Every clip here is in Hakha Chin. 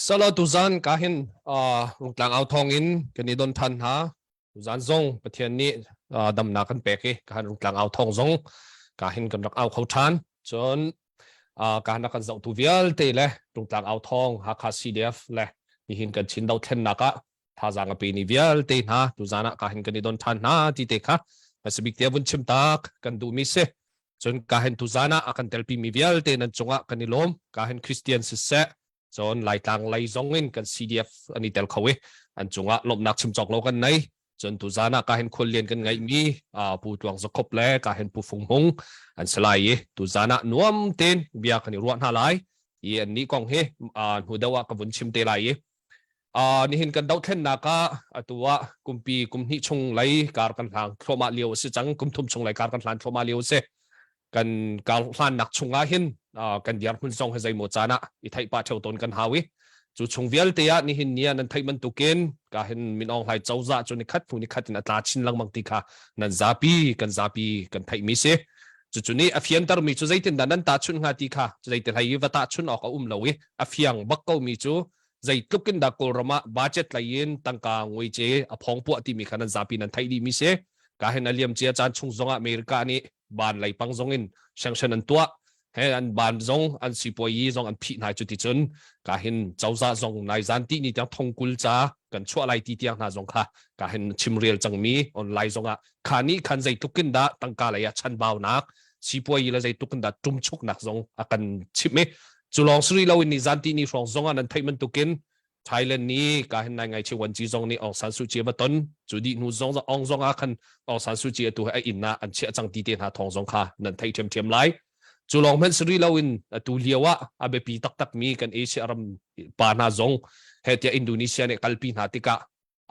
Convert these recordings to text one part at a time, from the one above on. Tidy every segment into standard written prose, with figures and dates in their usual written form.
Sala tuzan ka hin uh, Rungtlang au thawng in kan i don than hna. Tuzan zong Pathian nih uh, damnak kan pek i ka han Rungtlang au thawng zong ka hin kan rak au kho than. Cun uh, ka han kan zohtu vialte le Rungtlang au thawng Hakha CDF le nihin kan Chin dothlennak ah thazaang a pe ni vialte hna tuzan ah ka hin kan i don than hna ti te kha hmasabik te vun chim tak kan duhmi si. Cun ka hin tuzan ah a kan telpi mi vialte nan cungah kan i lawm. Ka hin Christian siseh cun Laitlang lei zong in kan CDF an i tel kho i an cungah lawmhnak chim cawk lo kan nei. Cun tuzan ah ka hin khuallian kan ngeihmi Pu Tluang Zakhup le ka hin Pu Fung Hmung an si lai i tuzan ah nuam tein bia kan i ruah hna lai. I an nih kong hi hnu deuh ah ka vun chim te lai i nihin kan dohthlennak ah atu ah kumpi kum hnih chung lei kar kan hlang thluahmah lio a si cang kum thum chung lei kar kan hlan thluahmah lio a si kan kar hlannak chung ah hin kan dirhmun zong hi zeimaw caan ah i theih pah theo tawn kan hau i cu chung vialte ah nihin ni ah nan theih bantukin ka hin Min Aung Hlaing cozah cu ni khat hnu ni khat in a tla chin lengmang ti kha nan zapi kan zapi kan theih mi si cucu nih a fianter mi cu zeitindah nan tahchunh hnga ti kha zeiti hlei i va tahchun awk a um lo i a fiang bak ko mi cu zeitluk in dah Kawlram ah budget lei in tangka nguice a phawng puah timi kha nan zapi nan theih dihmi si. Ka hin a liam cia caan chung zongah America nih ban lei pang zong in sanction an tuah. He an ban zong an sipuayi zong an phih hna cu ti cun ka hin cozah zong nai zan ti ni tiang thongkul ca kan chuah lai ti tiang hna zong kha ka hin chimrel cangmi online zong ah kha nih khan zeitluk in dah tangka lei ah chanbaunak sipuayi le zeitluk in dah ṭumchuknak zong a kan chimh i Cu lawng si rih loin nizan tihni hrawng zong ah nan theih bantukin Thailand nih ka hin nai ngai chi wan chi zong nih Aung San Suu Kyi va ton cu dih hnu zong Aung zong ah khan Aung San Suu Kyi atu he a inn ah an chiah cang ti te hna thawng zong kha nan theih ṭhiamṭhiam lai. Cu lawng hmanh si rih loin atu lio ah a biapi taktak mi kan Asia ram pa hna zong he tiah Indonesia nih kalpi hna tikah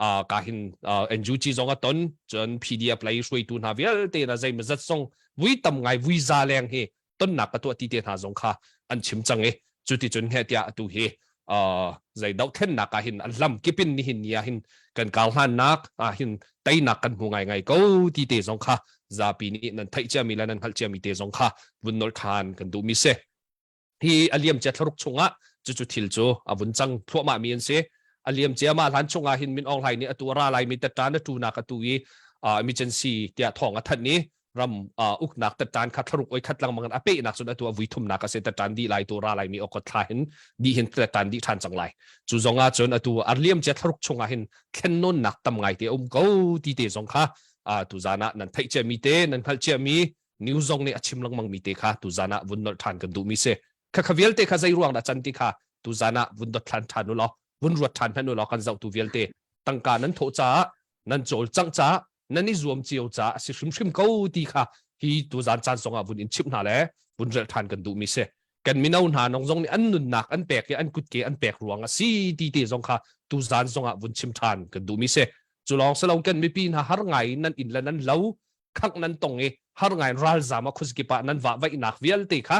uh, ka hin uh, NUG zong a ton cun PDF lei hruaitu hna vialte na zeimazat zong vui tam ngai vui za leng hi tonnak ka tuah ti te hna zong kha an chim cang i cuti cun he tiah atu hi uh, zei dohthlennak ah hin an lam kipin nihin ni ah hin kan kau hlannak ah hin teinak kan hmu ngai ngai ko ti te zong kha zapi nih nan theih ciami le nan hngalh ciami te zong kha vun nolh than kan duhmi si. Hi a liamcia thlaruk chungah cucu thil cu a vun cang thluahmah mi an si. A liamcia mah hlan chungah hin Min Aung Hlaing nih atu a ra laimi tettan a ṭunak atu i emergency tiah thawng a thanh i ram uknak tettan kha thlaruk oi khat lengmang in a pehnak cun atu a vui thumnak a si tettan dih lai tu ra laimi okot thla hin dih hin tettan dih ṭhan cang lai. Cu zong ah cun atu a liamcia thlaruk chungah hin thlennawnnak tam ngai te a um ko ti te zong kha tuzan ah nan theih ciami te nan hngalh ciami news zong nih a chim lengmang mi te kha tuzan ah vun nolh ṭhan kan duhmi si. Khakha vialte kha zei ruang dah can ti kha tuzan ah vun dot ṭhan ṭhan u law vun ruat ṭhan hmanh u law kan zohtu vialte tangka nan thawh caah nan cawlcangh caah nan i zuam cio caah a si hrimhrim ko ti kha hi tuzan caan zong ah vun in chimh hna le vun relh ṭhan kan duhmi si. Kan mino hna nong zong nih an nunnak an pek i an kutke an pek ruang a si ti te zong kha tuzan zong ah vun chim ṭhan kan duhmi si. Cu lawng si lo kan mipi hna har ngai in nan inn le nan lo khangh nan tong i har ngai ralzam a khuazikip ah nan vah vaihnak vialte kha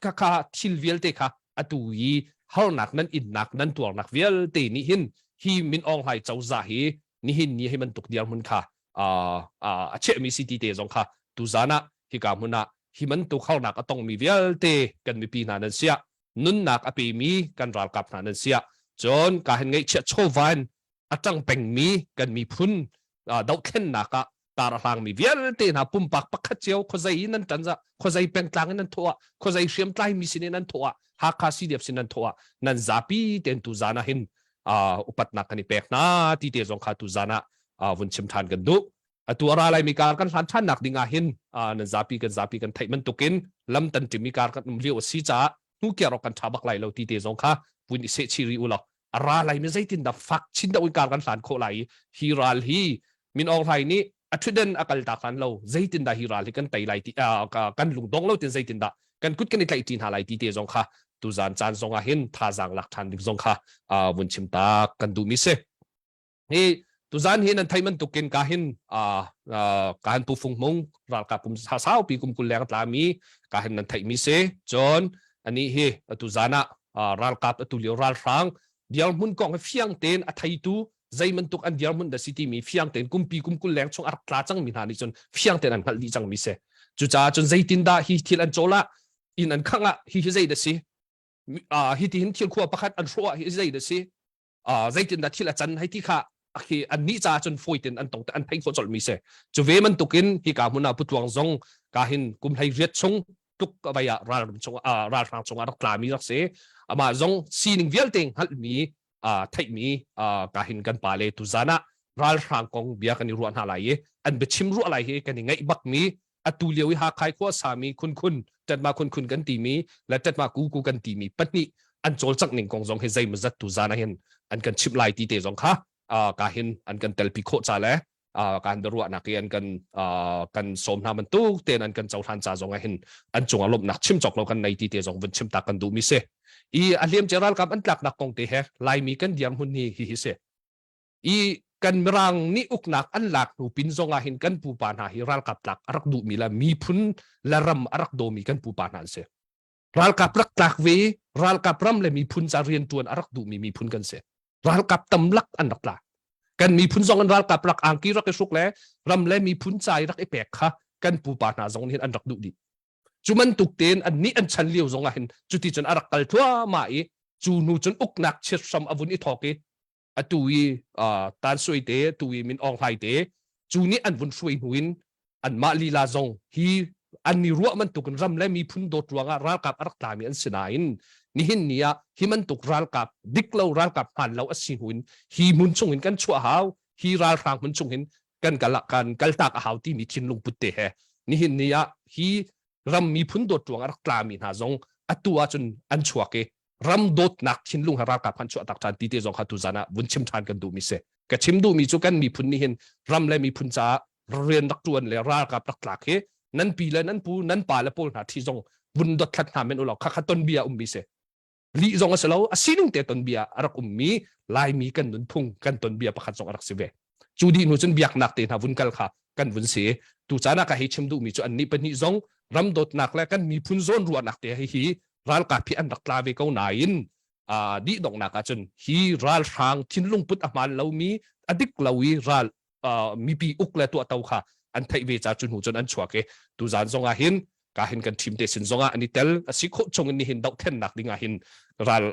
kha kha thil vialte kha atu i harnak nan innak nan tuarnak vialte nih hin hi Min Aung Hlaing cozah hi nihin ni hi bantuk dirhmun kha a chehmi si ti te zong kha tuzan ah hika hmun ah hi bantuk harnak a tongmi vialte kan mipi hna nan siah nunnak a pemi kan ralkap hna nan siah cun ka hin ngeihchiah chawva in a ṭang pengmi kan miphun dohthlennak ah tar a hlangmi vialte hna pumpak pakhat cio khuazei in nan ṭan zah khuazei pengtlang in nan thawh ah khuazei hriamtlai mi sin in nan thawh ah Hakha CDF sin nan thawh ah nan zapi ten tu zan ah hin upatnak kan i pek hna ti te zong kha tu zan ah vun chim ṭhan kan duh atu a ra lai mi kar kan hlan ṭhan nak ding ah hin nan zapi kan zapi kan theih bantukin lam tan ṭim i kar kan um lio a si caah hnu kiar awk kan ṭha bak lai lo ti te zong kha vun i seh chih rih u law a ra lai mi zeitin dah fak chin deuh in kar kan hlan khawh lai i hi ral hi Min Aung Hlaing nih a ṭhutden a kal tak hlan lo zeitin dah hi ral hi kan tei lai ti kan lungdong lo tin zeitin dah kan kut kan i tlaih ṭi hna lai ti te zong kha tuzan caan zong ah hin thazaang lak ṭhan ding zong kha vun chim tak kan duhmi si. Hi tuzan hi nan thei bantukin ka hin ka han Pu Fung Hmung ralkap kum saupi kum 20 leng tlami ka hin nan theihmi si. Cun anih hi tuzan ah ralkap atu lio ralhrang dirhmun kong hi fiang tein a theitu zei bantuk an dirhmun dah si timi fiang tein kumpi kum 20 leng chung a rak tla cangmi hna nih cun fiang tein an hngalh dih cangmi si. Cucaah cun zeitin dah hi thil an cawl ah inn an khangh ah hi hi zei dah si? Hi ti hin thil khua pakhat an hrawh ah hi zei da si? Zeitin dah thil a can hei ti kha khi an nih ca cun fawi ten an tong an thei khawh colh mi si. Cu ve bantukin hi ka hmun ah putluang zong ka hin kum hlei riat chung tuk vai ah ral chung ralhrang chung ah rak tla mi rak si. Amah zong sining vialte hngalh mi theih mi ka hin kan pa le tuzan ah ralhrang kong bia kan i ruah hna lai i an biachim ruah lai hi kan i ngaih bak mi atu lio i Hakhai khua sami khunkhun ṭetma khunkhun kan timi le ṭetma kuku kan timi pahnih an cawlcangh ning kong zong hi zeimawzat tu zan ah hin an kan chimh lai ti te zong kha ka hin an kan telpi khawh ca le kan biaruahnak i an kan kan sawm hna bantuk tein an kan cohlan ca zong ah hin an cungah lawmhnak chim cawk lo kan nei ti te zong vun chim ta kan duh mi si. I a hliam ce ralkap an tlaknak kong te he Laimi kan dirhmun hi hi hi si. I kan Mirang nih uknak an lak hnu pin zong ah hin kan pupa hna hi ralkap tlak a rak duhmi le miphun le ram a rak dawmi kan pupa hna an si. Ralkap rak tlak ve, ralkap ram le miphun ca riantuan a rak duhmi miphun kan si. Ralkap tamlak an rak tla. Kan miphun zong an ralkap rak angki rak i hruk le ram le miphun ca i rak i pek kha kan pupa hna zong nih hin an rak duh dih. Cu bantuk tein an nih an chan lio zong ah hin cuti cun a rak kal thluahmah i cu hnu cun uknak chiat hram a vun i thawk i atu i Tan Sui te tu i Min Aung Hlaing te cu nih an vun hruai hnu in anmah lila zong hi an ni ruah bantuk in ram le miphun dawt ruangah ralkap a rak tlami an si nain nihin ni ah hi bantuk ralkap dik lo ralkap hmaan lo a si hnu in hi hmun chung in kan chuah hau hi ralhrang hmun chung hin kan kal kan kaltak a hau timi thinlung put te he nihin ni ah hi ram miphun dawt ruang a rak tlami hna zong atu ahcun an chuak i ram dawtnak thinlung he ralkap han chuah tak ṭhan ti te zong kha tuzan ah vun chim ṭhan kan duhmi si. Ka chim duhmi cu kan miphun nih hin ram le miphun caah rian rak ṭuan le ralkap rak tlak hi nan pi le nan pu nan pa le pawl hna thi zong vun dothlat hna men ulaw kha kha ton bia ummi si. Lih zong a si lo, a sining te ton bia a rak ummi Laimi kan nunphung kan ton bia pakhat zong a rak si ve. Cu dih hnu cun biaknak te hna vun kal kha kan vun si. Tu caan ah ka hei chim duhmi cu annih pahnih zong ram dawtnak le kan miphun zawn ruahnak te hi hi ralkap hi an rak tla ve ko nain dih donghnak ahcun hi ralhrang thinlung put a hmaan lomi a dik lo i ral mipi uk le tuahto kha an theih ve ca cu hnu cun an chuak i tuzan zong ah hin ka hin kan ṭhim te sin zong ah an i tel. A si khawh chung in nihin dohthlennak ding ah hin ral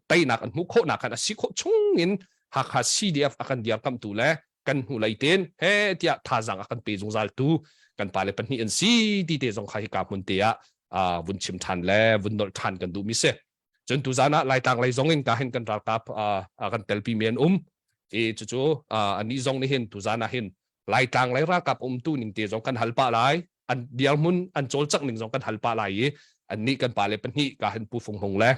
teinak an hmuh khawhnak khan a si khawh chung in Hakha CDF a kan dirkamhtu le kan hnulei ten he tiah thazaang a kan pe zungzal tu kan pale pahnih an si ti te zong kha hika hmun te ah vun chim ṭhan le vun nolh ṭhan kan duhmi si. Cun tuzan ah Laitlang lei zong in ka hin kan ralkap kan telpi mi an um i cucu anih zong nih hin tuzan ah hin Laitlang lei ralkap umtu ning te zong kan hal pah lai, an dirhmun an cawlcangh ning zong kan hal pah lai i annih kan pale pahnih ka hin Pu Fung Hung le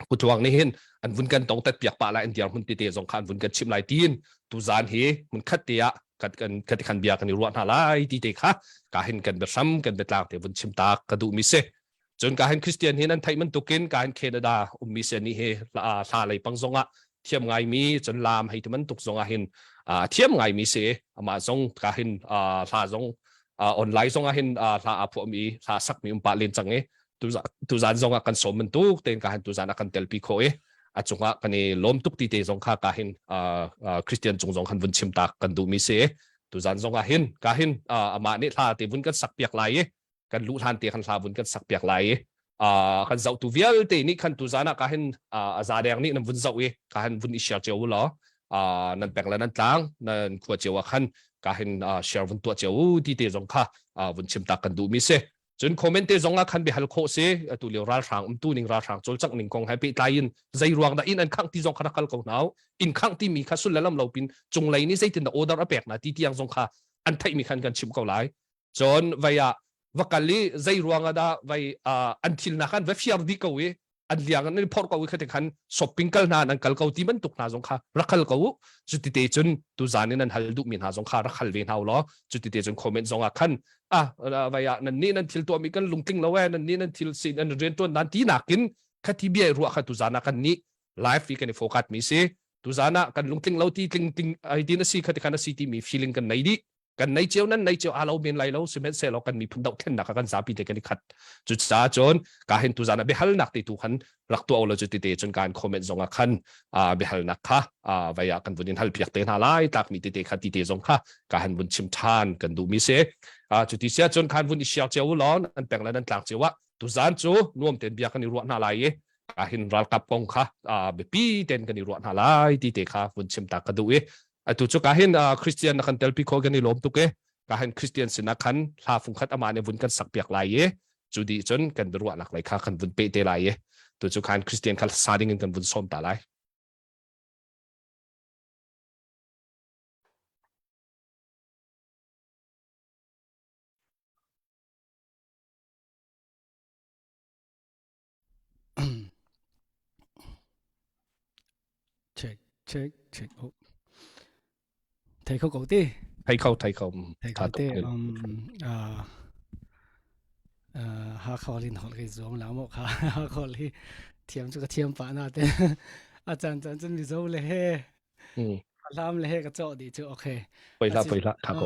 Pu Tluang nih hin an vun kan tong tet piak pah lai, an dirhmun tete zong kha an vun kan chimh lai tiin tuzan hi hmun khat te ah kan kan kan kan bia kan i ruah hna lai ti te kha ka hin kan biahram kan biatlang te vun chim tak ka duh mi si. Cun ka hin Christian hin an theih bantukin ka hin Canada ummi si nih hi hla lei pang zong ah thiam ngaimi cun lam hei ti bantuk zong ah hin thiam ngaimi si. Amah zong ka hin hla zong online zong ah hin hla aa phuahmi hla sakmi um pah len cang i tuzan zong ah kan sawm bantuk tein ka hin tuzan ah kan telpi khawh i a cungah kan i lawm tuk ti te zong kha ka hin Christian cung zong khan vun chim tak kan duhmi si. Tuzan zong ah hin ka hin amah nih hla te vun kan sak piak lai i kan luh hlan te khan hla vun kan sak piak lai i kan zohtu vialte nih khan tuzan ah ka hin a za deng nih nan vun zoh i ka hin vun i share cio u law nan peng le nan tlang nan khua cio ah khan ka hin share vun tuah cio u ti te zong kha vun chim tak kan duh mi si. Cun comment te zong ah khan biahal khawh si. Atu lio ralhrang umtu ning ralhrang cawlcangh ning kong he pehtlai in zei ruang dah inn an khangh ti zong kha rak kal ko hna inn khangh timi kha sul le lam lo pin cunglei nih zeitin dah order a pek na ti tiang zong kha an theih mi khan kan chimh ko lai. Cun vai ah va kal i zei ruang ah dah vai an thil hna khan va fiar dih ko i an liang an i phorh ko i khati khan shopping kal hna an kal ko ti bantuk hna zong kha rak hal ko u. Cuti te cun tuzan in an hal duhmi hna zong kha rak hal ve hna u law cuti te cun comment zong ah khan ah vai ah nan nih nan thil tuahmi kan lungtling lo e, nan nih nan thil sin nan rian tuan nan ti nakin khati bia ruah kha tuzan ah kan nih live i kan i focus mi si. Tuzan ah kan lungtling lo ti tling ting ai tin a si khati khan a si timi feeling kan nei dih kan nei cio nan nei cio aa lo men lai lo, sihmanhsehlaw kan miphun dohthlennak ah kan zapi te kan i khat. Cucaah cun ka hin tuzan ah biahalnak te tu khan rak tuah lo cu tete cun kan comment zong ah khan biahalnak kha vai ah kan vun in hal piak te hna lai tlakmi tete kha ti te zong kha ka han vun chim than kan duh mi si. Cu ti sia cun khan vun i share cio u law an peng le nan tlang cio ah tuzan cu nuam ten bia kan i ruah hna lai i. Ka hin ralkap kong kha biapi ten kan i ruah hna lai ti te kha vun chim ta ka duh i atu cu ka hin Christian na kan telpi kho kan i lawm tuk e. Ka hin Christian sinah khan hla fungkhat ama nih vun kan sak piak lai i cu dih cun kan biaruahnak lei kha kan vun peh te lai i tu cu khan Christian kha sa ding in kan vun sawm ta lai. Check, check, check. Oh. Thei kho ko ti. Thei kho, thei kho. Thei kho te. Hakha lin hol kai zuam la mo kha Hakha hi thiam chu ka thiam pa na te. A chan chan cun Mizo le he. Hlam le he ka chaw di chu okay. Poi la poi la tha ko.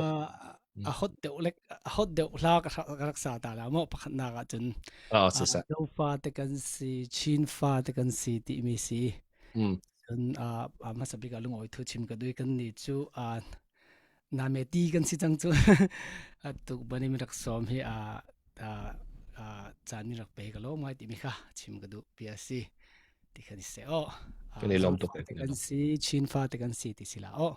A hot deuh lek a hot deuh hla ka rak sa ta la mo pakhat nak ah cun. Ah si sa. Zo fa te kan si Chin fa te kan si ti mi si. Cun a hmasa bik ah lungawi thu chim ka dui kan ni cu a name ti kan si cang cu. Atu bani mi rak sawm hi a caan mi rak pe ka lo ngai ti mi kha chim ka duh pi a si. Ti khan se o. Kan i lawm tuk. Kan si Chin fa te kan si ti si la o.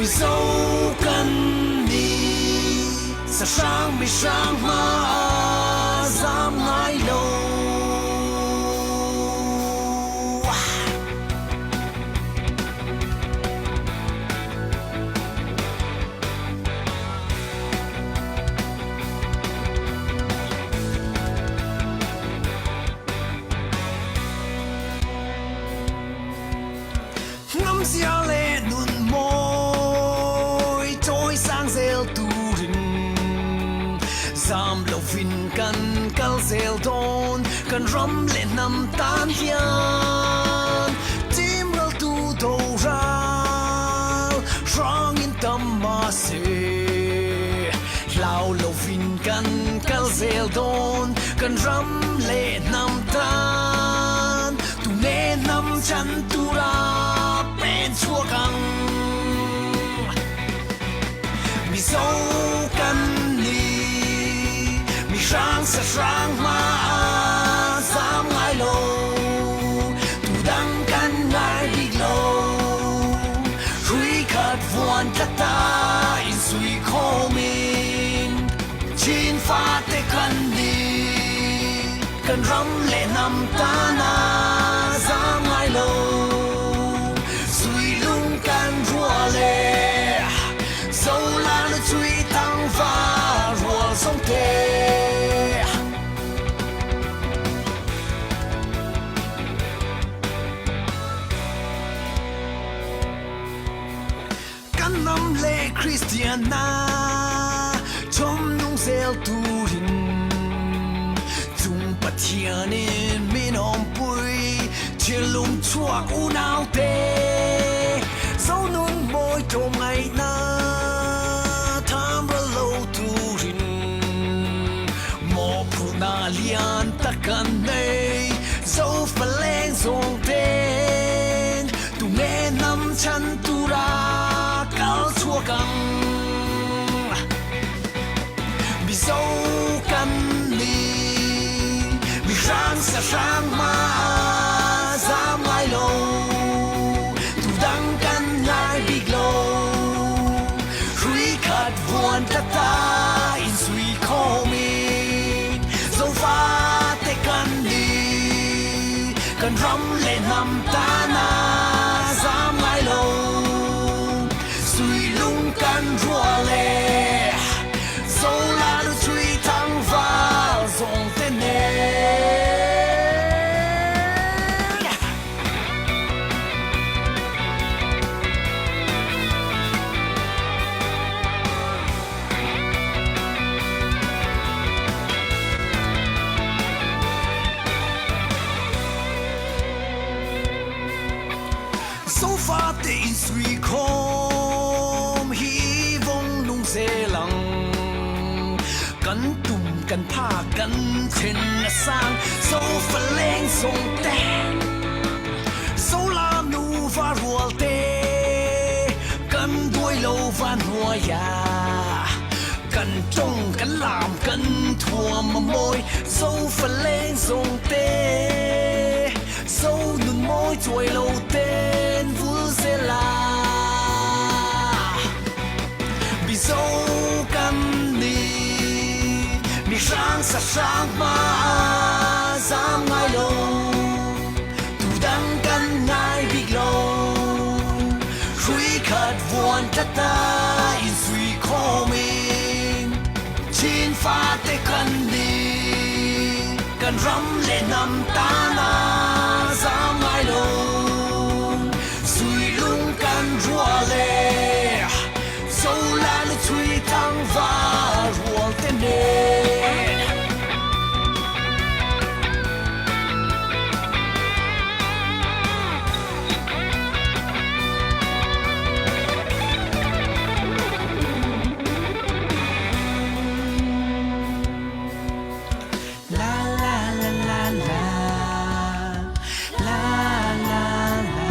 Mizo kan ni sahrang mihrang hma zam ngai lo. Ngam zia le nun mawi chawi sang zel turin zam lo fin kan kal zel dawn kan ram le hnam tan hian chimral tu do ral hrang in tam ma se hlau lo fin kan kal zel dawn kan ram le hnam tan tu ne hnam chan tura pen chuak ang Mizo kan ni mi hrang sa hrang ma zam ngai lo tu dang kan ngai bik lo hrui khat vuan tata in sui khomin Chin fa te kan ni kan ram le nam ta na zam ngai lo sui lung kan rua le zo la lu chui tang va rual song te. Kan lam le Christian na chom nung zel turin chung Pathian in min om pui thinlung chuak unau te zo nun mawi tlawm ngai na tham ra lo turin mawhphurh na lian tak kan nei zo faleng zong ten tu nge nam chan tura kal chuak ang Mizo kan ni mi hrang sa hrang ma zam ngai lo tu dang kan ngai bik lo hrui khat vuan tata in sui khomin zofa te kan ni kan ram le hnam ta na zam ngai lo sui lung kan rua le zo la lu chui thang val zong te ne. Sofa te in sui khom hi vong Kan tum kan pha kan thin a sang Zofa leng zong te Zola nuva rual te Kan duai lo van hnuai ah Kan ṭong kan lam kan thuam a mawi Zofa leng zong te Zo nun mawi cuai lo ten vul zela Mizo kan ni mihrang sahrang hma zam ngai lo tudang kan ngai bik lo hrui khat vuan tata in sui khom in Chin fate kan ni kan ram le hnam ta na zam ngai lo Sui lung kan rua le Zola le chui thang va rual te nen. La la la la la La la la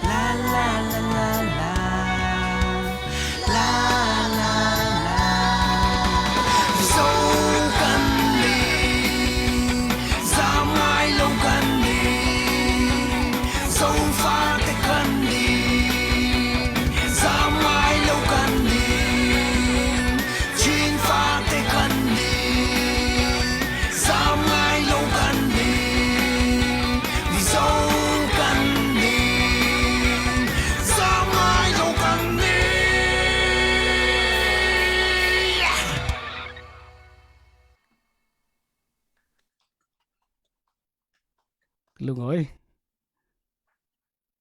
La la la la la La la la Zo kan ni Zam ngai lo kan ni Zo fa te kan ni Zam ngai lo kan ni Chin fate kan ni Zam ngai lo kan ni Mizo kan ni Zam ngai lo kan ni Lungoi.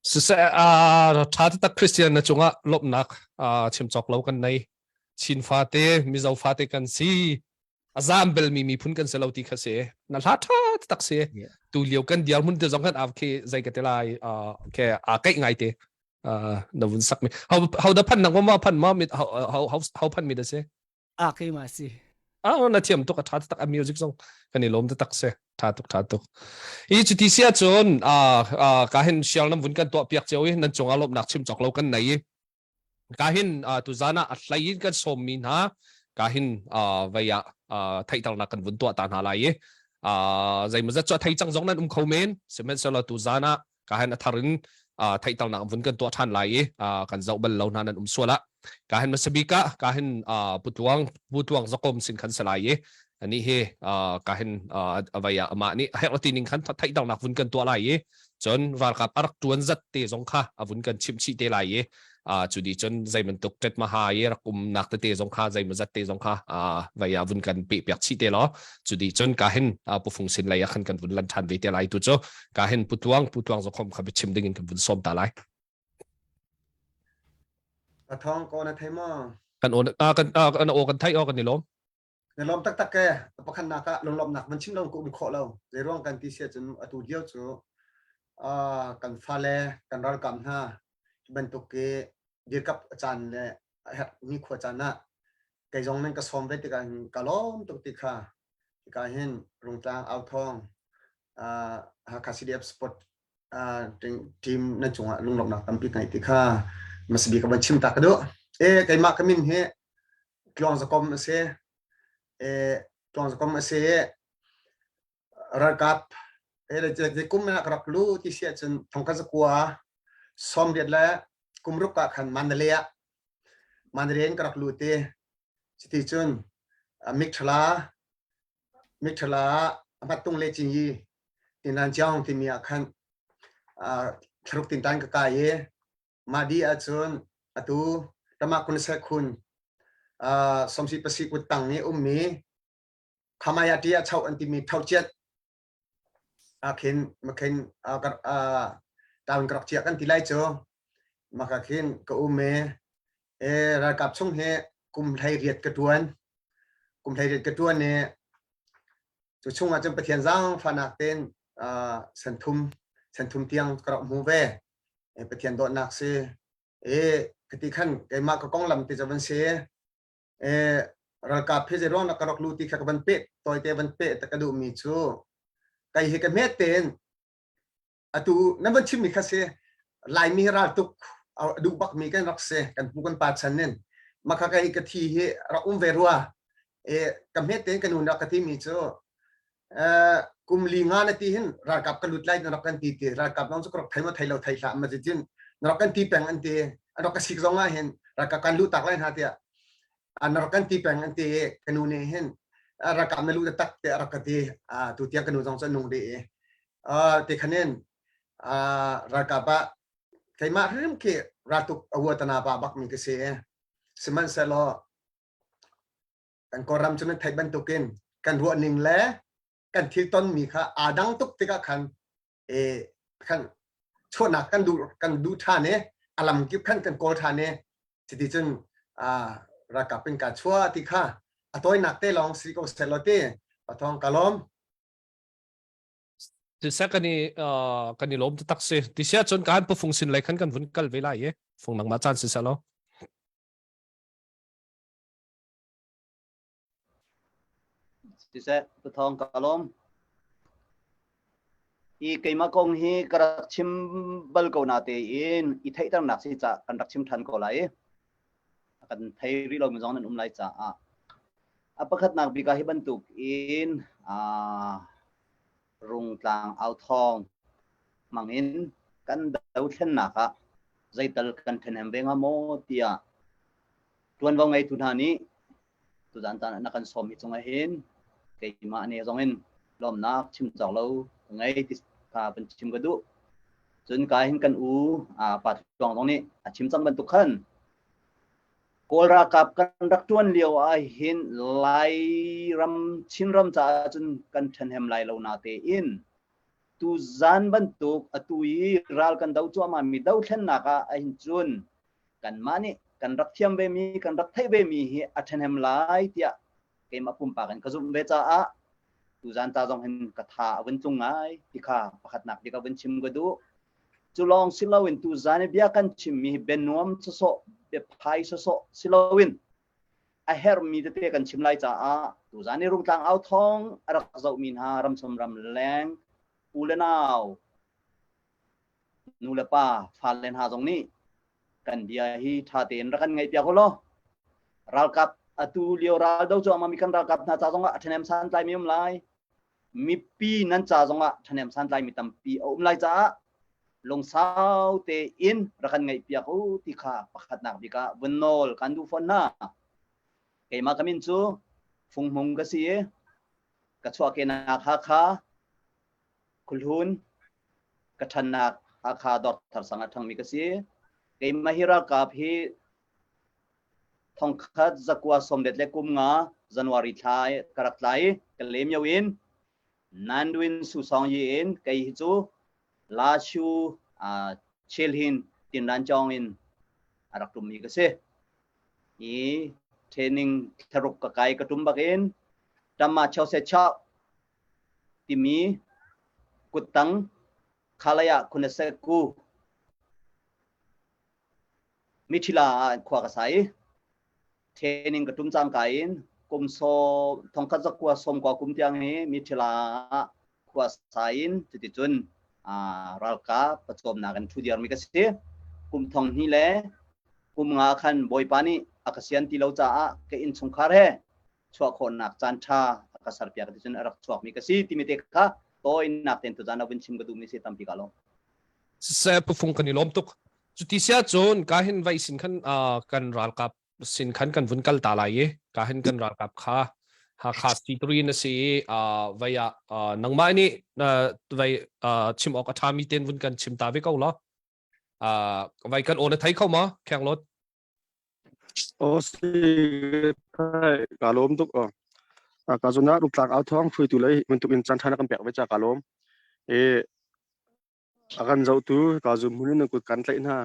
Siseh ṭha taktak Christian na cungah lawmhnak chim cawk lo kan nei. Chin fate, Mizo fate kan si. A zam belmi miphun kan si lo ti kha si. Na hla ṭha taktak si. Tu lio kan dirhmun te zong kan av khi zei ka te lai ke a keih ngai te. Na vun sak mi. How how da phan nang ma phan ma mit how how how phan mi da si? Ah keimah si. Ah na thiam tuk a tha tak a music zong kan i lawm tak se tha tuk tha tuk. I cuti sia cun a ka hin sial nam vun kan tuah piak cio i nan cungah lawmhnak chim cawk lo kan nei i ka hin tu zan ah a hlei in kan sawm mi hna ka hin vei ah theihternak kan vun tuah ta hna lai i zeimawzat cu a thei cang zong nan um kho men sihmanhsehlaw tu zan ah ka hen a thar in theihternak vun kan tuah ṭhan lai i kan zoh bal lo hna nan um sual ah ka hen hmasabik ah ka hen putluang putluang zakom sin khan salai i ani hi ka hen avai ah amah nih herh ti ning khan theihternak vun kan tuah lai i cun ralkap a rak ṭuan zat te zong kha a vun kan chimh chih te lai i cu di cun zei bantuk tet maha i rak umnak tete zong kha zei mazat te zong kha vai ah vun kan pe piak chih te law cu di cun ka hin pufung sin lei ah khan kan vun lan ṭhan ve te lai tu cu ka hin putluang putluang zokhom kha biachim ding in kan vun sawm ta lai A thawng ko na thei maw? Kan aw kan kan aw kan thai aw kan i lawm. Na lawm taktak ke pakhatnak ah lunglawmhnak van chim lo ka um khawh lo. Zeiruang kan ti sia cun atu lio cu kan fale kan ralkap hna bantuk ke dirkap caan le ni khua caan ah kei zong nan ka sawm ve tikah hin ka lawm tuk ti kha hika hin Rungtlang Authawng Hakha CDF Sport team nan cungah lunglawmhnak tampi ka ngeih ti kha hmasa bik ka van chim ta ka duh. E keimah ka min hi Tluang Zakom a si. E Tluang Zakom a si i ralkap he kum na ka rak lu ti si ahcun thongkhat zakua 80 le kum ruk ah khan Mandalay ah Mandalay in ka rak lut i cuti cun Mikthala Mikthala Hmattung le Cinyi Tinan Chiang timi ah khan thlaruk tintan ka kai i mah dih ahcun atu Tama kun sekhun somsi pasi kut tang i ummi Khamaya tia chau an timi thauchiat ah khin makhin tawin ka rak chia kan ti lai cu maka khin ka um e e ralkap chung he kum hlei riat ka tuan kum hlei riat ka tuan e cu chung ah cun Pathian zaangfahnak ten santhum santhum tiang ka rak hmu ve e Pathian dawtnak si e kati khan keimah ka konglam ti cu van si e. Ralkap hi zei ruang dah ka rak lu ti kha ka van peh tawite van peh ta ka duhmi cu kai hi ka hmet tein atu nan van chimmi kha si Laimi hi raltuk duh bakmi kan rak si kan pu kan pa chan in maka kai ka thi hi rak um ve rua e ka hmet tein ka nu rak ka timi cu kum li nga na ti hin ralkap ka lut lai na rak kan ti ti ralkap nong cu ka rak thei ma thei lo thei hlah ma cin na rak kan ti peng an ti an rak ka sik zong ah hin ralkap kan lu tak lai hna tiah an rak kan ti peng an ti ka nu nih hin ralkap na lu tak te rak ka ti tu tiang ka nu zong cu nung rih i te khanin ralkap ah keimah hrim khi raltuk awatana pa bak mi ka si sihmanhsehlaw kan Kawlram cu nan theih bantukin kan ruah ning le kan thil tonmi kha aa dang tuk tikah khan e khan chuahnak kan duh kan duh ṭhan i a lam kip khan kan kawl ṭhan i cuti cun ralkap in ka chuah ti kha a tawinak te lawng si ko seh law ti pathawng ka lawm. Siseh kan i kan i lawm taktak si. Ti sia cun kan pufung sin lei khan kan vun kal ve lai i fung nangmah caan si seh law. Siseh, Pathawng ka lawm. Hi keimah kong hi ka rak chim bal ko na tein i theihternak si ca kan rak chim ṭhan ko lai. Kan thei rih lomi zong nan um lai caah. A pakhatnak bik ah hi bantuk in Rungtlang authawng hmang in kan dothlennak ah zeital kan ṭhahnem ve hnga maw tiah ṭuanvo ngeitu hna nih tuzan caan ah na kan sawm hi cungah hin keimah ne zong in lawmnak chim cawk lo ka ngei ti kha van chim ka duh. Cun ka hin kan u Pa Tluang zong nih a chim cang bantuk khan Kawl ralkap kan rak ṭuan lio ah hin Lairam Chinram caah cun kan ṭhahnem lai lo na tein tuzan bantuk atu i ral kan do cuahmah mi dothlennak ah hin cun kanmah nih kan rak thiam ve mi kan rak theih ve mi hi a ṭhahnem lai tiah keimah pumpak in ka zumh ve caah tuzan ta zong hin ka tha a vun tlung ngai ti kha pakhatnak bik a vun chim ka duh. Cu lawng si loin tuzan i bia kan chimmi hi bianuam sawsawh biaphai sawsawh si loin a herhmi tete kan chim lai caah tuzan i Rungtlang au thawng a rak zohmi hna ramchung ramleng u le nau nu le pa fale hna zong nih kan bia hi ṭha tein rak kan ngaihpiak u law ralkap atu lio ral do cuahmah mi kan ralkap hna ca zongah a ṭhahnem santlai mi um lai mipi nan ca zongah ṭhahnem santlai mi tampi a um lai caah lungsau tein rak kan ngaihpiak u ti kha pakhatnak bik ah vun nawl kan duh fawn hna. Keimah ka min cu Fung Hmung ka si i ka chuahkehnak Hakha Khuahlun ka ṭhannak Hakha Dawrthar sang ah ṭhangmi ka si. Keimah hi ralkap hi thongkhat zakua sawmriat le kum nga January thla ka rak tla i ka lem yo in Nandwin Susong yi in kei hi cu Lashu Chilhin Tinran Chong in a rak ṭummi ka si. I training thlaruk ka kai ka ṭum bak in Tama Chause Chau timi kuttang khalaya khunaseku Mithila ah khua ka sa i training ka tum cangka in kum so thongkhat zakua sawmkua kum tiang hi Mithila ah khua sa in cuticun ralkap pawcawmnak in ṭhu diarmi ka si. Kum thong hnih le kum nga khan Bawipa nih a ka sian ti lo caah ka innchungkhar he chuah khawhnak caan ṭha a ka serpiak ti cun a rak chuakmi ka si timi te kha tawinak tein tuzaan ah vun chim ka duhmi si tampi ka lawm. Siseh pufung kan i lawm tuk. Cuti sia cun ka hin vai sin khan kan ralkap sin khan kan vun kal ta lai i ka hin kan ralkap kha Hakha C3 na si i vai ah nangmah nih vai chim awk a ṭhami ten vun kan chim ta ve ko law. Vai kan aw na thei kho ma Khenglawt? Aw si ka lawm tuk aw. Ka zun ah ruktlak au thawng hruaitu lei bantuk in caan ṭha na kan pek ve ca ka lawm. E a kan zohtu ka zum hmun in kut kan tlaih hna.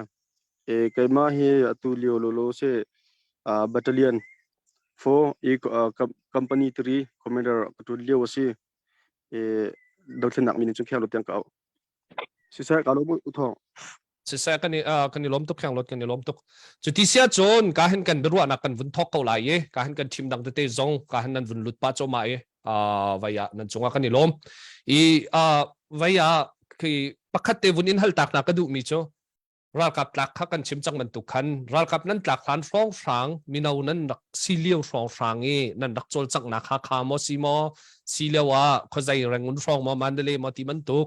E keimah hi atu lio lolo si battalion 4 i company 3 commander ka ṭuan lio a si. E dothlennak min in cun kheng lo tiang ka auh. Siseh ka lawm u thawng. Siseh kan i kan i lawm tuk kheng lot kan i lawm tuk. Cu ti sia cun ka hin kan biaruahnak kan vun thawk ko lai i ka hin kan thim dang tete zong ka hin nan vun lut pa choma i vai ah nan cungah kan i lawm. I vai ah khi pakhat te vun in hal tak na ka duh mi cu ralkap tlak kha kan chim cang bantuk khan ralkap nan tlak hlan hrawng hrang mino nan rak si lio hrawng hrang i nan rak cawlcanghnak kha kha maw si maw si lio ah khuazei Rangoon hrawng maw Mandalay maw ti bantuk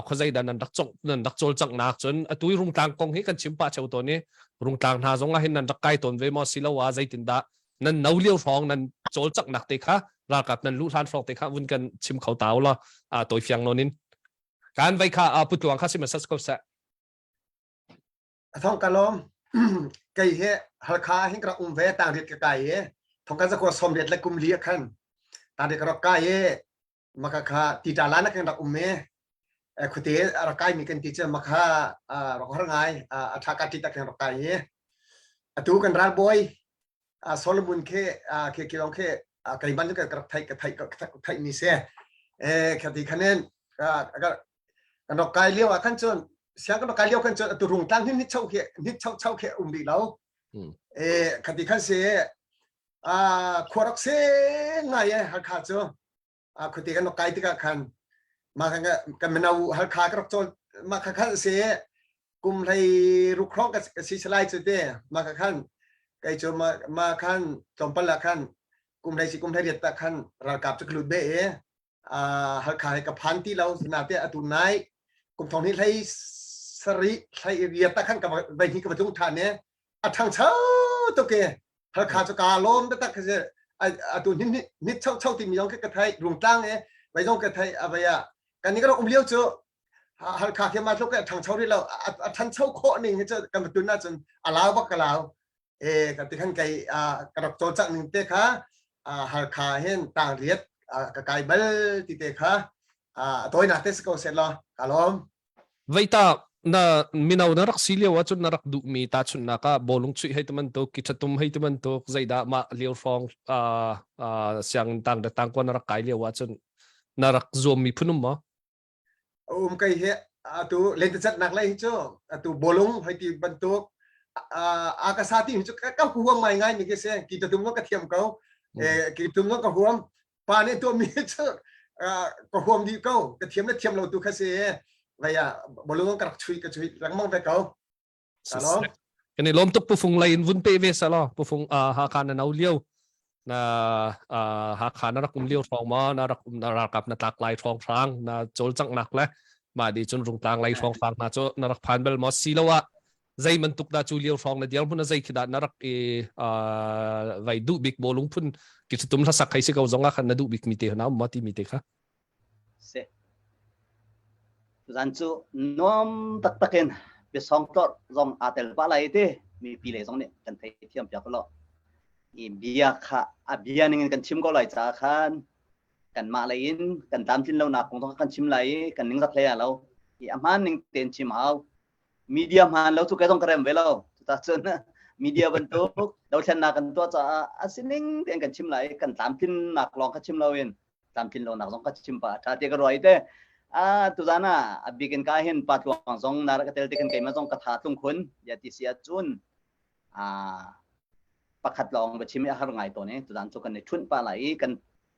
khuazei dah nan rak cong nan rak cawlcanghnak cun atu i Rungtlang kong hi kan chim pah cheu tawn i Rungtlang hna zong ah hin nan rak kai tawn ve maw si lo ah zeitin dah nan no lio hrawng nan cawlcanghnak te kha ralkap nan luh hlan hrawng te kha vun kan chim kho ta u law tawi fiang nawn in kan vai kha putluang kha si masas ko seh. Thong ka lawm. Kei he Halkha hin ka rak um ve tang riat ka kai i thong ka zakua som riat le kum li ah khan tang riat ka rak kai i maka kha tita lan kan rak um i khuate a rak kai mi kan ti cu makha rak har ngai a tha ka ti tak kan rak kai i atu kan ralbawi Solomon khe khe ke long khe kei ban ka rak thai ka thai ka thai mi se e khati khanen kan rak kai lio ah khan cun siang kan rak kai lio khan cun atu rungtlang hin ni chau khi ni chau chau khi um rih lo e khati khan se a khua rak se ngai e Halkha cu a khuate kan rak kai tikah khan ma kan kan mino Halkha ka rak cawl ma kha khan se kum hlei ruk hrawng ka si salai cu te ma kha khan kai cu ma ma khan tlawmpal ah khan kum hlei si kum hlei riat ta khan ralkap cu ka lut be e Halkha he ka phan ti lo nate atu nai kum thong ni hlei sari hlei riat ta khan ka vai hi ka va tlung than e a thangcho tuk e Halkha chu ka lawm taktak khi atu ni ni chau chau ti mi yong ka thai rungtlang e vai zong ka thai avaya kan ni ka um liu chu Halkha khi ma tluk e thangcho ri lo a thancho kho ning hi chu kan tun na chun alau bak ka lau e ka ti khan kai ka rak cawlcangh ning te kha Halkha hin tang riat ka kai bal ti te kha a tawinak te si ko set law ka lawm. Veita na mino na rak si lio ahcun na rak duhmi tahchunhnak ah bawlung chuih hei ti bantuk kiṭhatum hei ti bantuk zeidah mah lio hrawng sianginn tang le tangkua na rak kai lio ahcun na rak zuammi phun um maw? Um kai hi atu lentecelhnak lei hi cu atu bawlung hei ti bantuk a ka sa ti hi cu ka huam ngai ngai mi khi si ki tum ka thiam ko ki tum ka huam pa nih tuah mi cu ka huam dih ko ka thiam le thiam lo tu kha si vei ah bawlung ka rak chui ka chui lengmang ve ko. Kan i lawm tuk pufung lei in vun pe ve sa law pufung Hakha na no lio na Hakha na rak um lio hrawng ma na rak um na ralkap na tlak lai hrawng hrang na cawlcanghnak le mah di cun rungtlang lei hrawng hrang hna cu na rak phan bel maw si lo ah zei bantuk dah cu lio hrawng na dir hmun a zei khi dah na rak i vai duh bik bawlung phun ki tum hlasak hei si ko zong ah khan na duh bik mi te na um ma ti mi te kha Si. Tuzan cu nuam taktak in biasawng tlorh zong aa tel pah lai ti mipi lei zong nih kan theithiam piak law. I bia kha a bia ning in kan chim ko lai caah khan kanmah lei in kan tlamtlin lonak kong zong kan chim lai i kan ningzak hlei ah lo. I a hmaan ning tein chim hau. Media hmaan lo cu kai zong ka rem ve lo. Cucun media bantuk dothlennak kan tuah caah a sining tein kan chim lai i kan tlamtlinnak lawng kha chim loin tlamtlin lonak zong ka chim pah tha te ka ruai te a tuzan ah a bikin ka hin pa tluang zong na ka tel te kan keima zong ka tha tlung khun ya ti si ahcun a pakhat lawng va chim i a har ngai tawn i tuzan cu kan i ṭhunh pa lai i kan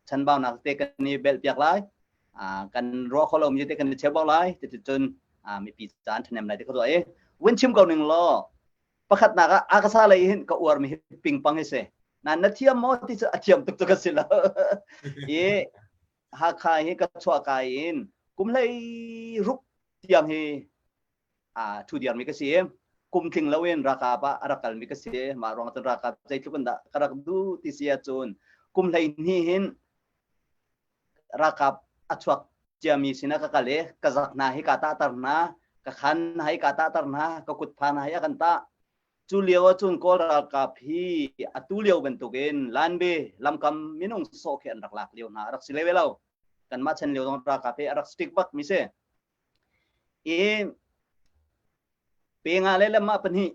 chanbaunak te kan i belh piak lai a kan ruah kho lomi te kan i cheu bau lai ti cun mipi caan ṭhahnem lai te ka ruah i vun chim ko ning law pakhatnak ah akasa lei hin ka uarmi hi pingpang hi si na na thiam maw ti cu a thiam tuk cu ka si lo i Hakha hi ka chuah kai in kum hlei ruk tiang hi a thu diarmi ka si kum tling lo in ralkap ah a rak kalmi ka si mah ruang cun ralkap zeitluk in dah ka rak duh ti si ahcun kum hlei hnih hin ralkap a chuak ciami sinah ka kal i ka zak hna hi ka tahter hna ka khan hna hi ka tahter hna ka kut pha hna hi a kan tah cu lio ahcun kawl ralkap hi atu lio bantukin lanbe lamkam minung sawh khi an rak lak lio hna a rak si le lo kanmah chan lio zong ralkap hi a rak stick bak mi si i pe nga le lamah pahnih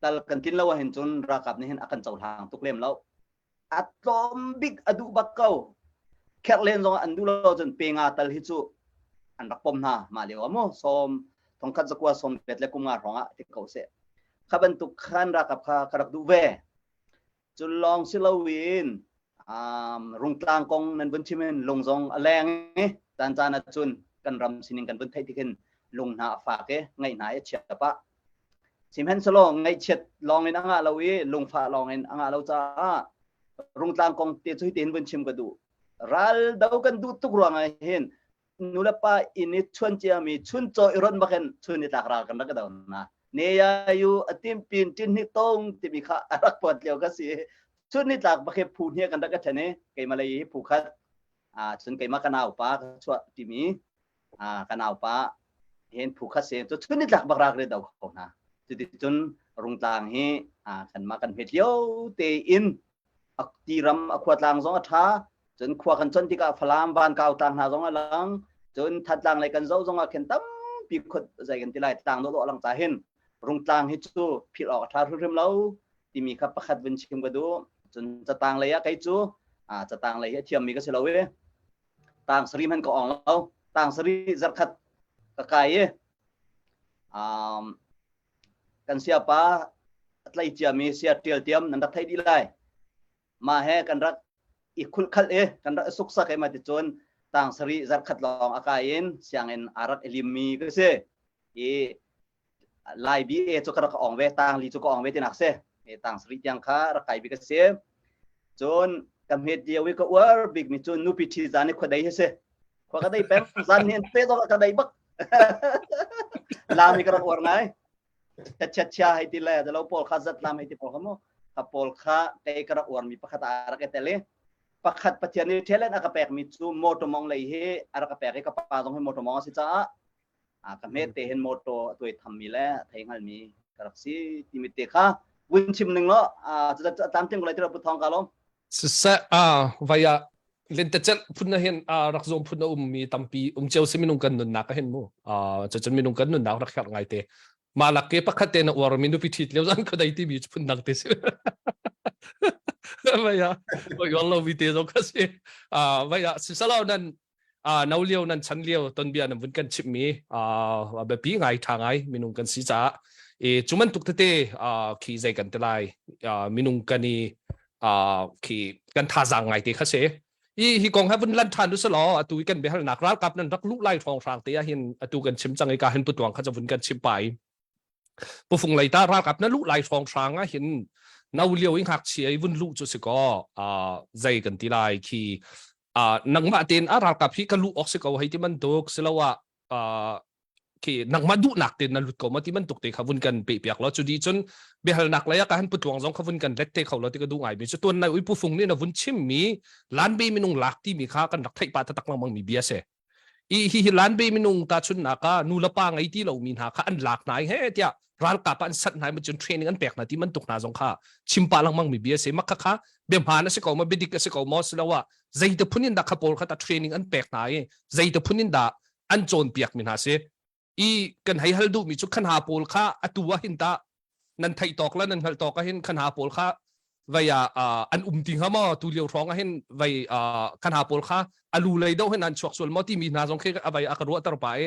tal kan tlin lo ahhin cun ralkap nih hin a kan cohlang tuk lem lo a tlawm bik a duh bak ko kherh len zong an duh lo cun pe nga tal hi cu an rak pom hna mah lio ah mu sawm Thongkhat zakua som pet le kum nga hrawng ah ti ko seh. Kha bantuk khan ralkap kha ka rak duh ve. Cu lawng si loin um, rungtlang kong nan vun chim in lung zong a leng i caan caan ahcun kan ram sining kan vun theih tik hin lung hna a fak i ngaih hna i a chia pah. Sihmanhsehlaw ngaihchiat lawng in a ngah lo i lungfah lawng in a ngah lo caah rungtlang kong te cu hitin vun chim ka duh. Ral do kan duh tuk ruangah hin nulepa inn i chuan ciami chuncaw i ron bakin chun i tlak ral kan rak do na ne ya yu atim pin tin ni tong timi kha a rak pawt lio ka si chun ni tlak bakhe phu hne kan rak ka then i keima lei hi phu khat a chun keima ka nau pa ka chuah timi a ka nau pa hen phu khat se chu chun ni tlak bak rak re do ko na cuti cun rungtlang hi a kan ma kan hmet lio te in tiram a khua tlang zong a ṭha cun khua kan chon tikah Falam Vankau tlang hna zong a lang cun Thantlang lei kan zoh zong ah khin tampi khut zei kan ti lai tlang dawh dawh lang ca hin Rungtlang hi cu philh awk a ṭha hrimhrim lo timi kha pakhat vun chim ka duh cun catang lei ah kei cu catang lei hi a thiammi ka si lo i tang sari hmanh ka ong lo tang sari zarkhat ka kai i um, Kan siapa a tlai ciami sia ṭial tiam nan rak theih dih lai. Mah he kan rak i khulhkhalh i kan rak i suksak i mah ticun tang sarih zarkhat lawng a kai in sianginn aa rak i limmi ka si. I Lai BA cu ka rak ong ve, tang li cu ka ong ve tinak si. I tang sarih tiang kha rak kai bi ka si. Cun ka hmet lio i ka uar bikmi cu nupi ṭhi zan i khuadei hi si. Khua ka dei peng zan ni an pe zong ka dei bak. Lam hi ka rak uar ngai. Chat chia hei ti le lo pawl kha zat lam hei ti pawl kha mu. Kha pawl kha kei ka rak uar mi pakhat a rak i tel i pakhat Pathian nih talent a ka pek mi cu motor mong lei hi a rak ka pek i ka pa zong hi motor mong a si caah a ka hmet te hin motor a tuai tham mi le a thei hngal mi ka rak si timi te kha vun chim ning lo a tlamtling ko lai ti pu thong ka lom Siseh a vai ah lentecelh phun na hin a rak zuam phun a um mi tampi um cio si minung kan nunnak a hin mu a cucun minung kan nunnak rak herh ngai te mah lak ke pakhat te na uar mi nupi ṭhit lio zan khodai ti mi phun dang te si vai ah oi lo mi te zong kha si a vai ah sisalo nan no lio nan chan lio tonbia nan vun kan chimmi biapi ngai tha ngai minung kan si caah e cu bantuk tete khi zei kan te lai minung kan i khi kan thazaang ngai te kha si i hi kong ha vun lan than du selaw atu kan biahalnak ralkap nan rak luh lai hrawng hrang te ah hin atu kan chim cang i ka hin putuang kha vun kan chim pai Pufung lei ta ralkap na luh lai hrawng hrang ah hin no lio i ngakchia i vun luh cu si kaw zei kan ti lai khi nangmah tein a ralkap hi ka luh awk si ko hei ti bantuk siloah khi nangmah duhnak tein na lut ko ma ti bantuk te kha vun kan pe piak lo cu di cun biahalnak lei ah ka han putluang zong kha vun kan let te kho lo ti ka duh ngai mi cu tuan nai ui pufung nih na vun chim mi lanbe minung lak ti mi kha kan rak theih pa taktak lengmang mi bia si I hi hi lanbe minung ta chunnak ah nu le pa ngei ti lomi hna kha an lak hna i he tiah ralkap ah an sat hna i cun training an pek hna ti bantuk hna zong kha chimpa lengmang mi bia si mak kha kha bia hmaan a si ko ma biadik a si ko maw siloah zeite phun in dah kha pawl kha ta training an pek hna i zeite phun in dah an cawnpiak mi hna si i kan hei hal duhmi cu khan ha pawl kha atu ah hin ta nan theih tawk le nan hngalh tawk ah hin khan ha pawl kha vei ah an um ti hnga maw tu lio hrawng ah hin vei khan ha pawl kha alu lei deuh hin an chuak sual maw timi hna zong khi a vei a ka ruahter pa i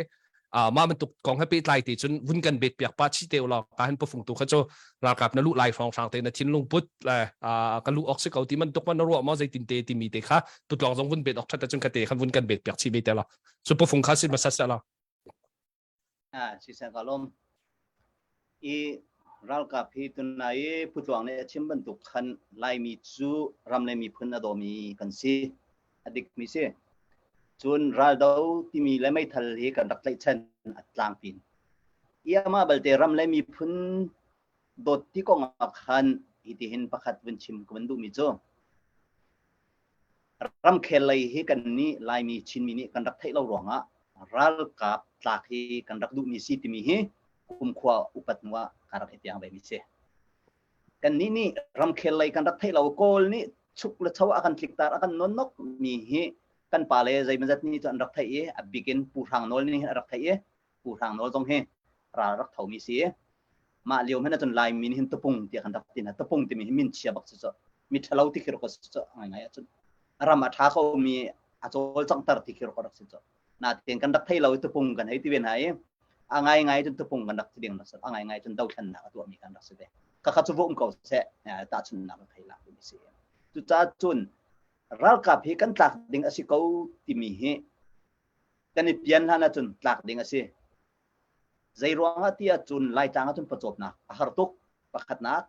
mah bantuk kong he pehtlai te cun vun kan bet piak pa chi te ulaw ka hin pafung tu kha cu ralkap na lu lai hrawng hrang te na thinlung put le ka lu ok si ko ti man tuk man na ruah maw zeitin te timi te kha tutlong zong vun bet ok that cun kha te khan vun kan bet piak chi ve te la cu pafung kha si ma sa la Ah, siseh ka lawm. I ralkap hi tunai i Putluang nih a chim bantuk khan Laimi cu ram le miphun a dawmi kan si. A dikmi si. Cun raldo timi le meithal hi kan rak tlaihchan a tlangpin. I amah balte ram le miphun dawt ti kong ah khan hitihin pakhat vun chim ka van duhmi cu Ramkhel lei hi kannih Laimi Chinmi nih kan rak theih lo ruangah ralkap tlak hi kan rak duhmi si timi hi kumkhua upat hnu ah ka rak i piang vemi si. Kannih nih ramkhel lei kan rak theih lo Kawl nih chuk le cho a kan tliktar a kan nonnok mi hi kan pale zeimazat nih cu an rak theih i a bik in Pu Hrang Nawl nih a rak theih i Pu Hrang Nawl zong hi ral rak thomi si. Mah lio hmanh ahcun Laimi nih hin tapung tiah kan rak ti hna. Tapung timi hi min chia bak si cu. Mi ṭhalo ti khi rak si cu ngaingai ahcun. Ram a ṭha ko mi a cawlcanghter ti khi rak si cu. Natein kan rak thei lo i tapung kan hei ti ve hna i. A ngai ngai cun tupung kan rak si ding rak si. A ngai ngai cun dothlennak a tuahmi kan rak si ve. Khakha cu va um ko seh tahchunhnak ka thei lak mi si. Cucaah cun ralkap hi kan tlak ding a si ko timi hi kan i pian hlan ahcun tlak ding a si. Zei ruangah ti ahcun Laitlang ahcun pawcawmnak a har tuk. Pakhatnak.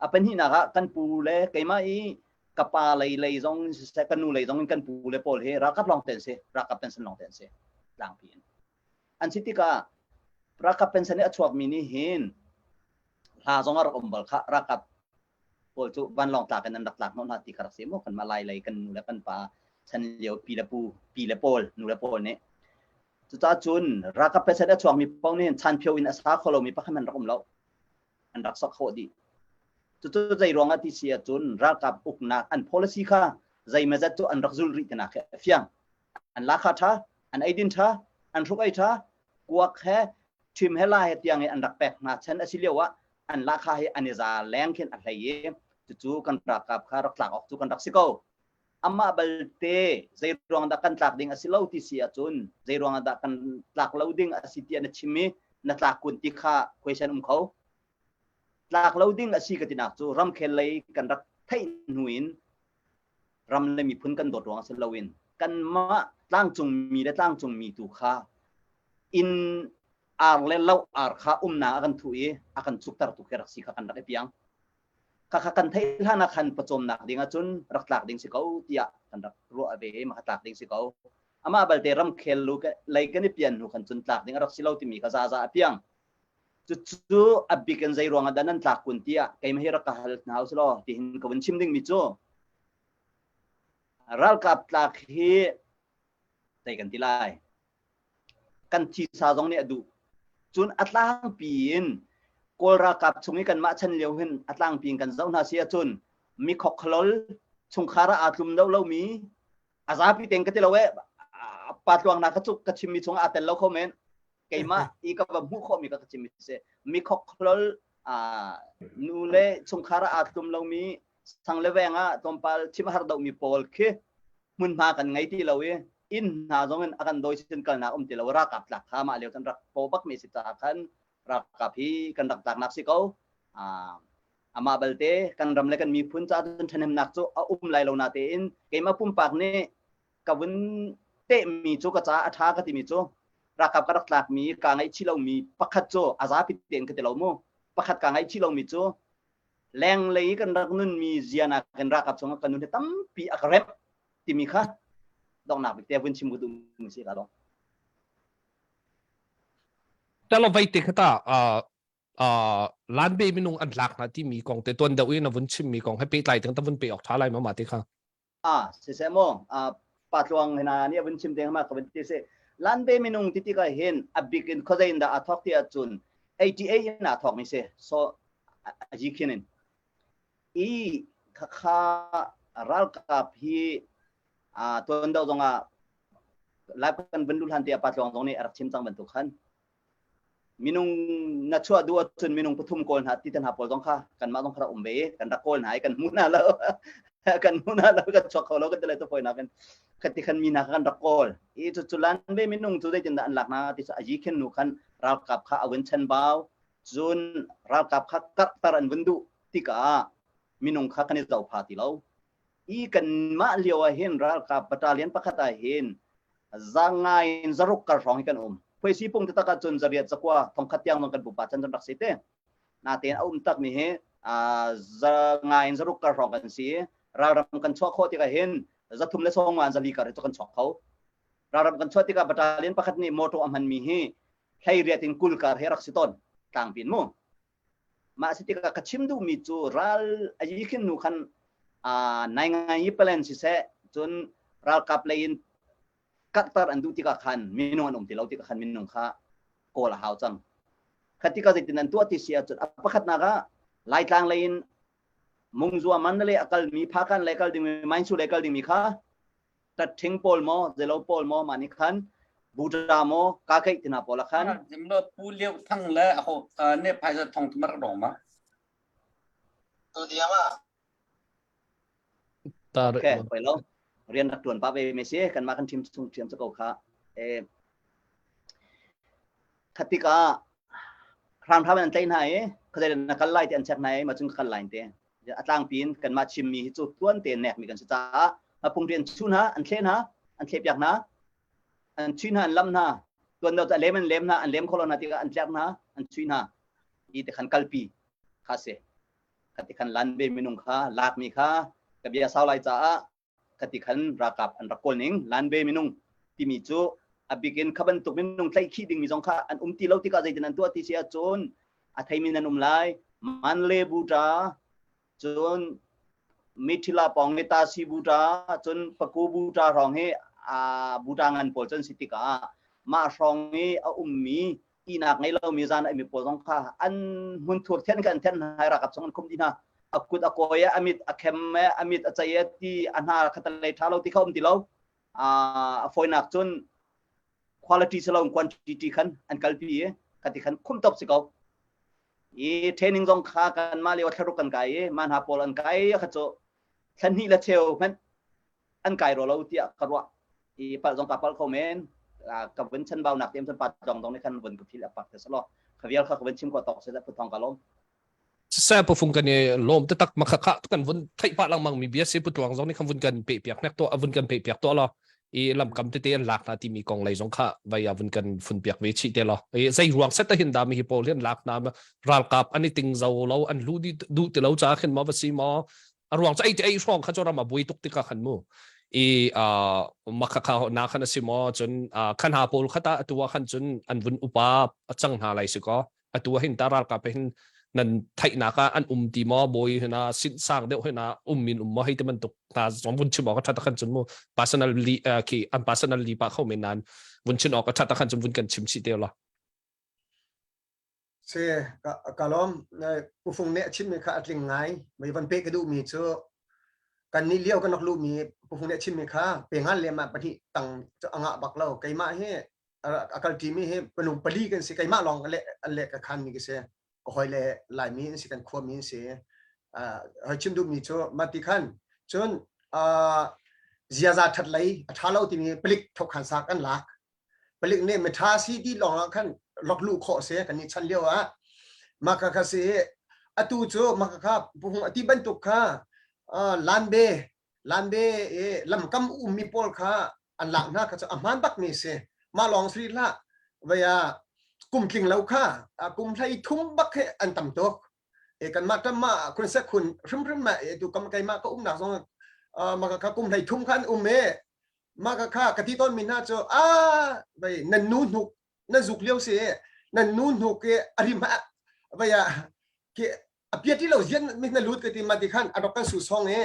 A pahnihnak ah kan pu le keimah i ka pa lei lei zong siseh ka nu lei zong in kan pu le pawl hi ralkap lawng te an si. Ralkap pension lawng te an si. Tlangpi in. An si tikah ralkap pension i a chuakmi nih hin hla zong a rak um bal kha ralkap pawl cu vanlawng tlak in an rak tlak hnawh hna ti kha rak si mu kanmah lai lei kan nu le kan pa chan lio pi le pu pi le pawl nu le pawl nih cucaah cun ralkap president a chuakmi paoh nih chanphio in a sa kho lomi pakhat hmanh rak um lo an rak sak khawh dih cucu zei ruangah ti si ahcun ralkap uknak an policy kha zeimazat cu an rak zul rih tinak khi a fiang an lakha ṭha an eidin ṭha an hruk ei ṭha kuak he ṭhim he la he tiang i an rak pek hna chan a si lio ah an lahkhah hi an i za leng khin a hlei i cucu kan ralkap kha rak tlak awk cu kan rak si ko. Amah balte zei ruang dah kan tlak ding a si lo ti si ahcun zei ruang dah kan tlak lo ding a si tiah na chim i na tlak kun ti kha question um kho. Tlak lo ding a si ka tinak cu ramkhel lei kan rak theih hnu in ram le miphun kan dawt ruang si loin kanmah tlangcung mi le tlangcung mi tu kha inn ar le lo ar kha umnak a kan thuh i a kan cukter tu khi rak si kha kan rak i piang. Khakha kan theih hlan ah khan pawcawmnak ding ahcun rak tlak ding si ko tiah kan rak ruah ve i mah tlak ding si ko. Amah balte ramkhel lu lei kan i pian hnu khan cun tlak ding a rak si lo timi kha zaza a piang. Cucu a bik in zei ruang ah dah nan tlak kun tiah keimah hi rak ka hal hna usih tihin ka vun chim dingmi cu ralkap tlak hi zei kan ti lai kan thisa zong nih a duh. Cun a tlangpi in Kawl ralkap chung i kanmah chan lio hin a tlangpi in kan zoh hna si ahcun mi khokhlol chungkhar ah aa tlum lo lomi a zapi tein ka ti lo eh pa tluang na ka cuk ka chimmi chung aa tel lo kho men keimah i ka va hmuh khawhmi ka ka chimmi si mi khokhlol nu le chungkhar ah aa tlum lomi sang le veng ah tlawmpal chim har dohmi pawl khi hmunhma kan ngei ti lo i inn hna zong in a kan dawi sin kalnak um ti lo ralkap tlak kha mah lio kan rak po bak mi si caah khan ralkap hi kan rak tlaknak si ko amah balte kan ram le kan miphun ca cun ṭhahnemnak cu a um lai lo na tein keimah pumpak nih ka vun tehmi cu ka caah a ṭha ka timi cu ralkap ka rak tlakmi kaa ngaihchih lomi pakhat cu a zapi tein ka ti lo mu pakhat kaa ngaihchih lomi cu lenglei kan rak nunmi zianak kan ralkap chungah kan nun hi tampi a ka remh timi kha donghnak bik te vun chim ka duhmi si ka dong. Talo vai te khata lanbe minung an tlak hna timi kong te tuan deuh in a vun chimmi kong he pehtlai teng ta vun pe awk tha lai ma ma te kha. Ah siseh mu pa tluang hina nih a vun chim deng ma ka vun ti si lanbe minung ti tikah hin a bik in khuazei in dah a thawk ti ahcun 88 in aa thawk mi si so a ji khin in i khakha ralkap hi a tuan deuh zongah lai kan vun lu hlan te pa tluang zong nih a rak chim cang bantuk khan Minung na chuah duh ahcun minung pathum kawl hna ti te hna pawl zong kha kanmah zong kha rak um ve i kan rak kawl hna i kan hmu hna lo. Kan hmu hna lo, kan chuak kho lo kan ti lai tu fawinak in khati khan mi hna kha kan rak kawl. I cucu lan ve minung cu zeitindah an lak hna ti cu a yi khin nu khan ralkap kha a vun chanbau. Cun ralkap kha karhter an vun duh tikah minung kha kan i zohpha ti lo. I kanmah lio ah hin ralkap battalion pakhat ah hin zangai in zaruk kar hrawng hi kan um. Phuaisi pung taktak ahcun zariat zakua thongkhat tiang zong kan pupa chan cun rak si te. Natein a um tak mi hi zangai in zaruk kar hrawng kan si. Ralram kan chuah khawh tikah hin zathum le sawng nga zali kar hi cu kan chuak kho. Ralram kan chuah tikah battalion pakhat nih motor a hman mi hi hlei riat in kul kar hi rak si tawn. Tlangpin mu. Mah si tikah ka chim duhmi cu ral a yi khin hnu khan nai ngai i palen siseh cun ralkap lei in karhter an duh tikah khan minung an um ti lo tikah khan minung kha kawl a hau cang. Kha tikah zeitin an tuah ti si ahcun a pakhatnak ah Laitlang lei in Mungzua Mandalay a kalmi Phakan lei kal dingmi Mainsu lei kal dingmi kha ṭhatṭhing pawl maw zelo pawl maw mah nih khan buṭa maw ka keih tina pawl ah khan Zimlo pu liu thang le aho ne phaisa thong tumar dong ma Tu diam ah Tar Okay, poi lo. Rian rak tuan pa ve me si kan mah kan team chung thiam ko kha. Eh. Khat tikah hramhram in an tlaih hna i khuazei na kal lai ti an check hna i mah cun ka kal lai te. A tlangpi in kanmah chimmi hi cu tuan tein nekmi kan si caah hmapungṭi an chuh hna, an thleh hna, an thlehpiak hna, an chuih hna, an lam hna, tuan deuh cu a lem an lem hna, an lem kho lo hna tikah an tlerh hna, an chuih hna. I ti khan kalpi kha si. Kha ti khan lan ve minung kha lakmi kha ka bia sau lai caah khati khan ralkap an rak kawl ning lanve minung timi cu a bikin kha bantuk minung tlaihkhih dingmi zong kha an um ti lo tikah zeitin an tuah ti si ahcun a theimi nan um lai manle buta cun mithila pawng i tasi buta cun paku buta hrawng hi a buta ngan pawl cun si tikah mah hrawng i a ummi ihnak ngei lomi zan a mi pawl zong kha an hmunthur thian kha an thian hna ralkap chung an khum dih hna a kut a kawi a mit a khem a mit a cei ti a hna khatalei tha lo ti kha um ti lo a fawinak cun quality si lo quantity khan an kalpi i khati khan khum top si ko i training zong kha kan mah lio thlaruk kan kai i mah hna pawl an kai kha cu thlan hnih le cheu hmanh an kai ro lo tiah ka ruah i palh zong ka palh kho men ka vun chan bau nak tem chan pat dong dong ni khan vun ka phil apak te salo khavial kha ka vun chim ko tok se pu thong ka lom se pu fung kan i lom te tak makha kha kan vun theih pa langmang mi bia se pu tuang zong ni khan vun kan pe piak nek to avun kan pe piak to lo i lamkam tete an lak na timi kong lei zong kha vai avun kan fun piak ve chi te lo i zei ruang set ta hin da mi hi pawl hin lak na ralkap ani ting zo lo an lu di du ti lo cha khin ma va si mo a ruang cu ei ti ei hrawng kha cu ram a buai tuk tikah khan mu i makha kha na khan a si maw cun khan ha pawl kha ta atu ah khan cun an vun upa a cang hna lai si ko atu ah hin ta ralkap hin nan theihnak ah an um ti maw bawi hina sin sang deuh hina um min um maw hei ti bantuk hna zong vun chim awk a that khan cun mu personal li khi an personal li pa kho men nan vun chin awk a that khan cun vun kan chim chi te la Si, ka, ka lawm. Pu Fung nih a chimmi kha a tling ngai. Mei van peh ka duhmi cu kan nih lio kan rak luhmi Pu Fung nih a chimmi kha pe ngan le mah pahnih tang cu a ngah bak lo. Keimah hi a kal ṭimi hi minung pali kan si. Keimah lawng le le ka khanmi ka si. Ka hawi le Laimi an si, kan khuami an si. Uh, hoi chim duhmi cu mah ti khan cun uh, ziaza ṭhat lei a ṭha lo timi palik thokhan sak an lak. Palik nih miṭha si ti lawng ah khan lok luh khawh si kan i chan lio ah mah kha kha si atu cu mah kha puhung ati bantuk kha lanbe lanbe i lamkam ummi pawl kha an lak hna kha cu a hmaan bak mi si mah lawng si hlah vaya kum tling lo kha kum hlei thum bak he an tam tuk e kanmah tamma khun se khun hrimhrim ma e tu kam keimah ka umnak zong mah kha kum hlei thum khan um e mah ka kha ka ti tawn mi hna cu a vei nan nu hnuk nan zuk lio si nan nu hnuk i a rim a vei a ki a piat lo zian mi na lut ka ti ma ti khan a dok kan su song e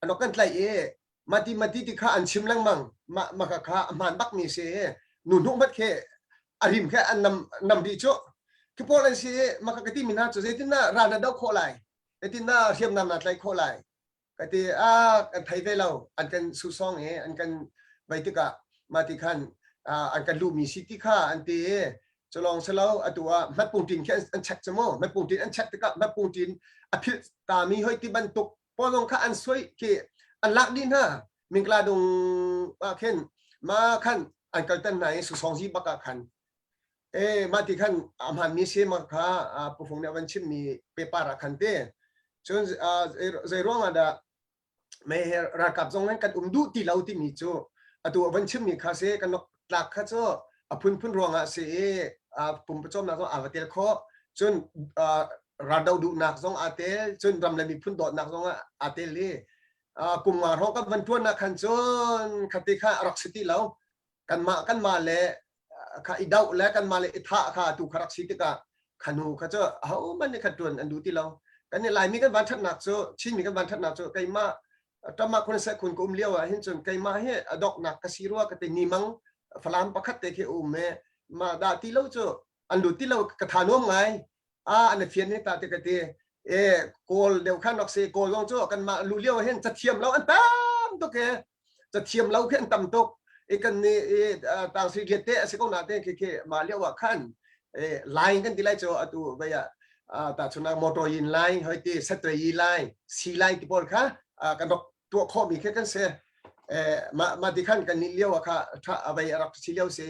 a dok kan tlai e mati mati ti kha an chim lengmang ma ma kha kha a hmaan bak mi si nu hnuk mat khe a rim khe an nam nam di chu ki pawl an si ma ka ti mi hna cu zeitin na ral na do khawh lai zeitin na hriamnam na tlai khawh lai ka ti a kan thei ve lo an kan susong i an kan vai tikah mah ti khan an kan luhmi si ti kha an ti i culong silo atu ah hmatpungtin khi an check cu mu hmatpungtin an check tikah hmatpungtin a philh tami hoi ti bantuk pawl zong kha an suai khi an lak dih hna mingkla dung ah khin ma khan an kaltan hna i susong zi bak ah khan e mah ti khan a hmanmi si ma kha pufung nih a van chimmi paper ah khan te cun zei ruang ah dah mei he ralkap zong kan um duh ti lo timi cu atu a van chimmi kha si kan tlak kha cu a phunphun ruangah si i pumpawcawmnak zong aa va tel khawh cun raldo duhnak zong aa tel cun ram le miphun dawtnak zong aa tel i kum nga hrawng kan van tuan ah khan cun khati kha a rak si ti lo kanmah kanmah le kha i doh le kanmah le i thah kha tu kha rak si tikah khanu kha cu ahohmanh nih kha tuan an duh ti lo kan i laimi kan van thatnak cu chinmi kan van thatnak cu keimah tama khun se khun ka um lio ah hin cun keimah hi a doknak ka si rua ka ti ni mang falam pakhat te khi um e ma dah ti lo cu an lut ti lo ka tha nuam ngai a an fian ni ta te ka ti e kawl deuh khan rak si kawl zong cu kan mah lu lio hin cathiam lo an tam tuk e cathiam lo khi an tam tuk i kan ni i tang sui liat te a si ko na te khi khi ma lio ah khan e line kan ti lai cu atu vei ah ta chuna motor yin line hoi ti satwe yi line si line ti pawl kha kan rak tuah khawh mi khi kan se ma ma ti khan kan ni lio ah kha tha avei rak si lio si.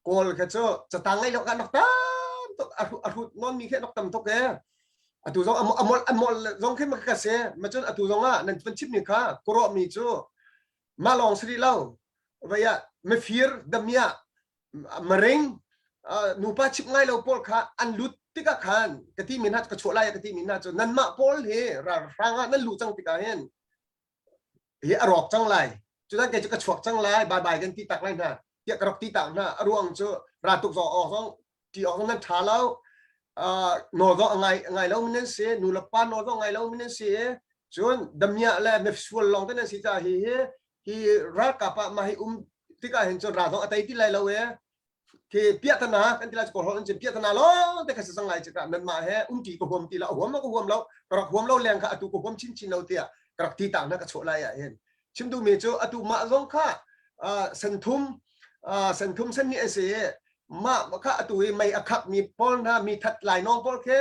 Kawl kha cu catang ngei lo kan rak tam tuk a hrut non mi khi rak tam tuk e. Atu zong a mol zong khi ma ka se ma cun atu zong ah nan van chim mi kha kuro mi cu ma lawng si lo vaya mifir damia maring nupa chip ngai lo pawl kha an lut tikah khan ka ti mi hna ka chuah lai ka ti mi hna cu nanmah pawl hi ralhrang ah nan luh cang tikah hin hi a rawk cang lai cutan kei cu ka chuak cang lai bye bye kan ti tak lai hna tiah ka rak ti tak hna a ruang cu ra tuk zawng awk zong ti awk zong nan tha lo nawl zong a ngai ngai lo min nan si nu le pa nawl zong ngai lo min nan si cun damia le misual lawng te nan si ca hi hi hi ralkap ah mah hi um tikah hin cun ra zong a tei ti lai lo e khi piahtana kan ti lai kawl holh in cun piahtana lawng te kha si cang lai cika nanmah he umti ka huam ti lo a huam lo ka huam lo ka rak huam lo leng kha atu ka huam chinchin lo tiah ka rak ti tak na ka chuah lai ah hin chim duhmi cu atu mah zong kha senthum senthum sen ni a si mah kha atu i mei a khak mi pawl hna mi that lai nawng pawl khi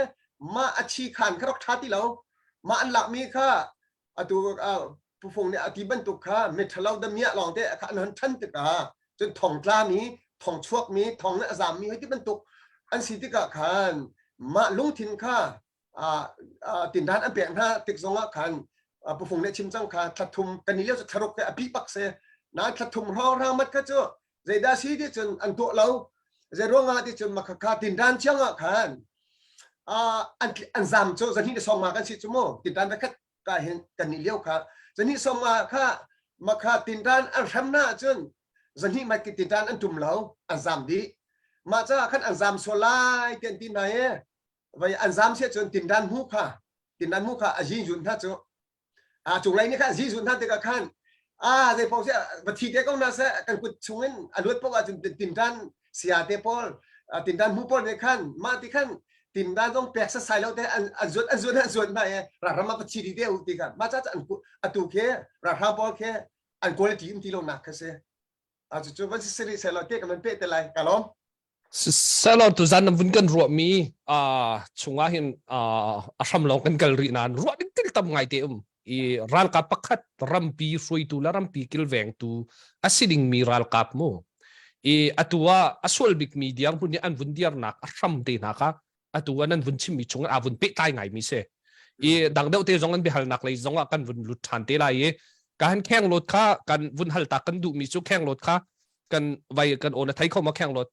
mah a chi khan kha rak tha ti lo mah an lak mi kha atu pufung nih a ti bantuk kha miṭhalo damiah lawng te kha an hon ṭhan tikah cun thong tlami thong chuakmi thong nih a zammi hoi ti bantuk an si tikah khan mah lungthin kha tindan an pek hna tik zongah khan pufung nih chim cang kha thla kan i lio cu thlaruk te a pi bak se na thla thum hrawng hrang mat kha cu zeidah si ti cun an tuah lo zei ruangah ti cun makha kha tindan chiang ah khan an zam cu zahnih le sawm nga kan si cu mu tindan khat ka hin kan nih lio kha zahnih sawm nga kha makha tindan an hrem na cun zahnih mai tindan an tum lo an zam dih mah caah khan an zam sual lai ti an ti hna i vai an zam sia cun tindan mu kha tindan mu kha a yin yun hna cu a cunglei nih khan Jesuh hna tikah khan a zei paoh va thi te ko na seh kan kut chungin a luat paoh ahcun tintan sia te pawl tintan hmu pawl nih khan mah ti khan tindan zong pek sasai lo te an zuat an zuat an zuat hna i ralram ah va thi di te u ti kha mah ca an atu khi ralhrang pawl khi an quality um ti lo nak kha si a cu cu van si siri seh lo te kan van pe te lai ka lawm. Selaw tuzan nan vun kan ruahmi chungah hin a hram lawng kan kal rih nain ruah ding thil tam ngai te um. I ralkap pakhat rampi hruaitu le rampi kilvengtu a si dingmi ralkap mu. I atu ah a sual bikmi dirhmun i an vun dirnak a hram te hna kha atu ah nan vun chimmi chungah aa vun pehtlai ngaimi si. I dang deuh te zong an biahalnak lei zong ah kan vun lut ṭhan te lai i ka han kheng lot kha kan vun hal ta kan duhmi cu kheng lot kha kan vai kan aw na thei kho ma kheng lot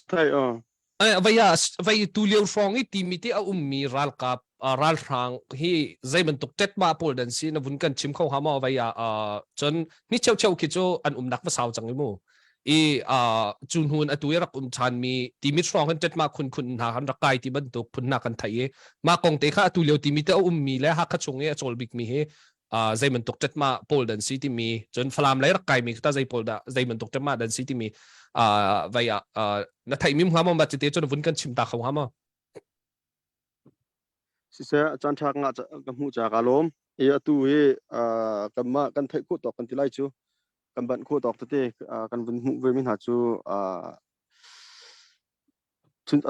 thai aw vai a vai tu lio hrawng i timi te a ummi ralkap ralhrang hi zei bantuk tetma pawl dan si na vun kan chim kho ha ma vai a cun ni cheu cheu khi cu an umnak va sau cang i mu i cu hnun atu i rak um than mi timi hrawng hin tetma khun khun hna han rak kai ti bantuk phun hna kan thai i ma kong te kha atu lio timi te a ummi le Hakha chung i a chawl bik mi hi zei bantuk ṭetma pawl dan si timi cun Falam lei rak kaimi ta zei pawl dah zei bantuk ṭetma dan si timi vai ah na theih mi hnga maw ma cite cun vun kan chim ta kho hnga maw? Siseh caan ṭha nga ka hmuh ca ka lawm. I atu hi kanmah kan theih khawh tawk kan ti lai cu kan banh khawh tawk tete kan vun hmuh ve mi hna cu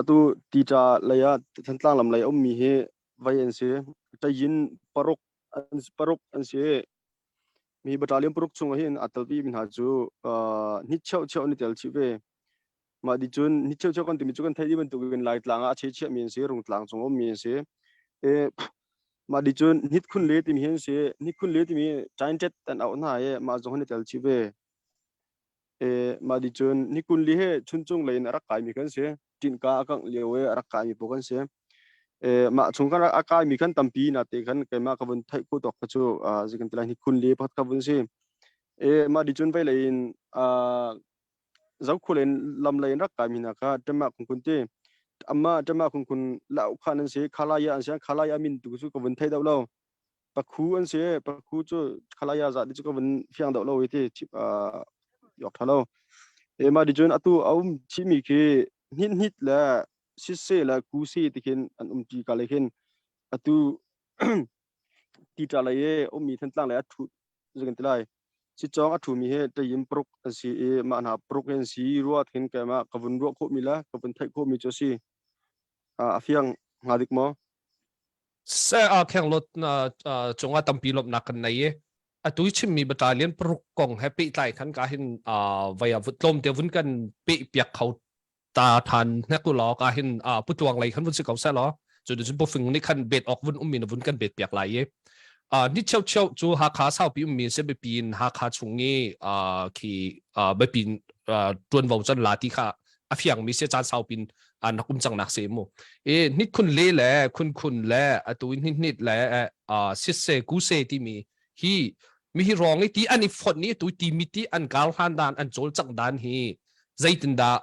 atu tita lei ah Thantlang lam lei a ummi hi vai an si. Tayin paruk an paruk an si. Mi battalion paruk chung ah hin aa telpi mi hna cu ni cheu cheu an i tel chih ve. Mah di cun ni cheu cheu kan timi cu kan theih dih bantukin Laitlang ah a che chiahmi an si, Rungtlang cung ummi an si. E, mah di cun Hnit Khun Le timi hi an si. Hnit Khun Le timi Ṭainṭet an auh hna i mah zong an i tel chih ve. E, mah di cun Nikun Li he Chuncung lei in a rak kaimi kan si. Ṭinka a kangh lio i a rak kaimi pawl kan si. E, mah chung kan a kaimi khan tampi na te khan keimah ka vun theih khawh tawk kha cu zei kan ti lai Nikun Li pakhat kha vun si. E, mah di cun vei lei in zokhul in lam lei in rak kaimi hna kha ṭemah khun khun ti. Amah ṭemah khun khun lau khan an si, khalaya an si, khalaya min tu cu ka vun thei deuh lo. Pakhu an si pakhu cu khalaya za ti cu ka vun fiang deuh lo i ti yok tha lo. E ma di cun atu a um chimi khi hnit hnit le sisse le kusi ti khin an um ti ka le khin atu ti ta lei e ummi Thantlang lei a thu zingin ti lai. Si chong a thumi he tayim paruk an si i mah hna paruk hin si ruat hin keimah ka vun ruah khawhmi le ka vun theih khawhmi cu a si. A fiang hnga dik maw? Se a khenglot na cungah tampi lawmhnak kan nei i. Atu i chimmi battalion paruk kong he pehtlai khan ka hin vai ah tlawm te vun kan peh piak kho ta than hnek u law ka hin putluang lei khan vun si ko seh law cu cun pufing nih khan bet awk vun ummi na vun kan bet piak lai i ni cheu cheu cu Hakha saupi ummi se biapi in Hakha chung i khi biapi tuanvo can la ti kha a fiangmi se caan saupin an rak um cang nak se mu e hnit khun le le khun khun le atu hnit hnit le sisse kuse timi hi mi hi rong i ti an i fonh ni tu ti mi ti an kar hlan dan an cawl cang dan hi zeitin dah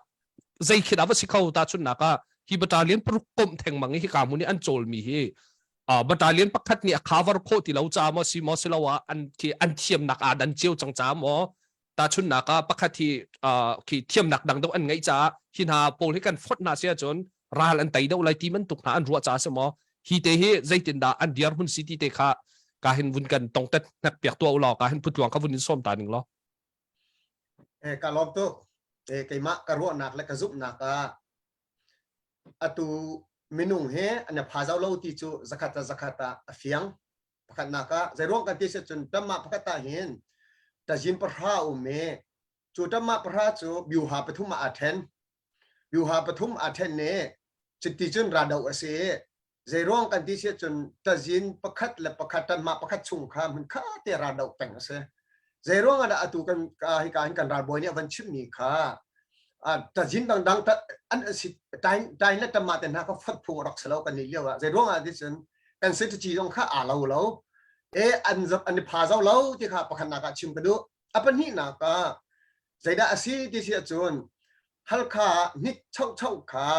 zei khi dah va si kho ta chun nak ah hi battalion paruk komh theng mang hi ka mun i an cawl mi hi battalion pakhat nih a cover khawh ti lo ca maw si maw si lo ah an khi an thiamnak aa dan cio cang ca maw tahchunhnak ah pakhat hi khi thiamnak dang deuh an ngeih caah hi hna pawl hi kan fonh hna si ahcun ral an tei deuh lai ti bantuk hna an ruah caah si maw hi te hi zeitindah an dirhmun si ti te kha ka hin vun kan tongtet hnek piak tuah u law ka hin phutluang kha vun in sawm ta ning law Eh ka lawm tuk. Eh keimah ka ruahnak le ka zumhnak ah atu minung he an pha zau lo ti cu zakhat ah zakhat ah a fiang. Pakhatnak ah zeiruang kan ti si cun tamah pakhat ah hin tazin pahra um i cu tamah pahra cu biuha pathum ah aa then. Biuha pathum aa then i cuti cun rado a si i zeiruang kan ti si cun tazin pakhat le pakhat tanmah pakhat chung kha hmun kha te rado peng a si. Zeiruang ah dah atu kan hika hin kan ralbawi nih a van chimmi kha tazin dangdang an si tain le tamah te hna kha fat phung a rak si lo kan nih lio ah zeiruang ah ti cun kan strategy zong kha aa lo lo e an an i pha zau lo ti kha pakhatnak ah chim ka duh a pahnihnak ah zeidah a si ti si ahcun Halkha hnit chocho kha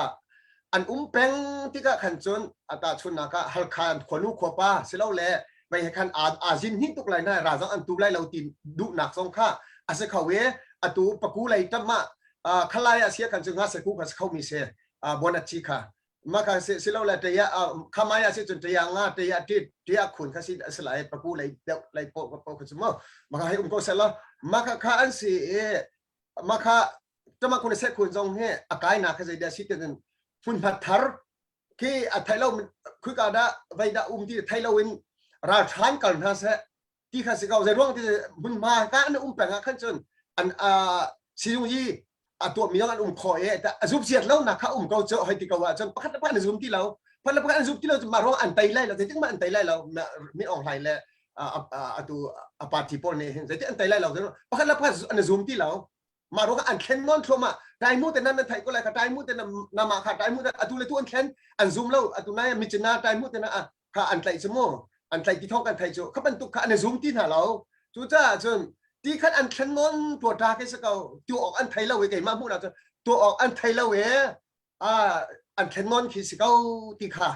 an um peng tikah khan cun ata chunnak ah Halkha khuanu khuapa silole vei he khan aa zin hni tuk lai na ra zong an tu lai lo ti duhnak zong kha a si kho i atu paku lei tam ah khalai ah sia khan cu nga se ku kha si kho mi se bonat chi kha maka si silo le ṭaya khamaya si cun ṭaya nga ṭaya ṭit ṭaya khun kha si a si lai paku lei deuh lei po po kha cu mo maka hei um ko seh law maka kha an si i maka tama kun se khun zong he a kai na kha zei dah si ten hmunhma thar khi a thai lo khui ka da vai da um ti thai lo in ral than kal hna seh ti kha si ko zei ruang ti hmunhma ka an um peng ah khan cun an sizung yi a tuah mi an um kho e a zup ziat lo na kha um ko cho hoi ti ko ah cun pakhat le pakhat an zum ti lo pakhat le pakhat an zum ti lo mah ruang an tei lai lo zeitik ma an tei lai lo mi ong hlai le atu a party pawl nih hin zeitik an tei lai lo pakhat le pakhat an zum ti lo mah ruang an thlen nawn thluahmah taimu te nan nan theih ko lai kha taimu te na mah kha taimu te atu le tu an thlen an zum lo atu nai michina taimu te na kha an tlaih cu mu an tlaih ti thawng kan theih cu kha bantuk kha an i zum ti hna lo cucaah cun ti khan an thlen nawn tua ta ke si ko tu awk an thei lo i keimah hmuhnak cun tu awk an thei lo i an thlen nawn khi si ko ti kha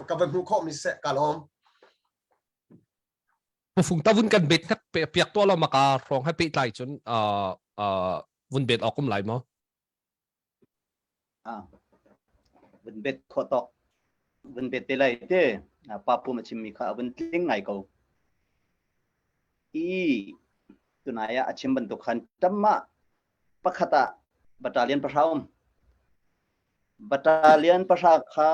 ka van hmuh khawh mi seh ka lawm Fung ta vun kan bet hnak piak to lo maka hrawng he pehtlai cun vun bet awk um lai maw Ah, vun bet kho tok vun bet te lai te pa pum a chimmi kha a vun tling ngai ko i tunai ah a chim bantuk khan tamma pakhat ah battalion pahra um battalion pahra kha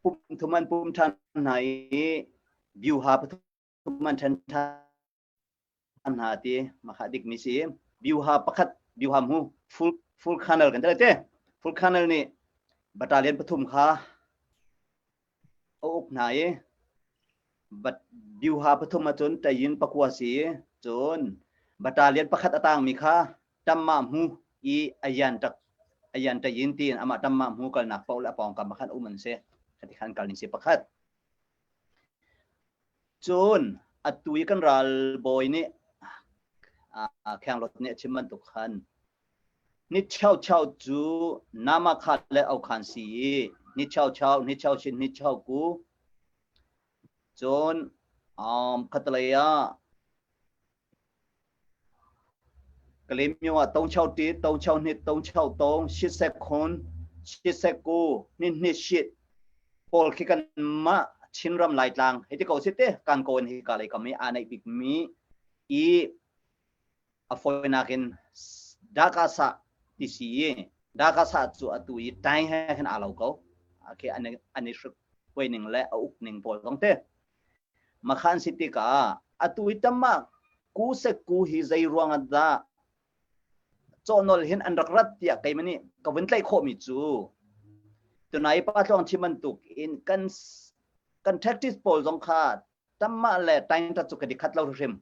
pum thum an pum than hna i biuha pathum an then than hna ti makha dik mi si biuha pakhat biuha mu full full kernel kan te full kernel nih battalion pathum kha a uk hna i bat biuha pathum ahcun tayin pakua si cun battalion pakhat a tangmi kha tamma mu i ayan tak ayan tayin tin ama tamma mu kalnak paoh le a pawngkam khan um an si khati khan kal ning si pakhat Cun atu i kan ralbawi nih Khenglawt nih a chim bantuk khan ni cheucheu cu Namakha le Okhan si i ni cheucheu, ni cheuchin, ni cheuku cun um, khatalei ah Kalaymyo ah Tongchau tit, Tongchau hnit, Tongchau tong, Shitsek khun, Shitsek ku, Hninhni shit pawl khi kanmah Chinram Laitlang hei ti ko si te kan ko in hi ka lei kam i aa neih bikmi i a fawinak in Dakasa ti si i Dakasa cu atu i tai he khin aa lo ko. Okay, an an i hruk ning le a uk ning pawl zong te. Makhan si tikah atu i tamah ku se ku hi zei ruang ah dah cawhnol hin an rak rat tiah keimah nih ka vun tlaih khawhmi cu tunai pa tluang chim bantuk in kan kan tactics pawl zong kha tamah le taingta cu ka di khat lo hrim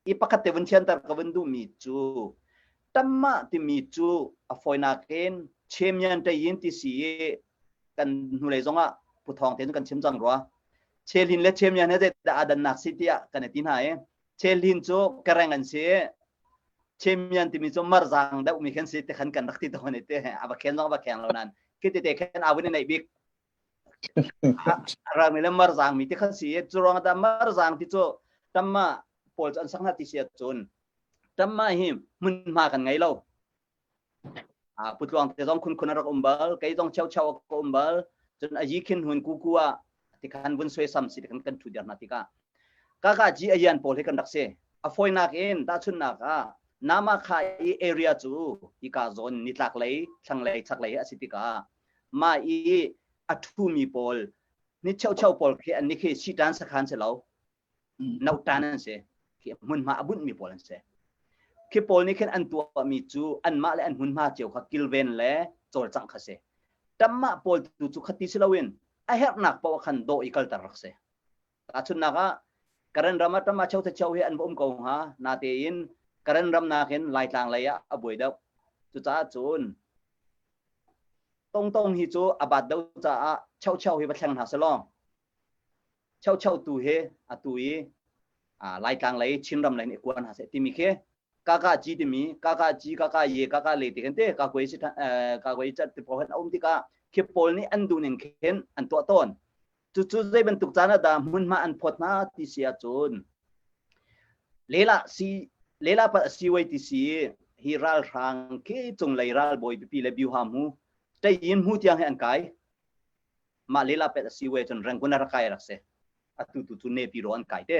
i pakhat te vun thianter ka vun duhmi cu tamah timi cu a fawinak in chemian te yin ti si i kan hnulei zongah puthawng te kan chim cang rua chelin le chemian he dah adannak si tiah kan i ti hna i chelin cu kareng an si chemian timi cu marzang deuh mi khan si te khan kan rak ti tawn i te a va khen zong va kheng lo nan khi te te khen awin nei bik rang le marzang mi te khan si cu ruang da marzang ti cu tamma pawl cu an sak hna ti si cun tamma hi hmunhma kan ngei lo a putluang te zong khun khun a rak um bal kei zong cheu cheu ka um bal cun a yi khin hun ku ku ah ti khan vun soi sam si ti khan kan thu dir na tikah kaka ji ayan pawl hi kan rak si a foinak in tahchunnak ah nama kha i area cu hika zawn nitlak lei thlanglei chaklei a si tikah mah i a ṭhumi pawl ni cheu pawl khi an ni khi sitan sakhan si lo notan an si khi hmunhma a bunhmi pawl an si khi pawl nih khin an tuahmi cu anmah le an hmunhma cio kha kilven le cawlcangh kha si tammah pawl tu cu khati si loin a herhnak paoh khan dawh i kalter rak si tahchunhnak ah Karen ram ah tamah cheu cheu hi an va um ko hnga natein Karen ram nakin Laitlang lei ah a buai deuh cucaah cun tongtong hi cu a bat deuh caah cheu cheu hi va thleng hna selaw cheu cheu tu hi atu i Laitlang lei Chinram lei nih kuan hna seh timi khi kaka ci timi kaka ci kaka ye kaka le ti kan te ka koi si ka koi chat ti pohan a um tikah khi pawl nih an duh ning khin an tuah tawn cucu zei bantuk caan ah dah hmunhma an phawt hna ti si ahcun lela si lela pa si wei ti si hi ralhrang khi cunglei ralbawi pipi le biuha mu ṭeiin mu tiang hi an kai mah lela pet a si wei cun Rangoon a rak kai rak si atu tu cu nepi ro an kai te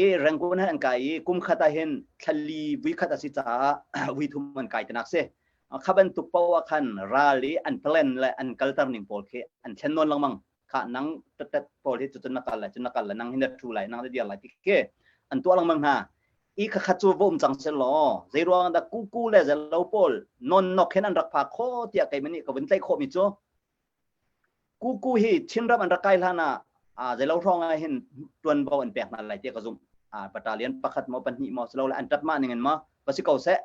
i Rangoon an kai i kum khat ah hin thlali vui khat a si caah vui thum an kai tinak si kha bantuk paoh ah khan ral i an plan le an kalter ning pawl khi an thlen nawn lengmang kha nang tat pawl hi cun na kal lai cun na kal lai nang hi na thu lai nang na dir lai ti khi an tuah lengmang hna i kha khat cu va um cang seh law zei ruang dah kuku le zelo pawl non nok hin an rak pha kho tiah keimah nih ka vun tlaih khawh mi cu kuku hi Chinram an rak kai hlan ah a zeilo hrawng ah hin tuanvo an pek hna lai tiah ka zumh. A battalion pakhat maw pahnih maw silole an ṭap mah ning in maw va si ko seh.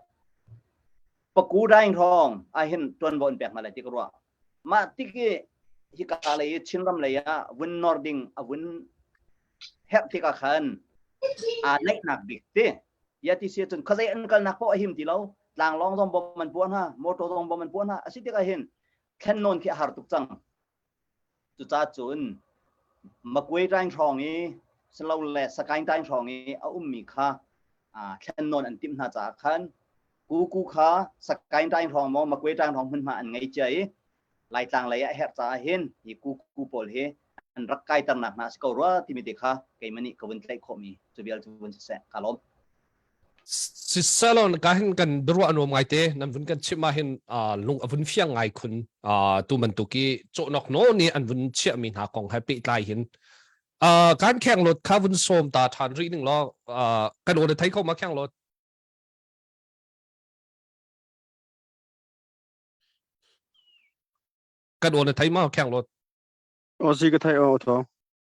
Paku daing hrawng ah hin tuanvo an pek hna lai ti ka ruah. Mah tik i hika lei i Chinram lei ah vun nor ding a vun herh tikah khan aa naihnak bik ti. Ya ti si cun khuazei an kalnak paoh a him ti lo. Tlanglawng zong bom an puah hna, motor zong bom an puah hna. A si tikah hin thlen nawn khi a har tuk cang. Cucaah cun Magway ṭaing hrawng i silole Sakaing ṭaing hrawng i a ummi kha thlen nawn an timh hna caah khan Kuku kha Sakaing ṭaing hrawng maw Magway ṭaing hrawng hmunhma an ngei cia i Laitlang lei ah a herh caah hin hi Kuku pawl hi an rak kaiternak hna a si ko rua timi te kha keimah nih ka vun tlaih khawhmi cu vial cu vun siseh ka lawm. Sisalon ka hin kan biaruah nuam ngai te nan vun kan chim ah hin lung a vun fiang ngai khun tu bantuk i cawhnok no nih an vun chiah mi hna kong he pehtlai hin kan kheng lot kha vun sawm ta than rih ning law kan aw thei kho ma kheng lot kan aw na thei ma kheng lot Aw si ka thei aw tho.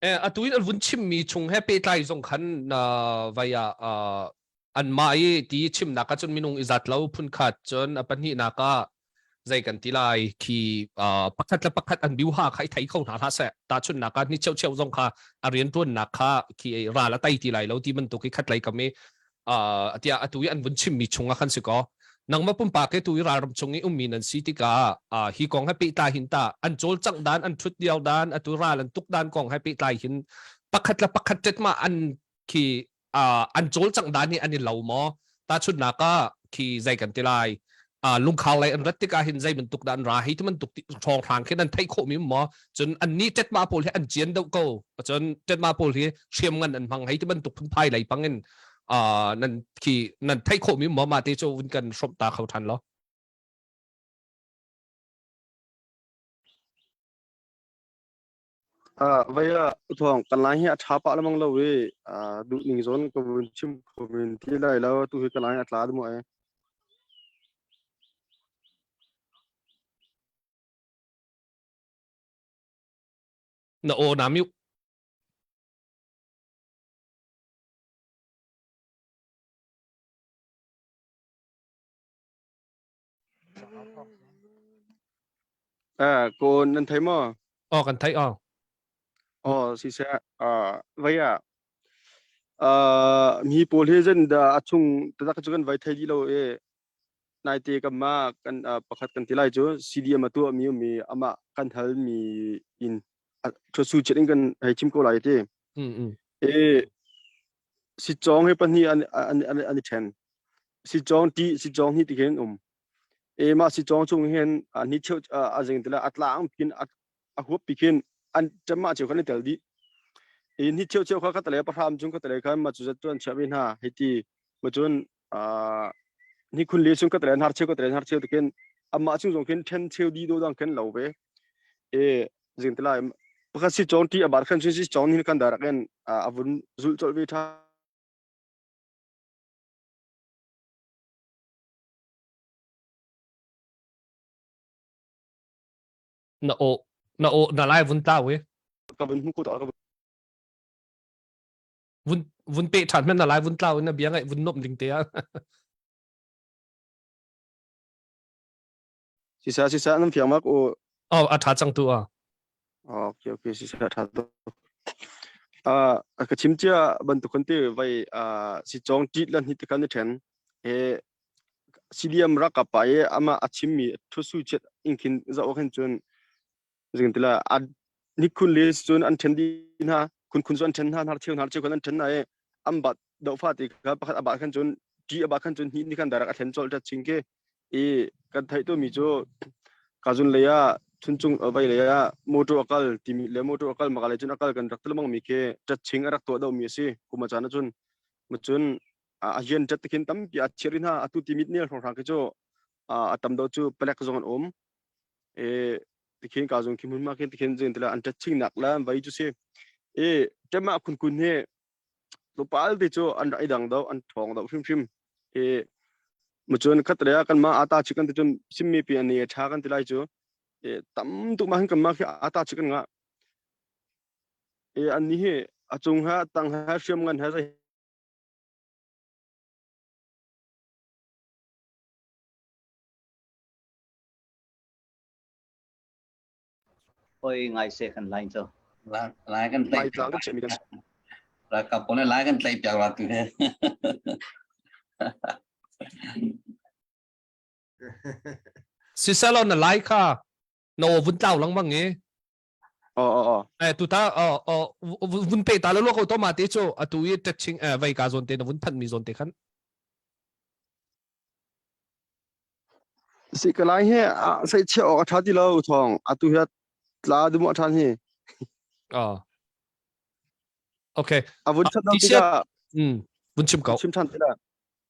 Eh, atu in an vun chimmi chung he pehtlai zong khan uh, vai ah uh, anmah i ti chimnak ah cun minung i zat lo phunkhat cun a pahnihnak ah zei kan ti lai khi uh, pakhat le pakhat an biuha kha i thei kho hna hlah seh tahchunhnak ah ni cheu cheu zong kha a riantuannak kha khi ral a tai ti lai lo ti bantuk i khat lei kam i uh, tiah atu i an vun chimmi chungah khan si ko nangmah pumpak he tu i ralram chung i ummi nan si tikah uh, hi kong he pehtlai hin ta an cawlcangh dan an thut diau dan atu ral an tuk dan kong he pehtlai hin pakhat le pakhat tet ma an khi uh, an cawlcangh dan hi an i lo maw tahchunhnak ah khi zei kan ti lai uh, lungkhar lei an rat tikah hin zei bantuk dah an ra hi ti bantuk ṭhawng hrang khin an theih khawh mi maw cun an ni ṭetma pawl hi an cian deuh ko cun ṭetma pawl hi hriam ngan an hmang hei ti bantuk phunphai lei pang in uh, nan khi nan theih khawh mi maw mah te cu vun kan hrawmh ta kho ṭhan lo Vaya thong kan lai hi a tha pa lamang lo i duh ning zon ka vun chim kho min ti lai lo tu hi ka lai a tla mu ai. Na aw na mute. Ko nan thei maw? Aw kan theih aw. Aw siseh vei ah mi pawl hi zan dah a chung taktak cu kan vai thei dih lo i naite kan mah kan pakhat kan ti lai cu CDM a tuah mi um i amah kan hal mi in su chet in kan hei chim ko lai ti. E sicawng hi pahnih an an an an i ṭhen. Sicawng ṭih, sicawng hnih ti khin um. E mah sicawng chung hin ni cheu a zing tila a tlang pin a huap pi khin an ṭemah cheu khan i tel dih. E ni cheu cheu kha ka tale pahram chung ka tale khan ma cu zat cu an chiah ve hna hei ti. Ma cun ni khun le chung ka tale har cheu ka tale har cheu ti khin amah chung zong khin ṭhen cheu di do dang khin lo ve. E zing tila pakhat si cawng ti abar khan si cawng hin kan darak in a vun zulh colh ve tha. Na o na o na lai vun tlau e. Ka vun hmu ko ta ka vun vun pe than men na lai vun tlau na bia ngai vun nom ding te a. Sisa sisa nan fiang mak u. Oh a tha cang tu a. Okay okay sisa tha to. A ka chim cia bantuk kan te vai si chong tit lan hi te kan ni then he CDM rakap pa e ama a chim mi thu su chet in khin za khin chun zing tila a nikhun le cun an then di hna khun khun cu an then hna hnar cheu hnar cheu khan an then na e am bat do fa ti kha pakhat aba khan cun ti aba khan cun hi ni khan darak a thlen chol ta ching ke i kan theih tu mi cu kazun lei ah chuncung vai lei ah motor akal timi le motor akal maka le cun akal kan rak tlmang mi khi tat ching a rak tuah do mi a si kuma chan cun cun a hian tat khin tampi a chirin ha atu timit nel hrang khi cu a tam do cu palek zong an um e tikhin ka zong khi mun ma khin tikhin zing tila an tat ching nak la vai chu si e tema khun kun he tlawmpal te cu an rak i dang do an ṭhawng do hrimhrim i mucun khatlei ah kanmah ata chik kan ti cun simmi pi an i ṭha kan ti lai cu i tam tuk ma hin kanmah khi ata chik kan ngah i an nih hi a cung ha tang ha hriam ngan ha zei Hoi ngai se kan line cu. Lai kan tlaih. Lai tlang kan Ralkap pawl nih lai kan tlaih piak ra tu he. Siselo na lai kha na aw vun tlau lengmang i. Oh oh oh. Eh tu ta oh oh vun pe ta lo lo ko to ma te chu atu i touching eh vai ka zon te na vun phan mi zon te khan. Si ka lai hi sei chia awk a ṭha ti lo thawng atu hi tla dum a ṭhan hi. Ah. Okay. A vun ṭhat lo tikah vun chim ko. Chim ṭhan ti la.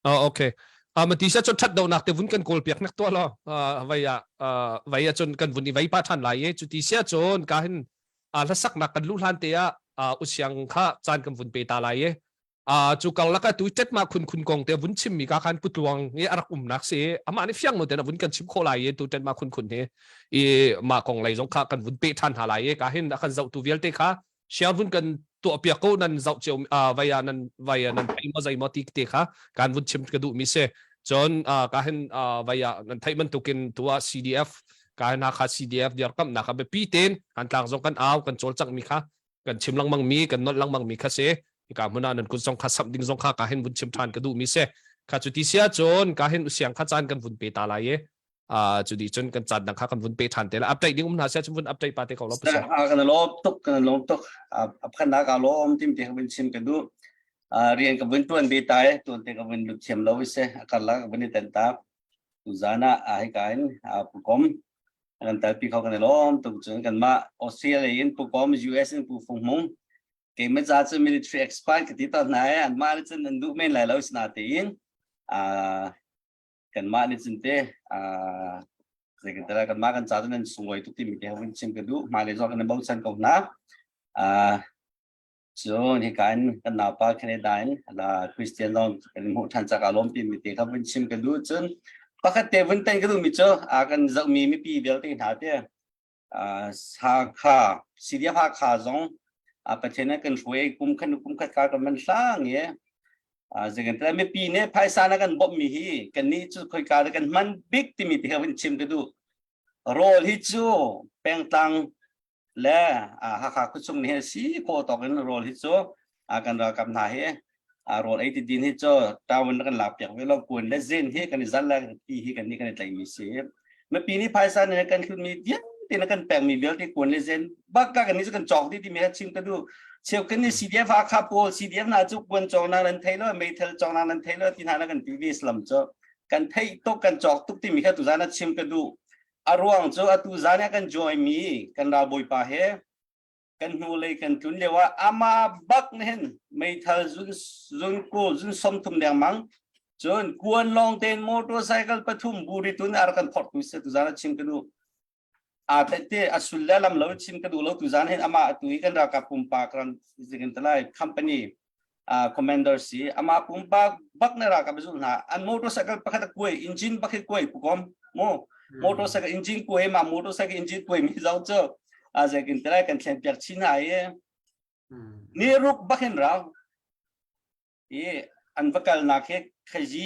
Oh okay. Ah ma ti sa chon ṭhat do nak te vun kan kawl piak nak to lo. Vai ah vai ah chon kan vun i vai pa ṭhan lai e cu ti sia chon ka hin a hlasak nak kan lu hlan te ah usiang kha caan kan vun pe ta lai e. Cu karlak ah tu tet ma khun khun kong te vun chim mi ka khan putluang i a rak umnak si amah nih fiang lo ten a vun kan chim khawh lai i tu tet ma khun khun hi i mah kong lei zong kha kan vun pe than hna lai i ka hin a kan zoh tu vialte kha share vun kan tuah piak ko nan zoh cio vai ah nan vai ah nan thei maw zei maw ti te kha kan vun chim ka duh mi si cun ka hin vai ah nan theih bantukin tu ah CDF ka hin Hakha CDF dirkamnak a biapi ten kan tlang zong kan au kan cawlcangh mi kha kan chim lengmang mi kan nolh lengmang mi kha si hika hmun ah nan kut zong kha samh ding zong kha ka hin vun chim than ka duh mi si kha cu ti sia cun ka hin usiang kha caan kan vun pe ta lai i cu di cun kan caan dang kha kan vun pe than te la update ding um hna sia cun vun update pa te ko lo pasal kan lom tuk kan lom tuk apkhan na ka lom tim te kan chim ka du rian ka vun tuan be tai tuan te ka vun lut thiam lo se akar la ka vun ten ta tu zana a he ka in pukom kan talpi kho kan i lawm tuk cun kanmah Australia in pukom US in pu Fung Hmung keimah ca cu military expert ka ti tawn hna i anmah nih cun an duh men lai lo sinatein kanmah nih cun te zeitintiah kanmah kan ca cu nan sunglawi tuk timi te vun chim ka duh hmailei zong kan i bochan ko hna. Cun hika in kan naupa Canada in la Christian zong kan hmuh ṭhan cak lawm timi te kha vun chim ka duh. Cun pakhat te vun tan ka duhmi cu a kan zohmi mipi vialte hna te Hakha CDF Hakha zong Pathian kan hruai kum khan kum khat ka kan man hlang i zegan mipi nih phaisa na kan bawmh mi hi kan nih cu khoika da kan hman bik timi te kha vun chim ka duh. Rawl hi cu pengtlang le Hakha khuachung nih si khawh tawk in rawl hi cu kan ralkap hna hi rawl ei ti din hi cu tawin kan lak piak ve lo kuan le zin hi kan i zal le ti hi kan nih kan i tlaih mi si mipi nih phaisa nih kan hlut mi vialte na kan pek mi vialte kuan le zen bak ka kan nih cu kan cawk dih timi ha chim ka duh cheu kan nih CDF Hakha pawl CDF hna cu kuan cawk nak nan thei lo meithal cawk nak nan thei lo ti hna na kan ti vi Islam cu kan theih tuk kan cawk tuk timi kha tuzan a chim ka duh A ruang cu atu zan ah kan join mi kan ralbawipa he kan hnulei kan tlun lio ah ama bak nih meithal zun zun ku zun 30 lengmang cun kuan lawng tein motorcycle pathum buri tun ar kan phorh tu se tu zan ah chim ka duh a te a sul le lam lo chim ka duh lo tu zan hin ama atu hi kan ralkap pumpak ran zingin talai company commander si ama pumpak bak na ralkap zul hna an motorcycle pakhat kuai engine pakhat kuai pukom mo motorcycle engine kuai ma motorcycle engine kuai mi zau chu a zekin trai kan thlen piak chin ha ye ni ruk bakin rau i an va kal nak he khaji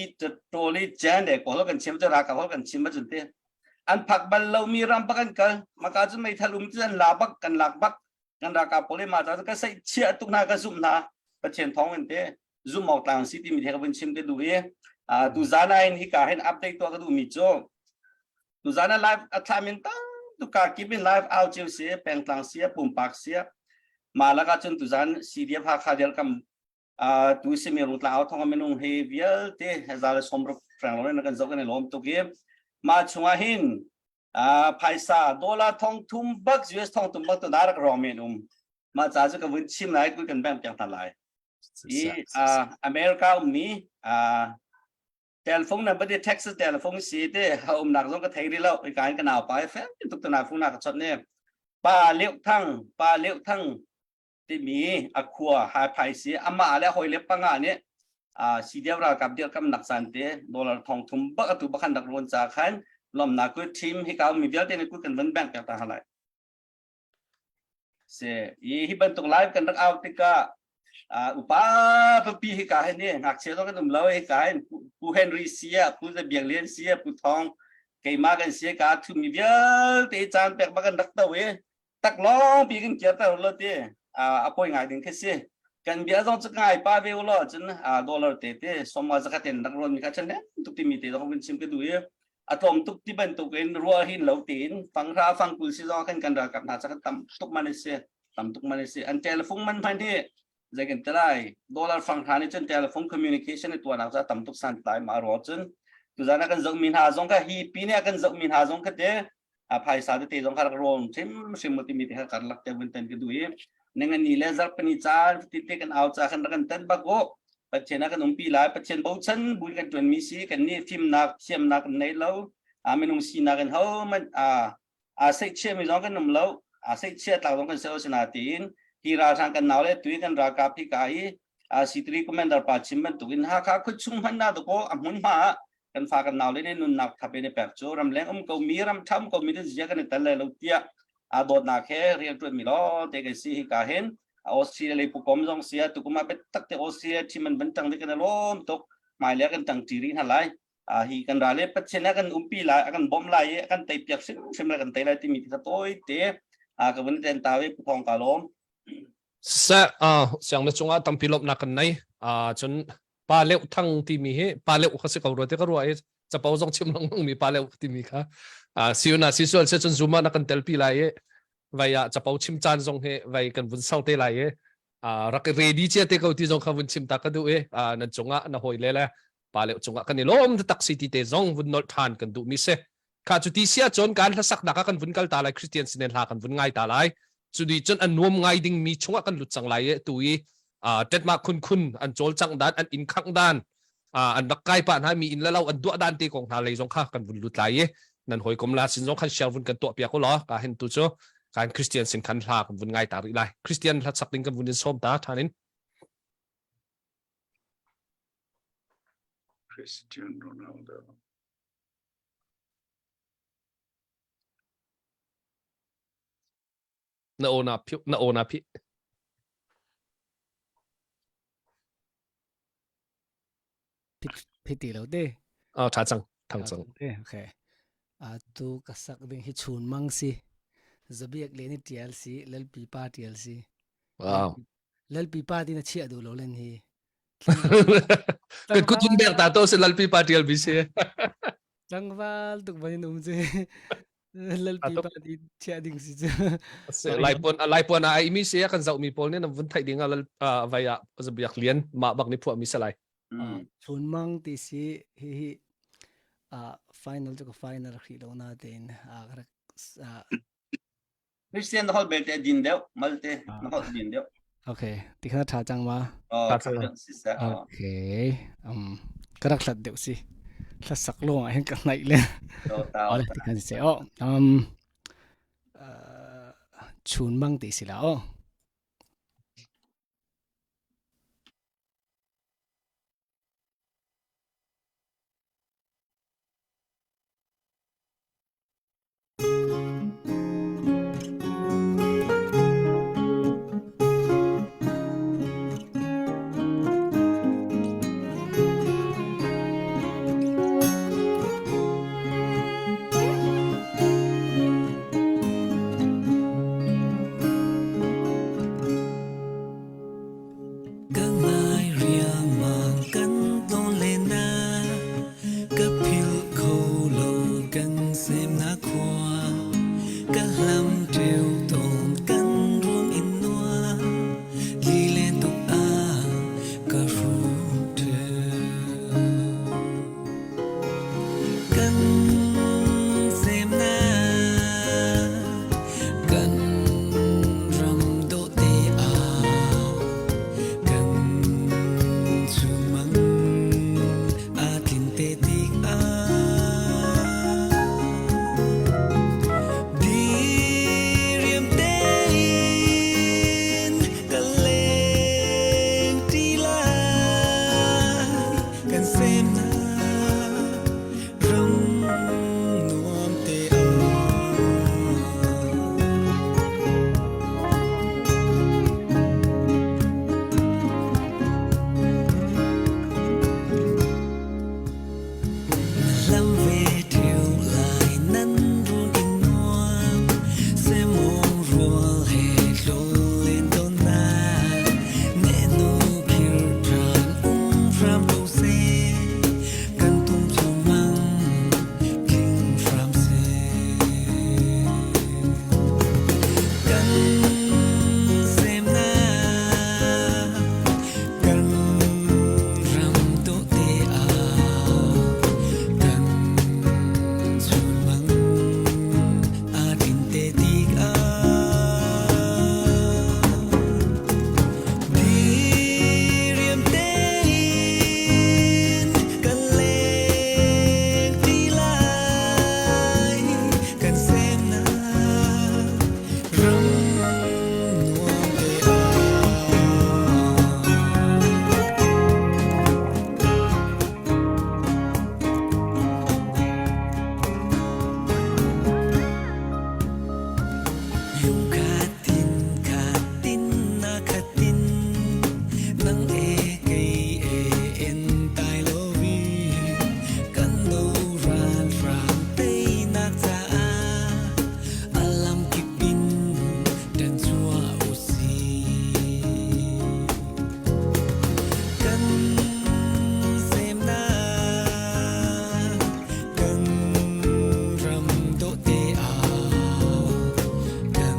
toli chen de ko kan chim chu ra ka kan chim ma chun te an phak bal lo mi ram pakan kal maka chu mei thal um chu an la bak kan lak bak kan ralkap pawl mah ca ka sei chia tuk hna ka zumh hna Pathian thawng in te zum awk tlang si timi he ka vun chim te duh i tu zan ah hin hika hin update tuah ka duh mi cu tu zan ah live a thla min tam tu ka kip in live out cio si pengtlang si pumpak si ma laka cun tu zan CDF Hakha del kam tu simi rungtlang au thong minung hi vialte zal somruk frang lo na kan zoh kan i lawm tuk i ma chungah hin phaisa dollar thong thum bak US thong thum bak to darak rong men um ma ca cu ka vun chim lai ku kan bang piak hna lai i America ummi telephone number te Texas telephone si te ha um nak zong ka thei ri lo i kan ka nau pa fe tuk ta na phone na ka chot ne pa leu thang pa leu thang timi a khua haiphai si amah le hawi le panga nih CDF ralkap dirkam nak san te dollar thong thum bak atu bakhan rak rawn ca khan lomnak ku team hi ka mi vialte ne ku kan van bank ta halai se i hi bantuk live kan rak out tikah upa papi hi ka hin ni ngakchia zong kan um lo hi ka hin pu Henry sia pu Za Biak Lian sia pu Thong keima kan sia ka thu mi vialte caan pek bak kan rak to i taklawng pi kan kir ter lo ti a poi ngai ding khi si kan bia zong cu ngai pa ve lo cun dollar te te soma zakhat in rak ron mi kha chen tuk ti mi te zong kan chim ka du i a tlawm tuk ti bantuk in rua hin lo tin fanghra fangkul si zong kan kan ralkap hna cha tam tuk man si tam tuk man si an telephone man man hi zei kan telai dollar fanghra ni cun telephone communication ni tuanak cha tam tuk san tlai ma ro cun tuzana kan zoh mi hna zong kha hi pi ne kan zoh mi hna zong kha te a phaisa tete zong kha rak rawn hrimhrim mu timi te kha karlak te vun tan ka duh i ningani le zarhpini caan tite kan au ca khan rak kan tan bak u Pathian a kan umpi lai Pathian bochan buin kan tuan mi si kan nih fimnak thiamnak kan nei lo a minung sinak in ho man a a seihchia mi zong kan um lo a seihchia tlak zong kan se sina tiin hi ralhrang kan nau le tui kan ralkap hi ka i a C3 commander pa chim bantuk in Hakha khuachung hman na to ko a hmun hma kan fa kan nau le nih nunnak thap in i pek cu ramleng um ko mi ram tham ko mi zia kan i tel lai lo tiah a dawtnak he rian tuan mi lo te kan si hi ka hin Australia lei pukom zong sia tukuma bet tak te Australia team an ban tang de kan lom tuk mai le kan tang ti ri hna lai a hi kan ra le pathian kan umpi lai kan bom lai i kan tei piak hrim hrim lai kan tei lai timi ti toi te a ka vun ten ta we puthong ka lom Sa siang na cungah tampi lawmhnak kan nei. Cun pa leuh thang timi hi pa leuh kha si ko rua te ka ruah i capo zong chim lengmang mi pa leuh timi kha siuna si sual se cun zuma na kan telpi lai i vai ah capo chim caan zong hi vai kan vun sau te lai i rak ready cia te ko ti zong kha vun chim ta ka duh i nan cungah na hawi le le pa leuh cungah kan i lawm tak si ti te zong vun nolh than kan duh mi si Kha cu ti sia cun kan hlasak nak ah kan vun kal ta lai Christian sinen hla kan vun ngai ta lai cu ni cun an nuam ngai ding mi chungah kan lut cang lai i tu i tetmah khun khun an cawlcangh dan an inn khangh dan an rak kai pa hna mi inn le lo an duah dan te kong hna lei zong kha kan vun lut lai i nan hawikom la sin zong khan share vun kan tuah piak u law ka hin tu cu. Kan Christian sin khan hla kan vun ngai ta rih lai. Christian hla sak ding kan vun in sawm ta than in. Christian Ronaldo. Na aw na phi na aw na phi. Phi ti lo te. Ah tha cang thang cang. Okay. Atu ka sak ding hi chun mang si. Zabiak le ni tial si lalpi pa tial si. Wow. Lalpi pa ti na chia du lo len hi. Kan kutun bek ta to si lalpi pa tial bi si. Tlangval tuk ban um cu. Lalpi pa ti chia ding si cu. Lai puan lai puan a ai mi si kan zoh mi pawl nih nan vun theih ding ah vai ah zabiak lian mah bak ni phuah mi si lai. Chun mang ti si hi hi final cu ka final hrih lo na tein rak Christian na holh belte din deuh malte na holh din deuh. Okay, ti kha tha cang ma? Oh, tha si sa. Okay. Ka rak hlat deuh si. Hla sak lawng ah hin ka hnaih le. Ole ti khan si oh. Chun mang ti si la oh. Ka ngai riangmang kan tlawn len na ka philh kho lo kan semnak khua ka hlam ṭheo tawn kan ruam in nua lilen tuk ah ka hrum ṭheo. Kan semnak kan ram dawhte ah kan chumang aa tlin te tikah diriam tein kan leng ṭi lai kan semnak ram nuam te ah. Lam ve ṭheo lai nan run in nuam semong rual he tlawn tawn na nehhnu khir ṭhan um hram ko seh kan tum chungmang tling hram seh. Kan semnak kan ram dawhte ah kan chunmang aa tlin te tikah diriam tein kan leng ṭi lai kan semnak ram nuam te ah. Lung khatin khatin na khatin nang e kei e en tai lo vi kan do ral hram teinak caah alam kip in dan chuah usih. Kan semnak kan ram dawhte ah kan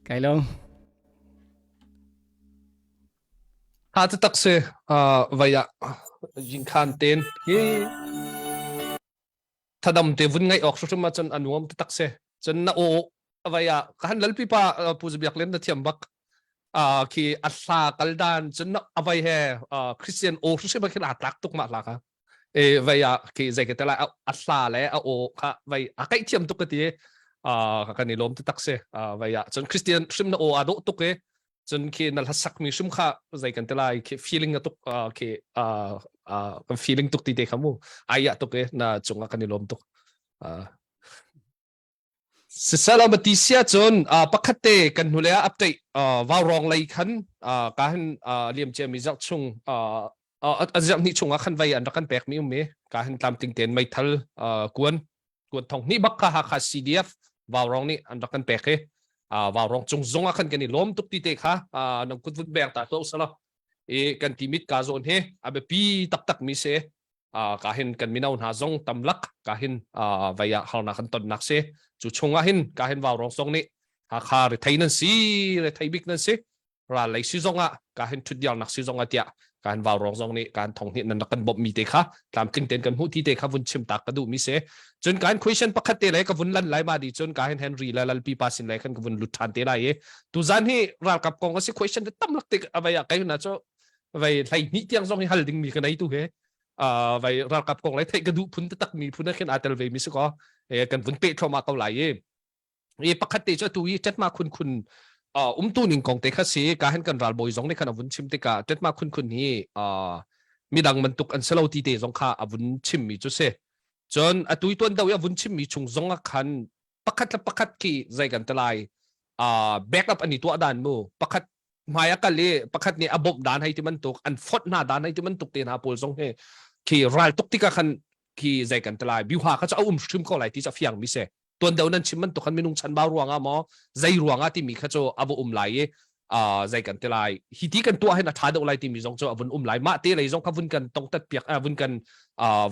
Kai lawm. Ha te tak si vai ah jingkhan ten hi thadam te vun ngai ok hrim cun a nuam te tak si cun na aw vai ah ka han lalpi pa pu biak len na thiam bak khi a hla kal dan cun avai he Christian aw hrim khin aa tlak tuk ma hla kha e vai ah khi zei ke te lai a hla le a aw kha vai a kaih thiam tuk ka ti kan i lawm te tak si vai ah cun Christian hrim na aw aa dawh tuk e cun khi na hla sak mi hrim kha zei kan te lai khi feeling a tuk khi kan feeling tuk ti te kha mu ai ah tuk e na cungah kan i lawm tuk Sisela mati sia cun pakhat te kan hnulei ah update vaurawng lei khan ka hin liam cia mi zarh chung a zarh hnih chung ah khan vei an rak kan pek mi um i ka hin tlamtling tein meithal kuan kuan thong hnih bak kha Hakha CDF vaurawng nih an rak kan pek i vaurawng cung zong ah khan kan i lawm tuk ti te kha nang kut vun beng ta to usala i kan ti mit ka zawn hi a biapi taktak mi si ka hin kan mino hna zong tamlak ka hin vei ah harnak kan tonnak si cu chungah hin ka hin vaurawng zong nih Hakha rethei nan si rethei bik nan si ral lei si zong ah ka hin thutdiarnak si zong ah tiah ka hin vaurawng zong nih kan thong hnih nan rak kan bawmh mi te kha tlamtling tein kan hmuh ti te kha vun chim tak ka duh mi si cun ka hin question pakhat te le ka vun lan lai ma di cun ka hin Henry le lalpi pa sin le khan ka vun lut than te lai i tuzan hi ralkap kong a si question te tam lak tik avai ah kai na chu vei hlei hnih tiang zong hi hal ding mi ka nei tu he vai ralkap kong lai theih ka duh phun tak mi phun khin aa tel ve mi si ko kan vun pe thloma ko lai i i pakhat te chu tu i chatma khun khun umtu ning kong te kha si ka hen kan ralbawi zong nih khan a vun chim tikah chatma khun khun hi midang bantuk an selo ti te zong kha a vun chim mi chu si cun atui tuan do i a vun chim mi chung zong ah khan pakhat le pakhat khi zei kan te lai backup ani tuah dan mu pakhat hmai a kal i pakhat nih a bawmh dan hei ti bantuk an fawt hna dan hei ti bantuk te hna pawl zong hi khi ral tuk tikah khan khi zei kan ti lai biuha kha cu a um hrim ko lai ti cu a fiang mi si tuan deuh nan chim bantuk khan minung chanbau ruangah maw zei ruangah timi kha cu a va um lai i zei kan ti lai hi ti kan tuah hin a tha deuh lai timi zong cu a vun um lai mah te lei zong kha vun kan tongtat piak vun kan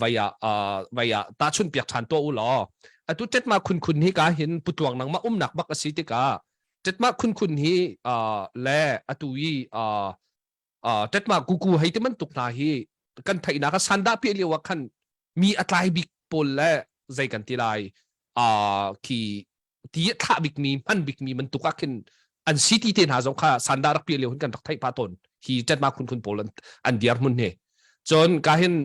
vai ah vai ah tahchun piak than tuah u law atu tetma khun khun hi ka hin putluang nangmah umnak bak a si tikah Tetmah khunkhun hi le atu i tetmah kuku hei ti bantuk hna hi kan theihnak a sandah piah lio ah khan mi a tlai bik pawl le zei kan ti lai khi ti a thlah bik mi hman bik mi bantuk ah khin an si ti te hna zong kha sandah rak piah lio hin kan rak theih pah tawn hi tetmah khunkhun pawl an an diar hmun hi cun ka hin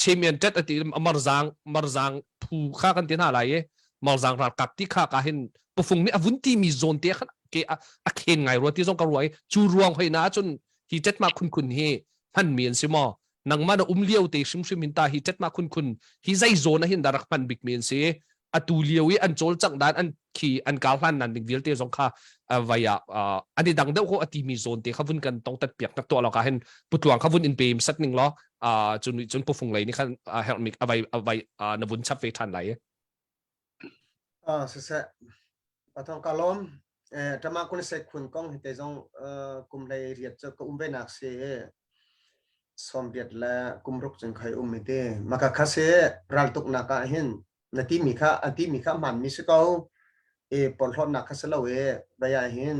chemian tet ati marzang marzang phu kha kan ti hna lai i marzang ralkap ti kha ka hin pufung nih a vun ti mi zawn te khan ke a khen ngai rua ti zong ka rua i cu ruang hoi na cun hi tet ma khun khun hi hman mi an si maw nangmah na um lio te hrimhrim hin ta hi tet ma khun khun hi zei zawn a hin da rak hman bik mi an si atu lio i an cawlcangh dan an khi an kar hlan nan ding vialte zong kha vai ah an i dang deuh ko a ti mi zawn te kha vun kan tong tat piak nak tuah lo ka hin putluang kha vun in pem sat ning law cun cun pufung lei nih khan herh mi avai avai na vun chap ve than lai Ah siseh pathong ka lawm eh tama kun se khun kong hi te zong kum hlei riat cu ka um ve nak si 80 le kum ruk cun khai um mi te maka kha se raltuk nak ah hin na ti mi kha an ti mi kha hman mi si ko e porhlawt nak kha si lo e baya hin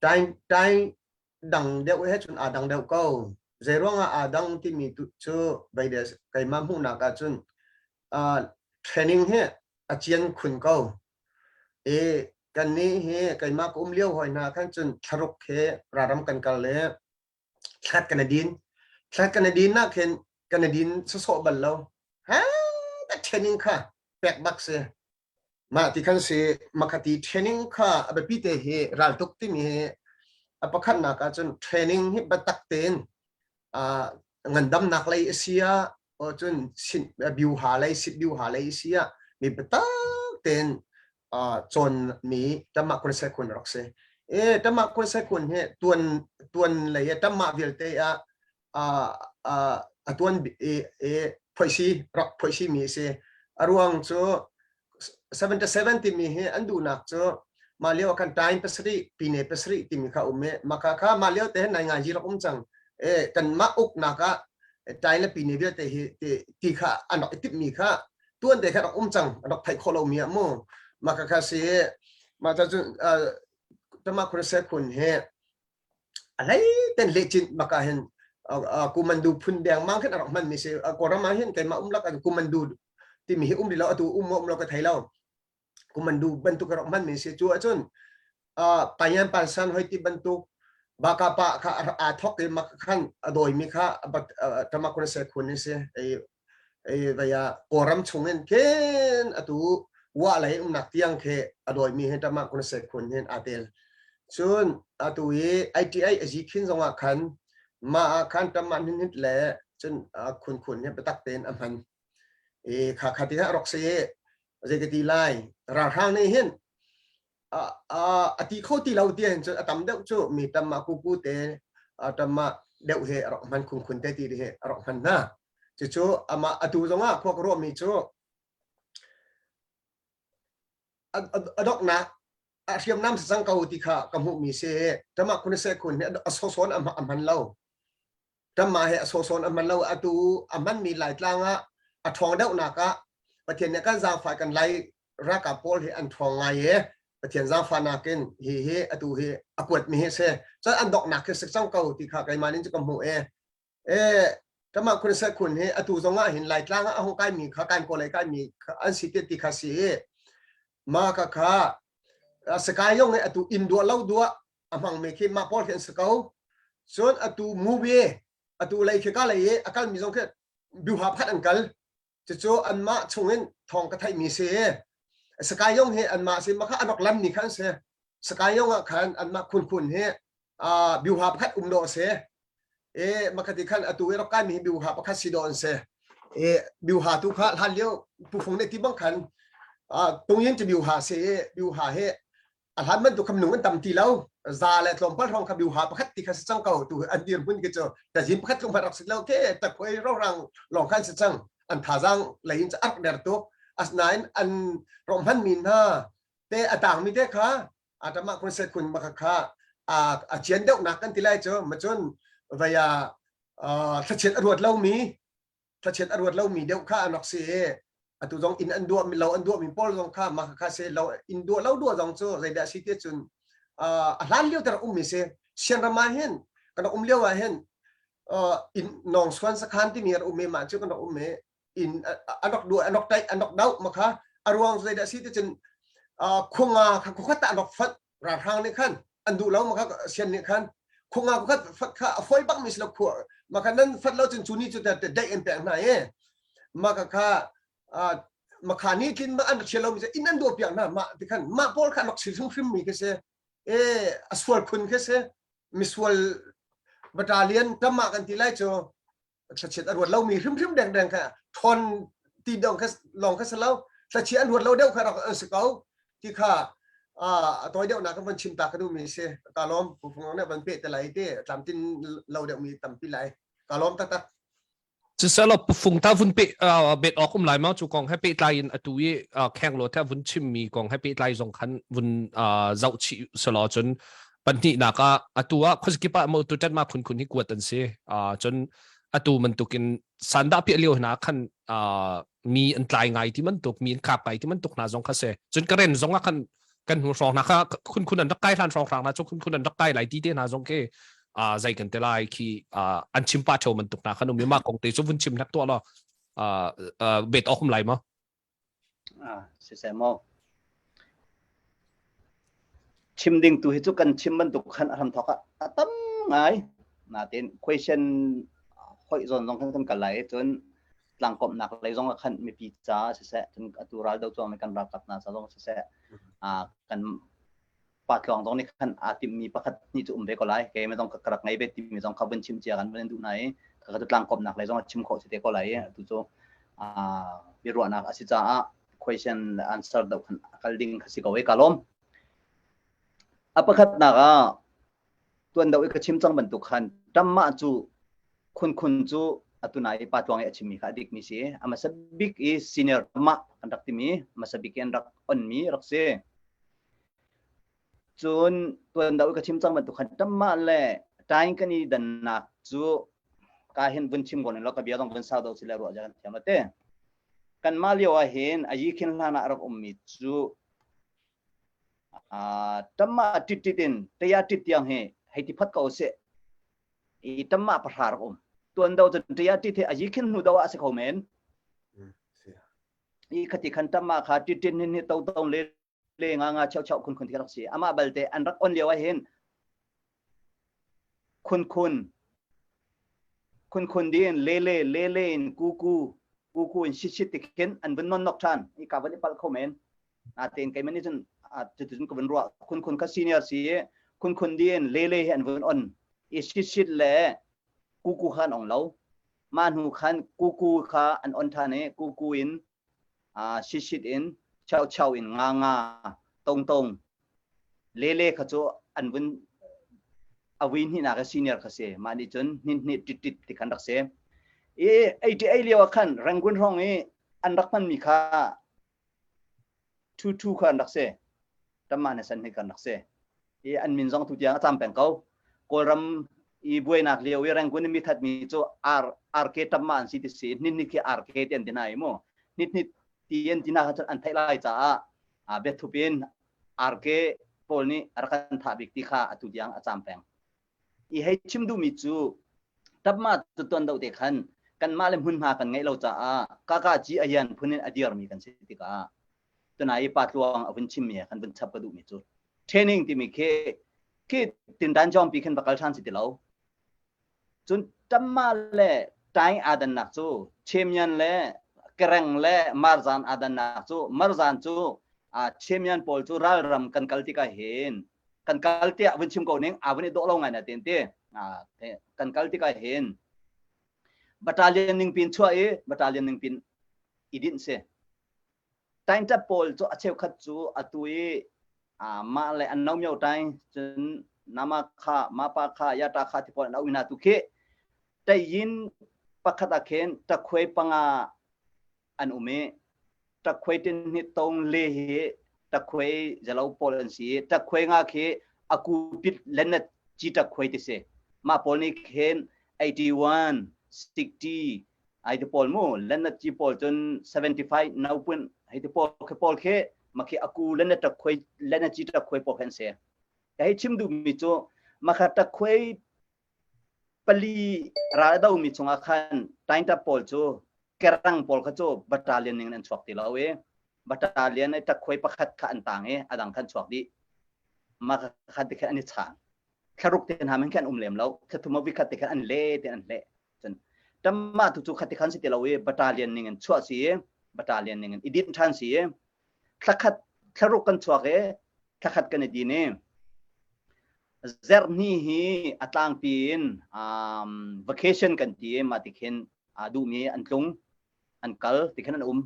time time dang deuh he cun aa dang deuh ko zei ruangah aa dang timi tu cu veide keimah hmuhnak ah cun uh, training hi a cian khun ko e kan nih hi keimah ka um lio hoi hna khan cun thlaruk he raram kan kal le thlat kan din thlat kan din nak khin kan din sawsawh bal lo ha ta training kha pek bak si mah ti khan si makhati training kha a biapi te hi raltuk timi hi a pakhatnak ah cun training hi biatak tein ngandamnak lei a si ah cun biuha lei sit biuha lei a si ah mi biatak tein cawn mi tamah kun se kun rak si e tamah kun se kun hi tuan tuan lei tamah vialte ah a tuan e phoisi rak phoisi mi si a ruang cu 77 timi hi an duhnak cu mah lio kan time pasarih pine pasarih timi kha um i maka kha mah lio te nai ngai ji rak um cang e kan mah uknak ah time le pine vialte hi ti kha an rak i timh mi kha tuan te kha rak um cang rak theih khawh lo mi ah mu maka kha si mah ta cu. tama khurse khun he a hlei ten le chin baka hin kumandu phun deng mang khin arak hman mi si Kawlram ah hin keimah um lak kumandu timi hi um li lo atu um um lo ka thei lo kumandu bantuk rak hman mi si cu ahcun payan pansan hoi ti bantuk baka pa kha aa thok i mak khan a dawi mi kha tama kun se khun ni si ei ei vaya Kawlram chung in khin atu wa lei umnak tiang khi a dawi mi hi tama kun se khun hin aa tel cun atu i ITI azi khin zongah khan ma ah khan tama nin hit le cun khun khun hi biatak tein a hman i kha kha ti ha rak si zei ka ti lai ralhrang nih hin a ti kho ti lo ti hin cun a tam deuh cu mi tam ah kuku te tam ah deuh he a rak hman khunkhun te ti he a rak hman hna cucu amah atu zongah khua ka ruahmi cu a doknak a hriamnam si cang ko ti kha ka hmuhmi si tamah kun se khun hi a sosawn a hman lo Kanmah he a sawsawn a hman lo atu a hmanmi Laitlang ah a ṭhawng deuhnak ah Pathian nih kan zaangfah kan Lai ralkap pawl hi an ṭhawng ngai i Pathian zaangfahnak in hi hi atu hi a kuatmi hi si cun an doknak hi si cang ko ti kha keimah nih cu ka hmuh i e kamah khun se khun hi atu zong ah hin Laitlang ah a hung kaimi kha kan kaw lei kaimi an si ti ti kha si i ma ka kha sakai yong hi atu inn duah lo duah a hmangmi khi mah pawl khi an si ko cun atu movie atu lei khi ka lei i a kalmi zong khi biuha pakhat an kal cucu anmah chungin thawng ka theihmi si Sakai yong hi anmah si makha anok lam ni khan si Sakai yong ah khan anmah khun khun hi biuha pakhat um dawh si e makhati khan atu i rak kai mi biuha pakhat si dawh an si e biuha tu kha hlan lio pufung ne ti bang khan tungyin ti biuha si biuha he a hlan bantuk kha minung an tam ti lo za le tlawmpal hrawng kha biuha pakhat ti kha si cang ko tu an dir hmun khi cu tazin pakhat tlung rak si lo ke takhoi rorang lawng khan si cang an thazang lei in ark der tuk asnain an rom hman mi hna te atang mi te kha atama kun se kun maka kha a chian deuh nak kan ti lai chu macun vaya thlachiat a ruat lo mi thlachiat a ruat lomi deuh kha an rak si i atu zong inn an duah lo an duahmi pawl zong kha mah kha si lo inn duah lo duah zong cu zeidah si ti cun a hlan lio te rak ummi si sianram ah hin kan rak um lio ah hin inn nawng suan sakhan timi rak um i mah cu kan rak um i inn an rak duah an rak taih an rak doh ma kha a ruang zeidah si ti cun khuanga kha khuakhat an rak fat ralhrang nih khan an duh lo maka sian nih khan khunga khat fat kha a foi bak mi si lo khu maka nan fat lo cun cu ni cu te dei an pek hna e maka kha makha ni tlin ma an rak lo mi in an duh piak hna ma ti khan ma pawl kha rak si hrim hrim mi khi se e a sual khun khi se misual battalion tama kan ti lai cu thlachiat a ruat lomi hrimhrim dengdeng kha ṭhawn ti dong kha lawng kha si lo thlachiat an ruat lo deuh kha rak an si ko ti kha a tawi deuh nak kan von chim ta ka duhmi si ka lawm pufung nih van pe te lai te tlamtin lo deuh mi tampi lai ka lawm taktak Siselaw pufung ta vun pe bet awk um lai ma cu kong he pehtlai in atu i kheng lo the vun chimmi kong he pehtlai zong khan vun zoh chih selaw cun Pahnihnak ah atu ah khuazakip ah mo tu ṭet ma khun khun hi kuat an si. Uh, cun atu bantukin sandah piah lio hna khan uh, mi an tlai ngai ti bantuk mi an kap ngai ti bantuk hna zong kha si. Cun karen zong ah khan kan hnu hrawng hna kha khun khun an rak kai hlan hrawng hrang hna cu khun khun an rak kai lai ti te hna zong khi uh, zei kan te lai khi uh, an chim pa theo bantuk hna khan um i mah kong te cu vun chim hnak tuah law uh, uh, bet awk um lai ma? Ah, siseh maw. Chim ding tu hi cu kan chim bantuk khan a hramthawk ah a tam ngai. Natin question hoih zawn zong khan kan kal lai i cun tlangkomhnak lei zong ah khan mipi ca siseh cun atu ral do cuang mi kan ralkap hna ca zong siseh ah kan pa tluang zong nih khan aa timhmi pakhat hnih cu um ve ko lai keimah zong ka rak ngei ve timi zong kha vun chim cia kan vun duh hna i ka tlangkawmnak lei zong chim khawh si te ko lai i atu cu biaruahnak a si caah question answer deuh khan kal ding kha si ko i ka lawm a pakhatnak ah tuan deuh i ka chim cang bantuk khan ṭammah cu khunkhun cu atu nai pa tluang i a chimmi kha a dikmi si a hmasa bik i senior mah kan rak timi hmasa bik i an rak onmi rak si Cun tuan deuh i ka chim cang bantuk khan ṭammah le ṭaing kan i dannak cu ka hin vun chim ko ning law ka bia zong vun sau deuh si le ruah zia kan thiam lo te. Kanmah lio ah hin a yi khin hlan ah a rak ummi cu Tamma tit tit in taya tit tiang hi hei ti phat ko seh. I tamma pahra rak um. Tuan do cun taya tit hi ayi khin hnu do ah si kho men. I khati khan tamma kha tit tit hin hi to to le le nga nga cheu cheu khun khun ti rak si. Amah balte an rak on lio ah hin khun khun khun khun din le le le le in ku ku ku ku in shit shit ti khin an vun non nok than i ka van i pal kho men. Natein keimah nih cun cuticun ka vun ruah. Khun khun kha senior si i khun khun din lele hi an vun on i shit shit le kuku kha an ong lo. Mah hnu khan kuku kha an on ṭhan i kuku in shit shit in chau chau in nga nga tong tong lele kha cu an vun a vui hnihnak i senior kha si. Mah nih cun hnin hnih tit tit ti khan rak si. I 88 lio ah khan Rangoon hrawng i an rak hmanmi kha Thu Thu kha an rak si. Tamma na san hi kan rak si. I an min zong tu tiang a cam peng ko. Kawlram i buainak lio i Rangoon i mi thatmi cu R RK Tamma an si ti si. Hnit hnit khi RK ti an ti na i mu. Hnit hnit ti an ti na kha an theih lai caah a biathup in RK pawl nih a rak kan thah bik ti kha atu tiang a cam peng. I hei chim duhmi cu tapma cu tuan do te khan kanmah le hmunhma kan ngeih lo caah kaka ci ayan phun in a dirmi kan si tikah tunai i pa tluang a vun chimmi kan vun chap ka duhmi cu training timi khi khi tindan jong pi khin va kal than si ti lo. Cun tamma le taing adannak cu chemian le kereng le marzan adannak cu marzan cu chemian pawl cu ralram kan kal tikah hin kan kal tiah vun chim ko ning a vun i dawh lo ngai na ten ti kan kal tikah hin battalion ning pin chuah i battalion ning pin i dinh si. Taingtap pawl cu a cheukhat cu atu i mah le an no myo taing cun nama kha mapa kha yata kha ti pawl an au ina tu khi tayin pakhat ah khin takhuai panga an um i takhuai tin hi tong le hi takhuai zalo pawl an si i takhuai nga khi aku pit lenet chi takhuai ti si. Mah pawl nih khin 81 60 ai ti pawl mu lenet chi pawl cun 75 no pun hei ti pawl khi pawl khi ma khi aku lenet takhuai lenet chi takhuai pawl khan se. Ka hei chim duh mi cu makha takhuai pali ral a domi chungah khan taingtap pawl cu kerang pawl kha cu battalion ning in an chuak ti lo i battalion i takhuai pakhat kha an tang i a dang khan chuak dih. Mah kha ti khan an i chang. Thlaruk te hna men khan um lem lo. Thla thum vikhat te khan an le te an hle. Cun tamma tu cu khati khan si ti lo i battalion ning in chuah si i battalion ning in i din ṭhan si i thlakhat thlaruk kan chuak i thlakhat kan i din i zarhni hi a tlangpi in um, vacation kan ti i mah ti khin aa duhmi an tlung an kal ti khin an um.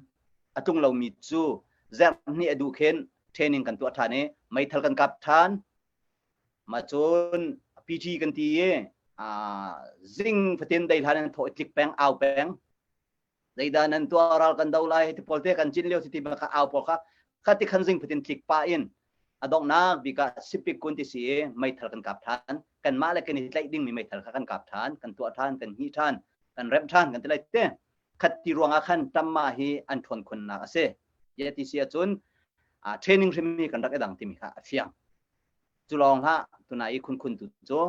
A tlung lomi cu zarhni a duh khin training kan tuah ṭhan i meithal kan kap ṭhan. Mah cun PT kan ti i zing fatin dei hlan in thawh i tlik peng au peng zeidah nan tuah ral kan do lai ti pawl te kan cin lio ti ma kha au pawl kha kha ti khan zing fatin tlik pa in a donghnak bik ah sipik kun ti si i meithal kan kap than. Kanmah le kan i tlaih ding mi meithal kha kan kap than, kan tuah than, kan hnih than, kan remh than kan ti lai te. Khat ti ruangah khan tamma hi an ṭhawn khunnak a si ya ti si ahcun training hrim hi kan rak i dang timi kha a fiang. Cu lawng hlah, tuna i khun khun tu cu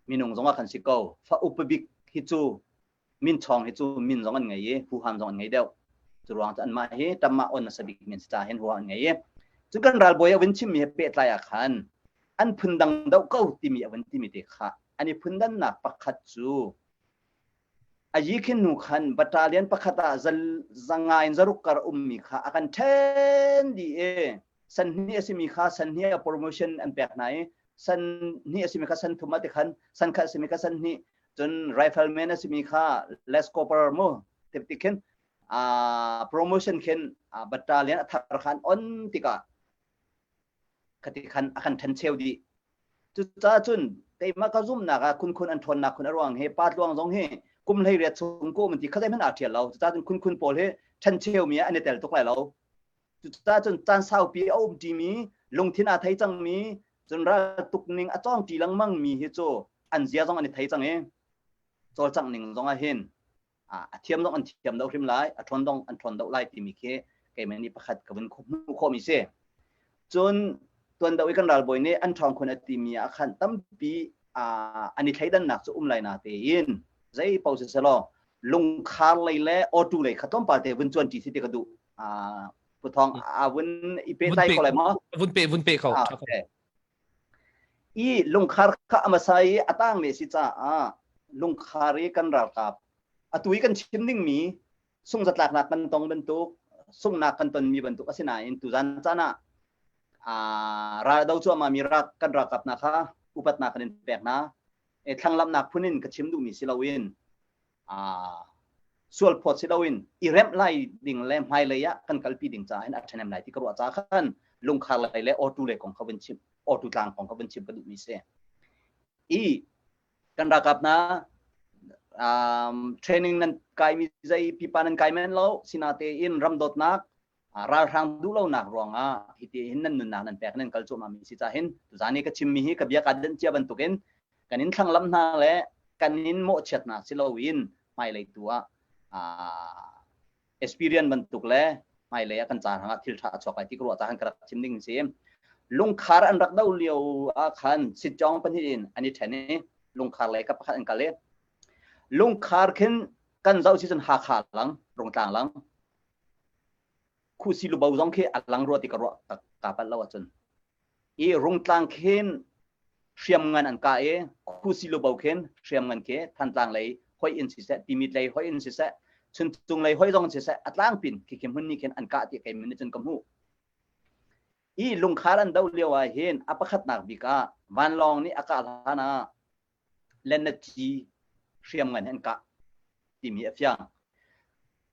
minung zong ah kan si ko. Fa upa bik hi cu min chawng hi cu min zong an ngei i huham zong an ngei deuh. Cu ruang cu anmah hi tamah on hmasa bik min si hin huham an ngei i cu kan ralbawi a vun chimmi he pehtlai ah khan an phun dang deuh ko timi a vun timi te kha an i phundannak pakhat cu a yi khin hnu khan battalion pakhat ah zanga in zaruk kar ummi kha a kan ṭhen dih i san hnih a simi kha san hnih a promotion an pek hna i san hnih a simi kha san thum ah ti khan san khat a simi kha san hnih cun rifleman a simi kha les copper mu ti khin promotion khin battalion a thar khan on tikah khati khan a kan ṭhen cheu dih. Cucaah cun keimah ka zumhnak ah khunkhun an ṭhawnnak khun a ruang hi pa tluang zong hi kum 18 chung ko man ti kha zeihmanh aa ṭhial lo. Cucaah cun khunkhun pawl hi ṭhen cheumi ah an i tel tuk lai lo. Cucaah cun caan saupi a um ṭimi lungthin aa thei cangmi cun ral tuk ning a cawng ṭi lengmang mi hi cu an zia zong an i thei cang i cawlcangh ning zong ah hin a thiam zong an thiam deuh hrim lai, a ṭhawn zong an ṭhawn deuh lai timi khi keimah nih pakhat ka vun hmuh khawhmi si. Cun tuan deuh i kan ralbawi nih an ṭhawng khun a timi ah khan tampi an i thleidannak cu um lai na tein zei paoh si selaw lungkhar lei le auto lei kha tlawmpal te vun cuan ṭi si ti ka duh. Pu Thawng a vun i pehtlai ko lai maw? Vun pe vun pe kho. Okay. I lungkhar kha a hmasa i a tangmi a si caah lungkhar i kan ralkap atu i kan chim dingmi sungzatlaknak kan tong bantuk sunghnak kan tonmi bantuk a si nain tuzan caan ah ral do cuahmah mi rak kan ralkap hna kha upatnak kan in pek hna thlanglamnak phun in ka chim duhmi si loin sual phawt si loin i remh lai ding le hmailei ah kan kalpi ding caah hin a ṭhahnem lai ti ka ruah caah khan lungkhar lei le auto lei kong kha vun chim auto tlang kong kha vun chim ka duhmi si i kan ralkap hna um, training nan kaimi zei pipa nan kai men lo sinatein ramdawtnak ralhrang duhlonak ruangah hiti hin nan nunnak nan pek nan kal cuahmah mi si ca hin tuzan i ka chimmi hi ka bia ka danh cia bantukin kan in thlanglam hna le kan in mawhchiatnak si loin hmailei tu ah experience bantuk le hmailei ah kan ca hrangah thil ṭha a chuak lai ti ka ruah caah ka rak chim ding si. Lungkhar an rak do lio ah khan sitcawng pahnih in an i ṭhen i lungkhar lei ka pakhat an kal i lungkhar khin kan zoh si cun Hakha lang Rungtlang lang Khusi lubo zong khi a lang rua ti ka ruah ka palh lo ahcun i Rungtlang khin hriamngan an kah i Khusi lubo khin hriamngan khi Thantlang lei hoi in siseh Timit lei hoi in siseh Chuncung lei hoi zong siseh a tlangpin khi khi hmun ni khin an kah ti kei min cun ka hmuh. I lungkhar an do lio ah hin a pakhatnak bik ah vanlawng nih a kah hlan ah lennaci hriamngan an kah timi a fiang.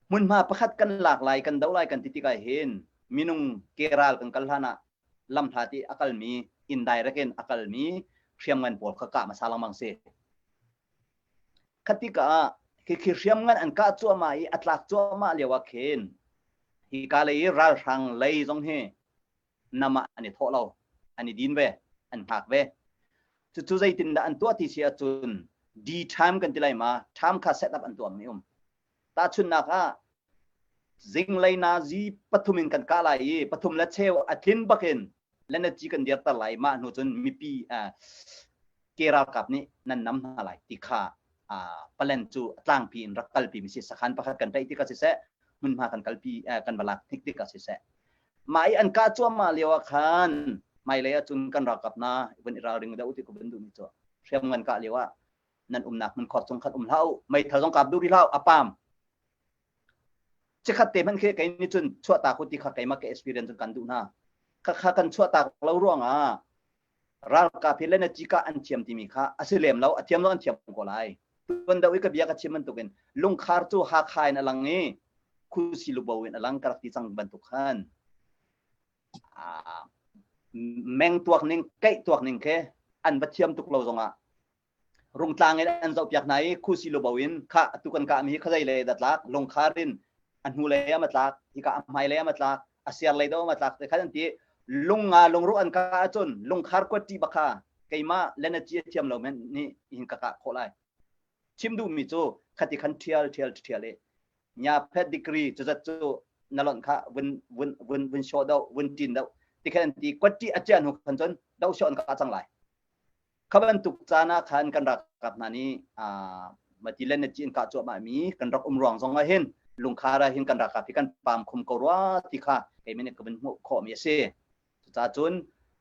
Hmunhma pakhat kan lak lai kan do lai kan ti tikah hin minung ke ral kan kal hlan ah lamhlat i a kalmi indirect in a kalmi hriamngan pawl kha kah hmasa lengmang si. Khatika ah khi hriamngan an kah cuahmah i a tlak cuahmah lio ah khin hika lei i ralhrang lei zong hi nam ah an i thawh lo an i din ve an hngak ve cucu zeitindah an tuah ti si ahcun D time kan ti lai ma time kha set up an tuah mi um tahchunhnak ah zinglei na zi pathum in kan kah lai i pathum le cheu a tlin bakin lenaci kan dirter lai mah hnu cun mipi ke ralkap nih nan nam hna lai ti kha palen cu tlangpi in rak kalpi mi si sakhan pakhat kan tlaih tikah siseh hmunhma kan kalpi kan va lak hnik tikah siseh mah i an kah cuahmah lio ah khan hmailei ah cun kan ralkap hna vun i ralring deuh ti ka vun duhmi cu hriamngan kah lio ah nan umnak hmun khor chung khan um hlah u meithal zong kap duh rih hlah u a pam chikhat te hmanh khi kei nih cun chuahtak u ti kha keimah ka experience cun kan duh hna kha kha kan chuahtak lo ruangah ralkap hi le na cika an thiam timi kha a si lem lo a thiam lo an thiam ko lai tuan deuh i ka bia ka chim bantukin lungkhar cu Hakha in a lang i Khusi lubo in a lang ka rak ti cang bantuk khan meng tuak ning keih tuak ning khi an va thiam tuk lo zongah rungtlang in an zohpiak hna i khusi lubo in kha atu kan kah mi hi khazei lei dah tlak lungkhar in a hnu lei ah ma tlak hika a hmai lei ah ma tlak a siar lei do ma tlak te khan an ti lunga lungruh an kah ahcun lungkhar kuat ṭi bakha keimah lena ci a thiam lo men nih hin ka kah khawh lai chim duh mi cu khati khan ṭhial ṭhial ṭhial i nya phet degree cuzat cu na lonh kha vun vun vun vun show do vun tin do ti khan an ti kuat ṭi a chia hnu khan cun do show an kah cang lai Kha bantuk caan ah khan kan ralkap hna nih mati le na in kah cuahmah mi kan rak um ruang zong ah hin lungkhar ah hin kan ralkap hi kan pam khum ko rua ti kha keimah nih ka vun hmuh khawh mi a si. Cucaah cun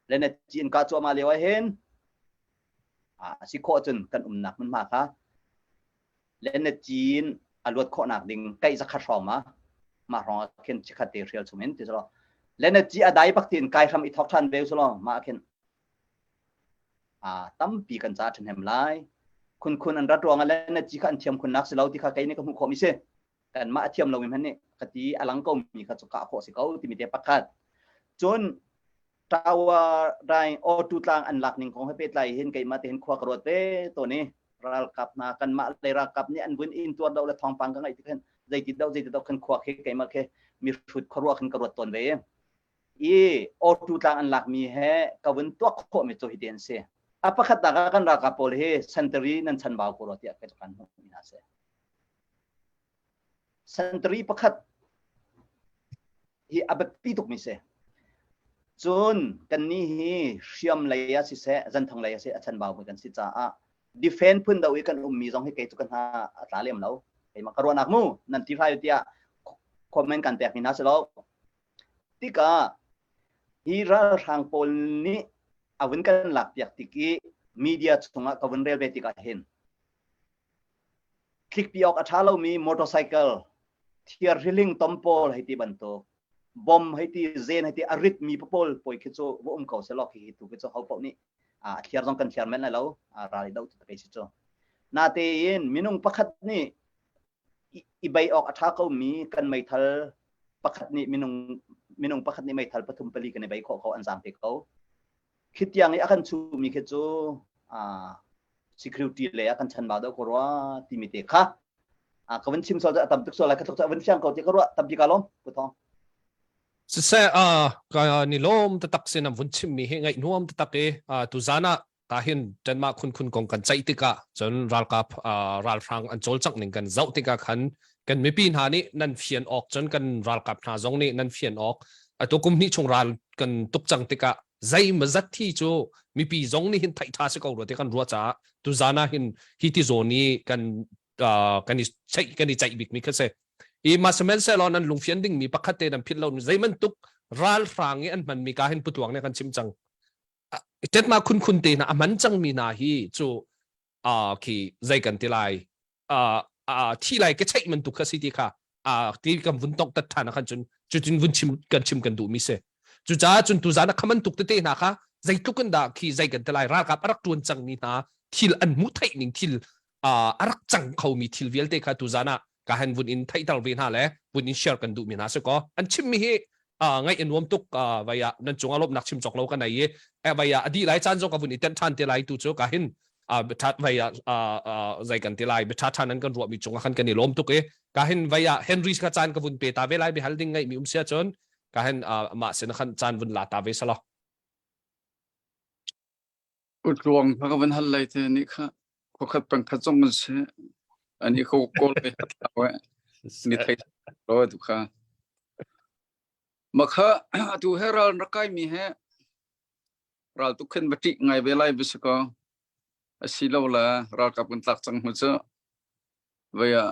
le na in kah cuahmah lio ah hin a si khawh cun kan umnak hmunhma kha le na cin a luat khawhnak ding kaih zakhat hrawng ma mah hrawng ah khin chikhat te hrial chung in ti selaw le na ci a dai bak tin kai hram i thok than ve selaw mah khin tampi kan ca ṭhahnem lai. Khunkhun an rat ruangah le na ci kha an thiam khunnak si lo ti kha kei nih ka hmuh khawhmi si. Kanmah a thiam lomi hmanh nih ka ti a lang komi kha cu kah khawh si ko timi te pakhat. Cun tower dai auto tlang an lak ning kong he pehtlai hin keimah te hin khua ka ruat ve tawn i ralkap hna kanmah lei ralkap nih an vun in tuar do le thawngpang ka ngaih tik hin zeiti do zeiti do khan khua khi keimah khi mi hrut khuaruah khin ka ruat tawn ve i auto tlang an lakmi he ka vun tuak khawhmi cu hiti an si. A pakhatnak ah kan ralkap pawl hi sentari nan chanbau ko rua tiah ka kan hmuh mi hna si. Sentari pakhat hi a biapi tukmi si. Cun kannih hi hriam lei ah siseh, zanthang lei ah siseh a chanbau mi kan si caah defend phun do i kan ummi zong hi kei cu ka hna a tla lem lo. Keimah ka ruahnak mu nan ti hrai tiah comment kan pek mi hna si lo. Tikah hi ralhrang pawl nih a vun kan lak piak tik i media chungah ka vun rel ve tikah hin tlikpi awk a ṭha lomi motorcycle thiar hriling tom pawl hei ti bantuk bom hei ti zen hei ti a rit mi pawl poi khi cu va um ko selaw khi tu khi cu ho paoh nih a thliar zong kan thliar men lai lo ral i do tu pe si cu natein minung pakhat nih i bei awk a ṭha ko mi kan meithal pakhat nih minung minung pakhat nih meithal pathum pali kan i bei khawh ko an zaam pe ko khi tiang i a kan chuhmi khi cu security le a kan chan ba do ko rua timi te kha ka van chim sol a tam tuk sol lai ka tluk van fiang ko ti ka ruah tampi ka lom pu thong Siseh ka ni lom tatak sin am vun chim mi hi ngaih nuam tatak i tu zan ah ta hin Denmark khun khun kong kan ceih tikah cun ralkap ralhrang an cawlcangh ning kan zoh tikah khan kan mipi hna nih nan fian awk cun kan ralkap hna zong nih nan fian awk atu kum hnih chung ral kan tuk cang tikah zeimazat thi cu mipi zong nih hin theih tha si ko rua ti kan ruah caah tu zan ah hin hi ti zawn i kan kan i ceih kan i ceih bik mi kha si i ma sihmanhsehlaw nan lungfian ding mi pakhat te nan philh lo zei bantuk ralhrang i an hman mi ka hin putuang ne kan chim cang tetma khun khun te hna a hman cang mi hna hi cu khi zei kan ti lai thi lai ke cheih man tuk kha si ti kha ti kan vun tong tat than khan cun cutin vun chim kan chim kan duh mi si cucaah cun tuzan a khaman tuk tete hna kha zeitluk in dah khi zei kan ti lai ralkap a rak tuan cang mi hna thil an hmuh theih ning thil a rak cang kho mi thil vialte kha tuzan ah ka han vun in theihter ve hna le vun in share kan duh mi hna si ko an chim mi hi ngaih a nuam tuk vai ah nan cung ah lawmhnak chim cawk lo ka nei i vai ah a dih lai caan zong ka vun i tenh ṭhan te lai tu cu ka hin biaṭhat vai ah zei kan ti lai biaṭha ṭhan an kan ruah mi cung ah khan kan i lawm tuk i ka hin vai ah Henry kha caan ka vun pe ta ve lai bihal ding ngaih mi um sia cun ka hin mah sin khan caan vun la ta ve salo Utluang kha ka van hal lai te ni kha khuakhat pangkhat zong kan si ani ko kawl ve hatlaw ni thei lo tu kha makha atu he ral rakai mi he ral tu khen bati ngai ve lai bisiko asi lo la ralkap kan tlak cang mu chu vaya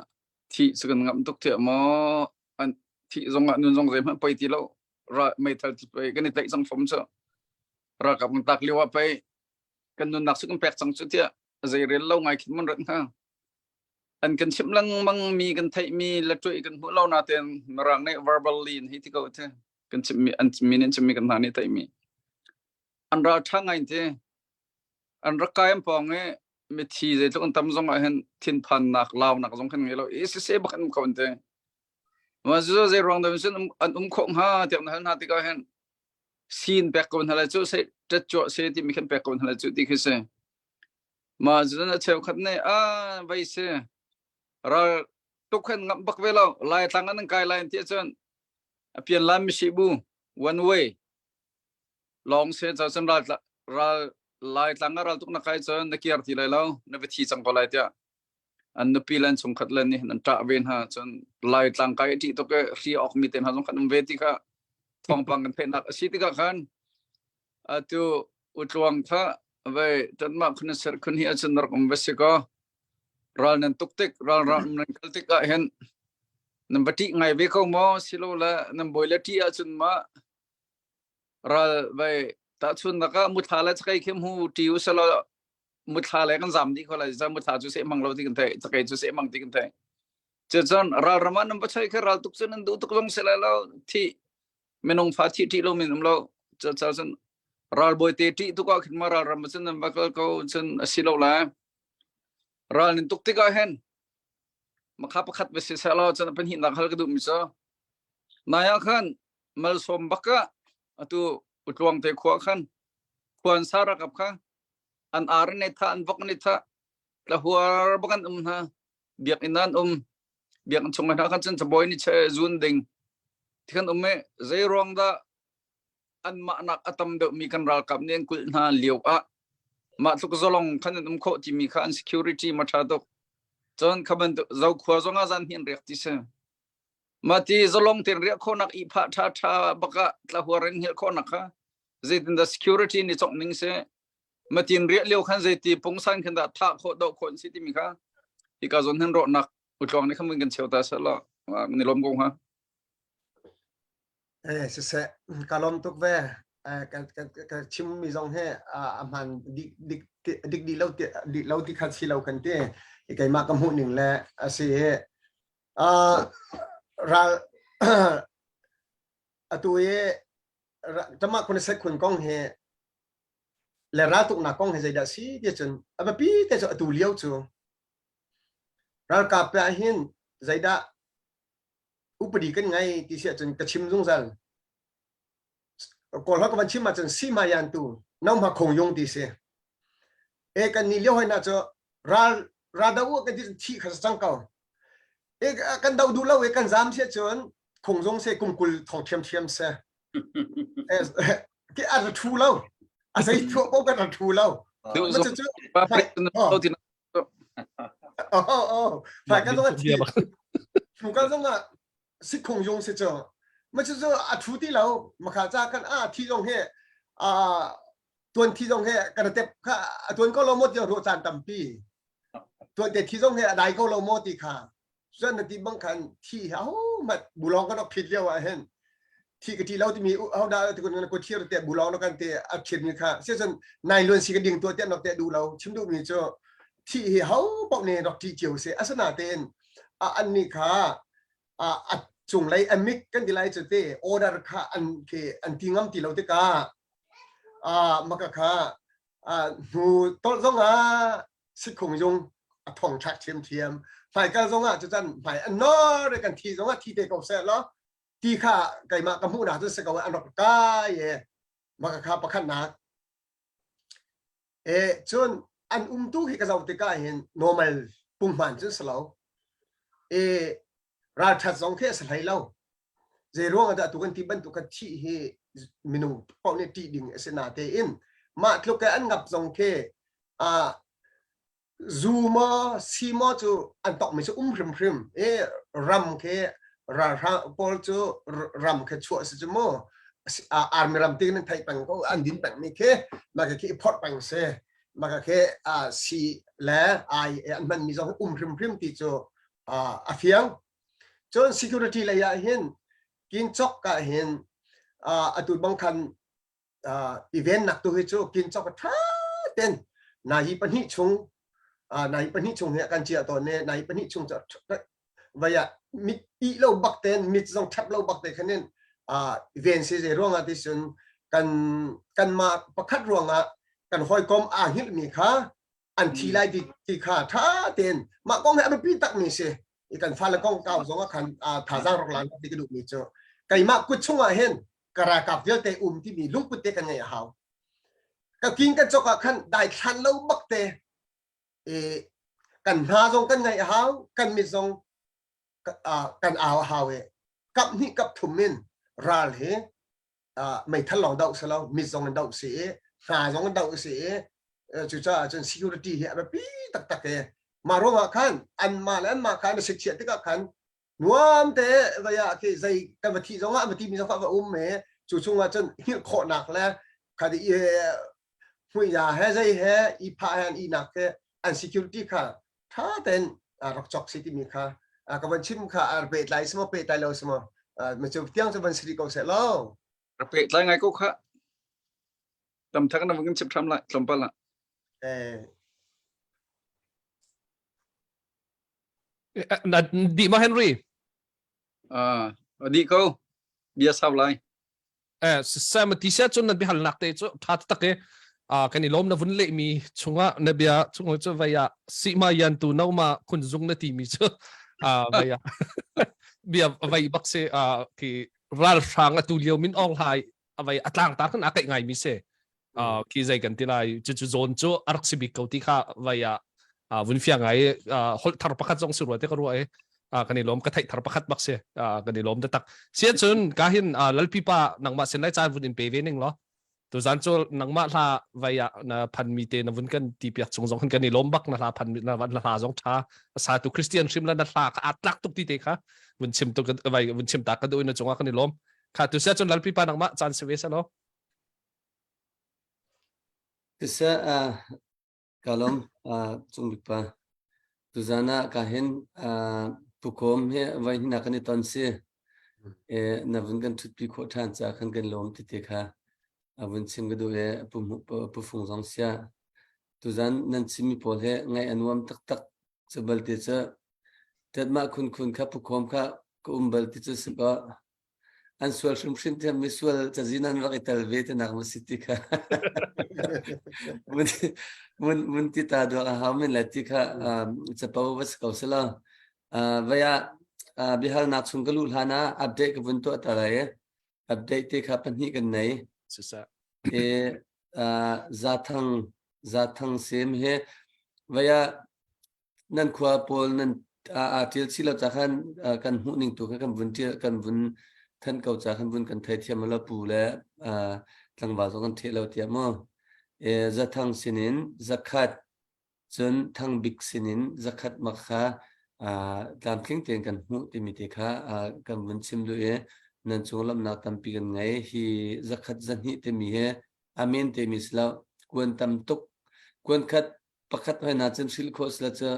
thi su kan ngam tuk the mo an thi zong ah nun zong zei hmanh poi ti lo ra meithal pei kan i tlaih cang fom cu ralkap kan tak lio ah pei kan nunnak cu kan pek cang cu tiah zei rel lo ngai khin mun rat hnga an kan chimh lengmang mi kan theih mi la tuih kan hmuh lo na ten mirang nih verbally in hi ti ko te kan chim mi an min an chim mi kan hna nih theih mi an ral tha ngai te an rak kai an pawng i mithi zeitluk an tam zong ah hin thinphannak launak zong khan ngei lo i sise bak an um ko an te Ma zu zei ruang dah sun an um khawh hnga tiah na hal hna tikah hin sin pek ko hna lai cu sei ṭet cuah se ti mi khan pek ko hna lai cu ti khi si. Ma zu na cheukhat ne a vai si ral tuk khan ngam bak ve lo lai tlang an kai lai ti cun a pian lam mi si bu one way long se cha cun ral ral lai tlang ral tuk na kai cun na kiar ti lai lo na va thi cang ko lai tiah an nupi le an chungkhat le nih an ṭah ve hna cun lai tlangkai a ṭih tuk i hri awk mi te hna zong khan um ve ti kha thawngpang kan theihnak a si tikah khan atu utluang kha vei tanmah khun ser khun hi acun rak um va si ko ral nan tuk tik ral ral nan kal tik ah hin nan va ṭih ngai ve ko maw silo le nan bawi le ṭih ahcun ma ral vai tahchun nakah muthla le chakai khi mu ṭi u selo muthla le kan zam dih kho lai za muthla cu seh mang lo ti kan theih cakei cu seh mang ti kan theih cucun ral ram ah nan va choi kha ral tuk cu nan duh tuk zong si lai lo thi minung fa thi ṭih lo min um lo cucun ral bawi te ṭih tuk ah khin ma ral ram cun nan va kal ko cun a si lo lai ral nan tuk tikah hin makha pakhat va si seh law cun a pahnihnak hal ka duh mi cu nai ah khan malsawm bak ah atu utluang te khua khan khuan sa rakap kha an ar an i thah an vok an i thah tlahuar bak an um hna biakinn an um biakinn chung hna khan cun cabawi nih che zun ding tikhan um i zei ruang dah anmah nak a tam deuh mi kan ralkap nih an kulh hna lio ah mah tluk zalong khan an um khawh timi kha an security ma tha tuk cun kha bantuk zokhua zong ah zan hi an riak ti si mah ti zalong ten riak khawhnak i phah tha tha baka tlahuar in hngilh khawhnak kha. Zeitin dah security ni chok ning si matin riah lio khan zeiti pungsan khan dah thah khawh doh khawh si timi kha hika zawn hin rawhnak utluang nih khan kan cheu ta seh law ni lawm ko hnga. Eh siseh ka lawm tuk ve ka ka chim mi zong he a hman dik dik dik di lo di lo ti kha si lo kan ti keimah ka hmuh ning le a si hi ral atu i tama kun set khun kong he le raltuknak kong he zeidah si ti cun a biapi te cu atu lio cu ralkap pe ah hin zeidah upadi kan ngei ti si ahcun ka chim zungzal kawl ka van chim ahcun si ma yan tu no ma khong yung ti si e kan ni lio hoi na cu ral ral do kan ti thi kha cang ko e kan do duh lo e kan zam si cun khong zong se kum kul thong thiam thiam se ke a thu lo a sei thu ko kan thu lo Oh oh phải kan zong thi thu kan zong ah sik khong yong si cho ma chu chu a thu ti lo ma kha cha kan a thi zong he a tuan thi zong he kan tep kha a tuan ko lo mo ti ro chan tampi tuan te thi zong he a dai ko lo mo ti kha cun na ti bang khan thi ho mat bulong kan phit lio ah hin thi ka ti lo timi ho da ti kun ko thir te bulong no kan te a phit mi kha se cun nai luan si ka ding to te nok te du lo chim du mi chu thi hi ho pok ne rok ti chiu se asana ten a an ni kha a a cung lei amik kan ti lai chu te order kha an ke an ti ngam ti lo te ka a maka kha a hnu tol zong ah sikhung zung a thong thlak thiamthiam hmaikal zong ah cucan hmai a nor kan thi zong ah thi te ko seh law ti kha keimah ka hmuhnak cu si ko an rak kai e maka kha pakhatnak e cun an umtu hi ka zoh tikah hin normal punghman cu si lo e ralṭhat zong khi a si hlei lo zei ruang ah dah tu kan ti bantuk kha thih hi minung paoh nih ṭih ding a si na tein mah tluk ke an ngap zong khi a zu maw si maw cu an tokmi cu um hrimhrim e ram khi ralhrang pawl cu ram khi chuah si cu mu army ram ti nan theih peng ko an din peng mi khi mah khi i phorh peng si mah khi si le ai an hman mi zong um hrimhrim ti cu a fiang cun security lei ah hin kin chok ah hin atu bang khan event nak tu hi cu kin chok tha ten na hi pahnih chung na hi pahnih chung hi kan chia tawn ne na hi pahnih chung vaya mit i lo bak ten mit zong thap lo bak te khanin ven si ze ruangah ti cun kan kan ma pakhat ruangah kan hawikom aa hngilh mi kha an thi lai ti ti kha tha ten mah kong he a biapi tak mi si i kan fale kong kau zong ah khan thazaang rak lan ti ka duh mi cu keimah kut chungah hin ka ralkap vialte um timi lungput te kan ngeih a hau ka king kan chok ah khan dai thlan lo bak te e kan hna zong kan ngeih a hau kan mit zong kan au a hau e kap hnih kap thum in ral hi meithal lawng doh si lo mit zong in doh si i hna zong in doh si i cucaah cun security hi a biapi taktak i mah ruangah khan anmah le anmah khan a sikchiah tikah khan nuam te vaya khi zei kan va thi zongah va ti mi zong va um i cu chungah cun hngilh khawhnak le kha i hmuiya he zei he i pha he an ihnak he an security kha tha tein rak chok si timi kha ka van chim kha ar pehtlai si maw pehtlai lo si maw ma cu tiang cu van si rih ko seh law rak pehtlai ngai ko kha tam thak na van chim tham lai tlawmpal ah eh di ma Henry ah di ko bia sau lai Eh, sam ti sia cun nan biahalnak te cu tha tak e a kan i lawm na vun leh mi chungah na bia chung cu vei ah sima yan tu no ma khun zung na ti mi cu a vei ah bia vei bak se a ki ral hrang atu lio min ong hai a vei atlang ta kan a kai ngai mi se khi zei kan ti lai cu cu zawn cu a rak si bik ko ti kha vai ah vun fiang ngai holh thar pakhat zong si rua te ka rua e kan i lawm ka theih thar pakhat bak si kan i lawm tak sian cun ka hin lalpi pa nangmah sin lai caan vun in pe ve ning law tu zan cu nangmah hla vai ah na phan mi te na vun kan ti piak chung zong kan i lawm bak na hla phan na na hla zong tha sa tu Christian hrim la na hla ka atlak tuk ti te kha vun chim tu vai vun chim ta ka du na chungah kan i lawm kha tu sia cun lalpi pa nangmah caan si ve sa lo. Siseh, uh, ka lawm, uh, Cungbik pa. Tuzan ah ka hin uh, pukawm he voi hna kan i ton si. E, na vun kan ṭhutpi khawh ṭhan ca khan kan lawm ti te kha a vun chim ka duh e pu pu fung zong sia. Tuzan nan chimmi pawl he ngaih a nuam taktak cu balte cu Tetmah khun khun kha pukawm kha ka um bal ti cu si kaw an sual hrimhrim thiam mi sual cazin an rak i tel ve tinak ma si ti kha mun mun ti ta duak a hau men lai ti kha capo va si ko sela vaya bihalnak chung ka luh hlan ah update ka vun tuah ta lai update te kha pahnih kan nei sisa e zathang zathang sem he vaya nan khua pawl nan aa ṭial chih lo ca khan kan hmuh ning tu kha kan vun ṭial kan vun thanh ko ca khan vun kan theithiam lo pu le tlangval zong kan theh lo tiah mu e zathang sinin zakhat cun thangbik sinin zakhat mak kha tlamtling tein kan hmuh timi te kha kan vun chim duh i nan cung lamnak tampi kan ngei hi zakhat zahnih timi hi amen timi si lo kuan tam tuk kuan khat pakhat hoi na cun hrilh khawh sila cu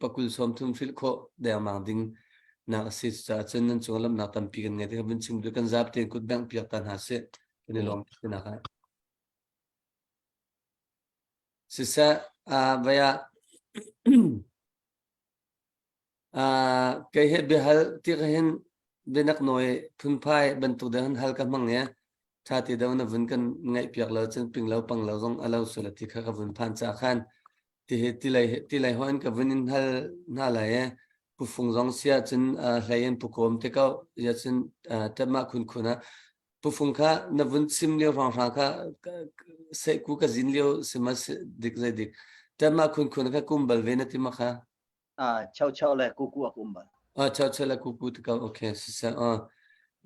pakul sawm thum hrilh khawh dengmang ding nak a si caah cun nan cung lamnak tampi kan ngei te kha vun chim duh kan zap tein kut bengh piak ta hna sih kan i lawm tinak ah siseh vaya Kei he biahal ti ka hin bianak nawi phunphai bantuk deuh hin hal ka hmang i ṭha ti deuh na vun kan ngaihpiak lo cun ping lo pang lo zong a lo sual ti kha ka vun phan ca khan ti hi ti lei ti lei ho in ka vun in hal hna lai i pufung zong sia cun hlei in pukawm te ko ya cun ṭemah khun khun ah pufung kha na vun chim lio hrawnghrang kha sehku ka zin lio sima dik zei dik ṭemah khun khun kha kum bal ve na ti ma kha Ah, chau chau le kuku a kum bal. Ah, chau chau le kuku te ko. Okay, si se. Ah.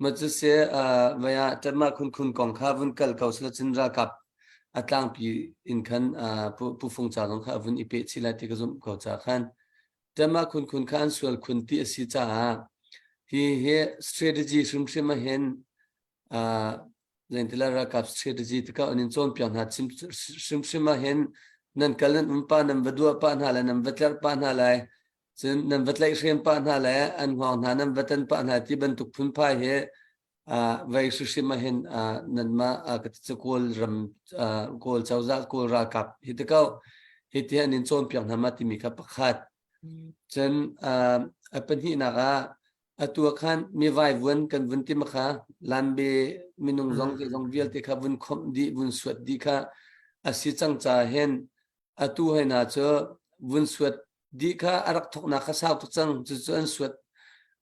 Ma cu se ah vaya tama khun khun kong kha vun kal ko sila cun ralkap a tlangpi in khan ah pu pu fung cha zong kha vun i pe chi lai ti ka zumh ko cha khan. Tama khun khun kha an sual khun ti a si caah hi hi strategy hrimhrim ah hin ah zeintila ralkap strategy tikah an in cawnpiak hna chim hrimhrim ah hin nan kal nan um pa nan va duah pah hna le nan va tlerh pah hna lai cun nan va tlaihhrem pah hna le an hngawng hna nan va tan pah hna ti bantuk phunphai hi uh, vei hrimhrim ah hin uh, nanmah uh, ka ti kawl ram uh, kawl cozah kawl ralkap hi te ko hi ti an in cawnpiak hna ma timi kha pakhat cun uh, a pahnihnak ah Atu ah khan mi vaivuan kan vun ti kha lambe minung zong zeizong vialte kha vun khomh dih vun suat dih kha a si cang caah hin atu hoi hna cu vun suat dih kha a rak thawknak kha sau tuk cang cucu an suat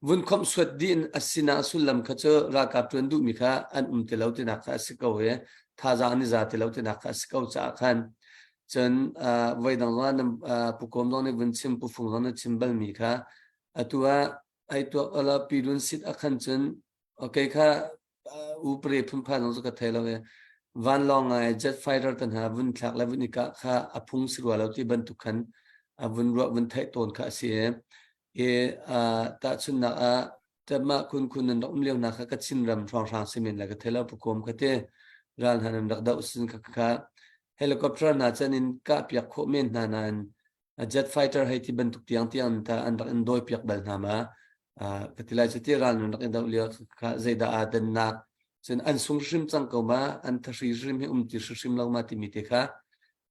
vun khomh suat dih in a sinak sullam kha cu ralkap ṭuan duhmi kha an um ti lo tinak kha a si ko i thazaang an i za ti lo tinak kha a si ko caah khan cun voidang zong ah nan pukawm zong nih vun chim pufung zong nih chim balmi kha Atu ah ai tuak ala pilun sit a khan cun okay kha upre phunphai zong cu ka thei lo e vanlawng ngai jet fighter tan ha vun thlak le vun i kah kha a phung si rua lo ti bantuk khan a vun ruah vun theih tawn kha a si e e tahchunnak ah tamah khun khun nan rak um lio na kha Kachin ram hrawnghrang simen le ka thei lo pukom kha te ral hna nan rak doh sin kha kha helicopter hna chan in kah piak khawh men hna nain jet fighter hei ti bantuk tiang tiang ta an rak in dawi piak bal hna ma ka ti lai cu ti ral nun rak in doh lio kha zeidah aa dannak cun an sung hrim cang ko ma an thahri hrim hi um ti hrim lo ma timi te kha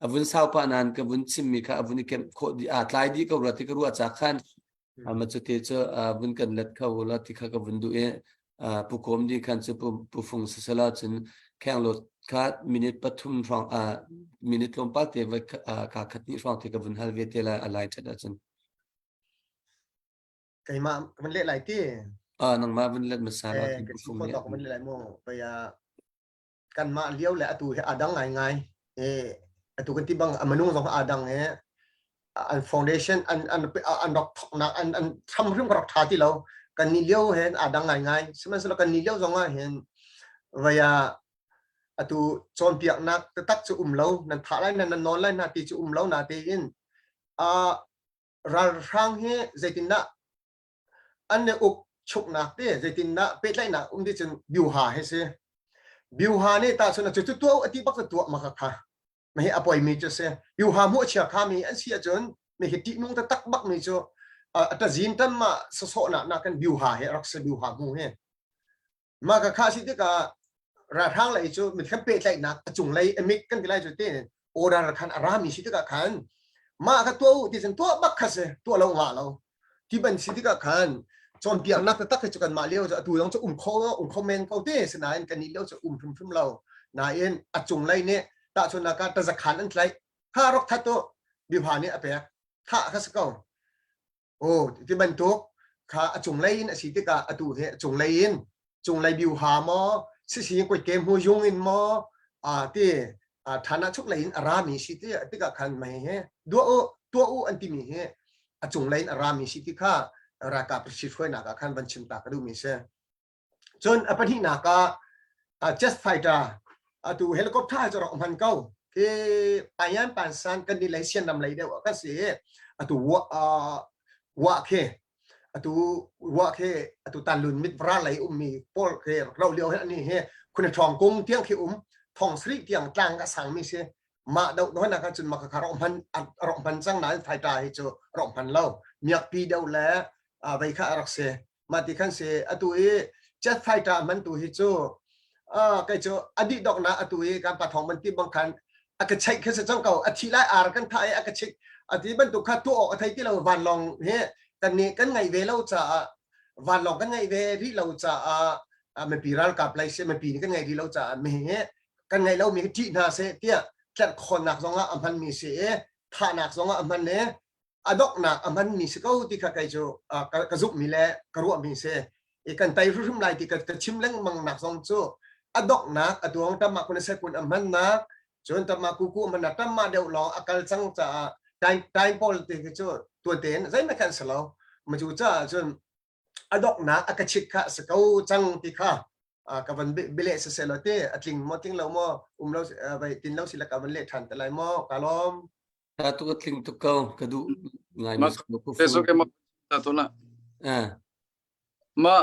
a vun sau pa nan ka vun chimmi kha a vun i kemh khawh di aa tlai dih ko rua ti ka ruah ca khan ama cu te cu vun kan let kho la ti kha ka vun duh i pu kom di khan cu pu fung sisala cun khenglawt kha minute pathum hrawng minute tlawmpal te vai ka khat ni hrawng te ka vun hal ve te lai a lai that ahcun keimah ka vun leh lai ti ah nangmah vun let hmasa la ti pu fung ka vun leh lai mu paya kanmah lio le atu hi aa dang ngaingai. E, atu kan ti bang a minung zong aa dang i an foundation an an an rak thoknak an an thram hrim ka rak tha ti lo kan ni lio hen aa dang ngaingai sihmanhsehlaw kan ni lio zong ah hin vaya atu cawnpiaknak taktak cu um lo nan thah lai nan nan nawn lai na ti cu um lo na tein a ralhrang hi zeitindah an i uk chuknak te zeitindah pehtlaihnak um ti cun biuha he si biuha nih tahchun cu cu tuah ati bak cu tuah ma kha. Ma hi a poimi cu si. Yuha mu chia khami an si ahcun mi hi ṭihnung taktak bak mi cu a tazin tan ma sasawhnak na kan biuha he rak si biuha mu he. Mah ka kha si tikah ralhrang lei cu mitthlam pehtlaihnak a cunglei a mit kan ti lai cu te order khan a rami si tikah khan mah kha tuah u ti cun tuah bak kha si tuah lo ngah lo ti ban si tikah khan cawnpiaknak taktak hi cu kanmah lio cu atu zong cu um kho um kho men ko te sinain kan nih lio cu um hrimhrim lo nain a cunglei nih tahchunhnak ah tazakhan an tlaih kha rak that u bihma nih a pek thah kha si ko Aw ti bantuk kha a cunglei in a si tikah atu hi a cunglei in cunglei biuha maw sisi kuitke hmu yung in maw a ti thana chuk lei in a rami si ti tikah khan mei he duah u tuah u an timi hi a cunglei in a rami si ti kha ralkap si hruainak ah khan van chim ta ka duhmi si. Cun a pahnihnak ah jet fighter atu helicopter cu rak hman ko. Khi Payan Pansan kan ni lei sian ram lei deuh kan si atu wa wa khi atu wa khi atu tanlun mit vra lei ummi pawl khi ro lio he ani he khuna thong kung tiang khi um thong sri tiang tlang ka sang mi si mah do no na ka chun ma kha ro hman ro hman chang na fighter hi chu ro hman lo miak pi deuh le vei kha rak si mah ti khan si atu i jet fighter man tu hi cu kei cu a dih doknak atu i kan pa thong man ti bang khan a ka cheik kha si cang ko a thi lai ar kan tha i a ka cheik a ti bantuk kha tu awk a thei ti lo vanlawng hi kan nih kan ngai ve lo caah vanlawng kan ngai ve rih lo caah mipi ralkap lai se mipi nih kan ngai rih lo caah mi hi kan ngai lo mi hi ṭih hna seh tiah tlerh khawnnak zong ah a hman mi si i thahnak zong ah a hman i a donghnak a hmanmi si ko ti kha kei cu ka zumhmi le ka ruahmi si i kan tei hrimhrim lai ti ka chim lengmang nak zong cu a donghnak a tuang tamah kun se kun a hmannak cun tamah kuku a hmannak tamah deuh lawng a kal cang caah time time pawl ti cu tuan tein zeihmanh khan si lo ma cu caah cun a donghnak a ka chit kha si ko cang ti kha ka van bile se se lo te a tling maw tling lo maw um lo vai tin lo si la ka van le than te lai maw ka lawm Ta tu ka tling tuk ko ka duh ngai Ma Facebook ma ta to na. Eh. Ma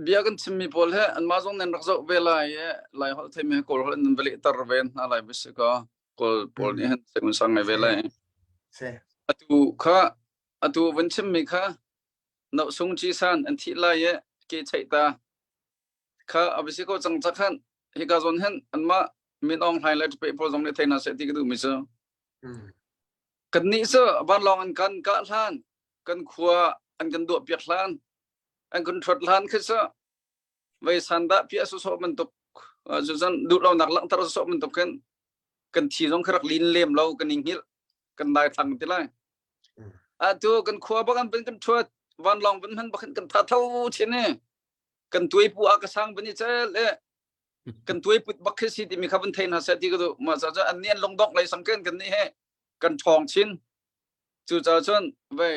bia kan chimmi pawl he an ma zong nan rak zoh ve lai e lai holh thei me kawl holh nan vale tar ve hna lai bi se ka kawl pawl nih han se sang ngai ve lai. Se. Atu kha atu van chimmi kha no sung chi san an thi lai e ke chei ta kha abisi ko cang cha khan hika zon hen an ma min ong hlai le pe pawl zong nih thei na se ti ka duh mi cu Kannih cu vanlawng an kan kah hlan, kan khua an kan duah piak hlan, an kan ṭhuat hlan khi cu vei sandah piah sawsawh bantuk cun duhlonak langhter sawsawh bantuk khin kan thi zong khi rak lin lem lo kan i hngilh kan daithlang ti lai. Atu kan khua bak an kan ṭhuat vanlawng van hman bak kan tha tho chin i kan tuaipu a ka sang van i cel i kan tuai put bak khi si timi kha van thei hna seh ti ka duh mah ca cun an nih an lungdongh lei sang ken kan nih he kan ṭhawng chin cu ca cun ve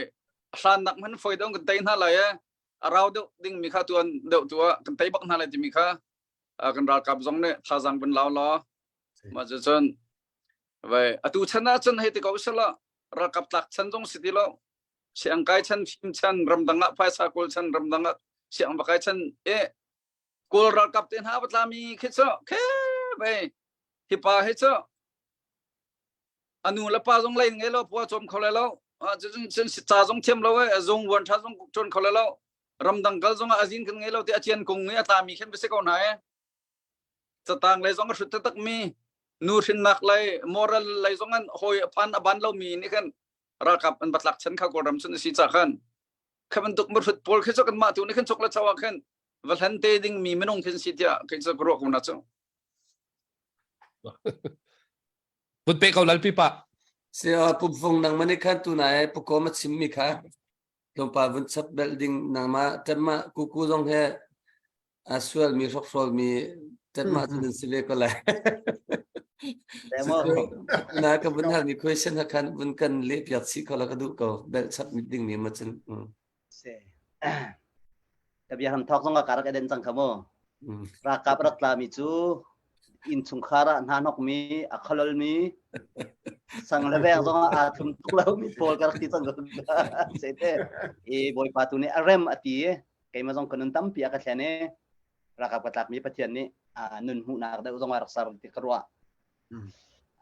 hlan nak hman foi dong kan tei hna lai e a rau deuh ding mi kha tuan deuh tu ah kan tei bak hna lai timi kha kan ralkap zong nih thazang vun lau law mah cu cun ve atu chan ah cun hei ti ko sela ralkap tlak chan zong si ti lo siang kai chan fim chan ramdang ah phaisa kawl chan ramdang ah siang va kai chan e Kawl ralkap te hna va tlami khi cu khe vei hi pa hi cu anu le pa zong lei ngei lo pua cawm kho le lo cun cun ca zong thiam lo e zung vuan tha zong ṭuan kho le lo ramdang kal zong ah azin kan ngei lo te acian kung i a tlami khin si ko hna e catang lei zong a hrut taktak mi nu hrinnak lei moral lei zong an hoi a phan a ban lo mi nih khan ralkap an batlak chan kha kawlram cun a si ca khan kha bantuk mahrut pawl khi cu kan mah tu nih khan chok le chaw ah khan va hlan te ding mi minung khin si tiah kei cu ka ruah ko na cu Vut pe ko lalpi pa. Si pumfung nang mani khan tu na e puko ma chim mi kha tlawmpal vun chap bel ding nangma temma kuku zong he a sual mi hrokhrawl mi temma cu nan si ve ko lai na ka vun hal mi question ha khan vun kan le piak si ko la ka duh ko bel chap mi ding mi ma cun Se. Ka bia ham thok zong ka rak eden cang kha mu. Ralkap rak tla mi cu inn chungkhar ah hna hnok mi a kholol mi sang le veng zong ah aa thum tuk lo mi pawl ka rak ti cang ko se te i bawipa tu nih a rem a ti i keimah zong ka nun tampi a ka thlen i ralkap ka tlak mi Pathian nih nun hmuhnak deuh zong a rak ser ti ka ruah.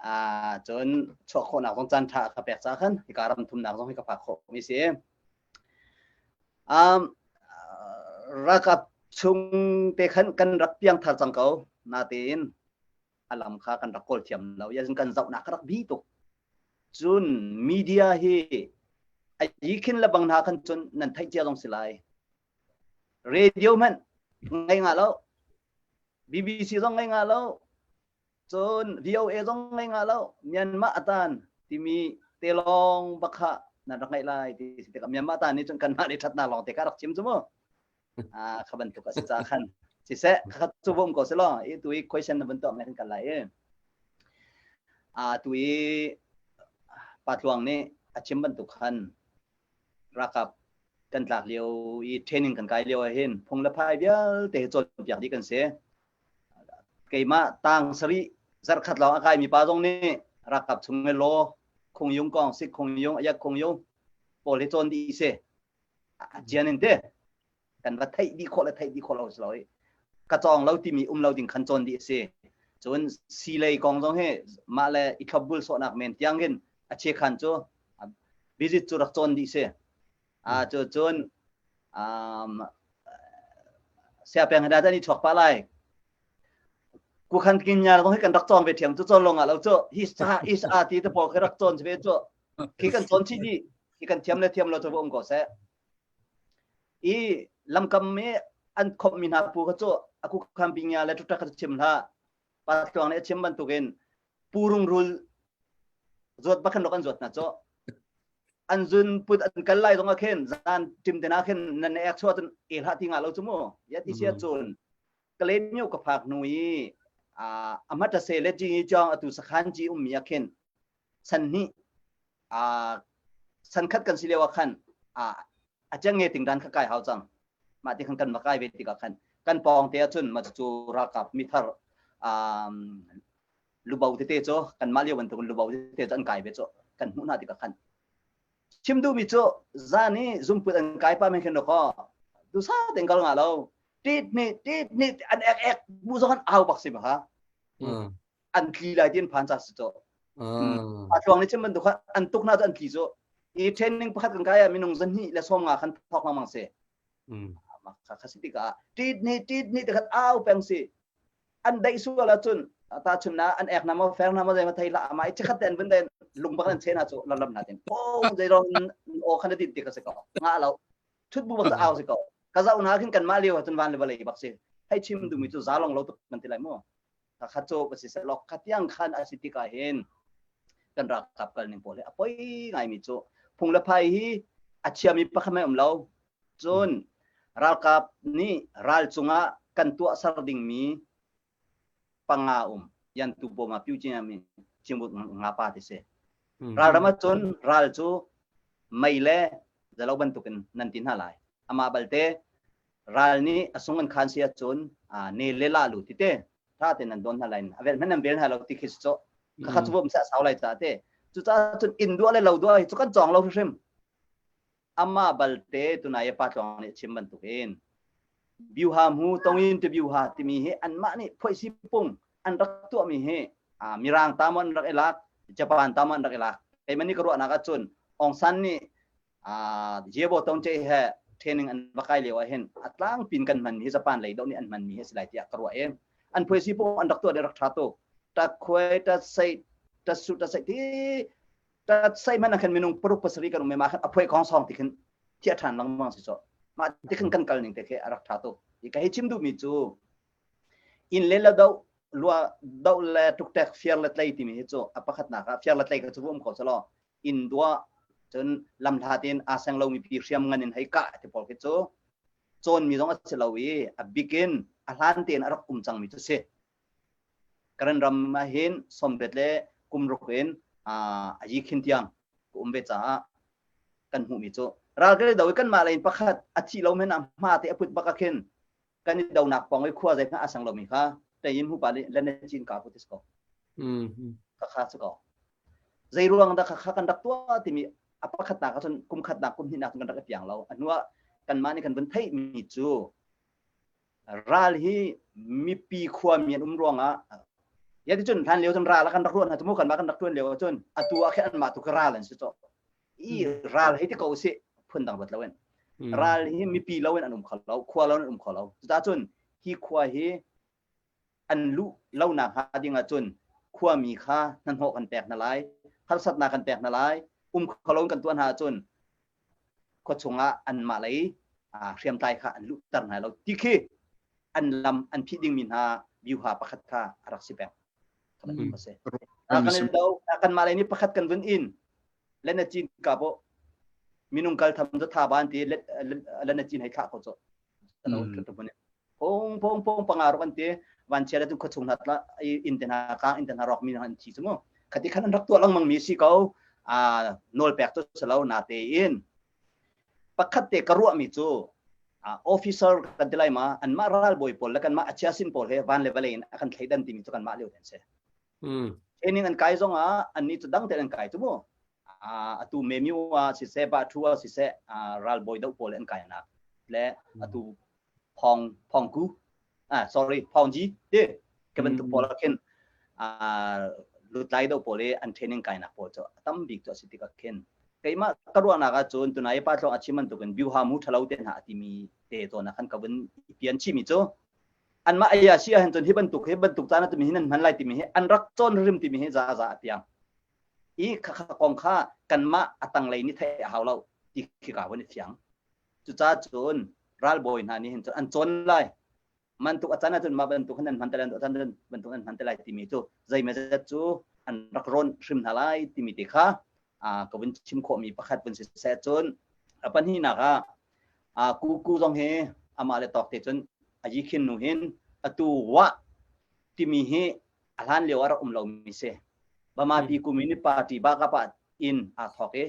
Ah cun chuah khawhnak zong caan ṭha ka pek ca khan hika ram thumnak zong hi ka phak khawh mi si. Um, ralkap chung te khan kan rak piang thar cang ko natein a lam kha kan rak kawl thiam lo ya kan zohnak ka rak bi tuk cun media hi a yi khin le bang hna khan cun nan theih cia zong si lai radio hmanh ngai nga lo BBC zong ngai nga lo cun VOA zong ngai nga lo Myanmar atan timi te lawng bakha nan rak ngaih lai ti si tikah Myanmar tan nih cun kanmah nih ṭhatnak lawng te kha rak chim cu mu ah kha bantuk a si ca khan siseh kha cu vom ko selaw i tu i question na vun tuah me kan kal lai i a tu i patluang nih a chim bantuk khan ralkap kan tlak lio i training kan kai lio ah hin phung le phai vialte cawnpiak dih kan si keimah tang sarih zarkhat lawng a kaimi pa zong nih ralkap chung i law khung yung kong sik khung yung ayak khung yung pawl hi cawn dih si jian in te kan va theih dih khawh le theih dih khawh lo si lo i ka cawng lo timi um lo ding khan cawn dih a si cun si lei kong zong hi mah le i thlopbul sawhnak men tiang hin a che khan cu visit cu rak cawn dih si a cu cun um siapeng hna ni chuak pa lai kukhan kin nya zong hi kan rak cawng ve thiam cu cawn lawng ah lo cu hi sa is a ti te pawl khi rak cawn ve cu khi kan cawn chi dih khi kan thiam le thiam lo cu va um ko seh I lamkam i an khawmhmi hna pu kha cu a kukhan pingya le ṭuṭak kha cu chim hlah. Pa Tluang nih a chim bantukin pu rungrul zuat bak khan rak an zuat hna cu. An zun put an kal lai zong ah khin zan ṭim te na khin nan ek chuah cun e hlah ti nga lo cu mu. Ya ti sia cun Kalaymyo ka phak hnu i a hmatase le jing i chong atu sakhan ji ummi ah khin san hnih san khat kan si lio ah khan a ceng nge ting dan kha kai hau cang mah ti khan kan va kai ve tikah khan kan pawng te ahcun ma cu ralkap mithar lubo tete cu kan mah lio bantukin lubo tete cu an kai ve cu kan hmuh hna tikah khan chim duhmi cu zan i zumput an kai pa men khin ko dusa ten kal nga lo tit ni tit ni an ek ek bu zong an au bak si ma ha an tli lai tin phan cha si cho a tluang ni chim bantuk kha an tuk na an tli cho i training pakhat kan kai ah minung zan hi le som nga khan thok mang mang se kha kha si tikah tit ni tit ni te khat au peng si an dai sual ahcun ta chun na an ek na mo fer na mo zai ma thei la ma i chikhat ten vun den lung bak an che na chu lam lam na tin o zai rong o khan din ti ka se ko nga lo thut bu bak au se ko ka zau na khin kan ma liu cun van le vale bak si hei chim du mi chu za long lo tuk kan ti lai mo kha cu va si sehlaw kha tiang khan a si tikah hin kan ralkap kal ning pawl hi a poi ngaimi cu phung le phai hi a chiami pakhat mai um lo cun ralkap nih ral cungah kan tuah ser dingmi panga um yan tu boma piu chin mi chimut nga pa ti si ralram ahcun ral cu mei le zalo bantukin nan ti hna lai amah balte ral nih a sung an khan si ahcun ne le la lu ti te tha te nan don hna lai a vel hman nan vel hna lo ti khi cu kha kha cu bom sa sau lai ta te cu ca cun inn dua le lo dua hi cu kan cawng lo hrim ama balte tunai pa tlawng nih chim bantuk in biuha mu tongin te biuha timi hi anmah nih phoisi pung an rak tuahmi hi mirang ta mon rak ilak Japan ta mon rak ilak keimah nih ka ruahnak ahcun Aung San nih Jebo Tongche he training an va kai lio ah hin a tlangpin kan hman mi Japan lei do nih an hman mi hi si lai tiah ka ruah i an phuaisi pung an rak tuah rak tha tuk ta khuai ta sei ta su ta sei ti ta sei man khan minung paruk pasari kan um ma khan a phuai khong song ti khin thia than lengmang si so ma ti khin kan kal ning te khi a rak tha tuk i ka hi chim duh mi cu inn le la do lua do le tuktek fiar le tlei timi hi cu a pakhatnak ah fiar le tlei ka cu um kho selaw inn dua cun lamhla tein aa seng lomi pi hriam ngan in hei kah ti pawl khi cu cawnmi zong a si lo i a bik in a hlan tein a rak um cangmi cu si. Karen ram ah hin somret le kum ruk in a yi khin tiang ka um ve caah kan hmuhmi cu ral kan i do i kanmah lei in pakhat a thi lo men ah hma te a put bak ah khin kan i donak pawng i khua zei hmanh a sang lomi kha tein hu pa nih lene cin ka pu tis ko ka kha cu ko zei ruang dah kha kan rak tuah timi a pakhatnak ahcun kum khatnak kum hnihnak kan rak i piang lo a hnuah kanmah nih kan vun theih mi cu ral hi mipi khua mi an um ruangah. Ya ti cun hlan lio cun ral kan rak ruah hna cu mu kan mah kan rak tuan lio cun atu ah khin anmah tu ka ral an si cawh. I ral hei ti ko usih phun dang ruat loin. Ral hi mipi loin an um kho lo, khua loin an um kho lo. Cucaah cun hi khua hi an luh lonak hnga ding ahcun khuami kha hnahnawh kan pek hna lai, harsatnak kan pek hna lai, um kho loin kan tuah hna ahcun khua chungah anmah lei hriamtlai kha an luhter hna lo ti khi an lam an phih dingmi hna viuha pakhat kha a rak si peng. Kan in do kanmah lei nih pakhat kan vun in lena cin ka bo minung kal tham cu tha ban ti lena cin hei thlah ko cu. Phong phong phong panga rok an ti van chia le tu khuachung hna tla inn te hna kang inn te hna rawk mi an thi cu mu khati khan an rak tuah lengmang mi si ko a nawl pek tu si lo na te in pakhat te ka ruah mi cu officer kan ti lai ma an mah ralbawi pawl le kan mah achia sin pawl he van le vale in a kan thleidan timi cu kan mah lio ten se training an kai zong ah an ni cu dang te an kai cu mu atu memiu ah siseh ba thu ah siseh ralbawi do pawl an kai nak le atu Phong Phong Ku ah sorry Phong Ji ti ka bantuk pawl ah khin lutlai do pawl i an training kainak pawl cu a tam bik cu a si tikah khin keimah ka ruahnak ah cun tunai pa tlawng a chim bantukin biuha mu thalo te hna a timi te tawn ah khan ka vun i pian chimi cu anmah aya si ahhin cun hi bantuk hi bantuk caan ah timi hi nan hman lai timi hi an rak cawn rim timi hi za za a piang i khakha kong kha kanmah a tanglei nih theih a hau lo ti khi ka vun i fiang Cucaah cun ralbawi hna nih hin cun an cawn lai. Mantuk a can ahcun mah bantuk hin an hman te lai, a can bantuk an hman te lai timi cu zeimazat cu an rak rawn hrim hna lai timi te kha ka vun chim khawhmi pakhat vun si seh cun a pahnihnak ah kuku zong hi amah le tawk te cun a yikhin nu hin atu wah timi hi a hlan lio ah rak um lomi si. Bamapi Communist Party Bakapa in aa thawk i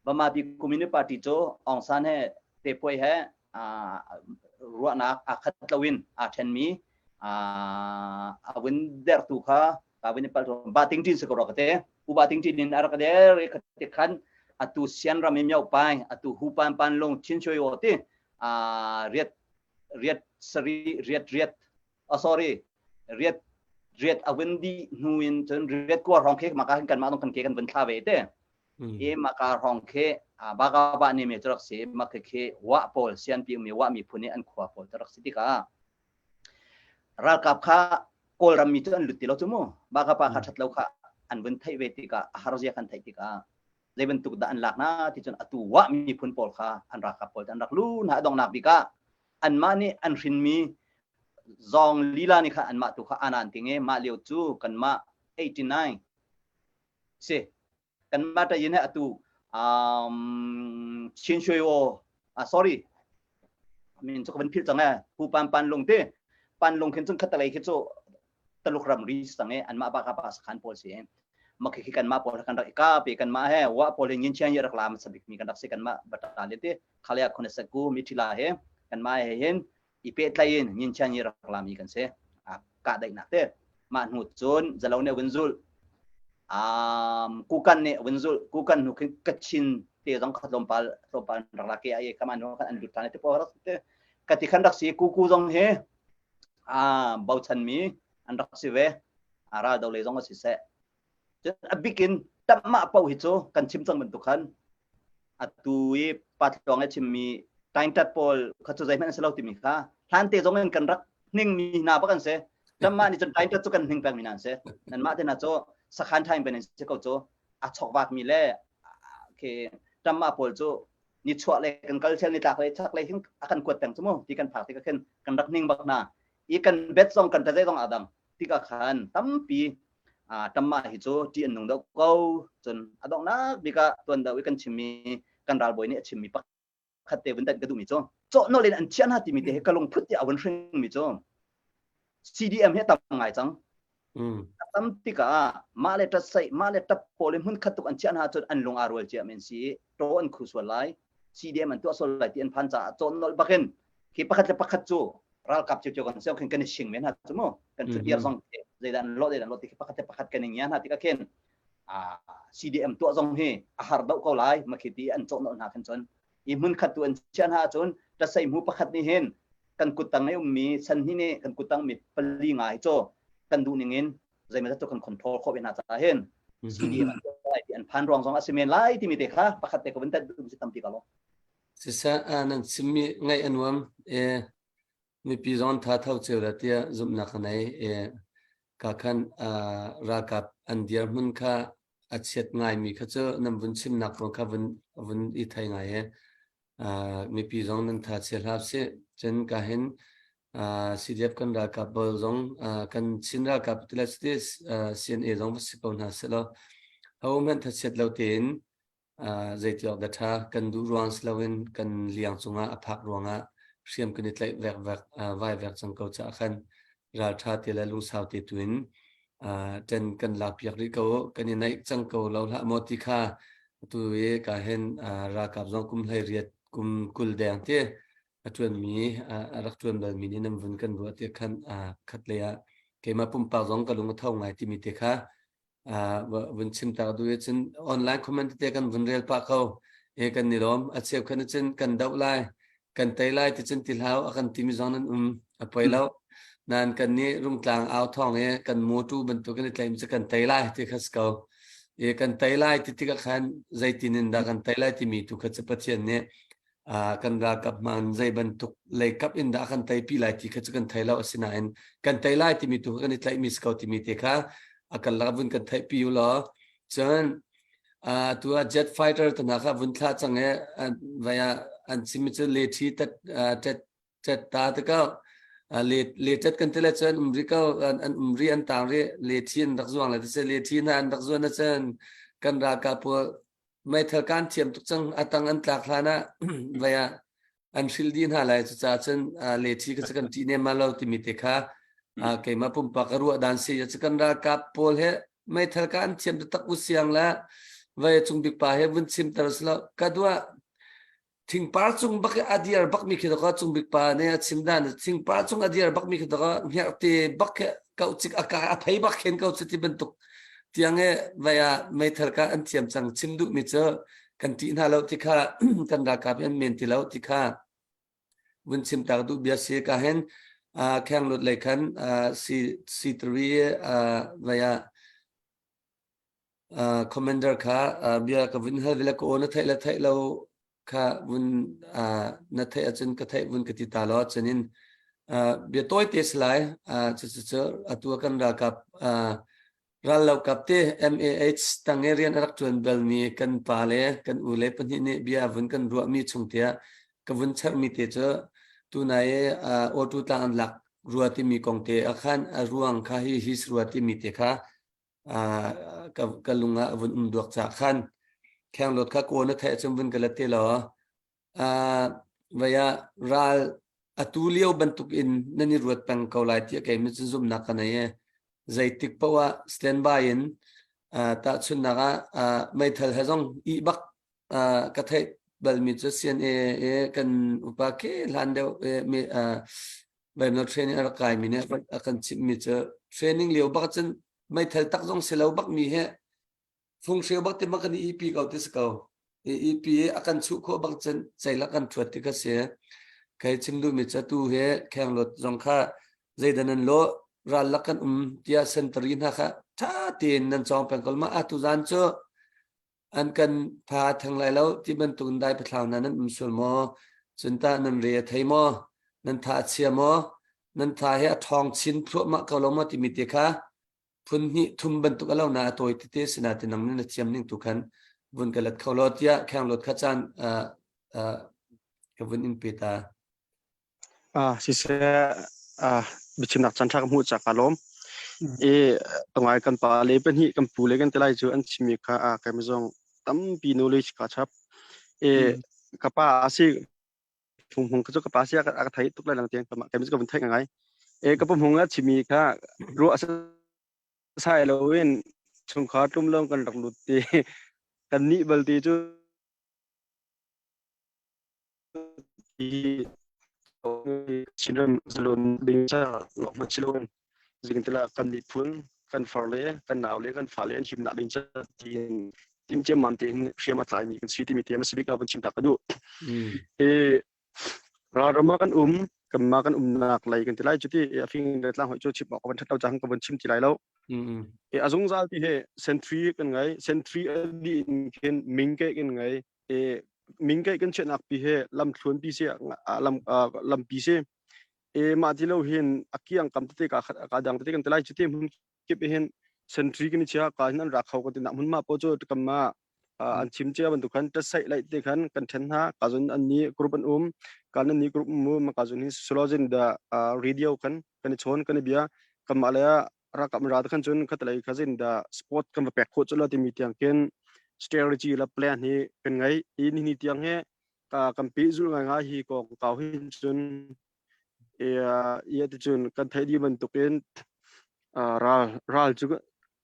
Bamapi Communist Party cu Aung San he Tepuai he ruahnak aa khat loin aa ṭhenmi a vun dertu kha ka vun i pal ba ting tin si ko ro ka te u ba ting tin in a rak der i kha khan atu sian ram i miau pai atu hu pan pan lung chin shui o ti riat riat sari riat riat oh sorry riat riat a vun dih hnu in cun riat kua hrawng khi maka kan mah kan ke kan vun thla ve te i maka hrawng khi baka ba ne me cu rak si maka khi wa pawl sian pi mi wa mi phun i an khua pawl cu rak si tikah ralkap kha kawlram mi cu an lut ti lo cu mu baka pa kha that lo kha an vun theih ve tikah a har zia kan theih tikah zei bantuk dah an lak na ti cun atu wa miphun pawl kha an ralkap pawl an rak lu na donghnak bik ah anmah nih an hrinmi zawng lila nih khan anmah tu kha ana an ting i mah lio cu kanmah 89 si kanmah ta yin he atu um Chin Shui O ah sorry min chu ka van philh cang e hu pan pan lung te pan lung khin cun khatalei khi cu Taluk ramri sang i anmah ba ka pa sakhan pawl si makhi khi kanmah pawl kan rak i ka pe kanmah he wa pawl he ngin chiang rak lam sabik mi kan rak si kanmah batali te khalaya khunasaku mithila he kanmah he hin i pehtlai in ngin chiang rak lam mi kan si ka daihnak te mah hnu cun zalo ne vun zul um kukan ne vun zul kukan hnu khin kachin te zong kha tlawmpal tlawmpal rak la ke ai kaman khan an lut than te po rak te kati khan rak si kuku zong he aa bochanmi an rak si ve. A ral do lei zong a si seh. Cun a bik in tamah paoh hi cu kan chim cang bantuk khan atu i patluang i chimmi taingtat pawl kha cu zeihmanh an si lo timi kha hlan te zong in kan rak hningmi hna bak an si. Tamah nih cun taingtat cu kan hning pengmi hna an si. Nanmah te hna cu sakhan thaing pen an si ko cu a chokvakmi le khi tamah pawl cu nichuah le kan kal thel nitlak le chak le hin a kan kuat peng cu mu ti kan phak tikah khin kan rak ning bak hna i kan bet zong kan tazei zong adang tikah khan tampi a tamma hi cu ti an nung do ko cun a donghnak bik ah tuan do i kan chimmi kan ralbawi nih a chimmi pakhat te vun tan ka duhmi cu cawhnol in an chiah hna timi te hi ka lungphut ti a vun hring mi cu CDM hi a tam ngai cang. A tam tikah mah le ṭatsaih, mah le ṭap pawl in hmun khat tuk an chiah hna ahcun an lung aa rual cia men si i ṭaw an khu sual lai, CDM an tuah sual lai ti an phan caah cawn nolh bakin khi pakhat le pakhat cu ralkap cio kan sio khin kan i sing men hna cu mu kan thutiar zong zeidah an lawh zeidah an lawh ti khi pakhat le pakhat kan i ngia hna tikah khin CDM tuah zong hi a har deuh ko lai makhi ti an cawh nolh hna khin cun i hmun khat tu an chiah hna ahcun ṭasaih mu pakhat nih hin kan kuttang i ummi san hi nih kan kuttang mi pali nga hi cu kan duh ning in. Zeimawzat cu kan control khawh ve hna caah hin CDM an tuah lai ti an phan ruang zong a si men lai timi te kha pakhat te ka vun tet duh si tampi ka lo. Siseh nan chimmi ngaih a nuam e mipi zong tha tho cio la tiah zumhnak ka nei e ka khan ralkap an dirhmun kha a chiat ngaimi kha cu nan vun chimnak ruang kha vun vun i thei ngai e mipi zong nan tha chia hlah sih cun ka hin CDF kan ralkap bol zong kan Chin ralkap tile CNA zong va si ko hna seh law ho hmanh thachiat lo tein zeiti awk dah ṭha kan duh ruang si loin kan liang cungah a phak ruangah hriam kan i tlaih vekvek vai vek cang ko caah khan ralṭha te le lungsau te tu in ṭan kan lakpiak rih ko kan i naih cang ko lo hlah maw ti kha atu i ka hin ralkap zong kum 18 kum 20 deng te a ṭuanmi a rak ṭuan balmi nih nan vun kan ruah ti khan khat lei ah keimah pumpak zong ka lung a tho ngai timi te kha vun chim tak duh i cun online comment te kan vun rel pah ko e kan ni lawm a cheu khan cun kan doh lai kan tei lai ti cun ti hlau a kan timi zong nan um a poi lo nan kan nih rungtlang au thawng e kan motu bantuk in i tlaim cu kan tei lai ti kha ko e kan tei lai ti tikah khan zeitin in dah kan tei lai timi tu kha cu Pathian nih kan ralkap hman zei bantuk leikap in dah kan teipi lai ti kha cu kan thei lo asinain kan tei lai timi tu kan i tlaihmi si ko timi te kha a kan lak vun kan theihpi u law cun tu ah jet fighter tana kha vun thlah cang e vaya an chimi cu le thi tat tet tet ta te ka le le tet kan tele cun umri ko an umri an tang ri le thi an rak zuang le te le thi na an rak zuan na cun kan ralkap pawl Meithal kan thiam tuk cang. A tang an tlak hlan ah vai ah an hril dih hna lai. Cucaah cun lethi kha cu kan ṭih nem lo timi te kha keimah pumpak ka ruah dan si. Cu kan ralkap pawl he meithal ka an thiam taktak u siang le vai cung bik pa he vun chimter silo ka duah Thingpar cung bak i a diar bakmi khi dawkaw Cung Bik pa nih a chim dan thingpar cung a diar bakmi khi dawkaw hngerhte bak khi kau cik a ka a phei bak khen ko cuti bantuk tiang i vai ah meithal ka an thiam cang chim duhmi cu kan ṭih hna lo ti kha kan ralkap hi an men ti lo ti kha vun chim tak duh bia si ka hin khenglut lei khan C C3 vai ah Commander kha bia ka vun hal vile ka aw na theih le theih lo kha vun na theih ahcun ka theih vun ka ti ta law cunin bia tawi te si lai cucu atu kan ralkap rallokap te MAH tange rian a rak ṭuan balmi kan pa le kan u le pahnih nih bia vun kan ruahmi chung tiah ka vun chermi te cu tunai i auto tlang an lak rua timi kong te a khan a ruang kha hi his rua timi te kha ka ka lung ah vun um duak ca khan khenglawt kha kaw na theih ahcun vun ka let te law vaya ral atu lio bantuk in nan i ruat peng ko lai tiah kei mi cun zumhnak ka nei e zeitik poah ah standby in tahchunnak ah meithal he zong i bak ka theih balmi cu CNA kan upa ke hlan deuh mi Bible training a rak kaimi nih a kan chimhmi cu training lio bak cun meithal tak zong si lo bak mi he funghreu bak ti bak kan i ipi ko ti si ko. I ipi a kan chuh khawh bak cun ceilak kan thuat ti ka si. Kai chim duhmi cu tu he khenglawt zong kha zeidah nan lawh ral lak kan um tiah sentari hna kha tha tein nan cawng peng ko ma atu zan cu an kan pha theng lai lo ti bantuk in dai pathlau hna nan um sual maw cun tah nan re a thei maw nan tha a chia maw nan tha hi a ṭhawng chin thluahmah ko lo maw timi te kha phun hnih thum bantuk a lo na a tawi tete sina ti nang na thiam ning tu khan vun ka let kho lo tiah khenglawt kha caan ka vun in pe ta Siseh, biachimnak caan ṭha ka hmuh caah kaa lawm. I ngai kan pa le pahnih kan pu le kan ti lai cu an chimmi kha keimah zong tampi knowledge kaa chap. I ka pa a si Hmung cu ka pa si a ka thei tuk lai lang tiang keimah cu ka vun theih ngai. I ka pa Hmung a chimmi kha ruah sai loin chungkhar tlum lawng kan rak lut ti kan nih bal ti cu Chinram zalon ding caah hman si loin zingtila kan miphun kan far le kan nau le kan fale an himnak ding caah tiin timhciammam tein hriam a tlaimi kan si timi te a si bik ah vun chim ta ka duh. Hi ralram ah kan um. Kanmah kan umnak lei kan ti lai cuti a fing le tlang hoi cu chim awk kan ṭhat lo cang ka vun chim ti lai lo. E a zungzal ti he sentry kan ngei sentry a dih in khin mingke kan ngei e mingke kan chiahnak pi he lamthluan pi si lam lampi si e mah ti lo hin a kiang kam tete ka khat ka dang tete kan ti lai cuti hmun kip hin sentry kan i chia ka hin an ra kho kan ti nak hmun ma po cu kam ma an chim cia bantuk khan ṭasaih laih te khan kan ṭhen hna ka zun an ni group an um kan an ni group mu ma ka zun hi sociologist da radio kan kan i chawn kan i bia kanmah le rakap ra khan cun khatalei kha zin da sport kan va pek khawh cu la timi tiang khin strategy la plan hi kan ngei i ni ni tiang he kan pi zul ngai ngai hi kong kau hin cun Ia ticun kan theih dih bantukin ral ral cu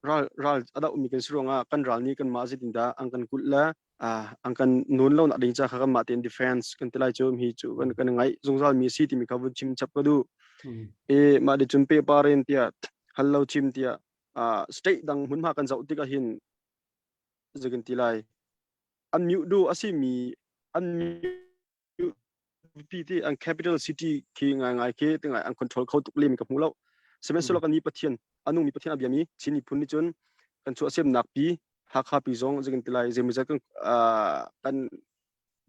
ral ral a dohmi kan si ruangah kan ral nih kanmah zeitindah an kan kulh le an kan nun lo nak ding ca kha kanmah tein defense kan ti lai cu mi cu kan kan ngaih zungzal mi si timi kha vun chim chap ka duh. I mah ticun pehpar in tiah hal lo chim tiah state dang hmunhma kan zoh tikah hin zei kan ti lai an mute duh a simi an pi ti an capital city khi ngai ngai khi ti ngai an control kho tuk lem ka hmu lo sihmanhsehlaw kan ni pathian anung mi pathian a biami Chin miphun nih cun kan chuah semnak pi Hakha pi zong zingin tilai zeimawzat kan kan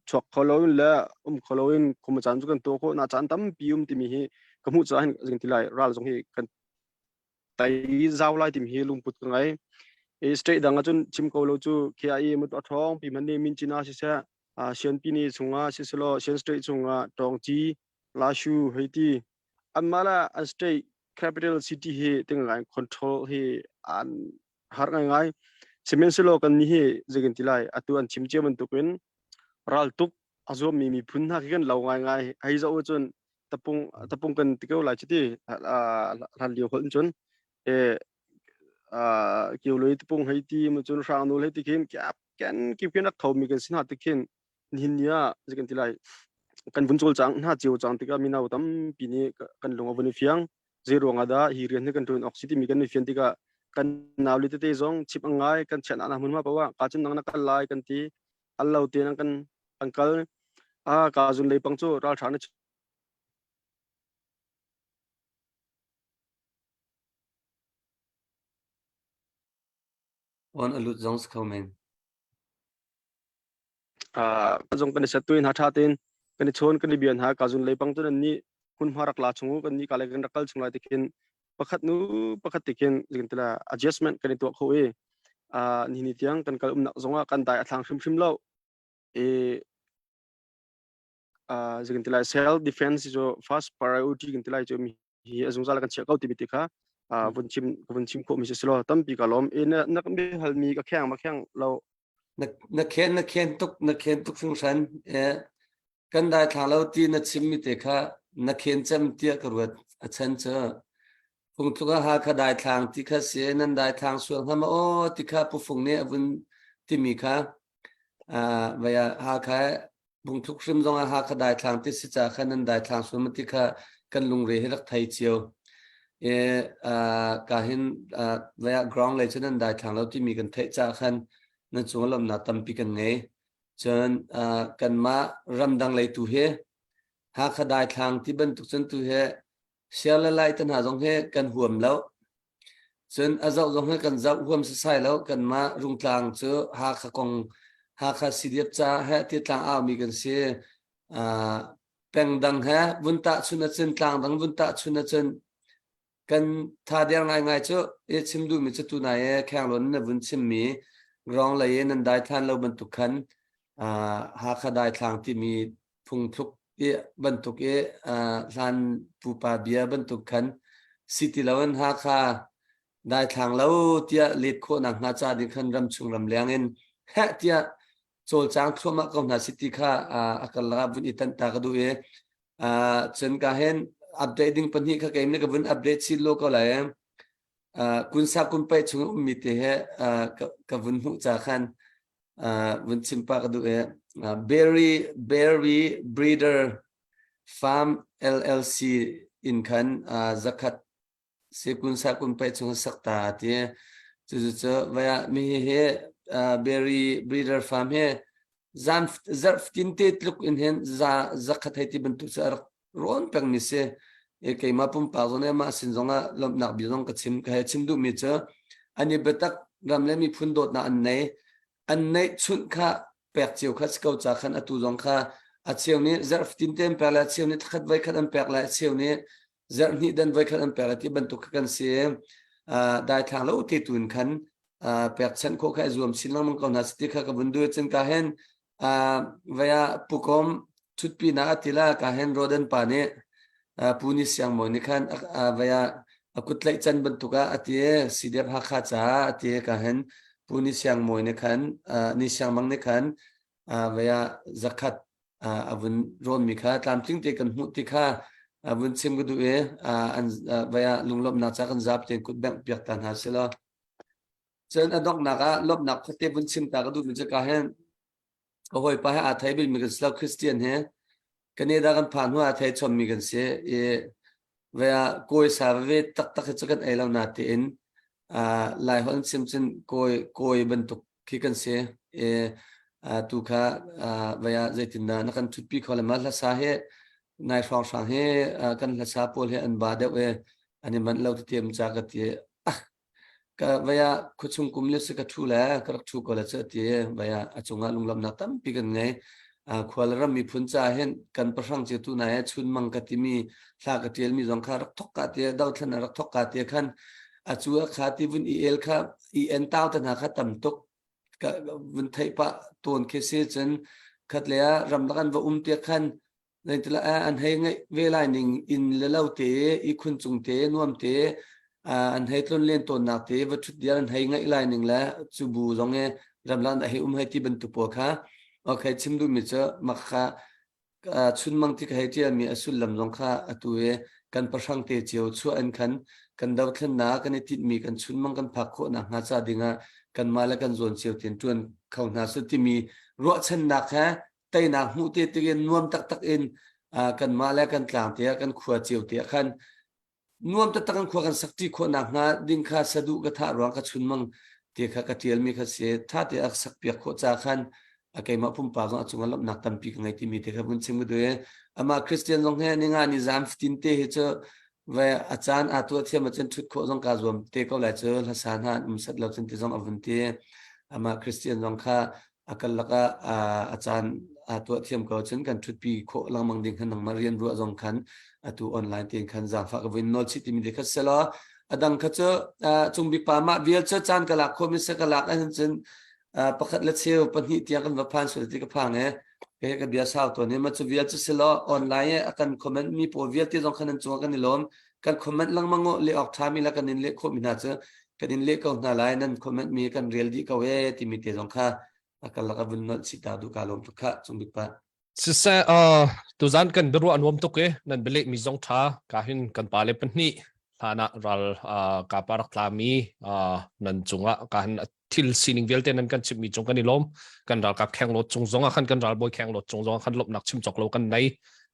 chuak kho lo in le um kho lo in khuma caan cu kan to kho na caan tampi um timi hi ka hmuh caah hin zingin tilai ral zong hi kan tai zau lai timi hi lungput ka ngei i state dang ahcun chim ko lo cu KIA mu a ṭhawng pi man nih Minchina siseh Sianpi ni chungah siselaw Sian state chungah Tawngci Lashu hei ti anmah le an state capital city hi tingai control hi an har ngai sihmanhsehlaw kan nih hi zeikan ti lai atu an chim cia bantukin raltuk a zuammi miphun hna khi kan lo ngai ngai hei zoh cun tapung tapung kan ti ko lai chiti hlan lio holh cun e kiu tapung hei ti mu cun hrang nul hei ti khin kyap ken kip khin rak thomi kan sin ha ti khin nihin ni ah zei kan ti lai kan vun cawlcang hna cio cang tikah mino tampi nih kan lung a vun i fiang zei ruang ah dah hi rian hi kan ṭuan awk si timi kan i fian tikah kan nauli tete zong chip ang ngai kan chiah nak hmun ma pawa ka cun nang na kal lai kan ti al lo te nang kan an kal a ka zun lei pang cu ral ṭha na On a lut zong si kho men. zong kan i set tuin ha tha tein kan i chawn kan i bian ha ka zun lei pang cun an nih hmunhma rak la chung kan nih ka le kan rak kal chung lai tikhin pakhat nu pakhat tikhin zing tila adjustment kan i tuah kho i ni ni tiang kan kal umnak zongah kan dai a thlang hrimhrim lo i zing tila self defense cu first priority kan tilai cu mi hi a zungzal kan chiah ko timi ti kha vun chim vun chim khawh mi si lo tampi ka lawm i na na kan hal mi ka kheng ma kheng lo na na khen na khen tuk na khen tuk hringhran eh kan dai thla lo ti na chim mi te kha na khen cem tiah ka ruat a chan cu phungtluk ah Hakha dai thlang ti kha si nan dai thlang sual hnga ma aw ti kha pufung nih a vun timi kha vaya Hakha Bungthluk hrim zong ah Hakha daithlang ti si ca khan nan daithlang sual ti kha kan lungre hi rak thei cio. E ka hin vaya ground lei cu nan daithlang lo timi kan theih ca khan nan cung lawmnak tampi kan ngei. Cun kanmah ramdang lei tu hi Hakha daithlang ti bantuk cun tu hi Siar le lai te hna zong hi kan huam lo. Cun a zoh zong hi kan zoh huam sasai lo. Kanmah Rungtlang cu Hakha kong Hakha CDF ca he ti tlang aumi kan si. Uh, peng dang he vun tahchun ahcun tlang dang vun tahchun ahcun kan tha der ngaingai cu i chim duhmi cu tunai e khenglawn na vun chimmi grong lei i nan dai than lo bantuk khan uh, Hakha daithlang timi phungthluk i bantuk i hlan pupa bia bantuk khan si ti loin Hakha daithlang lo tiah let khawhnak hnga ca ding khan ramchung ramleng in heh tiah cawlcang thluahmah ko hna si ti kha a karlak ah vun i tanh ta ka duh i cun ka hen update ding pahnih kha keim nih ka vun update chin lo ko lai kunsa kunpai chung ummi te he ka vun hmuh ca khan vun chim pa ka duh i Berry Berry Breeder Farm LLC in khan zakhat sekun sakun pai chung sakta ti cu cu vaya mi hi Berry Breeder Farm hi zan zarh tin te tluk in hin za zakhat hei ti bantuk cu a rak. rawn pengmi si. E keimah pumpak zong nih mah sin zongah lawmhnak bia zong ka chim. Ka hei chim duhmi cu an i biatak ram le miphun dawtnak an nei. An neih chunh kha pek cio kha si ko ca khan atu zong kha a cheu nih zarh fatin te an pek lai, a cheu nih thlakhat voi khat an pek lai, a cheu nih zarh hnih dan voi khat an pek lai ti bantuk kha kan si. Uh, daithlang lo te tu in khan uh, pekchanh khawh kha i zuam chin lengmang ko hna si ti kha ka vun duh cun ka hen uh, vaya pukom thutpi na atila ka hen roden pa nih uh, pu ni siang mawi nih khan uh, vaya a kut tlaih can bantuk ah ati CDF Hakha caah ati ka hen pu ni siang mawi nih khan uh, ni siang mang nih khan uh, vaya zakhat uh, a vun rawnmi kha tlamtling te kan hmuh ti kha a vun chim ka duh i uh, an uh, vaya lunglawmhnak ca kan zap tein kut bengh piak ta hna sila cun a donghnak ah lawmhnak khuate vun chim ta ka duhmi cu ka hen ka hawipa he aa thei bikmi kan si lo Christian he Canada kan phan hnu ah thei chommi kan si i ve ah kawi sa veve taktak hi cu kan ei lo na tiin uh, lai holh chim cun kawi kawi bantuk khi kan si i uh, tu kha uh, ve ah zeitindah na kan thutpi kho le ma hlasa he nai hrawng hrang he uh, kan hlasa pawl he an ba deuh e an i manh lo ti tiam cha ka ti ah Ka vei ah khuachung kum le si ka ṭhu le ka rak ṭhu ko le cu a ti. Vei ah a cungah lunglawmhnak tampi kan ngei. Khua le ram miphun caah hin kan pahrang cio tu nai ah chunmang ka timi hla ka ṭialmi zong kha rak thok ka ti dothlan a rak thok ka ti khan a cu a kha ti vun i el kha i en tau te hna kha tam tuk ka vun theih pah tawn khi si cun khat le ah ramlak an va um tiah khan Zeitila an hei ngeih ve lai ning inn le lo te ihkhun cung te nuam te an hei tlon len tawnnak te va ṭhut diar an hei ngaih lai ning le cu bu zong e ramlan a hei um hei ti bantuk pawl kha okay chim duhmi cu mak kha chunmang ti ka hei ṭialmi a sullam zong kha atu i kan pahrang te cio chuah in khan kan dothlennak kan i tinhmi kan chunmang kan phak khawh nakhnga ca dingah kanmah le kan zawn cio tein ṭuan kho hna su timi ruahchannak he teinak hmuh te tikin nuam taktak in kanmah le kan tlang te ah kan khua cio te ah khan nuam taktak in khua kan sakṭi khawh nakhnga ding kha saduh ka thah ruang ka chunmang te kha ka ṭialmi kha si ṭha te a sakpiak khawh ca khan a keimah pumpak zong a cungah lawmhnak tampi ka ngei timi te kha vun chim ka duh i amah Christian zong he ninga ni zan fatin te hi cu ve a caan aa tuah thiam ahcun ṭhut khawh zong kaa zuam te ko lai cu hlasa hna an um set lo cun ti zong a vun ti amah Christian zong kha a kal lakah a caan aa tuah thiam ko cun kan ṭhutpi khawh lengmang ding khan nangmah rian ruah zong khan atu online tein khan zaangfah ka vun nawl chih timi te kha selaw a dang kha cu cungbik pa mah vial cu caan ka lak khawh mi se ka lak ahhin cun pakhat le cheu pahnih tiang kan va phan sual ti ka phang e ke ka bia sau tawn hi ma cu vial cu selaw online a kan comment mi pawl vialte zong khan an cungah kan i lawm kan comment lengmang le awk ṭha mi la kan in leh khawh mi hna cu kan in leh ko hna lai nan comment mi kan rel dih ko e timi te zong kha a kal lak a vun nolh chih ta duh ka lawm tuk kha cung bik pa Siseh uh, tuzan kan biaruah nuam tuk i nan bialeh mi zong ṭha ka hin kan pale pahnih hlan ah ral uh, ka pa rak tlami uh, nan cungah ka hin thil sining vialte nan kan chimmi cung kan i lawm kan ralkap khenglawt cung zong ah khan kan ralbawi khenglawt cung zong ah khan lawmhnak chim cawk lo kan nei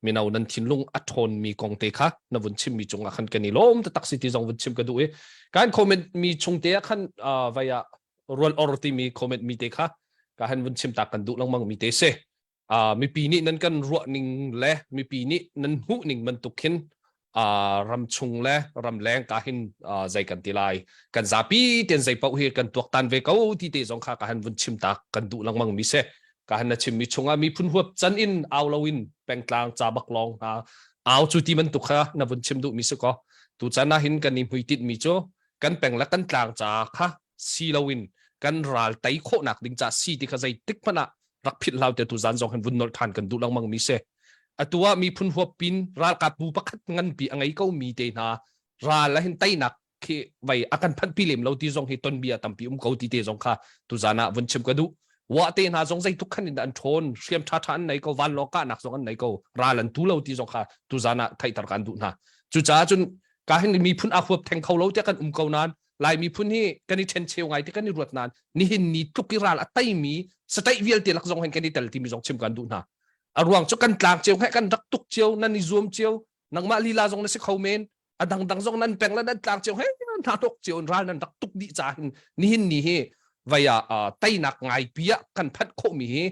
mino nan thinlung a ṭhawn mi kong te kha na vun chim mi cung ah khan kan i lawm taktak si ti zong vun chim ka duh i kan comment mi chung te ah khan vai ah rual or timi comment mi te kha ka han vun chim tak kan duh lengmang mi te si mipi nih nan kan ruah ning le mipi nih nan hmuh ning bantuk khin ram chung le ram leng ka hin zei kan ti lai kan zapi ten zei paoh hi kan tuaktan ve ko ti te zong kha ka han vun chim tak kan duh lengmang mi se ka han na chim mi chungah miphun huap chan in au loin pengtlang ca bak lawng hna au cu ti bantuk kha na vun chim duh mi si ko tu chan ah hin kan i hmuitinh mi cu kan peng le kan tlang ca kha si loin kan ral tei khawhnak ding ca si ti kha zeitik hmanh ah rak philh hlau te tu zan zong hin vun nolh than kan duh lengmang mi si atu ah miphun huap pin ralkap bu pakhat nganpi a ngei ko mi te hna ral ah hin teinak khi vai a kan phanh pi lem lo ti zong hi ton bia tampi um ko ti te zong kha tu zan ah vun chim ka duh wa te hna zong zeitluk khan in an ṭhawn hriam ṭha ṭha an nei ko van law kahnak zong an nei ko ral an tu lo ti zong kha tu zan ah theihter kan duh hna cucaah cun ka hin miphun a huap theng kho lo tiah kan um ko nain Lai miphun hi kan i ṭhencheu ngai ti kan i ruat nain nihin ni tluk i ral a teimi sataih vialte lak zong hin kan i tel timi zong chim kan duh hna. A ruang cu kan tlang cio he kan rak tuk cio nan i zuam cio nangmah lila zong na si kho men a dangdang zong nan peng le nan tlang cio he hna tok cio in ral nan rak tuk dih ca hin nihin ni hi vei ah teinak ngai pi ah kan phanh khawhmi hi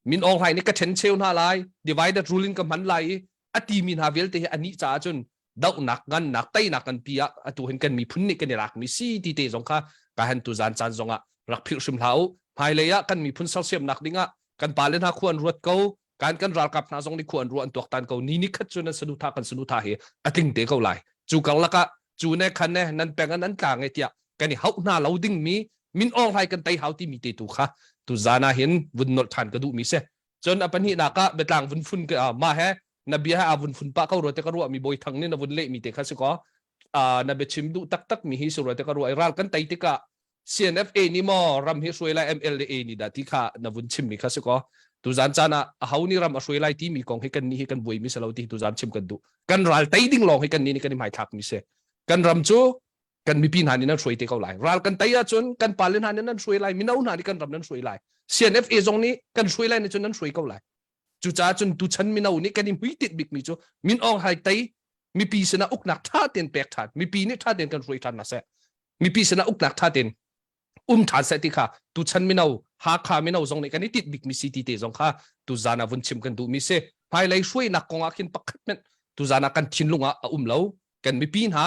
Min Aung Hlaing nih ka ṭhencheu hna lai divided rule in ka hman lai i. A timi hna vialte hi anih caah cun dohnak ngannak teinak kan pi ah atu hin kan miphun nih kan i lakmi si ti te zong kha ka han tu zan caan zong ah rak philh hrim hlah u. Hmailei ah kan miphun sersiamnak ding ah kan pale hna khua an ruat ko, kan kan ralkap hna zong nih khua an ruah an tuaktan ko. Ni ni khat cu nan saduhthah kan saduhthah hi a tling te ko lai. Cu karlak ah cu ne khan ne nan peng an an tlang e tiah kan i hauh hna lo ding mi Min Aung Hlaing kan tei hau timi te tu kha tu zan ah hin vun nolh than ka duh mi si. Cun a pahnihnak ah biatlang vun fun mah he na bia he aa vun fun pah ko rua te ka ruah mi Bawi Thang nih na vun leh mi te kha si kaw na biachim duh taktak mi hi si rua te ka ruah i ral kan tei tikah CNFA nih maw ram hi hruai lai MLA nih dah ti kha na vun chim mi kha si kaw tuzan caan ah aho nih ram a hruai lai timi kong hi kan nih hi kan buai mi si lo ti tuzan chim kan duh. Kan ral tei ding lawng hi kan nih nih kan i hmaithlak mi si. Kan ram cu kan mipi hna nih nan hruai te ko lai. Ral kan tei ahcun kan pale hna nih nan hruai lai, mino hna nih kan ram nan hruai lai. CNFA zong nih kan hruai lai nih cun nan hruai ko lai. Cucaah cun tuchan mino nih kan i hmuitinh bikmi cu Min Aung Hlaing tei mipi sinah uknak ṭha tein pek ṭhan, mipi nih ṭha tein kan hruai ṭhan hna seh. Mipi sinah uknak ṭha tein um ṭhan seh ti kha tuchan mino Hakha mino zong nih kan i tinh bikmi si ti te zong kha tuzan ah vun chim kan duhmi si. Hmailei hruainak kong ah khin pakhat hmanh tuzan ah kan thinlung ah a um lo. Kan mipi hna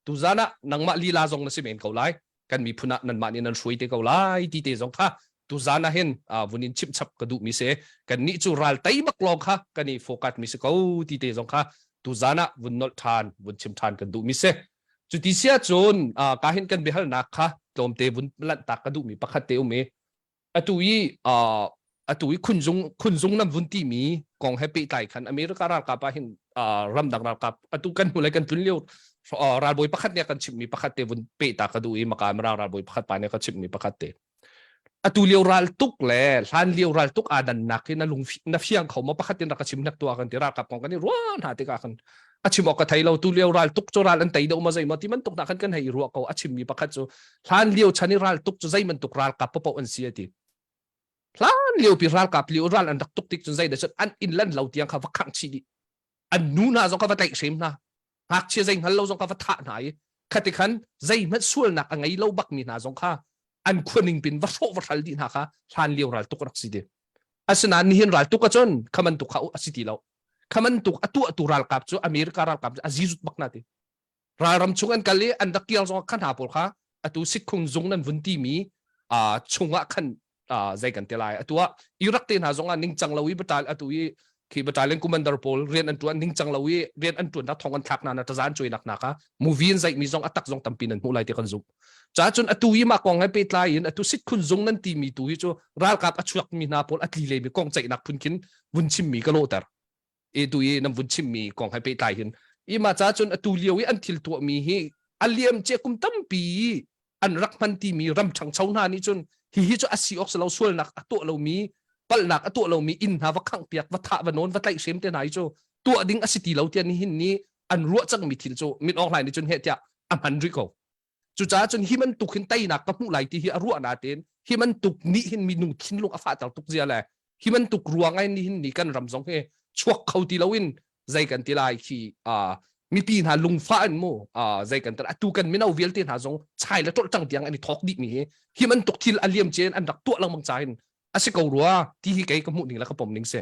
tuzan ah nangmah lila zong na si men ko lai kan miphun ah nanmah nih nan hruai te ko lai ti te zong kha tuzan ah hin vun in chimh chap ka duh mi si kan nih cu ral tei bak lawng kha kan i focus mi si ko ti te zong kha tuzan ah vun nolh than vun chim than kan duh mi si cuti sia cun ka hin kan biahalnak kha tlawmte vun lanh tak ka duh mi pakhat te um i atu i atu i khunzung khunzung nan vun ti mi kong he pehtlai khan America ralkap ah hin ramdang ralkap atu kan hnulei kan tlun lio ralbawi pakhat nih kan chimh mi pakhat te vun pehta ka duh i maka mirang ralbawi pakhat pa nih ka chimh mi pakhat te atu lio ral tuk le hlan lio ral tuk aa dannak hi na lung na fiang kho maw pakhat in rak ka chim hnek tua kan ti ralkap kong kan i ruah hna tikah khan a chim awk ka thei lo tu lio ral tuk cu ral an tei deuh ma zei maw ti bantuk hna khan kan hei ruah ko a chimmi pakhat cu hlan lio chan i ral tuk cu zei bantuk ralkap paoh an si a ti hlan lio pi ralkap lio ral an rak tuk tik cun zei dah cun an inn lan lo tiang kha va khangh chih dih an nu hna zong kha va tlaih hrem hna ngakchia zei hngal lo zong kha va thah hna i khati khan zeihmanh sualnak a ngei lo bak mi hna zong kha an khuaning pin va hrawh va hral dih hna kha hlan lio ral tuk rak si ti asinain nihin ral tuk ahcun kha bantuk kha a si ti lo kha bantuk a tuahtu ralkap cu America ralkap cu a zizut bak na ti ralram chung an kal i an rak kiang zong kha hna pawl kha atu sikkhung zung nan vun ti mi chungah khan zei kan ti lai atu ah Iraq te hna zong ah ningcang lo i batal atu i khi battalion commander pawl rian an tuan ningcang lo i rian an tuan na thong an thlak na na tazan cuai nak na kha movie in zaih mi zong atak zong tampi nan hmuh lai ti kan zumh cha cun atu i mah kong he pehtlai in atu sit khun zung nan ti mi tu hi cu ralkap a chuak mi hna pawl a tli le mi kong ceihnak phun khin vun chim mi ka lawhter e tu i nan vun chim mi kong he pehtlai hin i ma cha cun atu lio i an thil tuah mi hi a liam che kum tampi an rak hman ti mi ram ṭhangcho hna nih cun hihi cu a si awk si lo sualnak a tuah lomi palhnak a tuah lomi inn hna va khangh piak va thah va nawn va tlaihhrem te hna hi cu tuah ding a si ti lo tiah nihin ni an ruah cangmi thil cu Min Aung Hlaing nih cun heh tiah a hman rih ko cucaah cun hi bantuk hin teinak ka hmuh lai ti hi a ruah natein hi bantuk nih hin minung thinlung a fahter tuk zia le hi bantuk ruang ai nihin ni kan ram zong hi chuak kho ti loin zei kan ti lai khi mipi hna lungfah in mu zei kan ti atu kan mino vialte hna zong chai le tolh tang tiang an i thawk dih mi hi hi bantuk thil a liam cen an rak tuah lengmang ca hin a si ko rua ti hi kei ka hmuh ning le ka pom ning si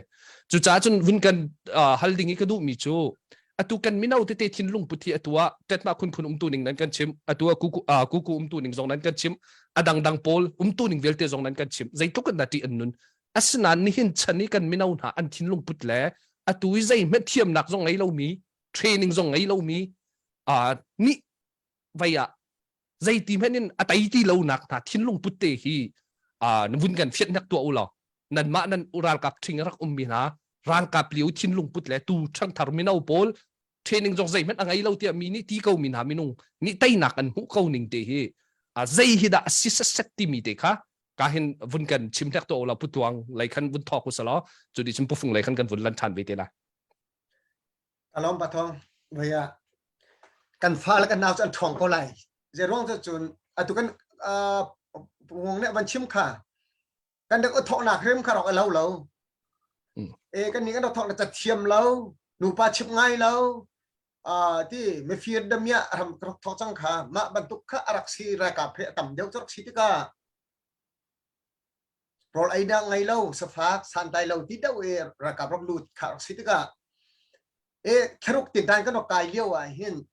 cucaah cun vun kan hal ding i ka duh mi cu atu kan mino tete thinlung put hi atu ah tetma khun khun umtu ning nan kan chim atu ah kuku kuku umtu ning zong nan kan chim adang dang pawl umtu ning vialte zong nan kan chim zeitluk in dah ṭih an nun asinain nihin chan i kan mino hna an thinlung put le atu i zeihmanh thiamnak zong ngei lomi training zong ngei lomi nih vei ah zeiti hmanh in a tei ti lonak hna thinlung put te hi vun kan fianhnak tuah u law nanmah nan ralkap ṭhing rak ummi hna ralkap lio thinlung put le tu ṭhangthar mino pawl training zong zeihmanh a ngei lo tiah mi nih ti ko mi hna minung nih teinak an hmuh ko ning te hi zei hi dah a si set timi te kha ka hin vun kan chim hlek to la putuang lei khan vun thok usalaw cu di cun pufung lei khan kan vun lan than ve te la Alom pathong vaya kan fa le kan nau cu an ṭhawng ko lai zei ruang cu cun atu kan ngong nih van chim kha kan rak thawknak hrim kha rak lo lo e kan nih kan rak thawk na cathiam lo nupa chim ngai lo ti mifir damia ram rak thawk cang kha mah bantuk kha a rak si ralkap he a tam deuh cu rak si tikah rawl ei dah ngei lo safak santai lo ti deuh i ralkap rak lut kha rak si tikah. E thlaruk tin dan kan kai lio ah hin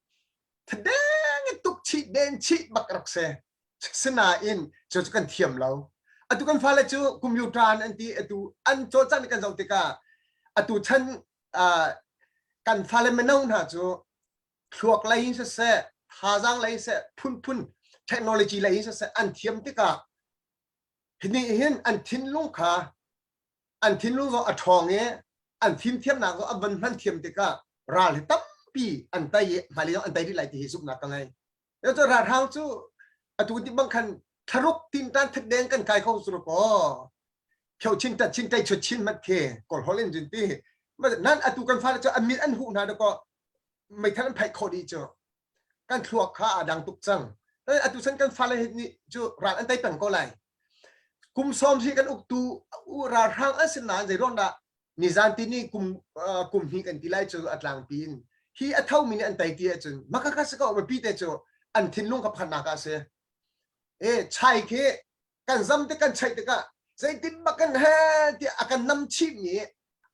thadeng tuk chih den chih bak rak se. Sinain cu cu kan thiam lo. Atu kan fale cu computer an ti atu an cawlcangh kan zoh tikah atu chan kan fale mino hna cu thluak lei in siseh thazaang lei seh phunphun technology lei in siseh an thiam tikah hi nih hin an thinlung kha an thinlung zong a ṭhawng i an fimthiamnak zong an van hman thiam tikah ral hi tampi an tei i hmailei zong an tei rih lai ti hi zumhnak ka ngei. Cu ralhrang cu atu ti bang khan thlaruk tintan thekdeng kan kai kho su ko. Kheu chin tat chin tai chut chin mat khi kol hol in jin ti. Nan atu kan fale cu an mit an huh hna ko meithal an phaih khawh dih cu. Kan thluak kha a dang tuk cang. Atu san kan fale nih cu ral an tei peng ko lai. Kum sawm hi kan uktu ralhrang an si nain zei ruang dah nizan ti ni kum kum hnih kan ti lai cu a tlangpi in hi a thomi nih an tei ti ahcun maka kha si ko mipi te cu an thinlung ka phannak ah si e chai khi kan zam te kan chaih tikah zeitin bak kan he tiah a kan nam chih mi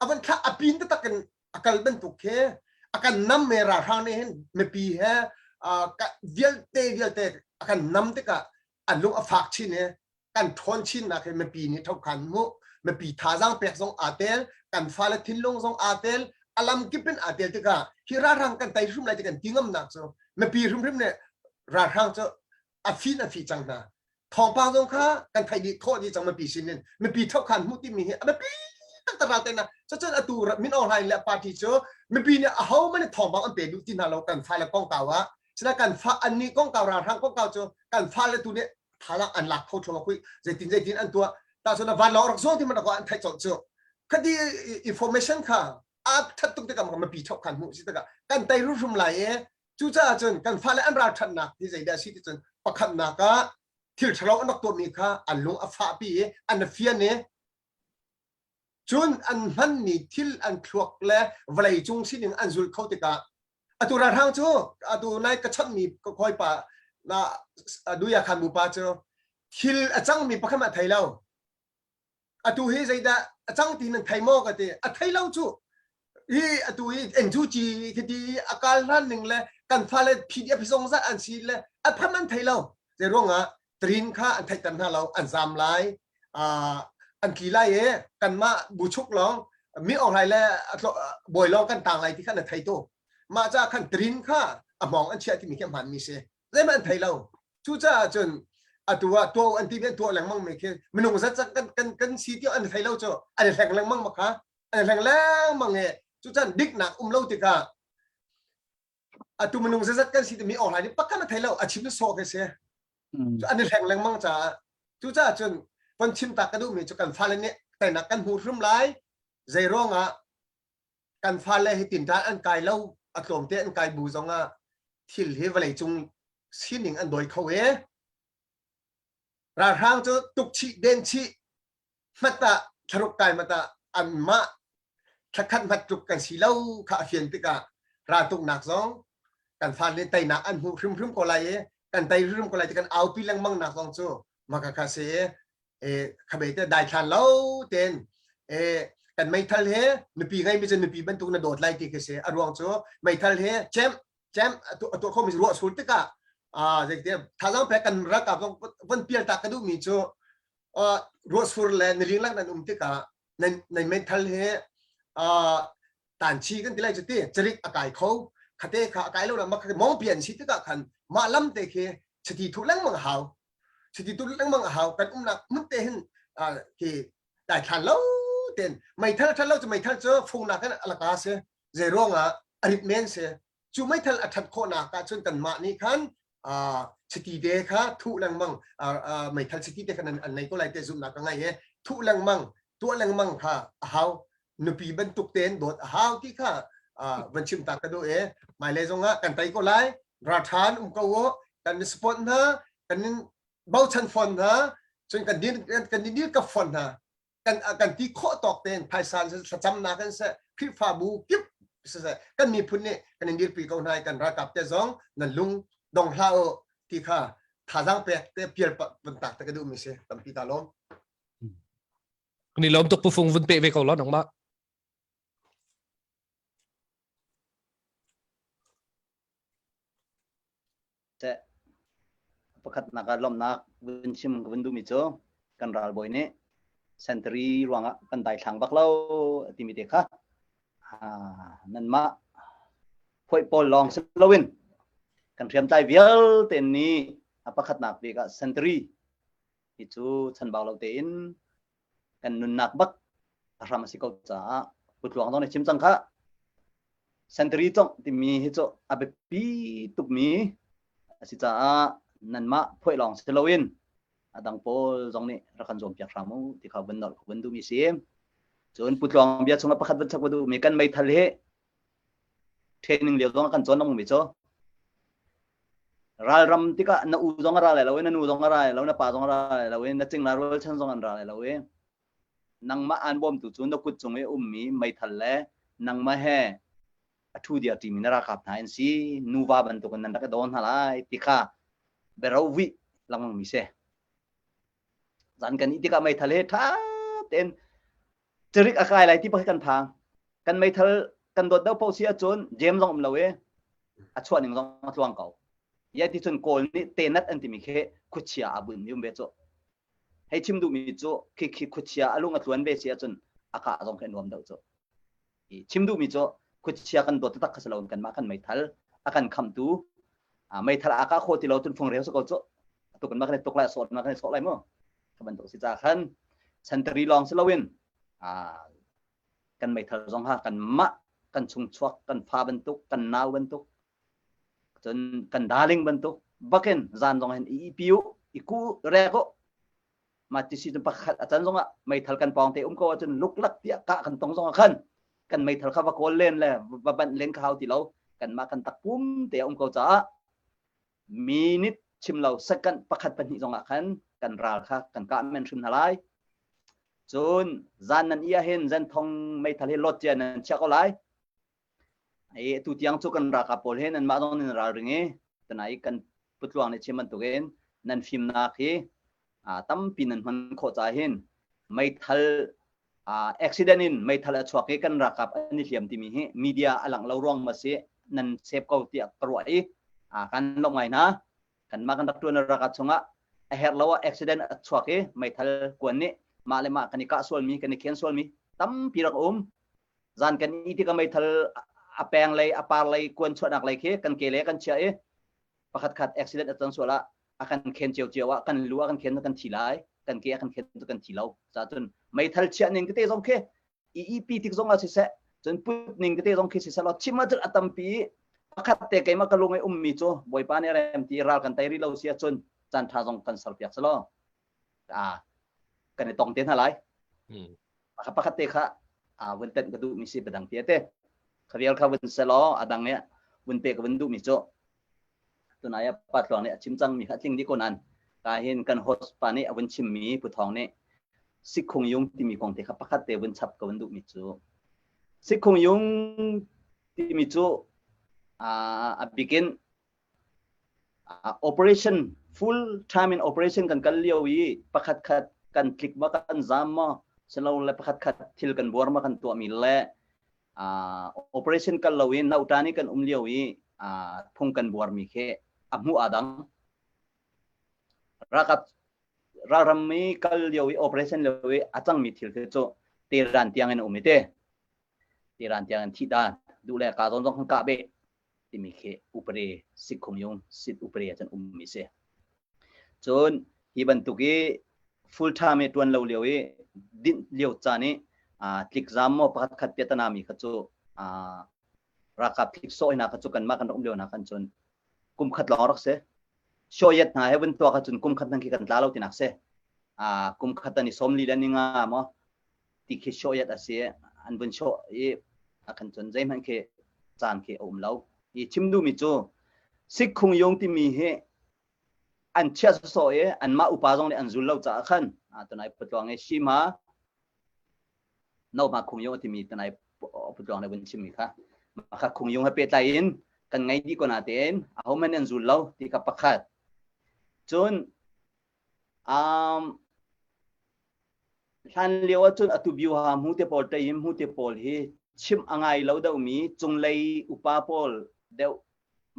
a van thlah a pin taktak in a kal bantuk khi a kan nam me ralhrang nih hin mipi he vialte vialte a kan nam tikah an lung a fak chin i kan ṭhawn chinnak hi mipi nih thokhan mu mipi thazaang pek zong aa tel kan fale thinlung zong aa tel a lam kip in aa tel tikah hi ralhrang kan tei hrim lai ti kan ti ngamnak cu mipi hrimhrim nih ralhrang cu a fin a fi cang hna thawngpang zong kha kan theih dih khawh dih cang mipi sin in mipi thokhan hmuh timi hi a biapi taktak ral te na cucun atu Min Aung Hlaing le party cu mipi nih aho man thawngpang an pe duh ti hna lo kan fale kongkau ah sina kan fa annih kongkau ralhrang kongkau cu kan fale tu nih thala an lak kho thlo kui zeitin zeitin an tuah ta cun vanlawng rak zuang ti man an theih colh cu khati information kha a that tuk tikah mipi thok khan hmuh si tikah kan tei hrum lai e cucaah cun kan fale an ral thatnak hi zeidah si ti cun pakhatnak ah thil thalo an rak tuahmi kha an lung a fah pi i an fian i cun an hmanmi thil an thluak le vawlei cung sining an zul kho tikah atu ralhrang cu atu nai ka chonhmi ka hawipa na duya khan bu pa cu thil a cangmi pakhat a thei lo atu hi zeidah a cang ti nan thei maw ka ti a thei lo cu hi atu hi NUG khiti a kal hlan ning le kan fale PDF zong zat an si le a pham an thei lo zei ruangah trin kha an theihter hna lo an zam lai an tli lai i kanmah bu chuk lawng mi ong lai le bawi lawng kan tang lai ti kha na thei tu mah ca khan trin kha a hmawng an chiah timi khi hmaan mi si zeihmanh an thei lo cucaah cun atu ah tuah an ti an tuah lengmang mi khi minung zat kan kan kan si ti an thei lo cu an hleng lengmang ma kha an hleng lengmang e cucan diknak um lo tikah atu minung zazat kan si timi online nih pakhat a thei lo a chim sawh ke si an i hleng lengmang caah cucaah cun von chim ta ka duhmi cu kan fale nih teinak kan hmu hrim lai zei ruangah kan fale hi tinṭan an kai lo a tlawmte an kai bu zongah thil hi vawlei cung sining an dawi kho e ralhrang cu tuk chih den chih hmat ah thlaruk kai mat ah anmah thlakhat hmat tluk kan si lo kha a fian tikah raltuknak zong kan fa nih teinak an hmuh hrimhrim ko lai i kan tei hrimhrim ko lai ti kan aupi lengmang nak zong cu maka kha si i khabe te daithlan lo ten e kan meithal he nupi ngei mi cu nupi bantuk na dawt lai ti khi si a ruang cu meithal he cem cem a tuah khomi ruah sur tikah zei thazaang pek kan ralkap zong von pial ta ka duhmi cu ruahsur le niling lak nan um tikah nan nan meithal he tanchi kan ti lai cu ti carik a kai kho khate kha a kai lo na mong pian si tikah khan mah lam te khi chiti thu lengmang hau chiti tu lengmang a hau kan umnak hmun te hin khi dai thlan lo ten meithal thal lo cu meithal cu fungnak kan alaka si zei ruangah a rit men si cu meithal a that khawhnak ah cun kanmah nih khan chiti te kha thuh lengmang meithal chiti te kha an nei ko lai te zumhnak ka ngei i thuh lengmang tuah lengmang kha a hau nupi bantuk tein dawt a hau ti kha van chim ta ka duh i hmailei zongah kan tei ko lai rathan um ko u kan support hna kan bochan fawn hna cun kan dir kan dir ka fawn hna kan kan ti khawh tawk tein phaisa thlacamnak in seh Khrihfabu kip siseh kan miphun nih kan in dirpi ko hna i kan ralkap te zong nan lung dong hlah u ti kha thazaang pek te pial bantak te ka duh mi si tampi ta lawm Ni lawm tuk pu fung vun pe ve ko lo nangmah. Pakhatnak ah lawmhnak vun chim ka vun duhmi cu kan ralbawi nih sentari ruangah kan daithlang bak lo timi te kha nanmah phoih pawl lawng si loin kan hriamtlai vialte nih a pakhatnak bik ah sentari hi cu chanbau lo tein kan nunnak bak a hram a si ko caah putluang zong nih chim cang kha sentari congh timi hi cu a biapi tukmi a si caah nanmah phoih lawng si loin a dang pawl zong nih rak kan zuampiak hram u ti kha vun nolh vun duhmi si. Cun putluang bia chungah pakhat vun chap ka duhmi kan meithal hi training lio zong kan cawn lengmang mi cu ralram tikah na u zong a ra lai lo i na nu zong a ra lai lo na pa zong a ra lai lo i na cingla rualchan zong an ra lai lo i nangmah aan bawmtu cu na kut cung i ummi meithal le nangmah he a ṭhu dir ṭimi na ralkap hna an si nuva bantukin nan rak i dawn hna lai ti kha biaro vih lengmang mi si zan kan i tikah meithal he ṭha tein cirik a kai lai ti pakhat kan phang kan meithal kan dawt deuh paoh si ahcun jem zong um lo i a chuah ning zong a tluang ko ya ti cun kawl nih tenat an timi khi khuachia a bun mi um ve cu hei chim duhmi cu khi khi khuachia a lung a tluan ve si ahcun a kah zong khi a nuam deuh cu chim duhmi cu khuachia kan dawt taktak kha si lo kanmah kan meithal a kan khamtu meithal a kah khawh ti lo cun fung reu si ko cu atu kan mah kan i tuk lai sawt ma kan i sawh lai mu kha bantuk si ca khan chantari lawng si loin kan meithal zong ha kan mah kan chungchuak kan fa bantuk kan nau bantuk cun kan darling bantuk bakin zan zong hin i pi u i ku rek u ma ti si pakhat a can zong ah meithal kan pawng te um ko ahcun luklak tiah kah kan tong zong ah khan kan meithal kha va kawl len le va banh len kha hau ti lo kan mah kan takpum te a um ko caah minute chim lo second pakhat pahnih zong ah khan kan ral kha kan kah men hrim hna lai cun zan nan i ahhin zan thong meithal hi lot cia nan chiah ko lai i tu tiang cu kan ralkap pawl he nan mah zong nan ralring i tunai kan putluang nih chim bantukin nan fimnak hi tampi nan hman khawh caah hin meithal accident in meithal a chuak i kan ralkap an i hliam timi hi media a langh lo ruang ma si nan save ko tiah ka ruah i kan lawmh ngai hna kanmah kan rak tuan ralkap chungah a herh lo ah accident a chuak i meithal kuan nih mah le mah kan i kah sualmi kan i khen sualmi tampi rak um zan kan i tikah meithal a peng lei a par lei kuan chuahnak lei khi kan ke le kan chiah i pakhat khat accident a can sual ah a kan khen cio cio ah kan lu a kan khen kan thi lai kan ke a kan khen kan thi lo ca cun meithal chiah ning tete zong khi EEP tik zong ah siseh cun put ning tete zong khi siseh law chim ah cun a tampi pakhat te keimah ka lung i ummi cu bawipa nih rem ti ral kan tei rih lo si ahcun caan ṭha zong kan serpiak selaw ah kan i tong te hna lai pakhat pakhat te kha a vun tenh ka duh mi si padang te te khavial kha vun selaw adang e vun pe ka vun duh mi cu tunai pa tluang nih a chim cang mi kha tling di ko nan ka hin kan host pa nih a vun chim mi pu thong nih sikhung yung timi kong te kha pakhat te vun chap ka vun duh mi cu sikhung yung timi cu a bikin operation full time in operation kan kal lio i pakhat khat kan tlik ma kan zam ma silo le pakhat khat thil kan buar ma kan tuah mi le operation kal lo in nautan i kan um lio i phung kan buar mi khi a hmu a dang ralkap ralram i kal lio i operation lio i a cang mi thil khi cu teran tiang in um i te teran tiang in thi dan duh le ka zon zong kan kah be timi khi upade sikkhung yung sit upade ah cun ummi si. Cun hi bantuk i full time i tuan lo lio i dinh lio caan i tlikzam maw pakhat khat piatana mi kha cu ralkap tlik sawh hna kha cu kanmah kan um lio hna khan cun kum khat lawng rak si. Shoyet hna he vun tuak ahcun kum khat hmanh khi kan tla lo tinak si. Kum khat an i sawm li le ni nga maw ti khi shoyat a si an vun shoh i a kan cun zeihmanh khi caan khi a um lo i chim duhmi cu sikkhung yung timi hi an chiah sawsawh i anmah upa zong nih an zul lo caah khan tunai putluang i shima no ma khung yung timi tunai putluang le vun chimmi kha kha khung yung he pehtlai in kan ngei dih ko na tein ahohmanh an zul lo ti kha pakhat cun um, Hlan lio ahcun atu Byuha hmute pawl Tayim hmute pawl hi chimh a ngai lo deuhmi cunglei upa pawl deuh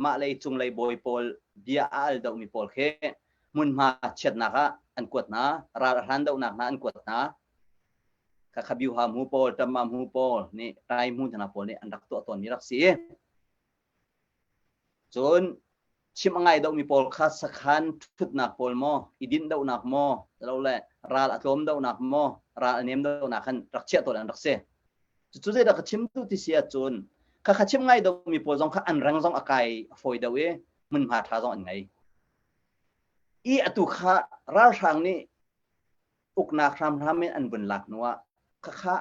mah lei cunglei bawi pawl bia a al deuhmi pawl khi. Hmunhma chiatnak ah an kuat hna, ral a hran dohnak hna an kuat hna. Kha khabiuha mu pawl, ṭamma mu pawl nih tai mu hna pawl nih an rak tuah tawnmi rak si. Cun chim a ngai dohmi pawl kha sakhan ṭhutnak pawl maw, i dinh dohnak maw, le ral a tlawm dohnak maw, ral a nem dohnak khan rak chiah tawn an rak si. Cucu zeidah ka chim tu ti si ahcun kha kha chim ngai dohmi pawl zong kha an reng zong a kai a fawi deuh i hmunhma ṭha zong an ngei. I atu kha ralhrang nih uknak hramhram in an vun lak hnu ah khakha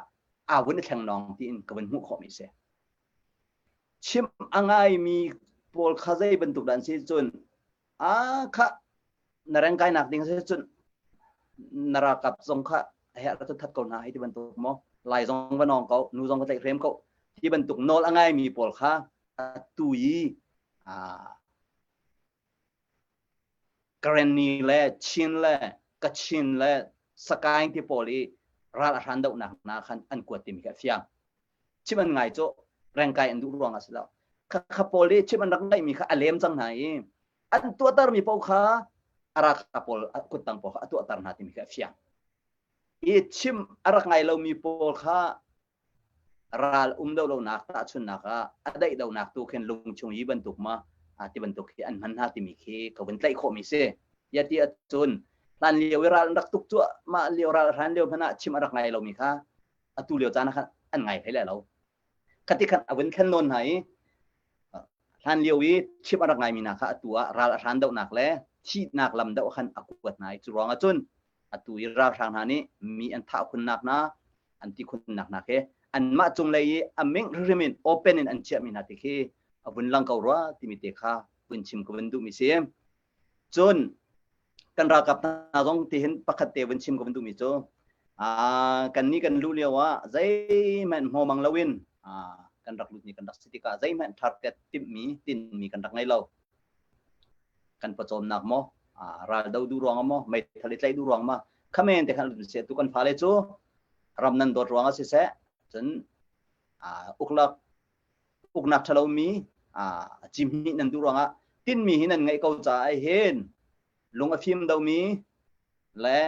aa vun i thleng nawng tiin ka vun hmuh khawhmi si. Chim a ngaimi pawl kha zei bantuk dah an si cun a kha na reng kainak ding si cun na ralkap zong kha a herh cu that ko hna hei ti bantuk maw lai zong va nawng ko nu zong va tlaih hrem ko ti bantuk nawl a ngaimi pawl kha atu i Karenni le Chin le Kachin le Sakaing ti pawl i ral a hran dohnak hna khan an kuat timi kha a fiang. Chim an ngai cu rengkai an duh ruang ah si lo. Kha pawl i chim an rak ngaihmi kha a lem cang hna i an tuahtermi paoh kha a ralkap pawl kuttang pawl kha a tuahter hna timi kha a fiang. I chim a rak ngai lomi pawl kha ral um do lonak tahchunnak ah a daih donak tu khin lungchung yi bantuk ma ti bantuk hi an hman hna timi khi ka vun tlaih khawhmi si. Ya ti ahcun hlan lio i ral an rak tuk cuah mah lio ral hran lio hmanh ah chim a rak ngai lomi kha atu lio caan ah khan an ngai hlei lai lo. Khati khan a vun thlen nawn hna i hlan lio i chim a rak ngaimi hna kha atu ah ral a hran dohnak le thihnak lam doh khan a kuat hna i cu ruang ah cun atu i ralhrang hna nih mi an thah khunnak hna an ti khunnak hna khi anmah cunglei i a ming hrim in open in an chiahmi hna ti khi a vun lang ko rua timi te kha vun chim ka vun duhmi si. Cun kan ralkap hna zong tihin pakhat te vun chim ka vun duhmi cu kan nih kan luh lio ah zeihmanh hmawmang loin kan rak lut ni kan rak si tikah zeihmanh target timhmi tinmi kan rak ngei lo. Kan pawcawmnak maw ral do duh ruang maw meithal i tlaih duh ruang ma khamen te khan lut se tu kan fale cu ram nan dawt ruang ah siseh cun uklak uknak ṭhalomi cimhnih nan duh ruangah tinmi hi nan ngeih ko caah hin lung a fim domi le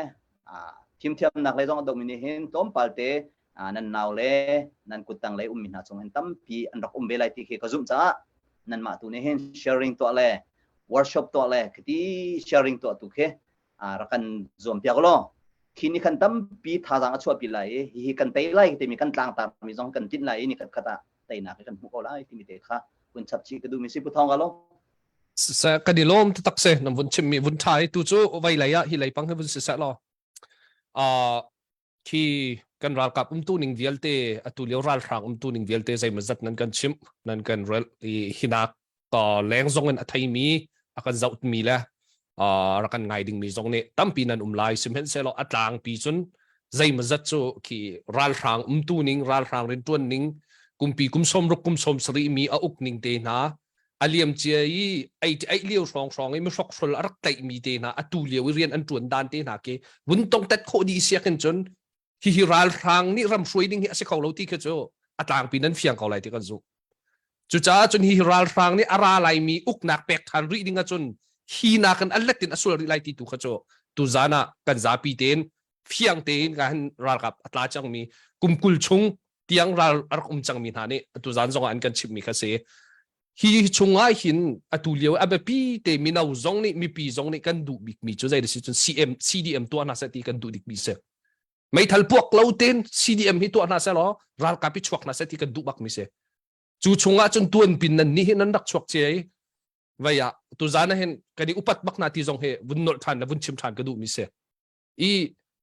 fimthiamnak lei zong a domi nih hin tlawmpal te nan nau le nan kuttang lei ummi hna chung hin tampi an rak um ve lai ti khi ka zumh caah nanmah tu nih hin sharing tuah le workshop tuah le khiti sharing tuah tu khi rak kan zuam piak law khi ni khan tampi thazaang a chuahpi lai i hihi kan tei lai timi kan tlangtar mi zong kan tlinh lai i ni khat khat ah teinak kan hmuh ko lai timi te kha vun chap chih ka duh mi si pu thong ka lo se kan i lawm tak se nam vun chim mi vun thai tu cu vai lei ah hi lei pang he vun si se law a khi kan ralkap umtu ning vialte atu lio ralhrang umtu ning vialte zeimawzat nan kan chimh nan kan rel i hinak leng zong in a theimi a kan zohtmi le rak kan ngai dingmi zong nih tampi nan um lai sihmanhsehlaw a tlangpi cun zeimawzat cu khi ralhrang umtu ning ralhrang riantuan ning kumpi kum sawmruk kum 70 mi a uk ning te hna a liam cia i ei ei lio hrawng hrawng i mihrokhrol a rak tlaihmi te hna atu lio i rian an ṭuan dan te hna khi vun tongtet khawh dih siak in cun hihi ralhrang nih ram hruai ding hi a si kho lo ti khi cu a tlangpi nan fiang ko lai ti kan zumh cucaah cun hihi ralhrang nih a ra laimi uknak pek ṭhan rih ding ahcun hi nakin a let in a sual rih lai ti tu kha cu tuzan ah kan zapi tein fiang tein ka han ralkap a tla cangmi kum 20 chung tiang ral a rak um cangmi hna nih atu zan zong ah an kan chimhmi kha si hi chungah hin atu lio a biapi te mino zong nih mipi zong nih kan duh bikmi cu zei si cun CM CDM tuah hna seh ti kan duh bikmi si meithal puak lo ten CDM hi tuah hna seh law ralkap hi chuak hna seh ti kan duh bakmi si cu chungah cun tuan pin nan ni hi nan rak chuak cia i vei ah tuzan ah hin kan i upat bak hna ti zong hi vun nolh than le vun chim than ka duhmi si i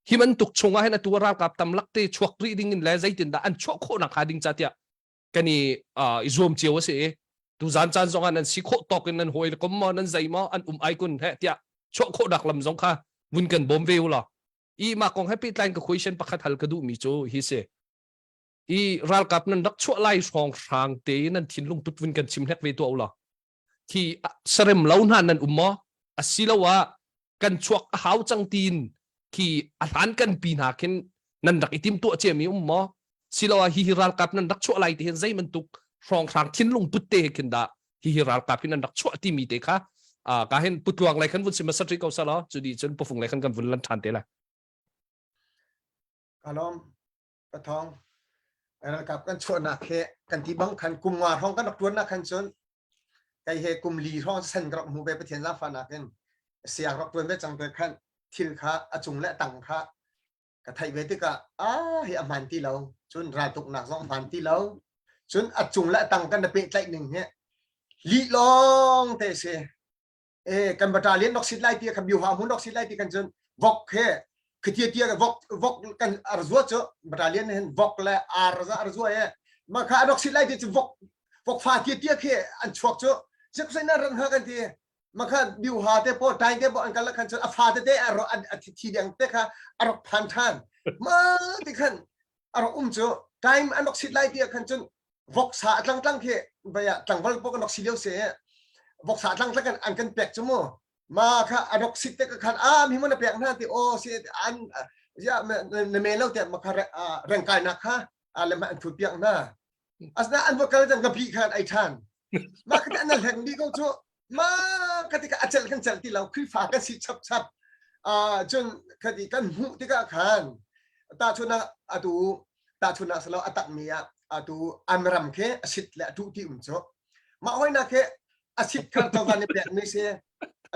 hi bantuk chungah hin atu ralkap tam lak te chuak rih ding in le zeitin dah an chuah khawh nak hnga ding ca tiah kan i i zuam cio a si i tuzan caan zong ah nan si khawh tawk in nan hawi le kom maw nan zei maw an um ai kun he tiah chuah khawh nak lam zong kha vun kan bawm ve u law i mah kong he pehtlai ka question pakhat hal ka duh mi cu hi si i ralkap nan rak chuah lai hrawng hrang te nan thinlung put vun kan chim hlek ve tuah u law khi sarem lo hna nan um maw asiloah kan chuak a hau cang tiin khi a hlan kan pi hna khin nan rak i tim tuah ciami um maw siloah hi hi ralkap nan rak chuah lai ti hin zei bantuk hrawnghrang thinlung put te he khin dah hi hi ralkap hi nan rak chuah timi te kha. Ah ka hin putluang lai khan vun sim sa tri ko sa lo cu di cun pufung lai khan kan vun lan than te lai. Kalom pathong ralkap kan chuahnak he kan ti bang khan kum nga hrawng kan rak tuannak khan cun kai he kum li hrawng sen ka rak hmu ve Pathian zaangfahnak in siang rak tuan ve cang te khan thil kha a cung le a tang kha ka theih ve tikah a hi a hmaan ti lo cun raltuknak zong a hmaan ti lo cun a cung le a tang kan na pehtlaih ning hi lih lawng te si e kan battalion nok sit lai ti kha biuha mun nok sit lai ti kan cun vok he khatia tia vok vok kan arzua chu battalion hin vok le ar za arzua he ma kha anok sit lai ti chu vok vok fa tia tia khi an chuak chu sik sai na ran ha kan ti ma kha biuha te po tain te po an kal khan chun a fa te te a a thi deng te kha a rak phan than ma ti khan a rak um chu time an rak sit lai ti khan chun voksa a tlang tlang khi baya tlangval po kan rak si lio se voksa tlang tlang kan an kan pek chu mu ma kha a rak sit te ka khan a mi mo na pek hna ti o si an ya na me lo te ma kha reng kai na kha a le ma an thu piak na asna an va kal jang ka bi khan ai than ma ka an hleng di ko chu ma ka ti ka acel kan cel ti lo khrifa kan si chap chap a cun khati kan hmuh tikah khan ta chuna atu ta chuna salo atak mi ah atu amram khe asit le atu ti um chu ma hoina khe asit khan chawzan ni pek mi si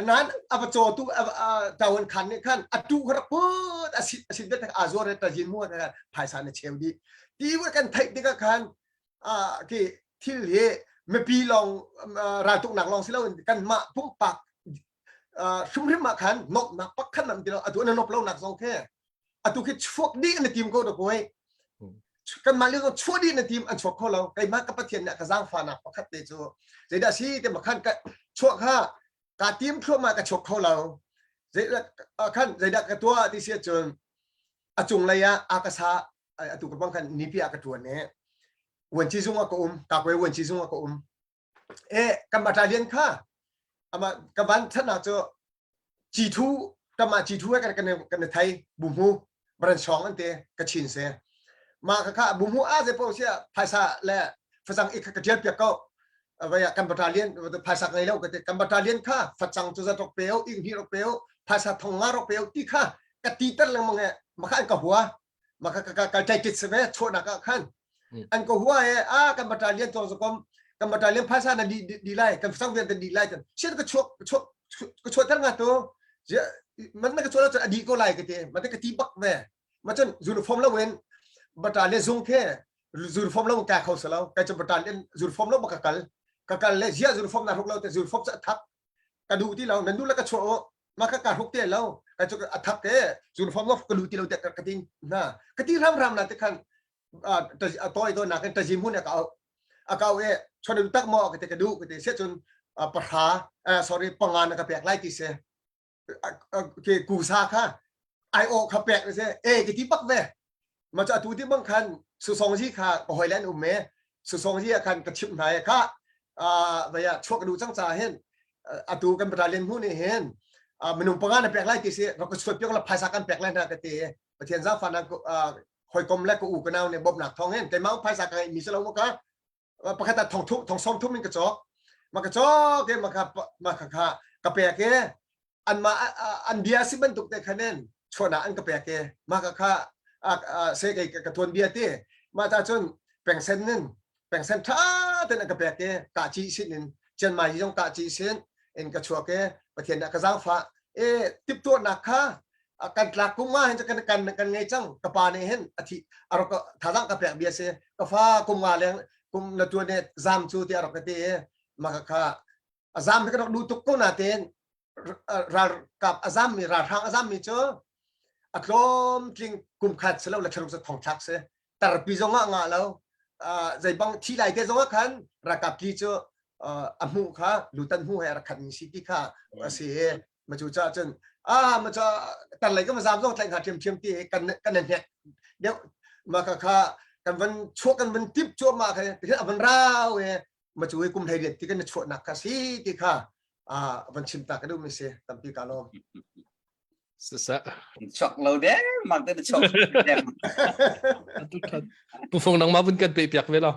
nan ava chaw tu tawon khan nih khan atu khara put asit asit bet azor ta jin mu ta phaisa na cheu di ti kan theih tikah khan a khi thil hi mipi lawng raltuknak lawng si loin kanmah pumpak hrimhrim ah khan nomhnak pakhat nam ti lo atu na nop lonak zong khi atu khi chuak dih na tim ko da koi kanmah lio chuah dih na tim an chuak kho lo keimah ka pathian nih ka zaangfahnak pakhat te cu zeidah si te ma khan ka chuak kha ka tim thluahmah ka chuak kho lo zeidah khan zeidah ka tuah ti si ahcun a cunglei ah a ka sa atu ka bang khan nipi ah ka tuan e vuanci zung ah ka um ka kwe vuanci zung ah ka um e kan battalion kha ama ka van thana cu G2 kama G2 kan kan kan thai bu mu baran song an te ka chin se ma kha kha bu mu a ze po sia phaisa le fasang ik ka tial piak ko vaya kan battalion phaisa ngai lo ka te kan battalion kha facang chu za tok peo ing hi rok peo phaisa thong nga rok peo ti kha ka ti ter lengmang e ma kha an ka hua ma ka ka ka tai kit se ve chuahnak ah khan an ko hua e a kan battalion to zakom kan battalion phaisa na di di lai kan sang vian di lai kan sian ka chuak chuak ka chuak tar nga to man na ka chuak la adi ko lai ka te ma te ka ti bak ve ma chun uniform lo wen battalion zung khe uniform lo ka kho salo ka chu battalion uniform lo ba ka kal ka kal le zia uniform na hruk lo te uniform cha thak ka duh ti lo nan duh le ka chuah u ma ka ka hruk te lo ka chu a thak ke uniform lo ka lu ti lo te ka tin na ka ti ram ram na te khan a toy do na kan tajim hun ka a kau e chon tak mo ka te ka du ka te se chun pahra sorry panga na ka pek lai ti se ke kusa kha ai o kha pek se e ki ti pak ve ma cha tu ti bang khan su song ji kha ka hoi len um me su song ji khan ka chim hna kha a vaya chuak du chang cha hen atu kan battalion mu ni hen minung panga na pek lai ti si rak ka chuat piak la phaisa kan pek lai na ka ti pathian za fa na hoi kom le ko u ka nau ne bob nak thong hen keimah phaisa ka mi se lo ka pakhat ah thong thum thong som thum in ka cawk ma ka cawk ke ma kha ma kha kha ka pek ke an ma an bia si bantuk te khanen chona an ka pek ke ma ka kha se ke ka thuan bia te ma ta chun pengsen nin pengsen tha ten an ka pek ke ka chi sin in chen mai jong ka chi sin in ka chuak ke pathian da ka zang fa e tip to nak kha kan tlak kum ma hin kan kan kan ngei cang ka pa nih hin a thi a rak thazang ka pek bia si ka fa kum nga leng kum na tuan ne zam chu ti a rak ka ti ma ka kha a zam ka rak du tuk ko na ten ralkap a zam mi ralhrang a zam mi cu a tlawm tling kum khat selo la tharuk za thong thlak se tarpi zong ah nga lo zeibang thi lai te zong ah khan ralkap tli cu a hmuh kha lutan hmu he a rak khat mi si ti kha a si ma cu cha cun a ma cha tar lei ka ma zam zong tlaih hnga ṭhiamṭhiam ti kan kan hnek deuh ma kha kha kan van chuah kan van tip chuah ma kha ti a van rau e ma cu kum hlei riat ti kan chuah nak kha si ti kha a van chim ta ka duh mi si tampi ka lawm Sasa. Chok lo de mang te chok Pu Fung nang ma vun kan pe piak ve lo.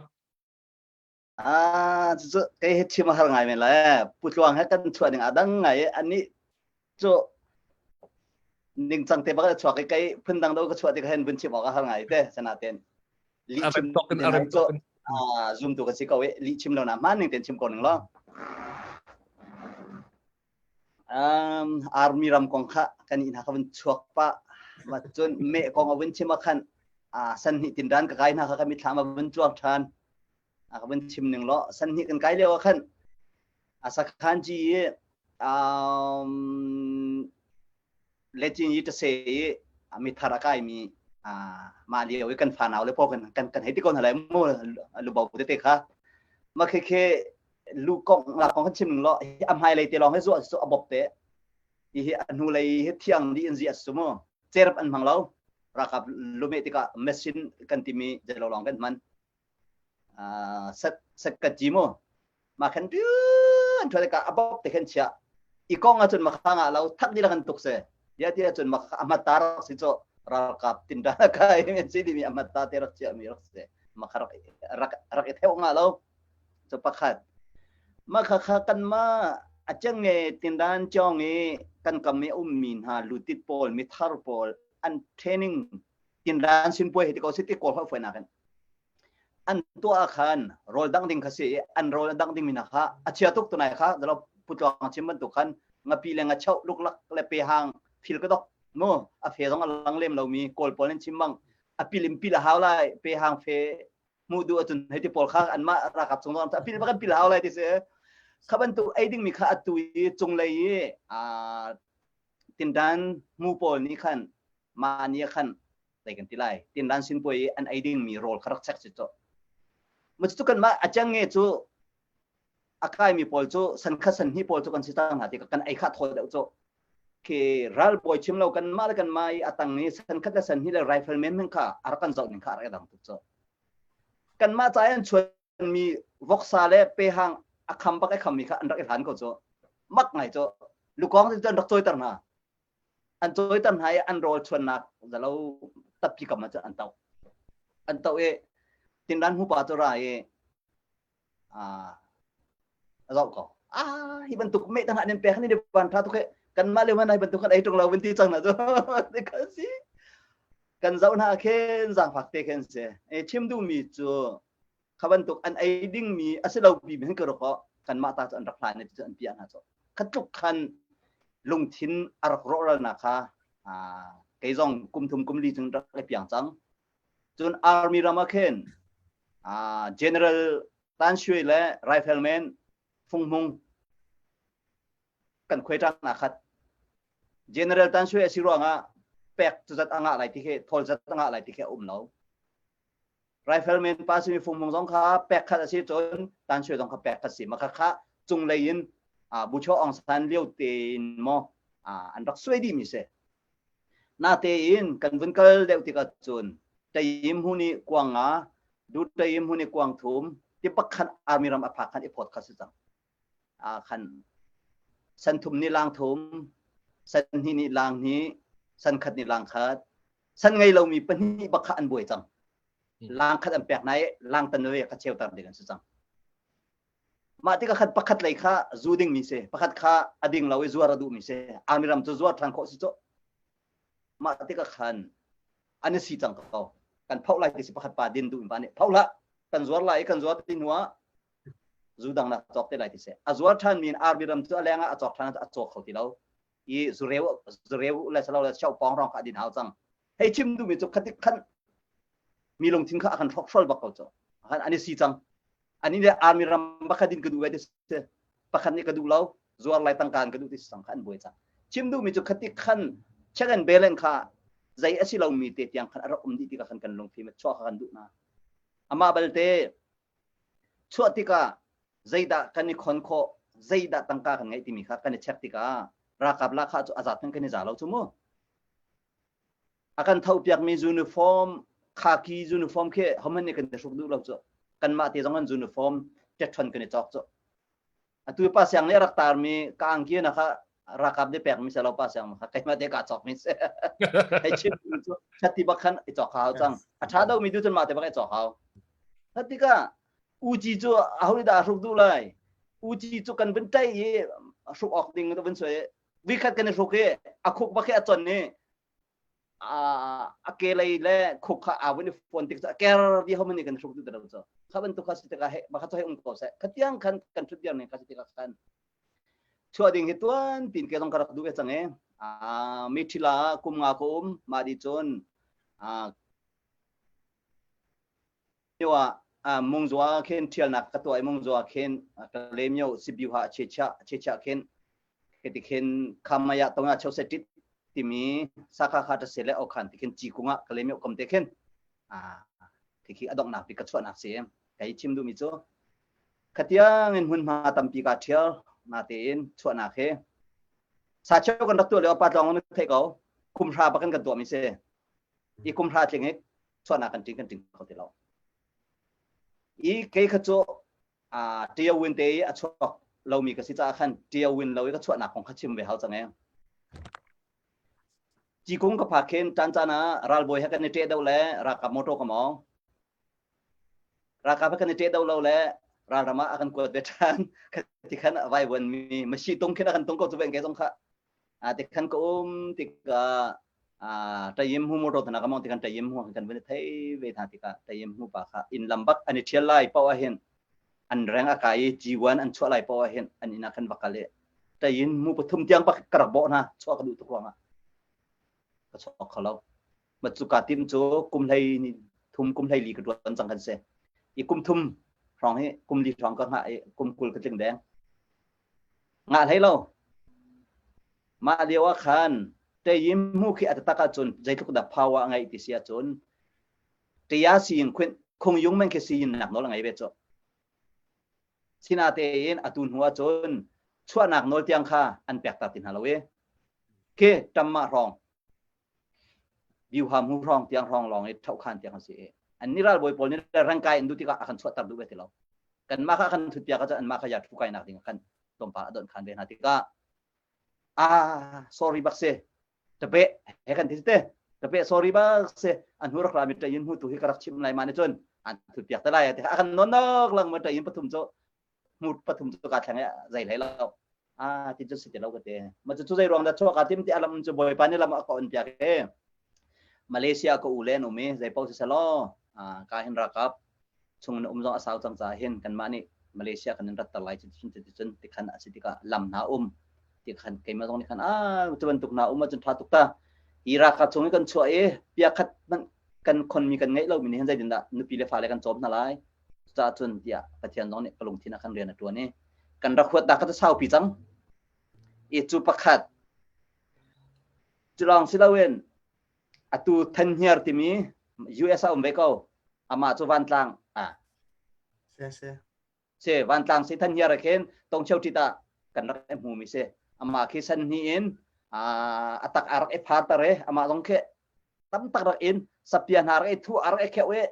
Ah, cucu kei hi chim a har ngai men lai. Putluang he kan chuah ding a dang ngai i anih cu ningcang te bak a chuak i kei phundang do ka chuah tik hen vun chim awk a har ngai te sanaten lih A chim rem tok in a rem cu tok in. ah zum tu ka si ko i lih chim lo na hman ning ten chim ko ning lo um army ram kong kha kan ina ka vun chuak pa ma cun me kong a vun chim a khan a san hnih tin dan ka kai hna kha ka mithlam a vun chuak than a ka vun chim ning lo san hnih kan kai lio ah khan a sakhan ji i um lechin yi ta se i mithar a kai mi mah lio i kan fanau le paw kan kan kan hei ti ko hna lai mu lubau tete kha ma khe khe lu kong la kong kan chim ning lo a hmai lei te lawng he zuah su a bop te hi hi a hnu lei hi thiang di in zi asu mu cerap an hmang lo rakap lume tikah machine kan timi jelo lawng kan hman sat sat ka ji mu ma khan pi an thwa ka abop te khan chia i kong ahcun ma kha nga lo thak di la kan tuk se ya ti ahcun ma ama ta rak si cho ralkap tin da kai men si di mi ama ta te rak chia mi rak se ma kha rak rak rak i theu nga lo cho pakhat ma kha kha kan ma achang nge tindan chong i kan kam i um mi hna lutit pawl mi thar pawl an training tindan sin puai hi ti ko si ti kawl ho foi na kan An tuah ah khan rawl dangh ding kha si i an rawl a dangh dingmi hna kha a chia tuk tunai kha zalo putluang chim bantuk khan ngapi le ngachoh luklak le pehang phil ka dok mu a fe zong a lang lem lomi kawl pawl an chim bang a pil in pil a hau lai pehang fe hmuh duh ahcun hei ti pawl kha anmah ralkap chung zong a pil bak an pil hau lai ti si kha bantuk ei dingmi kha atu i cunglei i tindan mu pawl nih khan mah ni ah khan zei kan ti lai tinran sinpuai i an ei dingmi rawl kha rak check si cu mu cu kan mah a chang nge cu a kaimi pawl cu san khat san hnih pawl cu kan si cang hna ti kan ei kha thaw deuh cu khi ralbawi chim lo kan mah le kan mah i a tang i san khat le san hnih le rifleman men kha a rak kan zoh ning kha a rak dang tuk cu kan mah ca an chuan mi voksa le pehang a kham bak a kham mi kha an rak i hlan ko cu mak ngai cu lukong cu an rak cawiter hna An cawiter hna i an rawl chuannak zalo tappi kam ah cun an toh. An toh i tinran hmupa cu ra i a zoh ko. Ah, hi bantuk meh tangah nan pek ni van tha tuk he kanmah le man hi bantuk kan ei tung lo vun ti cang na cu kan si kan zoh hna khin zaangfak te khin si e chim duhmi cu kha bantuk an ei dingmi a si lo pi men ka rak kanmah ta cu an rak hlan cu an piah hna cu kha tluk khan lungthin a rak rawhralnak kha kei zong kum thum kum li chung rak i piang cang cun army ram ah khin general Tan Shui le rifleman Fung Hmung kan khuai ṭang naa khat general Tan Shui a si ruangah pek cu zat a ngah lai ti khi thawl zat a ngah lai ti khi a um lo Rifleman pa simi fungmung zong kha pek khat a si cun Tan Shui zong kha pek khat si. Maka kha cunglei in Bucho Aung San lio tein maw an rak suai dih mi si. Natein kan vun kal deuh tikah cun Tayim hu nih kuang nga, Du Tayim hu nih kuang thum, ti pakhat army ram a phak khan i phawt kha si cang. Khan san thum nih lang thum, san hnih nih lang hnih, san khat nih lang khat, san ngei lomi pahnih bak kha an buai cang lang khat an pek nai lang tan ve kha cheuter ding an si cang mah tikah khat pakhat lei kha zu ding mi si pakhat kha a ding lo i zuar a duh mi si army ram cu zuar than khawh si cu mah tikah khan an i si cang ko kan phoh lai ti si pakhat pa din duh in pa nih phoh hlah kan zuar lai i kan zuar ti hnu ah zu dang nak cawk te lai ti si a zuar than mi in army ram cu a leng ah a cawk than a cawk kho ti lo i zureu zureu le salo le chau pong rong kha din hau cang hei chim duhmi cu khatik khan mi lungthin kha a kan hrokhrol bak ko cu an i si cang ani le army ram pakhat din ka duh ve ti si pakhat nih ka duh lo zuar lai tangka ka duh ti sang kha an buai cang chim duhmi cu khatik khan check and balance kha zei a si lomi te tiang khan a rak um dih tikah khan kan lungfim chuah kha kan duh na amah balte Chuah tikah zeidah kan i khon khawh, zeidah tangka kan ngeih timi kha kan i check tikah ralkap lahkhah cu a zat kan i za lo cu mu. A kan thopiakmi uniform, khaki uniform khi hohmanh nih kan i hruk duh lo cu. Kanmah te zong an uniform ṭetṭhon kan i cawk cu. Atu pa siang nih a rak tarmi ka angki na kha ralkap nih pekmi si lo pa siang kha keimah te ka cawkmi si. Hei chim cu chatti bak khan i cawk hau cang. A ṭha deuhmi tu cun mah te bak i cawk hau. Tikah. Uci cu aho nih dah a hruk duh lai? Uci cu kan vun ṭaih i hruk awk ding vun soi. Vikhat kan i hruk i a khuk bak hi a con i a ke lei le khuk kha aa vun i fuan tik cu a ker vi ho man kan hruk duh ti lo cu. Kha bantuk kha si tikah he bakha cu hei um ko seh. Khatiang khan kan ṭhut dir ning kha si tikah khan chuah ding hi tuan pin ke zong ka rak duh ve cang i mithila kum nga ko um mah di cun Myo ah Mungzua khin ṭhialnak ka tuah i Mungzua khin Kalaymyo Sibiu ha Checha Checha khin khiti khin Khamaya tonga chose tit timi sakha kha ta se le okhan ti khin Cikung ah Kalaymyo kom te khin a khi a donghnak bik ka chuahnak si kai chim duhmi cu khatiang in hmunhma tampi ka ṭhial natein chuahnak he sa cheu kan rak tuah lio pa tlawng na theih ko kumhra bakin kan tuah mi si i kumhra tling i chuahnak kan ṭing kan ṭing kho ti lo i kei kha cu a ṭio win te i a chuak lomi ka si caah khan ṭio win lo i ka chuahnak kong kha chim ve hau cang e Cikung ka phak khin ṭan caan ah ralbawi he kan i ṭeh deuh le ralkap motor ka mawng. Ralkap he kan i ṭeh deuh lo le ralram ah a kan kuat ve ṭhan. Ti khan a vaivuan mi masi tung khin a kan tung ko cu ve ke zong kha. A ti khan ka um tikah ṭayim hu motor thana ka mawng ti khan ṭayim hu kan van i thei ve hna tikah ṭayim hu pa kha inn lam bak an i ṭhial lai paoh ah hin an reng a kai i G1 an chuah lai paoh ah hin an inn ah khan va kal i ṭayin mu pathum tiang bak ka rak bawh hna chuah ka duh tuk ruangah ka chuak kho lo ma cu ka tim cu kum hlei ni thum kum hlei li ka tuan cang kan si i kum thum hrawng hi kum li hrawng ka ngah i kum 20 ka tling deng ngah hlei lo mah lio ah khan ṭayim mu khi a taktak ahcun zeitluk dah power a ngeih ti si ahcun ṭaya siyin khun khung yung men khi siyin nak nawl a ngei ve cu Sinatein atu hnu ahcun chuahnak nawl tiang kha an pek ta ti hna lo i khi ṭammah hrawng Biuham hu hrawng tiang hrawng lawng i ṭhohkhan tiang a si i an ni ralbawi pawl nih rangkai an duh tikah a kan chuahter duh ve ti lo. Kanmah kha kan thut piak ahcun anmah kha ya thu kainak ding ah khan tlawmpal a donh khan ve hna tikah ah sorry bak si tape he kan ti te tape sorry bak si an hu rak rami ṭayin hu tu hi ka rak chim lai ma ni cun an thut piak te lai te a kan non nok lang ma ṭayin pathum cu hmut pathum cu ka thleng zei hlei lo a ti cu si ti lo ka te ma cu zei ruang dah chuak a tim ti alam cu bawipa ni lam a ka on piak e Malaysia ka u le an um i zei paoh si selaw ka hin rakap chung in um zong a sau cang caah hin kanmah nih Malaysia kan in ratter lai cun cun cun tikhan a si tikah lam hna um tikhan keimah zong nih khan a cu bantuk hna um ahcun tha tuk ta hi ralkap chung i kan chuah i pia khat hmanh kan khonmi kan ngeih lomi nih hin zeitindah nupi le fale kan cawm hna lai cucaah cun tiah Pathian zong nih ka lungthin ah khan rian a ṭuan i kan rak huat dah ka saupi cang i cu pakhat cu lawng si loin atu Thanhniar timi US ah um ve ko amah cu vantlang ah se se se vantlang si Thanhniar ah khin tongcheu ṭit ah kan rak i hmu mi si amah khi san hni in a tak a rak i phar tar e amah zong khi tam tak rak in sapia hna rak i thu a rak i kheuh i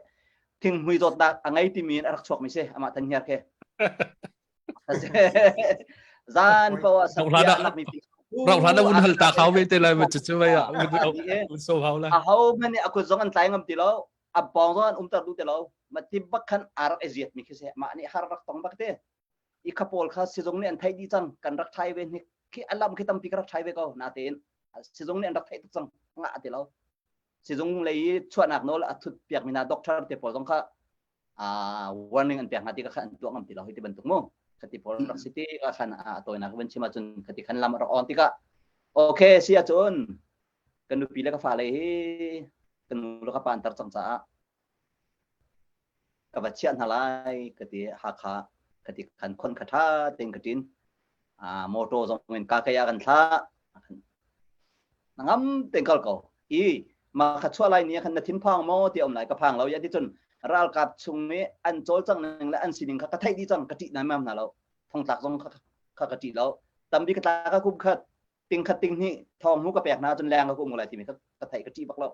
thinghmui zawtnak a ngei timi in a rak chuak mi si amah Thanhniar khi Zan paoh ah sapia lak mi Rau hlan un hal ta khau ve te lai ma chu chu vai un so hau la. A ho man a kut zong an tlai ngam ti lo a pawng zong an umter duh ti lo ma ti bak khan a rak i ziat mi khi se mah nih har rak tong bak te i kha pawl kha sizung nih an theih dih cang kan rak thai ve hnik khi alam khi tampi ka rak thai ve ko natein sizung nih an rak theih tuk cang nga ti lo sizung lei i chuahnak nawl a thut piak mi hna doctor te pawl zong kha uh, warning an pek hna ti ka khan an tuah ngam ti lo hi ti bantuk mu khati pawl rak si ti ka khan a tawinak van chim ahcun khati khan lam rak on tikah okay si ahcun kan nupi le ka fale hi kan nu le ka pa an tar cang caah ka va chiah hna lai ka ti Hakha ka ti khan khon kha tha tein ka tin motor zong in ka kaya kan thla na ngam ten kal ko i ma kha chua lai ni khan na thin phang maw ti om lai ka phang lo ya ti cun ralkap chung i an cawl cang ning le an sining kha ka theih di cang ka ṭih nai mam hna lo thongtlak zong kha kha ka ṭih lo tambi ka tla ka kum khat ting khat ting hnih thong mu ka pek hna cun leng ka um lai timi kha ka theih ka ṭih bak lo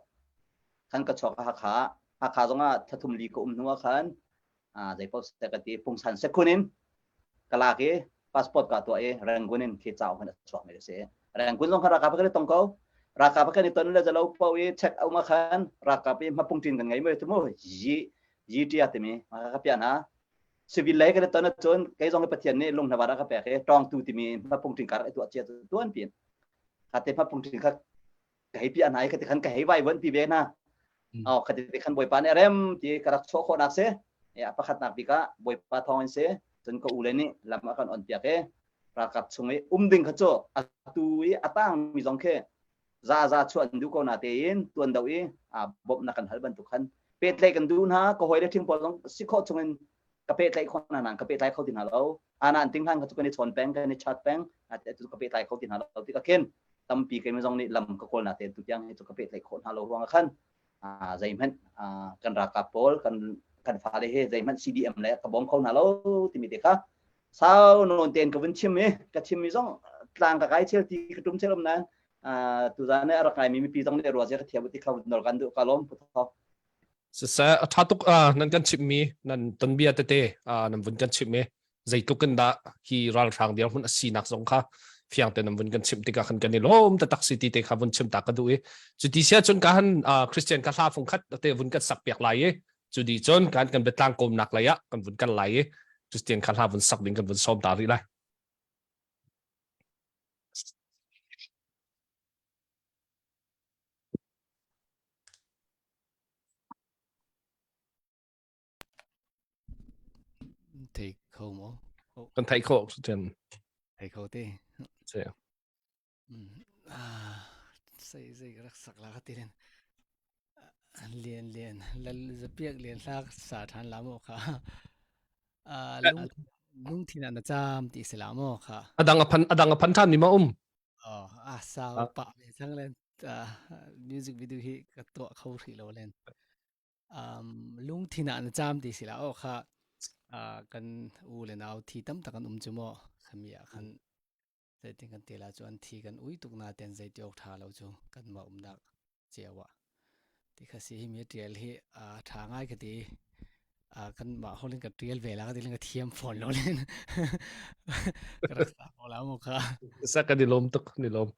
khan ka chuak Hakha Hakha zong ah thathum li ka um hnu ah khan zei paoh seh ka ti pungsan sekhun in ka lak i passport ka tuah i Rangoon in khi cauk in a chuak mi a si. Rangoon zong kha ralkap kan i tong ko. Ralkap kan i ton le zalo pau i check a um ah khan ralkap i hmapung ṭin kan ngei mai tu mu yi yi tia timi ka pia na. Civil lei kan ton ahcun kei zong Pathian nih lung hnavat a ka pek i tawngtu timi hmapung ṭing kar i tuah cia cu tuan piin kha te hmapung ṭing kha ka hei piah hna i khati khan ka hei vai vuan pi ve hna. Oh, khati te khan Bawipa nih rem ti ka rak chuah khawhnak si. Ya pakhatnak bik ah Bawipa thawng in si. Cun ka u le nih lam a kan on piak i ralkap chung i um ding kha cu atu i a tang mi zong khi za za chuah an duh ko na tein tuan do i a bawmhnak kan hal bantuk khan pehtlaih kan duh hna. Ka hawi le ṭhing pawl zong si khawh chung in ka pehtlaih khawh hna nain ka pehtlai kho ti hna lo. Ana an ting hlan kha cu kan i chawn peng, kan i chat peng, atu ka pehtlai kho ti hna lo tikah khin tampi keimah zong nih lam ka kawl na tein tu tiang hi cu ka pehtlaih khawh hna lo ruangah khan zeihmanh kan ralkap pawl kan kan fale he zeihmanh CDM le ka bawm kho hna lo timi te kha sau nawn tein ka vun chim i ka chim mi zong tlang ka kai chel ti ka tum chel um nain tuzan a rak ngaimi mipi zong nih ruah zia ka thiam ti kha nol kan duh ka lawm pu thawng. Siseh a ṭha tuk nan kan chimhmi nan tonbia tete nan vun kan chimh i zeitluk in dah hi ralhrang dirhmun a sinak zong kha fiang te nan vun kan chimh tikah khan kan i lawm taktak si ti te kha vun chim ta ka duh i cu ti sia cun ka han Christian ka hla fung khat te vun kan sak piak lai i cu di cun kan kan biatlang kawmnak lei ah kan vun kan lai i Christian kha hla vun sak ding kan vun sawm ta rih lai. Thei kho maw? Kan theih khawh cun. Thei kho te. Si. Ah, sei zei ka rak sak la ka ti len. Lian lian lal zapiak lian hla sa ṭhan la maw kha. Ah, lung lungthin ah na caam ti si la maw kha. Adang a phan adang a phan ṭhan mi ma um. Oh, a sau pah ve cang len. Music video hi ka tuah kho hrih lo len. Um, lungthin ah na caam ti si la aw kha kan u le nau thi tam tak an um chu maw khami ah khan zeitin kan te la chu an thi kan ui tuk na ten zei ti awk tha lo chu kan ma umnak chiao ah ti kha si hi mi tial hi a tha ngai ka ti kan mah holin ka tial ve la ka ti ka thiam phone lo len ka rak sa ko la mu kha. Sa ka ni lom tuk ni lom.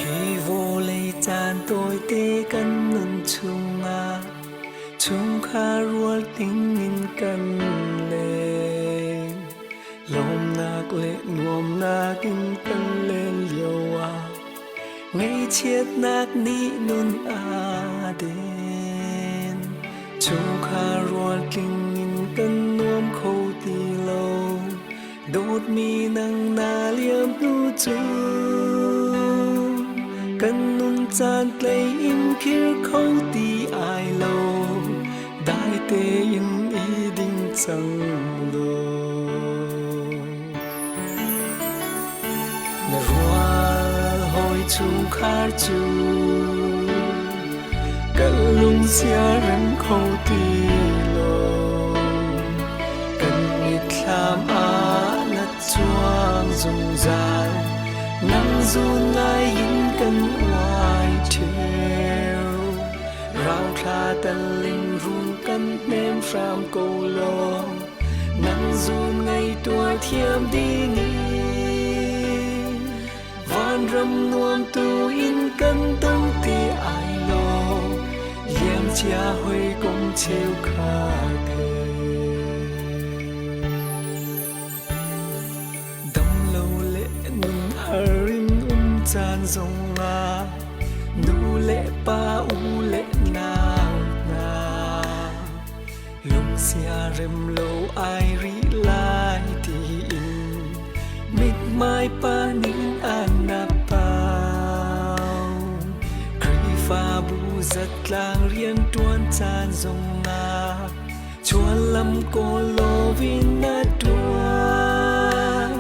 Hi vawlei caan tawite kan nun chungah chungkhar rual dingin kan leng. Lawmnak le nuamnak in kan len lio ah Ngaihchiatnak nih nun aa den. Chungkhar rual tling in kan nuam kho ti lo. Dawtmi nang na liam hnu cu kan nun caan tlei in khir kho ti ai lo. Dai tein i ding cang law. Na rual hawi chungkhar cu kan lungsia rem kho ti lo. Kan mitthlam ah na cuang zungzal, nang zun ngai in kan uai ṭheo. Rauthla tal in run kan hnem hram ko law, nang zun ngai tuar thiam ding in vanram nuam tu in kan dong ti ai lo liam chia hoi kum cheu kha the dam lo le nun har in um caan zong ah nu le pa u le nau hna lungsia rem lo ai ri lai tiin mithmai pa ning an na pau Khrihfabu zatlang rian ṭuan caan zong ah chuanlam kawl loin na ṭuan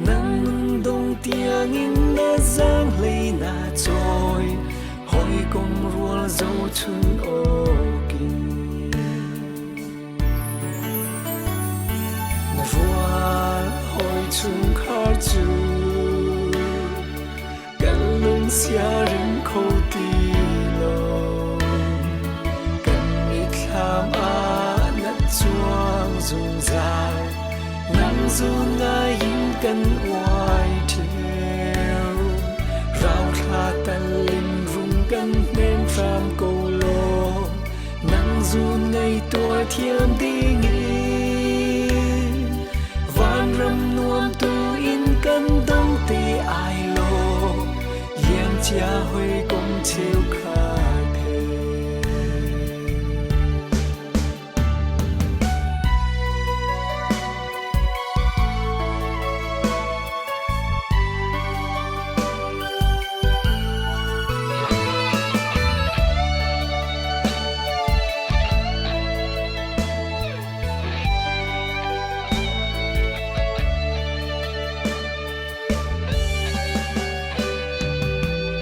nang nun dong tiangin na zaanghlei na cawi. Hawikom rual zohchun awkin Na rual hawi chungkhar cu kan lung siarem kho ti lo. Kan mitthlam ah na cuang zungzal, nang zun ngai in kan uai ṭheo. Rauthla tal in rung kan hnem hram ko law, nang zun ngei tuar thiam ding in vanram nuam tu in kan dong te ai lo liam chia hoi kom cheu khat he.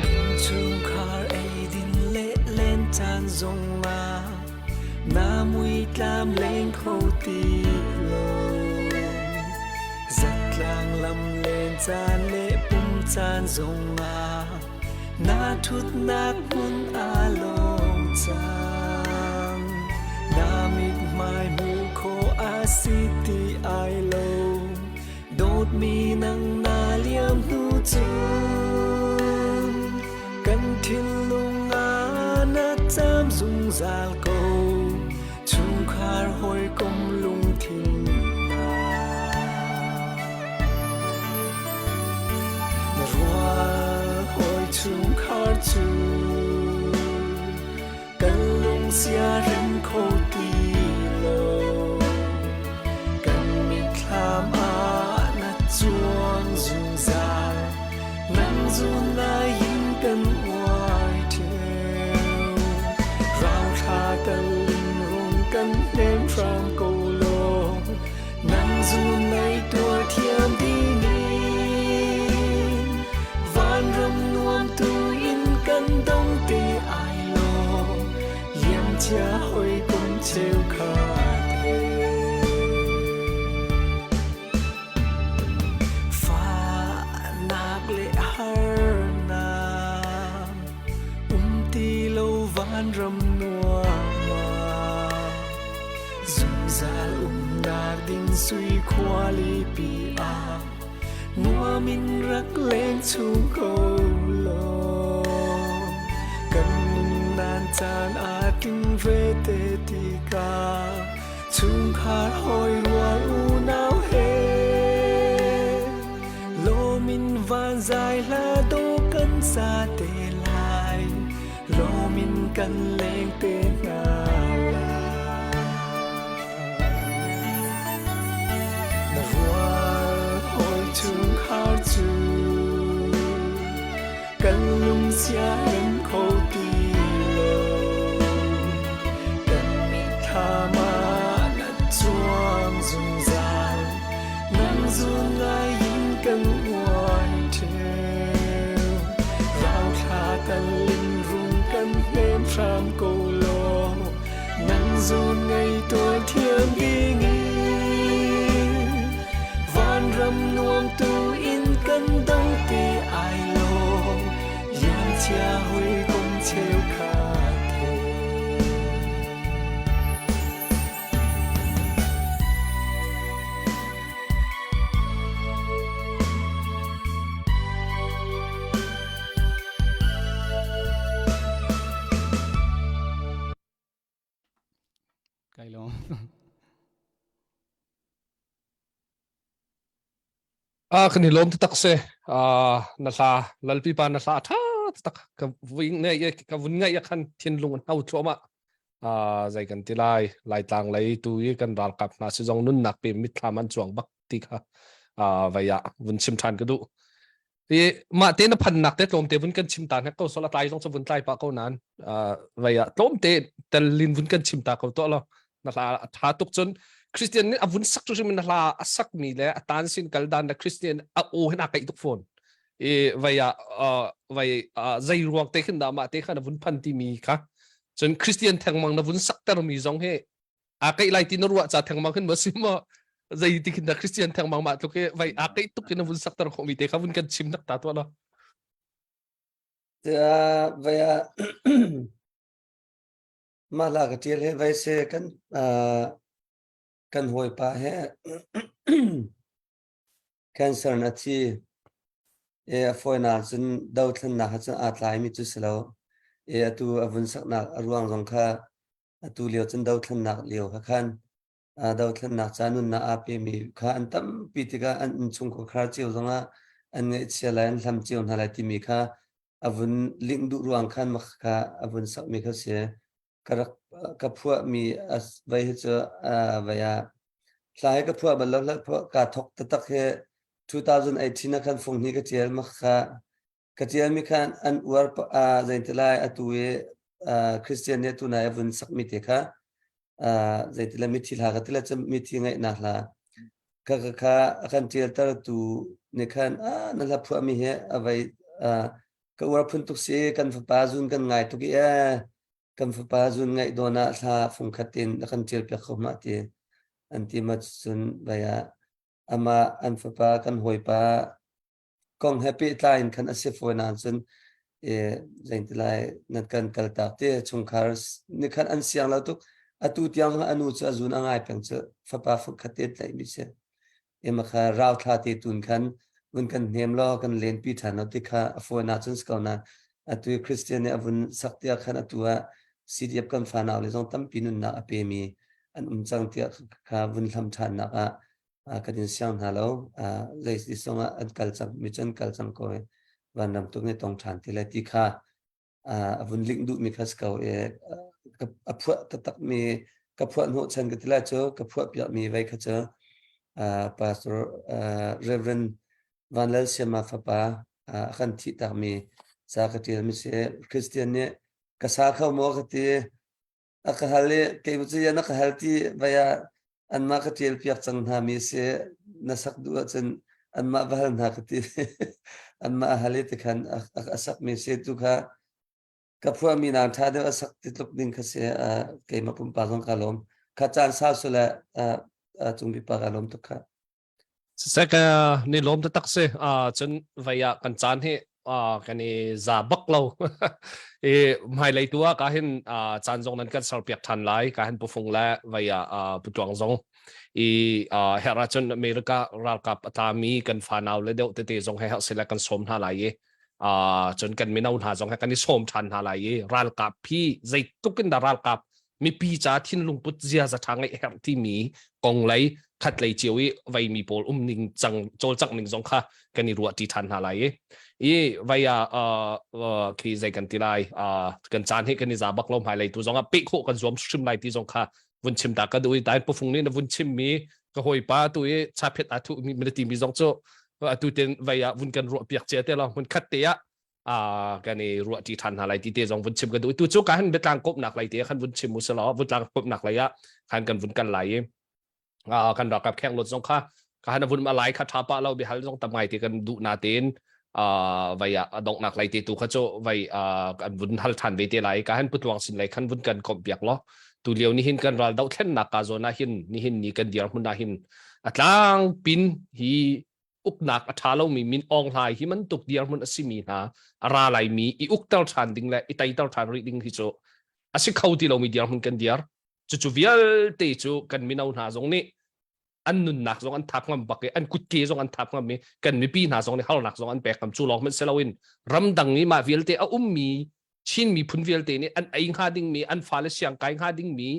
Innchungkhar eidin le len caan zongah na muitlam leng kho ti lo. Zatlang lam len caan le pum caan zongah na ṭhutnak hmun aa lawm cang. Na mithmai hmuh khawh a si ti ai lo. Dawtmi nang na liam hnu cun kan thinlung ah na caam zungzal ko. Chungkhar hawikom lungthin hna. Na rual hawi chungkhar cu kan lung siarem kho ti lo. Kan mitthlam ah na cuang zungzal, nang zun lai in kan uai ṭheo. Rauthla tal in rung kan hnem hram ko law, nang zun nai tuar thiam ding in vanram nuam tu in kan dong te ai lo. Liam cia hawikom cheukhat he. Fahnak le harnak um ti lo vanram nuam ah zungzal umnak ding sui khualipi ah nuam in rak leng chung ko law. Kan nunnan caan aa tling ve te tikah chungkhar hawi rual unau he lawm in van zai hla do kan sa te lai lawm in kan leng te hna lai. Na rual hawi chungkhar cu kan lung siarem kho ti lo. Kan mitthlam ah na cuang zungzal, nang zun ngai in kan uai ṭheo. Rauthla tal in rung kan hnem hram ko law, nang zun ngei tuar thiam ding in vanram nuam tu in kan dong te ai lo liam chia hawikom cheukhat he. Kai lawm. Ah kan i lawm taktak si. Ah na hla lalpi pa na hla a tha taktak ka vui ngai ka vun ngai khan thinlung an hau thluahmah. Ah zei kan ti lai Laitlang lei tu i kan ralkap hna si zong nunnak pe mitthlam an cuang bak ti kha ah vai ah vun chim than ka duh. I mah te na phannak te tlawmte vun kan chim ta hnek ko sol a tlai zong cu vun tlai pah ko nain vei ah tlawmte tellin vun kan chim ta ko tuah lo na hla a tha tuk cun Christian nih a vun sak cu hrim na hla a sak mi le a tan sin kal dan le Christian a aw hin a kaih tuk fawn. I vai ah vai zei ruang te khin dah mah te kha na vun phan timi kha cun Christian thengmang na vun sakter mi zong hi a keih lai ti na ruah ca thengmang khin ma si maw zei ti khin dah Christian thengmang mah tluk i vai a keih tuk in na vun sakter khawh mi te kha vun kan chim nak ta tuah lo. Vai ah mah la ka ṭial he vai se kan kan hawipa he cancer in a thi i a fawinak cun dothlennak ah cun aa tlaimi cu si lo i atu a vun saknak a ruang zong kha atu lio cun dothlennak lio kha khan dothlennak ca nunnak aa pemi kha an tampi tikah an innchungkhar cio zongah an ngaihchia lai an hlam cio hna lai timi kha a vun link duh ruang khan mah kha a vun sakmi kha si. Ka rak ka phuahmi vai hi cu vai ah hla hi ka phuah bal lo hla phuah kaa thok taktak hi 2018 ah khan fung hnih ka tial mah kha ka tialmi khan an uar zeiti lai atu i Christian nih atu nai a vun sakmi te kha zeiti le mithi hla ka ti le cu mithi ngaihnak hla kha kha kha a kan tialter tu nih khan ah na hla phuahmi hi a vai ka uar phun tuk si kan fapa zun kan ngai tuk i eh kan fapa zun ngaih dawn ah thla fung khat in a kan tial piak kho ma ti an ti ma cun vai ah amah an fapa kan hawipa kong he pehtlai in khan a si fawi nain cun zeiti lai nan kan kaltak ti chungkhar nih khan an siang lo tuk atu tiang zong anu cu a zun a ngai peng cu fapa fukhat te tlaih mi si ema kha rau thla te tun khan vun kan hnem lo kan len pi than lo ti kha a fawi na cun ko na atu Christian nih a vun sak tia khan atu ah CDF kan fanau le zong tampi nunnak a pe mi an um cang tiah kha vun hlam than nak ah kan in siang hna lo zei ti zong ah an kal cang mi cu an kal cang ko i vanram tu nih tong ṭhan ti le ti kha a vun link duh mi kha si ko i a phuah taktak mi ka phuah hnawh chan ka ti lai cu ka phuah piak mi vei kha cu pastor Reverend Van Lal Siama fapa a kan thih tak mi ca ka ṭial mi si Christian nih ka sa kho maw ka ti a ka hal i kei cu na ka hal ti vai ah anmah ka ṭial piak cang hna mi si na sak duh ahcun anmah va hal hna ka ti anmah a hal i tikhan a sak mi si tu kha ka phuah mi nang ṭha deuh a sak ti tluk ding kha si keimah pumpak zong ka lawm kha caan sau sule cungbi pa ka lawm tuk kha Siseh ka ni lawm taktak si. Uh, cun vei ah kan caan hi uh, kan i za bak lo. I hmailei tu ah ka hin uh, caan zong nan kan serpiak ṭhan lai. Ka hin pufung le vei ah uh, putuang zong. I uh, herh ahcun America ralkap a tlami kan fanau le deuh tete zong he herh sile kan sawm hna lai i uh, cun kan mino hna zong he kan i sawm ṭhan hna lai i ralkap hi zeitluk in dah ralkap mipi ca thinlung put ziaza ṭha ngeih herh timi kong lei khat lei cio i veimi pawl um ning cang cawlcangh ning zong kha kan i ruah ṭi ṭhan hna lai i i vei ah khi zei kan ti lai kan caan hi kan i za bak lo hmai lei tu zong ah peh khawh kan zuam hrim lai ti zong kha vun chim ta ka duh i dai pufung nih na vun chim mi ka hawipa tu i chaphet a thu mi na ti mi zong cu atu ten vei ah vun kan ruah piak che te lo mun khat te ah kan i ruah ṭi ṭhan hna lai ti te zong vun chim ka duh tu cu ka han biatlang kawpnak lei te khan vun chim u selaw vutlang kawpnak lei ah khan kan vun kal lai i kan ralkap kheng lot zong kha ka han vun alai kha tha pa lo bihal zong tam ngai te kan duh na tein vai ah donghnak lei te tu kha cu vai kan vun hal ṭhan ve te lai ka han putluang sin lei khan vun kan komh piak lo tu lio ni hin kan ral do thlennak ka zawn ah hin nihin ni kan dir hmun ah hin a tlang pin hi uknak a ṭha lomi Min Aung Hlaing hi bantuk dirhmun a simi hna a ra laimi i ukter ṭhan ding le i teiter ṭhan rih ding hi cu a si kho ti lomi dirhmun kan dir. Cucu vialte cu kan mino hna zong nih an nunnak zong an thap ngam bak i an kutke zong an thap ngam i kan mipi hna zong nih harnak zong an pek ngam cu lawng hmanh si loin ramdang i mah vialte a ummi Chin miphun vialte nih an ei hnga dingmi an fale siangkai hnga dingmi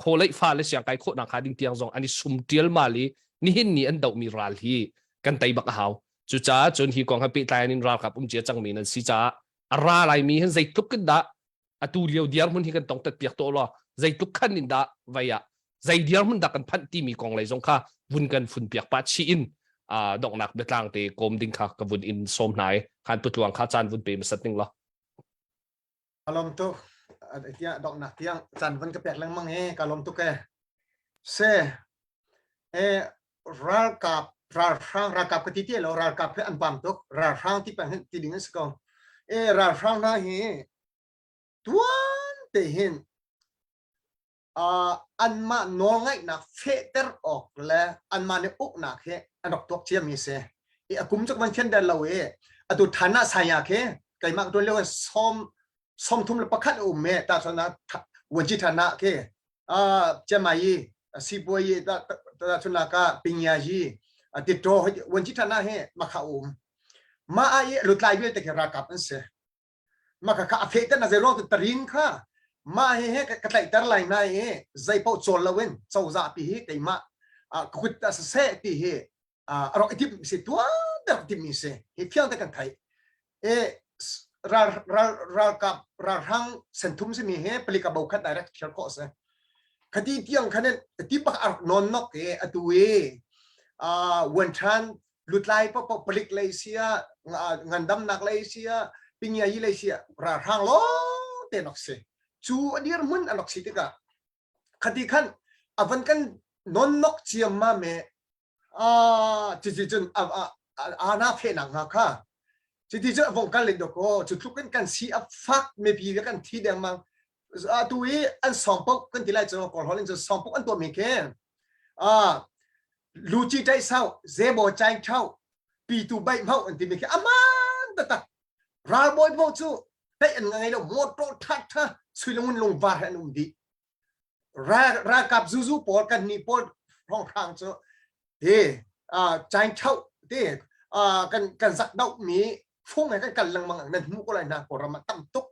khawleih fale siangkai khawhnak hnga ding tiang zong an i sum ṭialmal i nihin ni an dohmi ral hi kan tei bak a hau. Cucaah cun hi kong he pehtlai in ralkap um cia cangmi nan si caah a ra laimi hin zeitluk in dah atu lio dirhmun hi kan tongtat piak to law zeitluk khan in dah vei ah zei dirhmun dah kan phanh timi kong lei zong kha vun kan fun piak pah chih in donghnak biatlang te kawm ding kha ka vun in sawm hna i khan putluang kha caan vun pe masat ning law Ka lawm tuk. Tiah donghnak tiang caan van ka pek lengmang he ka lawm tuk e. Se e ralkap. Ralhrang ralkap ka ti ti lo ralkap hi an pam tuk ralhrang ti peng ti ding an si ko. E ralhrang hna hi tuan te hin anmah nawlngaihnak fehter awk le anmah nih uknak hi an rak tuak ciami si. I a kum cu kan khen der lo i atu than ah saya khi keimah tuan lio som 31 a um i ta chon wanci than ah khi chemayi sipuayi ta ta chun ka pingyayi titto wanci than ah hi makha um ma a i lutlai vialte khi ralkap an si maka kha a fehter na zei ruang tarin kha mah he he ka tlaihter lai na i zei paoh cawl loin cozah pi hi keimah ka kut ta siseh ti hi a rak i timh si tuan te rak timh mi si hi fiang te kan theih e ral ral ralkap ralhrang senthum simi he palika bo khat direct thial khawh si khati tiang khan ti bak a rak non nok e atu i wan than lutlai paohpaoh palik lei sia ngandamnak lei sia pingyayi lei sia ralhrang lawng te nok si cu a dirhmun an rak si tikah khati khan avan kan non nok ciam ma me a cuti cun ana fehnak hnga kha cuti cun avong kal len doko cu tluk in kan si a fak mipi kan thi dengmang atu i an song pok kan ti lai cu kawl hol in cu song pok an tuah mi khi a luci ṭai sau zebo chaing ṭhau pitu baih hmau an timi khi aman taktak ralbawi paoh cu tei an ngei lo motor ṭha ṭha suilangun lungvar he an um dih ralkap zuzu pawl kan ni pawl hrawnghrang cu te chaing ṭhau te kan kan zak doh mi fung he kan kal lengmang nan hmu ko lai hna kawlram ah tam tuk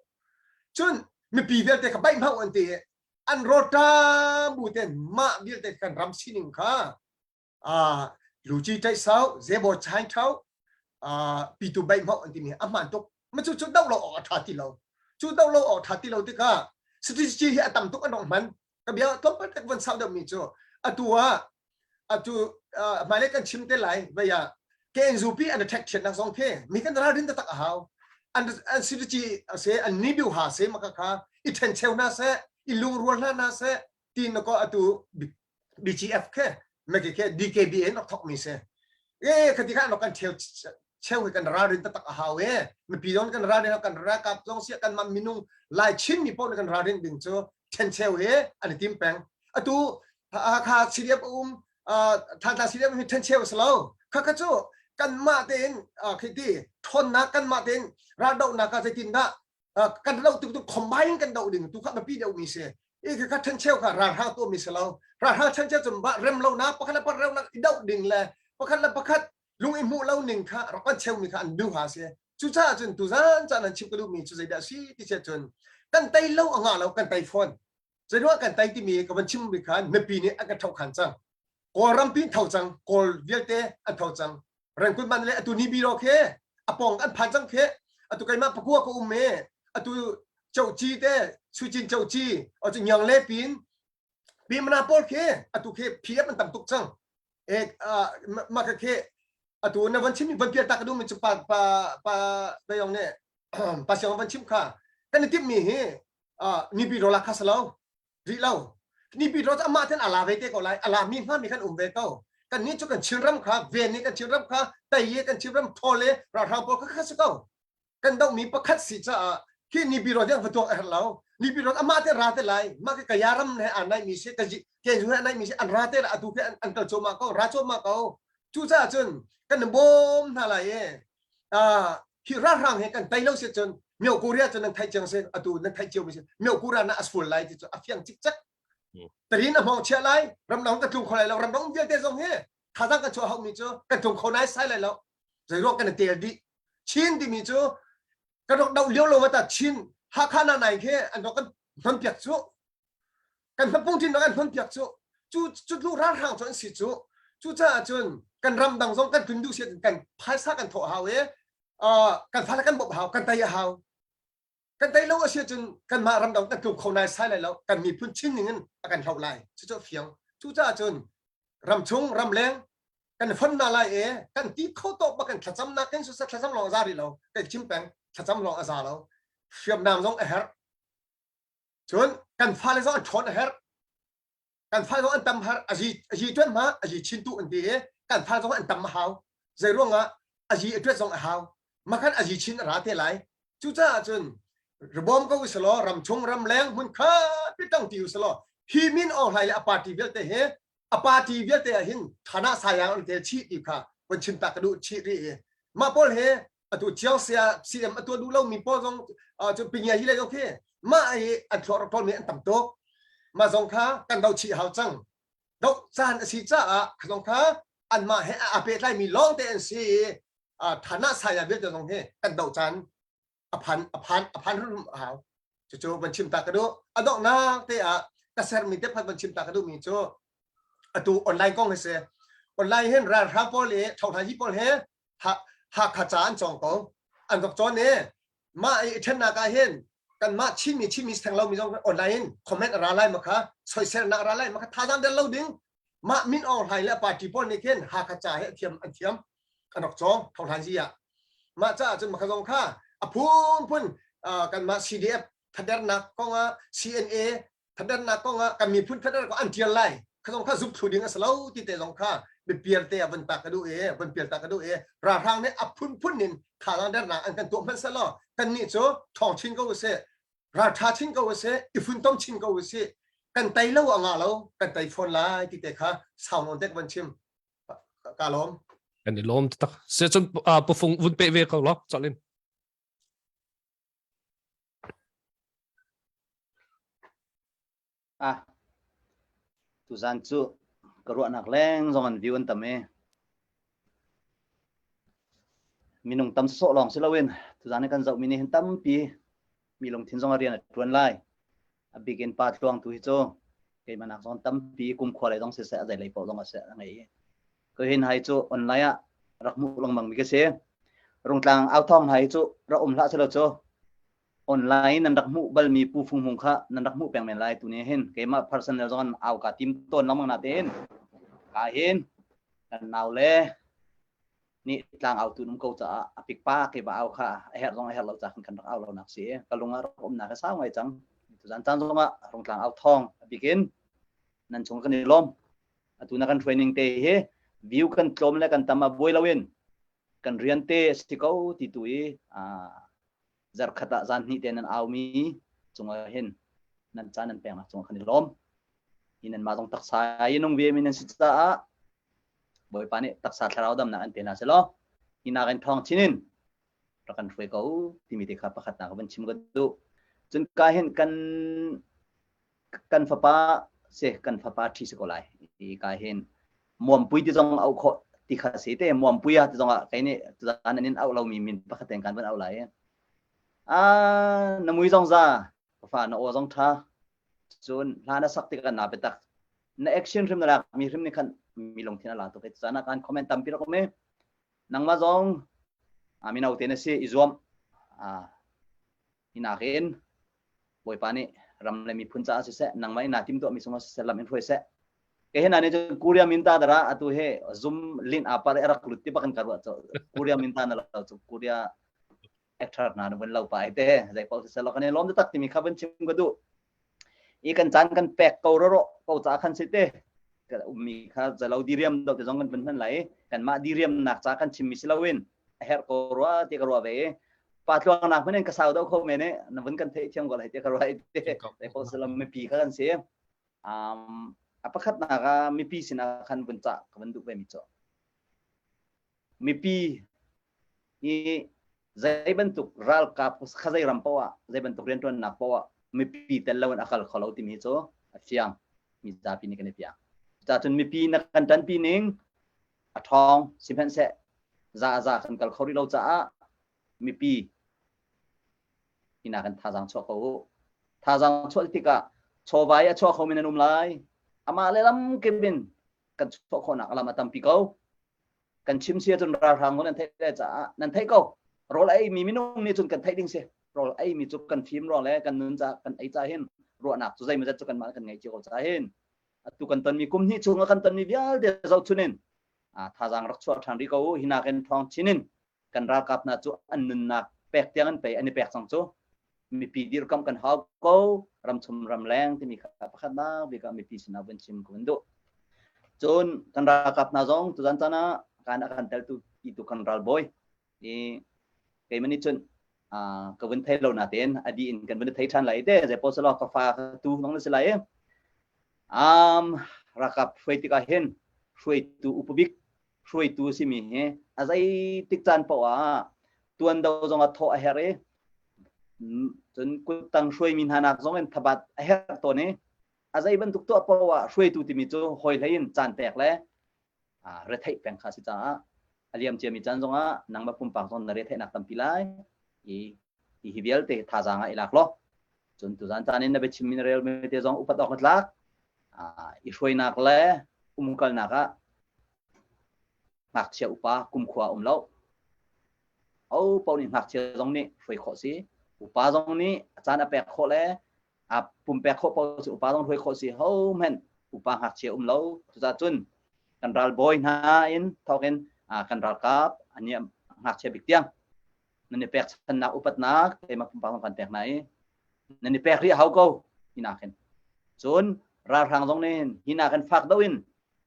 cun mipi vialte kha baih hmau an ti an rawlṭam bu ten mah vialte kan ram sining kha luci ṭaih sau zebo chaing ṭhau pitu baih hmau an timi a hmaan tuk ma cu cu doh lo awk a ṭha ti lo cu doh lo awk ṭha ti lo tikah strategy hi a tam tuk an rong hman ka bia tlawmpal tek von sau deuh mi cu atu ah atu hmailei kan chim te lai vei ah KNZP an attack thiatnak zong khi mi kan ralrin taktak a hau an an strategy ase an ni biu ha se maka kha i then cheu na se i lungrual hna na se tin ko atu BGF khe meke khe DKBA nok thok mi se e khati kha nok kan cheu cheu kan ralrin taktak a hau e mipi zong kan ralrin kan ralkap zong sia kan mam minung lai chin mi paoh kan ralrin ding cu then cheu he an i tim peng atu Hakha CDF um Thantlang CDF hi then cheu si lo kha kha cu kanmah tein khi ti ṭhawnnak kanmah tein raldohnak ah zeitin dah kan lo tuk tuk combine kan doh ding tu kha biapi deuh mi si i kha kha then cheu kha ralhrang tuah mi si lo ralhrang then cheu cu rem lo nak pakhat le pakhat rem nak i doh ding le pakhat le pakhat lung i hmuh lo ning kha rak kan cheu mi kha an duh ha si cucaah cun tuzan caan an chim ka duh mi cu zeidah si ti che cun kan tei lo a ngah lo kan tei fawn Zeiruang kan tei timi ka van chim mi khan mipi nih an kan tho khan cang. Kawlram pi tho cang, Kawl vialte an tho cang. Rengkun man le atu ni biro khi a pong an phan cang khi atu keimah pakua ka um e atu chochi te chuchin chochi o chu nyang le pin pimna pawl khi atu khi PF an tam tuk cang e ma kha khi atu na van chim van pial ta ka du mi chu pa pa pa bayong ne pa siang van chim kha kan i timh mi hi nipi rawla kha si lo rih lo nipi rawl cu amah ten ala ve te ko lai ala mi hma mi kan um ve ko kan ni cu kan Chinram kha ven ni kan Chinram kha tei kan Chinram thawl le ralhrang pawl kha kha si ko kan doh mi pakhat si caah khi nipi rawl ding va tuak a herh lo nipi rawl amah te ra te lai mah ke kaya ram he an nai mi si ka ke zu he nai mi si an ra te la atu ke an kal choma ko ra choma ko cu caah cun kan bawm hna lai e hi ralhrang he kan tei lo si cun Myo Korea cu nan theih cio si atu nan theih cio mi si Myo Korea na asful lai ti cu a fiang cikcek tarin a hmong chia lai ramdang ka tlung kho lai lo ramdang vialte zong hi thazang kan chuah hau mi cu kan tlung kho nai sai lai lo zeiruang kan tel dih Chin timi cu kan rak doh lio lo ta Chin Hakha na nai khi an rak kan hnon piak cu kan hmapung tin kan hnon piak cu cu cu tlu ralhrang cu an si cu cucaah cun kan ram dang zong kan tlun duh si kan phaisa kan thawh hau i kan fale kan bawmh hau kan tei a hau kan tei lo a si cun kanmah ram dang kan tlung kho nai sai lai lo kan miphun chin ning in a kan hloh lai cucu fiang cucaah cun ramchung ramleng kan fon na lai e kan ti kho to ba kan thlacam nak kan su thlacam lawng a za rih lo kan chim peng thlacam lawng a za lo hriamnam zong a herh Cun kan fale zong an ṭhawn a herh. Kan fale zong an tam har. A zi ṭuan hma, a zi chin tu an ti i. Kan fa zong an tam a hau. Zei ruangah azi a tuat zong a hau. Makhan azi chin a ra te lai. Cucaah cun rebawm ko usalaw ramchung ramleng hmun khat tang ti usalaw hi Min Aung Hlaing le a party vialte he a party vialte ah hin thana sayang an tel chih ti kha von chim ta ka duh chih rih i mah pawl he atu chiang sia CM a tuah duh lo mi pawl zong cu pinya hi le zong khi mah i an thluak rak ṭawl mi an tam tuk mah zong kha kan do chih hau cang do caan a si caah kha zong kha anmah he a pehtlai mi lawng te an si i thana saya vialte zong hi kan do caan a phan a phan a phan rum a hau cucu van chim ta ka duh a donghnak te ah ka sermi te phat van chim ta ka duh mi cu atu online kong hi si online hin ralhrang pawl i thohla hi pawl he Hakha ca an cawng ko an rak cawn i mah i ṭhennak ah hin kanmah Chinmi Chinmi theng lomi zong online in comment a ra lai ma kha soiselnak a ra lai ma kha thazaang der lo ding mah Min Aung Hlaing le party pawl nih khin Hakha ca he thiam an thiam an rak cawng thohlan zi ah mah caah cun makha zong kha a phunphun kanmah CDF thadernak kongah CNA thadernak kongah kan miphun thadernak kong an tial lai kha zong kha zumh thlu ding a si lo ti te zong kha bipiar te ah van ta ka duh i van pial ta ka duh i ralhrang nih a phunphun in thazaang dernak an kan tuah hmanh selaw kannih cu ṭhawng chin ko usih ralṭha chin ko usih i funtom chin ko usih kan tei lo a ngah lo kan tei fawn lai ti te kha sau nawn te ka van chim ka lawm kan i lawm tak se cun pufung vun pe ve ko lo chalin Ah, tuzan cu ka ruahnak leng zong an view an tam i minung tam sawh lawng si loin tuzan i kan zohmi nih hin tampi mi lungthin zong a rian a ṭuan lai. A bik in pa tluang tu hi cu keimah nak zong tampi kumkhua lei zong siseh a zeilei paoh zong a seh a ngei i ka hin hai cu online ah rak hmuh lengmang mi ka si. Rungtlang au thawng hai cu rak um hlah selaw cu online nan rak hmuh balmi Pu Fung Hmung kha nan rak hmuh peng men lai tu ni hin keimah personal zong an au ka tim tawn lengmang na tein ka hin kan nau le nih tlang au tu num ko caah a pik pa ke ba au kha a herh zong a herh lo ca kan rak au lo nak si ka lung ah rak um nak sau ngai cang tuzan caan zong ah rung tlang au thong a bikin nan chung kan i lawm atu na kan training te hi view kan tlawm le kan tam a buai loin kan rian te si ko ti tu i zarkhat ah zan hnih te nan aumi cungah hin nan caan nan peknak cungah kan i lawm. Hi nan mah zong taksa i nung ve mi nan si caah Bawipa nih taksa thlarau damnak an pe hna selaw hi nakin thawng chin in rak kan hruai ko timi te kha pakhatnak van chim ka duh. Cun ka hin kan kan fapa si kan fapa ṭhi si ko lai i ka hin muampui ti zong auh khawh ti kha si te muampui ah ti zong ah kei nih tuzaan an in auh lomi min pakhat ten kan van auh lai a na mui zong za ka fa na aw zong ṭha cun hla na sak tikah na biatak na action hrim na lak mi hrim nih khan mi lungthin a la tuk i tuzaan ah kan comment tampi rak um i nangmah zong a mino te na si i zuam a Hinakin Bawipa nih ram le miphun caah siseh nangmah in naa timtuahmi cungah siseh lam in hruai seh. Ke hin nih cun Korea minta dara atu he zum lin a par rak lut ti bakin ka ruah cho Korea minta na lo chu Korea actor na na vun lo pa ai te zai pau siseh lo kan lom tak timi kha vun chim ka duh i kan caan kan pek ko ro ko ca khan si te ka ummi kha zalo diriam do te zong kan vun hman lai kan mah diriam nak ca kan chim mi si loin a herh ko rua ti ka ruah ve i pa tluang nak hmanh in ka sau deuh kho men i na vun kan theih thiam ko lai ti ka ruah i te ko salam mipi kha kan si um a pakhat nak ah mipi sinah khan vun cah ka vun duh ve mi cu mipi hi zei bantuk ralkap kha zei ram poah zei bantuk rianṭuannak poah mipi tel lo in a kal kho lo timi cu a fiang mi zapi nih kan i fiang cucun mipi na kan ṭanpi ning a ṭhawng sihmanhseh za a za kan kal kho rih lo caah mipi hina kan thazaang chuah ko u thazaang chuah tikah chawva i a chuah khomi nan um lai amah le lam kip in kan chuah khawhnak lam a tampi ko kan chim si ahcun ralhrang nan theih le caah nan theih ko rawl ei mi minung nih cun kan theih ding si rawl ei mi cu kan fim ruang le kan nun ca kan ei ca hin ruahnak cu zeimawzat cu kanmah kan ngei cio ko ca hin atu kan tonmi kum hnih chung ah kan tonmi vialte zohchun in thazaang rak chuah ṭhan rih ko u hinak in ṭhawng chin in kan ralkap hna cu an nunnak pek tiang an pei an i pek cang cu mipi dirkamh kan hau ko ramchum ramleng timi kha pakhatnak bik ah mipi sinah vun chim ka vun duh. Cun kan ralkap hna zong tuzan caan ah kan a kan teltu ti tu kan ralbawi i keimah nih cun ka vun thei lo natein a di in kan vun thei ṭhan lai te zei paoh selaw ka fa ka tu nong na si lai i um ralkap hruai tikah hin hruaitu upabik hruaitu simi hi a zei tik caan paoh ah tuan do zong a thawh a herh i cun kuttang hruaimi hna nak zong in thabat a herh tawn i a zei bantuk tuah paoh ah hruaitu timi cu hawi hlei in caan pek le retheih peng kha si caah a liam ciami caan zongah nangmah pumpak zong na retheihnak tampi lai i hi hi vialte thazaang ah i lak law cun tuzan caan in na biachim mi na rel mi te zong upat awk na tlak i hruainak le umkalnak ah ngakchia upa kumkhua um lo o pau nih ngakchia zong nih hruai khawh si upa zong nih a caan a pek khawh le a pumpek khawh paoh cu upa zong hruai khawh si ho hmanh upa ngakchia um lo cucaah cun kan ralbawi hna in thawkin kan ralkap ani ngakchia bik tiang nan i pek channak upatnak keimah pumpak zong kan pek hna i nan i pek rih hau ko hina khin cun ralhrang zong nih hina kan fak do in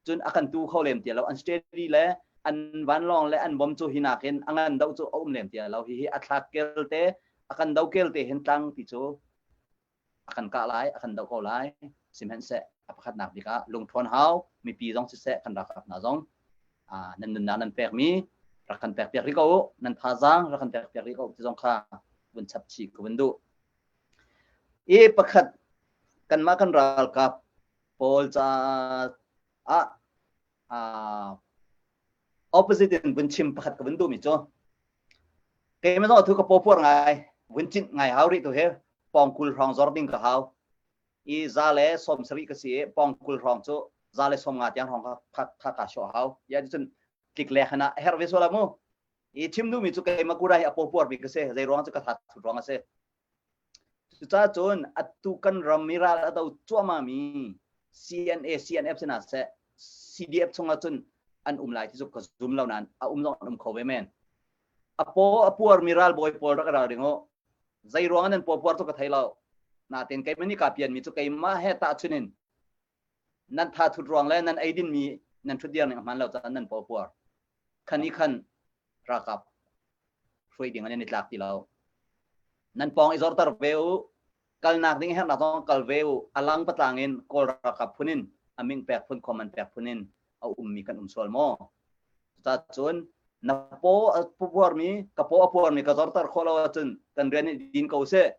cun a kan tu kho lem ti lo an steady le an vanlawng le an bom cu hina khin a ngan do cu a um lem ti lo hi hi a thlak kel te a kan do kel te hin tlang ti cu a kan kah lai a kan doh ko lai sihmanhseh a pakhatnak bik ah lungṭhawn hau mipi zong siseh kan ralkap hna zong nan nunnak nan pekmi rak kan pek piak rih ko u nan thazaang rak kan pek piak rih ko ti zong kha vun chap chih ka vun duh i pakhat kanmah kan ralkap pawl caah opposite in vun chim pakhat ka vun duhmi cu keimah zong thu ka paw puar ngai vun cinh ngai hau rih tu he pawng kul hrawng zor ding ka hau i za le sawm sarih ka si i pawng kul hrawng cu za le sawm nga tiang hrawng kha kha ka sho hau ya cun tlik le hana her ve sola mu i chim nu mi cu keimah kura hi a paw puar mi ka si zei ruang cu ka that thut ruang a si Cucaah cun atu kan ram i ral a do cuahmah mi CNA, CNF sinah seh CDF chungah cun an um lai ti cu ka zum lo nain a um zong an um kho ve men. A paw a puarmi ralbawi pawl rak i ralring u. Zei ruang nan paw puar cu ka thei lo. Natin keimah nih kaa pianmi cu keimah he tahchun in nan tha thut ruang le nan eidin mi nan thutdir ning a hmaan lo caah nan paw puar. Khan i khan ralkap hruai ding an i tlak ti lo. Nan pawng i zorter ve u. Kalnak ding hernak zong kal ve u. Alang patlang in Kawl ralkap phun in a ming pek phun khoman pek phun in a ummi kan um sual maw? Cucaah cun na paw a puarmi ka paw a puarmi ka zorter khawh lo ahcun kan rian i din ko seh.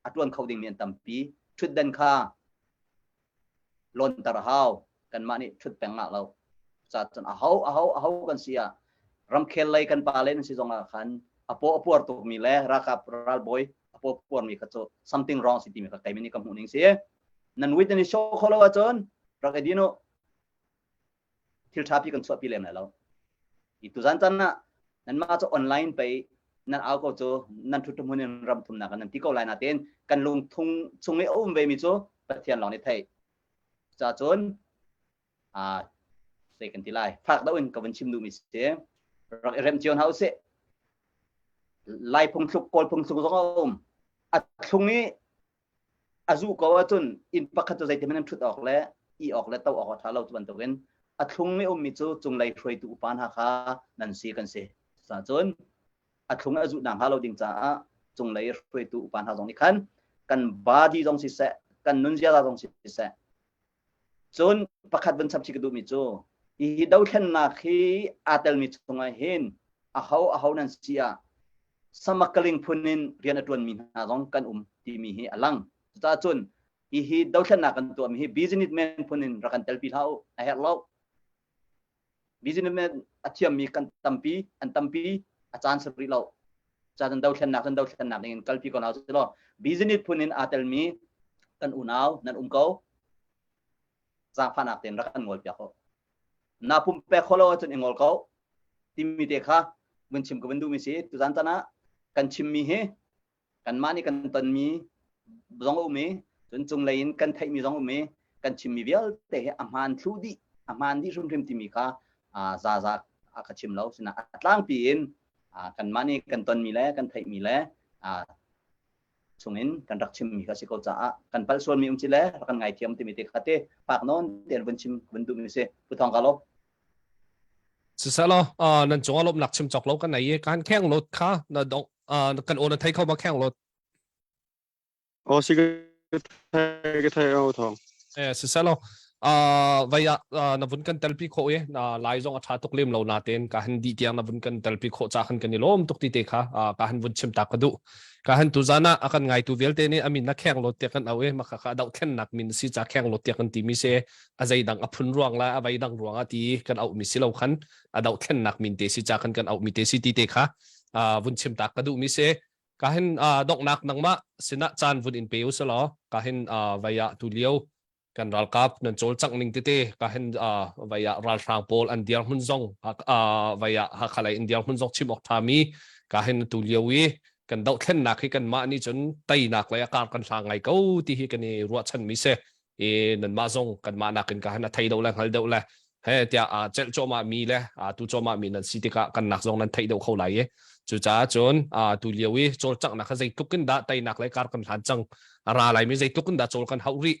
A tuan kho dingmi an tampi. Thutden kha lawnter a hau kanmah nih ṭhut peng ngah lo ca cun a ho a ho a ho kan si ah ramkhel lei kan pa le nan si zong ah khan a paw a puar tukmi le ralkap ralbawi a paw puarmi kha cu something wrong si timi kha keimah nih ka hmuh ning si nan wit nan i show kho lo ahcun rak i din u thil ṭha pi kan chuahpi lem lai lo i tuzan caan ah nanmah cu online pei nan au ko cu nan ṭhut hmun in ram thumnak nan ti ko lai natein kan lungthung chung i a um ve mi cu Pathian lawng nih theih ca cun a sei kan ti lai fak deuh in ka vun chim duhmi si rak i rem cio hna usih lai phungthluk kawl phungthluk zong a um a thlung i a zuh ko ahcun inn pakhat cu zeitin an ṭhut awk le i awk le to awk a ṭha lo tu bantukin a thlung i ummi cu cunglei hruaitu upa hna kha nan si kan si. Cucaah a thlung a zuh nakhnga lo ding caah cunglei hruaitu upa hna zong nih khan kan body zong siseh kan nun ziaza zong siseh cun pakhat vun chap chih ka duhmi cu hi dothlennak hi aa telmi chungah hin aho aho nan si ah samakaling phun in rian a ṭuanmi hna zong kan um timi hi a lang. Cucaah cun hihi dothlennak kan tuahmi hi businessman phun in rak kan telpi hlah u a herh lo. Businessman a thiammi kan tampi an tampi a caan si rih lo. Caan dothlennak cun dothlennak ning in kalpi ko hna usih law business phun in aa telmi kan unau nan um ko. Zaangfahnak tein rak kan ngol piak u. Na pumpek khawh lo ahcun i ngol ko timi te kha vun chim ka vun duhmi si tuzan tan ah kan chimmi hi kanmah nih kan tonmi zong a um i cun cunglei in kan theihmi zong um i kan chimmi vialte hi a hmaan thlu dih a hmaan dih hrimhrim timi kha zaza a ka chim lo sina a tlangpi in kanmah nih kan tonmi le kan theihmi le. chungin kan rak chimmi kha si ko caah kan pal sualmi um ci le rak kan ngaithiam timi te kha te pak nawn tein vun chim vun duhmi si Pu Thawng ka lo. Siselaw nan cung ah lawmhnak chim cawk lo kan nei i kan kheng lot kha na dong kan aw na thei kho ma kheng lot. Aw si ka thei ka thei aw thawng. Eh siselaw vai ah na vun kan telpi khawh i na lai zong a ṭha tuk lem lo natein ka han dih tiang na vun kan telpi khawh ca khan kan i lawm tuk ti te kha ka han vun chim ta ka duh. Ka han tu zan ah a kan ngaitu vialte nih a min na kheng lot tiah kan au i maka kha dohthlennak min si ca kheng lot tiah kan timi si a zeidang a phun ruang la a veidang ruang ah ti kan auh mi si lo khan a dohthlennak min te si ca khan kan auh mi te si ti te kha vun chim ta ka duh mi si. Ka hin donghnak nangmah sinah caan vun in pe u selaw ka hin vai ah tu lio kan ralkap nan cawlcangh ning tete ka hin vai ah ralhrang pawl an dir hmun zong vai ah Hakha lei in dir hmun zong chim awk tha mi ka hin tu lio i kan dohthlennak hi kanmah nih cun teinak lei a kar kan hlang ngai ko ti hi kan i ruahchan mi si i nanmah zong kanmah nakin ka han a thei deuh le hngal deuh le he tiah aa celh cuahmah mi le aa tu cuahmah mi nan si tikah kan nak zong nan theih deuh kho lai i cucaah cun aa tu lio i cawlcanghnak kha zeitluk in dah teinak lei kar kan hlan cang a ra lai mi zeitluk in dah cawl kan hauh rih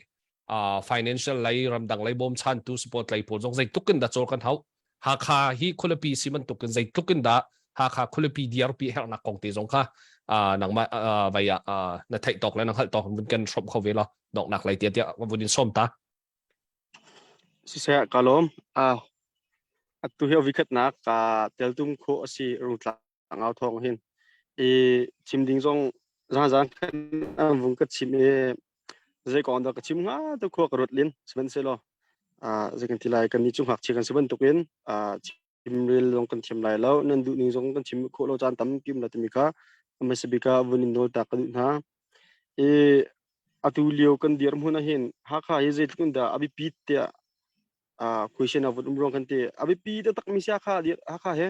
uh, financial lei ramdang lei bawmchantu support lei pawl zong zeitluk in dah cawl kan hauh Hakha hi khualipi si bantuk in zeitluk in dah Hakha khualipi DRP herhnak kong te zong kha uh, nangmah uh, vai ah uh, na theih tawk le na hngalh tawk vun kan hrawm kho ve lo donghnak lei tiah tiah vun in sawm ta. Siseh ka lawm. Ah atu hi vikhatnak ka teltum kho asi rungtla ngau thong hin. I chim ding zong zan zan kan vung ka chim i zei kong dah ka chim hnga tu khua ka ruat lin sihmanhsehlaw ah zei kan ti lai kan ni cu ngakchia kan si bantukin ah chimrel zong kan thiam lai lo nan duh ning zong kan chim khawh lo caan tampi um la timi kha hmasa bik ah vun in nawl ta ka duh hna. I atu lio kan dirhmun ahhin Hakha hi zeitluk in dah a biapit tiah ah question a vun um ruang kan ti. A biapi taktak mi si Hakha Hakha he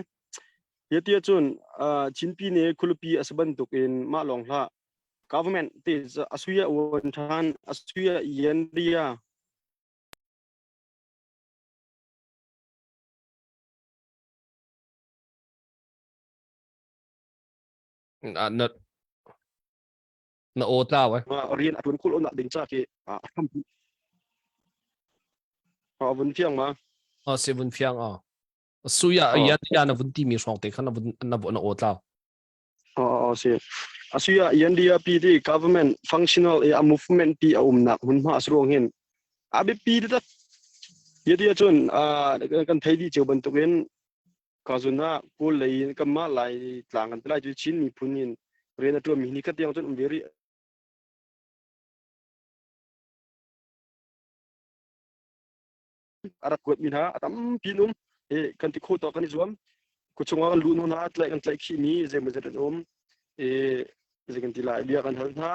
Hi ti ahcun Chinpi nih khualipi a si bantuk in mah lawng hlah government ti a sui a uan ṭhan a sui a yen ria Na na aw tlau eh. Rian a ṭuan khawh lonak ding ca khi a hrampi a vun fiang ma? A si vun fiang a. Suya yan ya na vun timi hrawng te khan na vun na na aw tlau. Oh, si. Asuya NDRP ti government functional e a movement ti a umnak hmunhma a ruang hin a biapi taktak yati ahcun kan thei dih cio bantukin ka zun ah kawl lei in kanmah lai tlang kan ti lai cu Chin miphun in rian a ṭuanmi ni khat tiang cun um ve rih. A rak kuatmi hna a tampi an um. I kan ti khawh tawk kan i zuam. Khuachung ah kan luh hnu hna tlaih kan tlaih khihmi zeimawzat an um. I zei kan ti lai bia kan hal hna.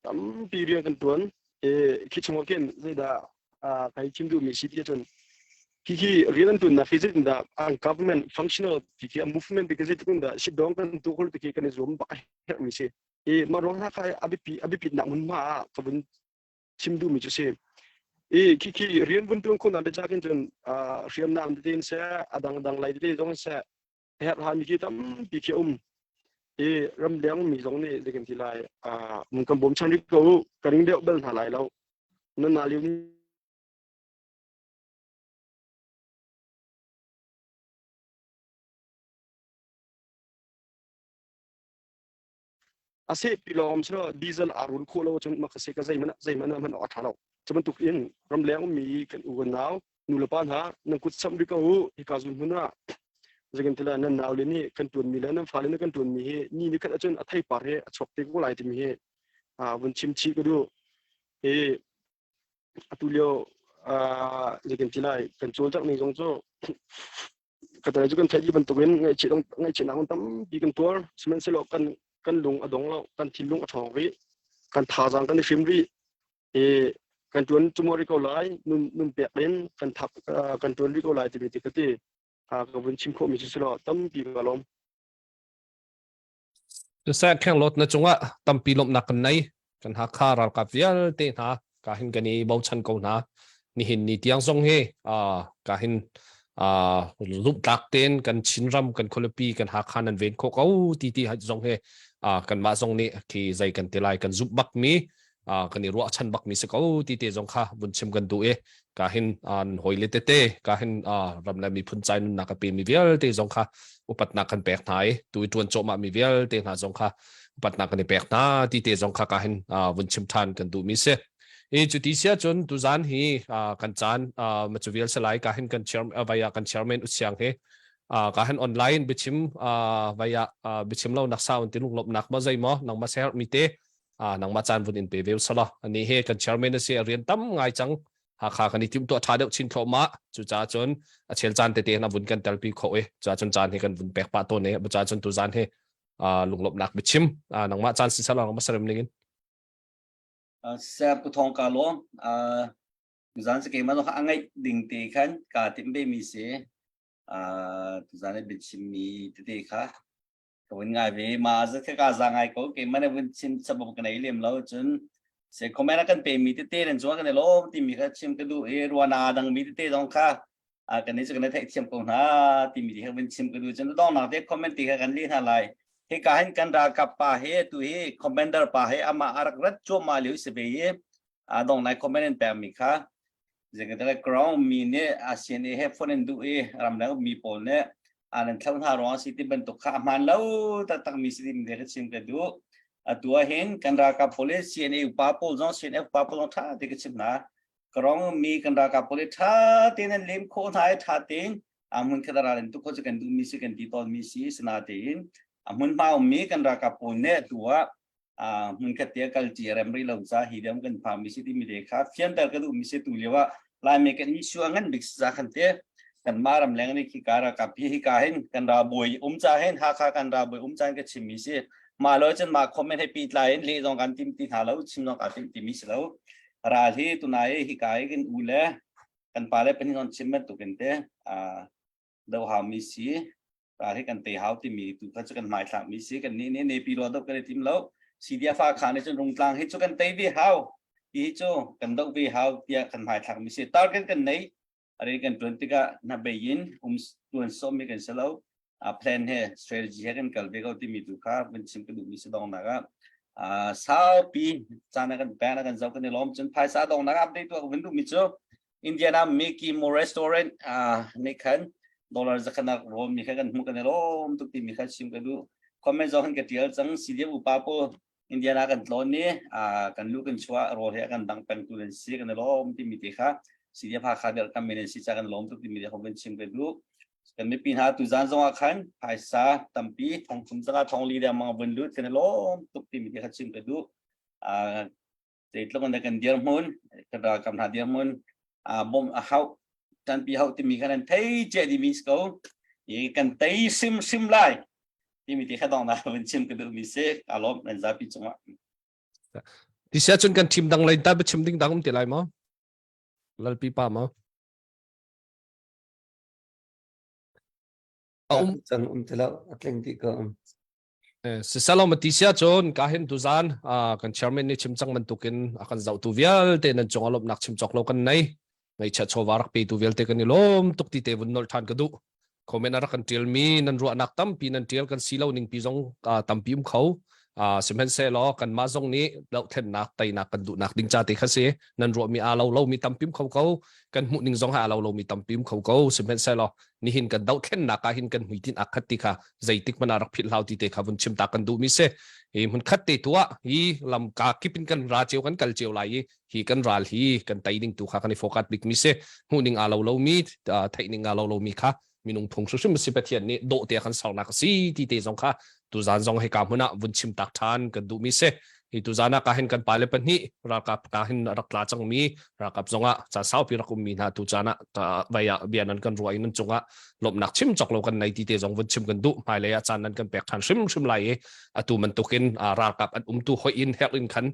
Tampi rian kan ṭuan. I khi chungah khin zeidah kai chim duhmi si ti ahcun khi khi rian an ṭuannak hi zeitindah an government functional ti khi a movement ti khi zeitluk in dah sitdawng kan tuah khawh ti khi kan i zuam bak a herhmi si. I mah ruang hna kha a biapi a biapitnak hmunhma ah ka vun chim duhmi cu si. I khi khi rian vun ṭuan khawhnak le cakin cun hriamnam tete in seh a dangdang lei tete zong in seh herhhami khi tampi khi a um. I ramleng mi zong nih zei kan ti lai mun kan bawmchan rih ko u ka ring deuh bal hna lai lo. Nan mah lio ni A sehpi lawng si lo diesel aa rul khawh lo ahcun mak a si ka zeihmanh zeihmanh ah hman awk a ṭha lo. Cu bantuk in ramleng ummi kan u kan nau nulepa hna nan kut samh rih ko u hika zun hmun ah zeitintiah nan naule nih kan ṭuanmi le nan fale nih kan ṭuanmi hi ni ni khat ahcun a theipar hi a chuak te ko lai timi hi vun chim chih ka duh. Hi atu lio zeitin ti lai kan cawlcangh ning zong cu ka tel cu kan theih dih bantukin ngaihchih ngaihchihnak hun tampi kan tuar sihmanhsehlaw kan kan lung a dong lo kan thinlung a ṭhawng rih kan thazaang kan i hrim rih i kan ṭuan cumo rih ko lai nun nun pek in kan thap kan ṭuan rih ko lai timi ti ka ti ka vun chim khawhmi cu si lo tampi ka lawm Siseh Khenglawt na cungah tampi lawmhnak kan nei. Kan Hakha ralkap vialte hna ka hin kan i bochan ko hna. Nihin ni tiang zong hi ka hin. Zumhtlak tein kan Chinram kan khualipi kan Hakha nan ven khawh ko ti ti zong hi kanmah zong nih khi zei kan ti lai kan zumh bak mi kan i ruahchan bak mi si ko ti te zong kha vun chim kan duh i ka hin an hawile tete ka hin ram le miphun cai nunnak a pe mi vialte zong kha upatnak kan pek hna i tu i tuan cawhmah mi vialte hna zong kha upatnak kan i pek hna ti te zong kha ka hin vun chim than kan duh mi si. I cuti sia cun tuzan hi kan caan ma cu vial salai ka hin kan chair vaya kan chairman usiang hi ka hin online biachim vaya biachim lo nak sa un tilung lop nak ma zei mo nangma ser mi te nangma caan vun in pe ve sala ani he kan chairman a si rian tam ngai cang Hakha kan i tim tuah tha deuh chin thlo ma cu ca cun a chel caan tete na vun kan telpi kho e ca cun caan hi kan vun pek pa to ne bu ca cun tu zan hi lunglopnak biachim nangmah caan si sala nangma sarem ning in Sir Pu Thawng ka lawm. Tuzaan cu keimah zong kha a ngaih ding te khan kaa timh ve mi si. Tuzaan i biachim mi tete kha ka vun ngai ve. Ma zat kha kaa za ngai ko. Keimah nih vun chim sabab ka nei lem lo. Cun se comment a kan pe mi tete nan cungah kan i lawm timi kha chim ka duh i ruana dang mi tete zong kha kan nih cu kan i theihthiam ko hna timi ti kha vun chim ka duh cun donghnak te comment ti kha kan leh hna lai hika hin kan ralkap pa hi tu hi commander pa hi amah a rak rat cuahmah lio si ve i a dong nai comment in pek mi kha zeikatale ground mi nih ASEAN he phone in duh i ramdang mi pawl nih an an thlo hna ruang si ti bantuk kha a hmaan lo taktak mi si ti ka chim ka duh atu ah hin kan ralkap police CNA upa pawl zong CNF upa pawl zong tha te ka chim hna Karong mi kan ralkap pawl hi ṭha tein an lem khawh hna i ṭha tein a hmun khat ral in tuk khawh cu kan duhmi si kan ti tawnmi si sinatein a hmunhma ummi kan ralkap pawl nih atu ah hmun khat te kal ṭi rem rih lo ca hi deuh kan phami si timi te kha fianter ka duhmi si tu lio ah Laimi kan issue a ngan bik si ca khan te kan mah ram leng nih khi ka ralkap hi hika hin kan ralbawi um ca hin Hakha kan ralbawi um ca hin ka chimmi si mah lo cun mah comment he pehtlai in leh zong kan tim ti hna lo chim zong kaa tim timi si lo Ral hi tunai i hika i kan u le kan pa le pahnih non chim bantukin te do haumi si ral hi kan tei hau timi tu kha cu kan hmaithlak mi si kan nih nih nepi lo do kan i tim lo CDF kha nih cun rungtlang hi cu kan tei ve hau ti hi cu kan doh ve hau tiah kan hmaithlak mi si target kan nei are kan tuan tikah na bei in um tuan som mi kan si lo a plan he strategy he kan kal ve ko timi tu kha vun chim ka duh mi si dong nak ah saupi caan kan pe na kan zo kan i lawm cun phaisa dong nak update tu vun duh mi cu Indiana Mickey Mo restaurant ne khan dollar zakhanak rom mi kha kan hmu kan i lawm tuk ti mi kha chim ka duh comment zong kan ka tial cang CDF upa pawl Indiana kan tlawn ni kan lu kan chuah rawl he kan dang peng tu nan si kan lawm timi te kha CDF Hakha der kam men si cha kan lawm tuk timi te ho kan chim ka duh kan mipi hna tu zan zong ah khan phaisa tampi thong thum zanga thong li deng mang vun lut kan lawm tuk timi te kha chim ka duh zeitluk in kan dirhmun kan ralkap hna dirhmun bom a hauh tanpi hauh timi kha nan thei cia dimi si ko i kan tei sim sim lai timi ti kha dong na vun chim ka duh mi si ka lawm nan zapi cungah Ti sia cun kan team dang lein ta biachim ding dang um ti lai maw? Lalpi pa maw? A um cang um ti lo a tling dih ko um. Sisalom ti sia cun ka hin tuzan kan chairman nih chim cang bantukin a kan zohtu vialte nan cung a lawmhnak chim cawk lo kan nei ngaihchiat chawva rak petu vialte kan i lawm tuk ti te vun nolh ṭhan ka duh comment a rak kan ṭial mi nan ruahnak tampi nan ṭial kan si lo ning pi zong tampi um kho sihmanhsehlaw kanmah zong nih dohthlennak teinak kan duhnak ding ca te kha si nan ruahmi aa lo lomi tampi um kho ko kan hmuh ning zong ha aa lo lomi tampi um kho ko sihmanhsehlaw nihin kan dohthlennak ah hin kan hmuitinh a khat ti kha zeitik hmanh ah rak philh hlau ti te kha vun chim ta kan duhmi si hi hmun khat te tu ah hi lam ka kip in kan ra cio kan kal cio lai i hi kan ral hi kan tei ding tu kha kan i focus bik mi si hmuh ning aa lo lomi theih ning aa lo lomi kha minung phung hrimhrim si Pathian nih dawh te kan sernak a si ti te zong kha tuzan zong hika hmun ah vun chim tak ṭhan kan duhmi si hi tuzan ah ka hin kan pale pahnih ralkap ka hin rak tla cangmi ralkap zongah caan saupi rak ummi hna tu caan ah vai ah bia nan kan ruah i nan cungah lawmhnak chim cawk lo kan nei ti te zong vun chim kan duh hmailei ah caan nan kan pek ṭhan hrimhrim lai i atu bantukin ralkap an umtu hoih in herh in khan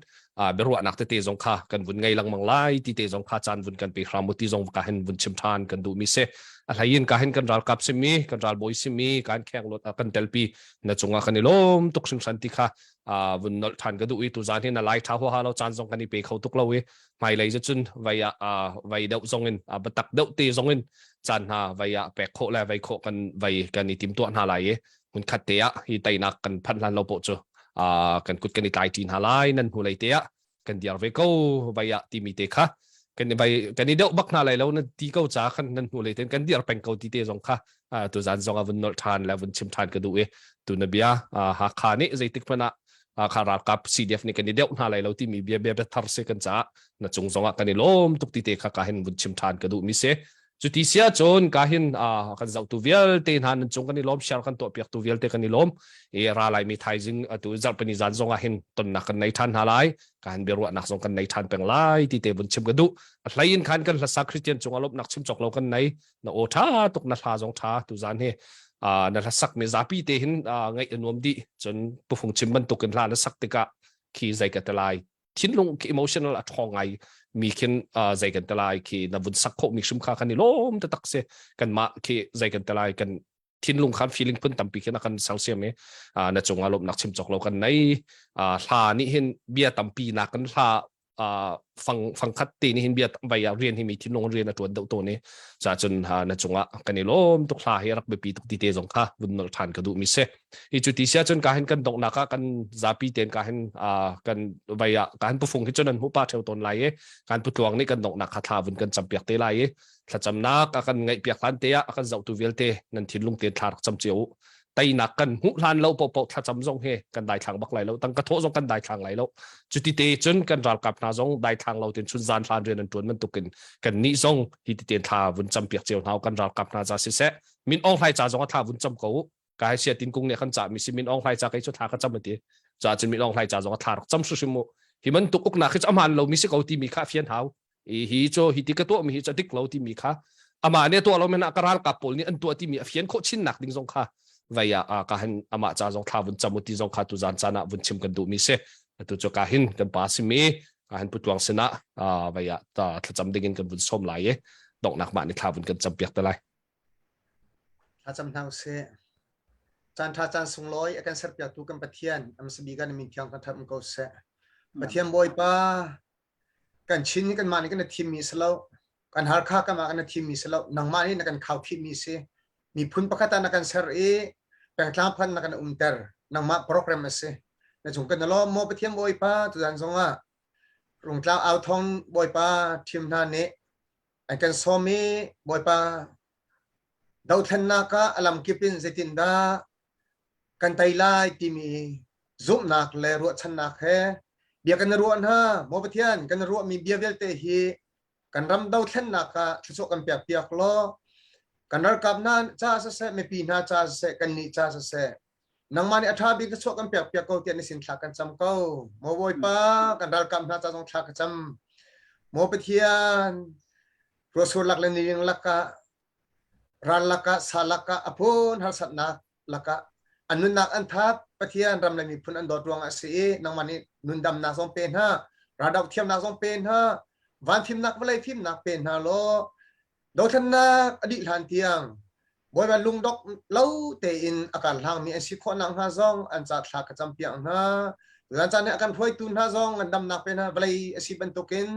biaruahnak tete zong kha kan vun ngei lengmang lai ti te zong kha caan vun kan pe hram u ti zong ka hin vun chim ṭhan kan duhmi si a hlei in ka hin kan ralkap simi kan ralbawi simi kan kheng lot kan telpi na cungah kan i lawm tuk hringhran ti kha vun nolh ṭhan ka duh i tuzaan hi na lai ṭha huaha lo caan zong kan i pe kho tuk lo i. Hmailei cun vai ah vai deuh zong in biatak deuh te zong in caan hna vai ah pek khawh le vai khawh kan vai kan i timtuah hna lai i hmunkhat te ah hi teinak kan phanh hlan lo poh cu kan kut kan i tlai ṭi hna lai nan hnulei te ah kan diar ve ko vai ah timi te kha kan vai kan i deuh bak hna lai lo nan ti ko ca khan nan hnulei ten kan diar peng ko ti te zong kha tu zan zong a vun nolh ṭhan le vun chim ṭhan ka duh i tu na bia Hakha nih zeitik hmanh ah kha ralkap CDF nih kan i deuh hna lai lo timi bia bia thar se kan caah na cung zongah kan i lawm tuk ti te kha ka hin vun chim ṭhan ka duh mi si. Cuti sia cun ka hin kan zohtu vialte hna nan cung kan i lawm share kan tuah piak tu vialte kan i lawm i ra lai mi thaizing atu zarhpini zan zongah hin tonnak kan nei ṭhan hna lai ka hin biaruahnak zong kan nei ṭhan peng lai ti te vun chim ka duh. A hlei in khan kan hlasa Christian cung a lawmhnak chim cawk lo kan nei na aw ṭha tuk na hla zong ṭha tu zan hi na hla sak mi zapi te hin ngaih a nuam dih cun pufung chim bantuk in hla na sak tikah khi zei ka te lai thinlung khi emotional a ṭhawng ngai mi khin zei kan te lai khi na vun sak khawh mi hrim kha kan i lawm taktak si kanmah khi zei kan te lai kan thinlung khan feeling phun tampi khin a kan sersiam i na cungah lawmhnak chim cawk lo kan nei hla nih hin bia tampi nak kan hla fang fangkhat te nih hin bia vai ah rian hi mi thinlung rian a tuan deuh tawn i ca cun na cungah kan i lawm tuk hla hi rak biapi tuk ti te zong kha vun nol than ka duh mi si hi cu ti sia cun ka hin kan donghnak ah kan zapi ten ka hin kan vai ah ka hin pufung hi cun an hmu pa theu tawn lai i kan putluang nih kan donghnak kha thla vun kan campiak te lai i thlacamnak a kan ngaihpiak hlan te ah a kan zohtu vialte nan thinlung tein thla rak cam cio u teinak kan hmuh hlan lo popo thlacam zong hi kan daithlang bak lai lo tangka thawh zong kan daithlang lai lo cuti te cun kan ralkap hna zong daithlang lo tin chun zan hlan rian an tuan bantukin kan nih zong hi ti ten thla vun cam piak cio hna kan ralkap hna ca siseh Min Aung Hlaing ca zong a thla vun cam ko ka hai sia tin kung nih kan ca mi si Min Aung Hlaing ca kei cu thla ka cam ati ca cun Min Aung Hlaing ca zong a thla rak cam hrim mu hi bantuk uknak hi cu aman lo mi si ko ti mi kha fian hau hi cu hi ti ka tuah mi hi cu dik lo ti mi kha amah nih tuah lo men ah ka ralkap pawl nih an tuah ti mi a fian khawh chin nak ding zong kha vei ah ka hin amah ca zong thla vun cam u ti zong kha tu zan caan ah vun chim kan duh mi si atu cu ka hin kan pa simi ka hin putluang sinah vei ah thlacam ding in kan vun som lai i donghnak mah ni thla vun kan cam piak te lai Thlacam hna usih. Caan ṭha caan sunglawi a kan serpiaktu kan Pathian amsabi kan min thiang kan ṭhat ko seh. Pathian Bawipa kan Chin hi kanmah nih kan i thimmi si lo. Kan Halkha kanmah kan i thimmi si lo. Nangmah nih na kan khaukhihmi si. Miphun pakhat ah na kan ser i pengtlang pakhat na kan umter. Nangmah program a si. Na cung kan i lawm maw Pathian Bawipa tuzan zongah Rungtlang au thawng Bawipa thim hna nih an kan sawm i Bawipa dothlennak ah a lamkip in zeitindah kan tei lai timi zumhnak le ruahchannak he bia kan i ruah hna. Maw Pathian kan i ruahmi bia vialte hi kan ram dothlennak ah thluachuah kan pek piak law kan ralkap hna ca siseh mipi hna ca siseh kannih ca siseh nangmah nih a ṭha bik thluachuah kan pek piak ko tiah na sin thla kan cam ko. Maw Bawipa kan ralkap hna ca zong thla ka cam. Maw Pathian ruahsur lak le niling lakah ral lakah sa lakah a phun harsatnak lakah an nunnak an thap Pathian ram le miphun an dawt ruangah a si i nangmah nih nundamnak zong pe hna raldoh thiamnak zong pe hna van fimnak vawlei fimnak pe hna law dothlennak a dih hlan tiang Bawipa lungdok lo tein a kar hlangmi an si khawh nakhnga zong an ca thla ka campiak hna. Zan caan nih a kan hruaitu hna zong ngandamnak pe hna vawlei a si bantukin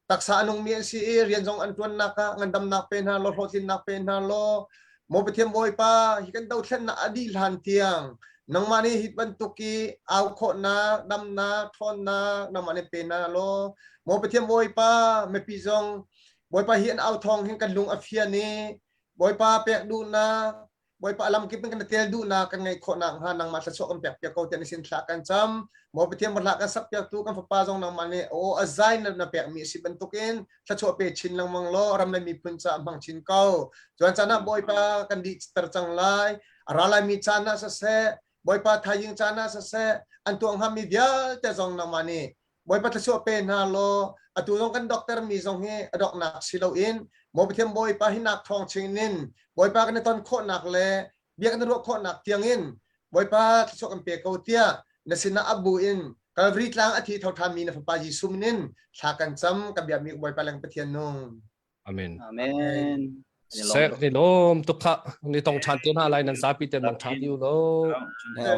taksa a nungmi an si i rian zong an ṭuannak ah ngandamnak pe hna law hlawhtlinnak pe hna law maw Pathian Bawipa hi kan dothlennak a dih hlan tiang nangmah nih hi bantuk i au khawhnak damnak ṭhawnnak nangmah nih pe hna law maw Pathian Bawipa mipi zong Bawipa hi an au thawng hin kan lung a fian i Bawipa pek duhnak Bawipa lamkip in kan tel duhnak kan ngeih khawh nakhnga nangmah thluachuah kan pek piak ko tiah na sin thla kan cam. Maw Pathian hla kan sak piaktu kan fapa zong nangmah nih aw a zai na, na pekmi a si bantukin thluachuah pe chin lengmang law ram le miphun caah hmang chin ko. Tuan caan ah Bawipa kan dih ter cang lai. A ra laimi caan ah siseh, Bawipa thaizing caan ah siseh, an tuah hngami vialte zong nangmah nih Bawipa thluachuah pe hna law atu zong kan dokter mi zong hi a doknak si loin maw Pathian Bawipa hi nak thawng chingin Bawipa kan i ton khawhnak le bia kan i ruah khawhnak tiangin Bawipa thluachuah kan pe ko tiah na sinah abu in Calvary tlang a thi tho ṭhanmi na fapa Jesuh min in thla kan cam kan biakmi Bawipa leng Pathian nung. Amen. Amen. Sek ni lom tuk kha ni tong ṭhan te hna lai nan zapi ten mang ṭhan u lo.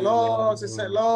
Lo, siseh lo.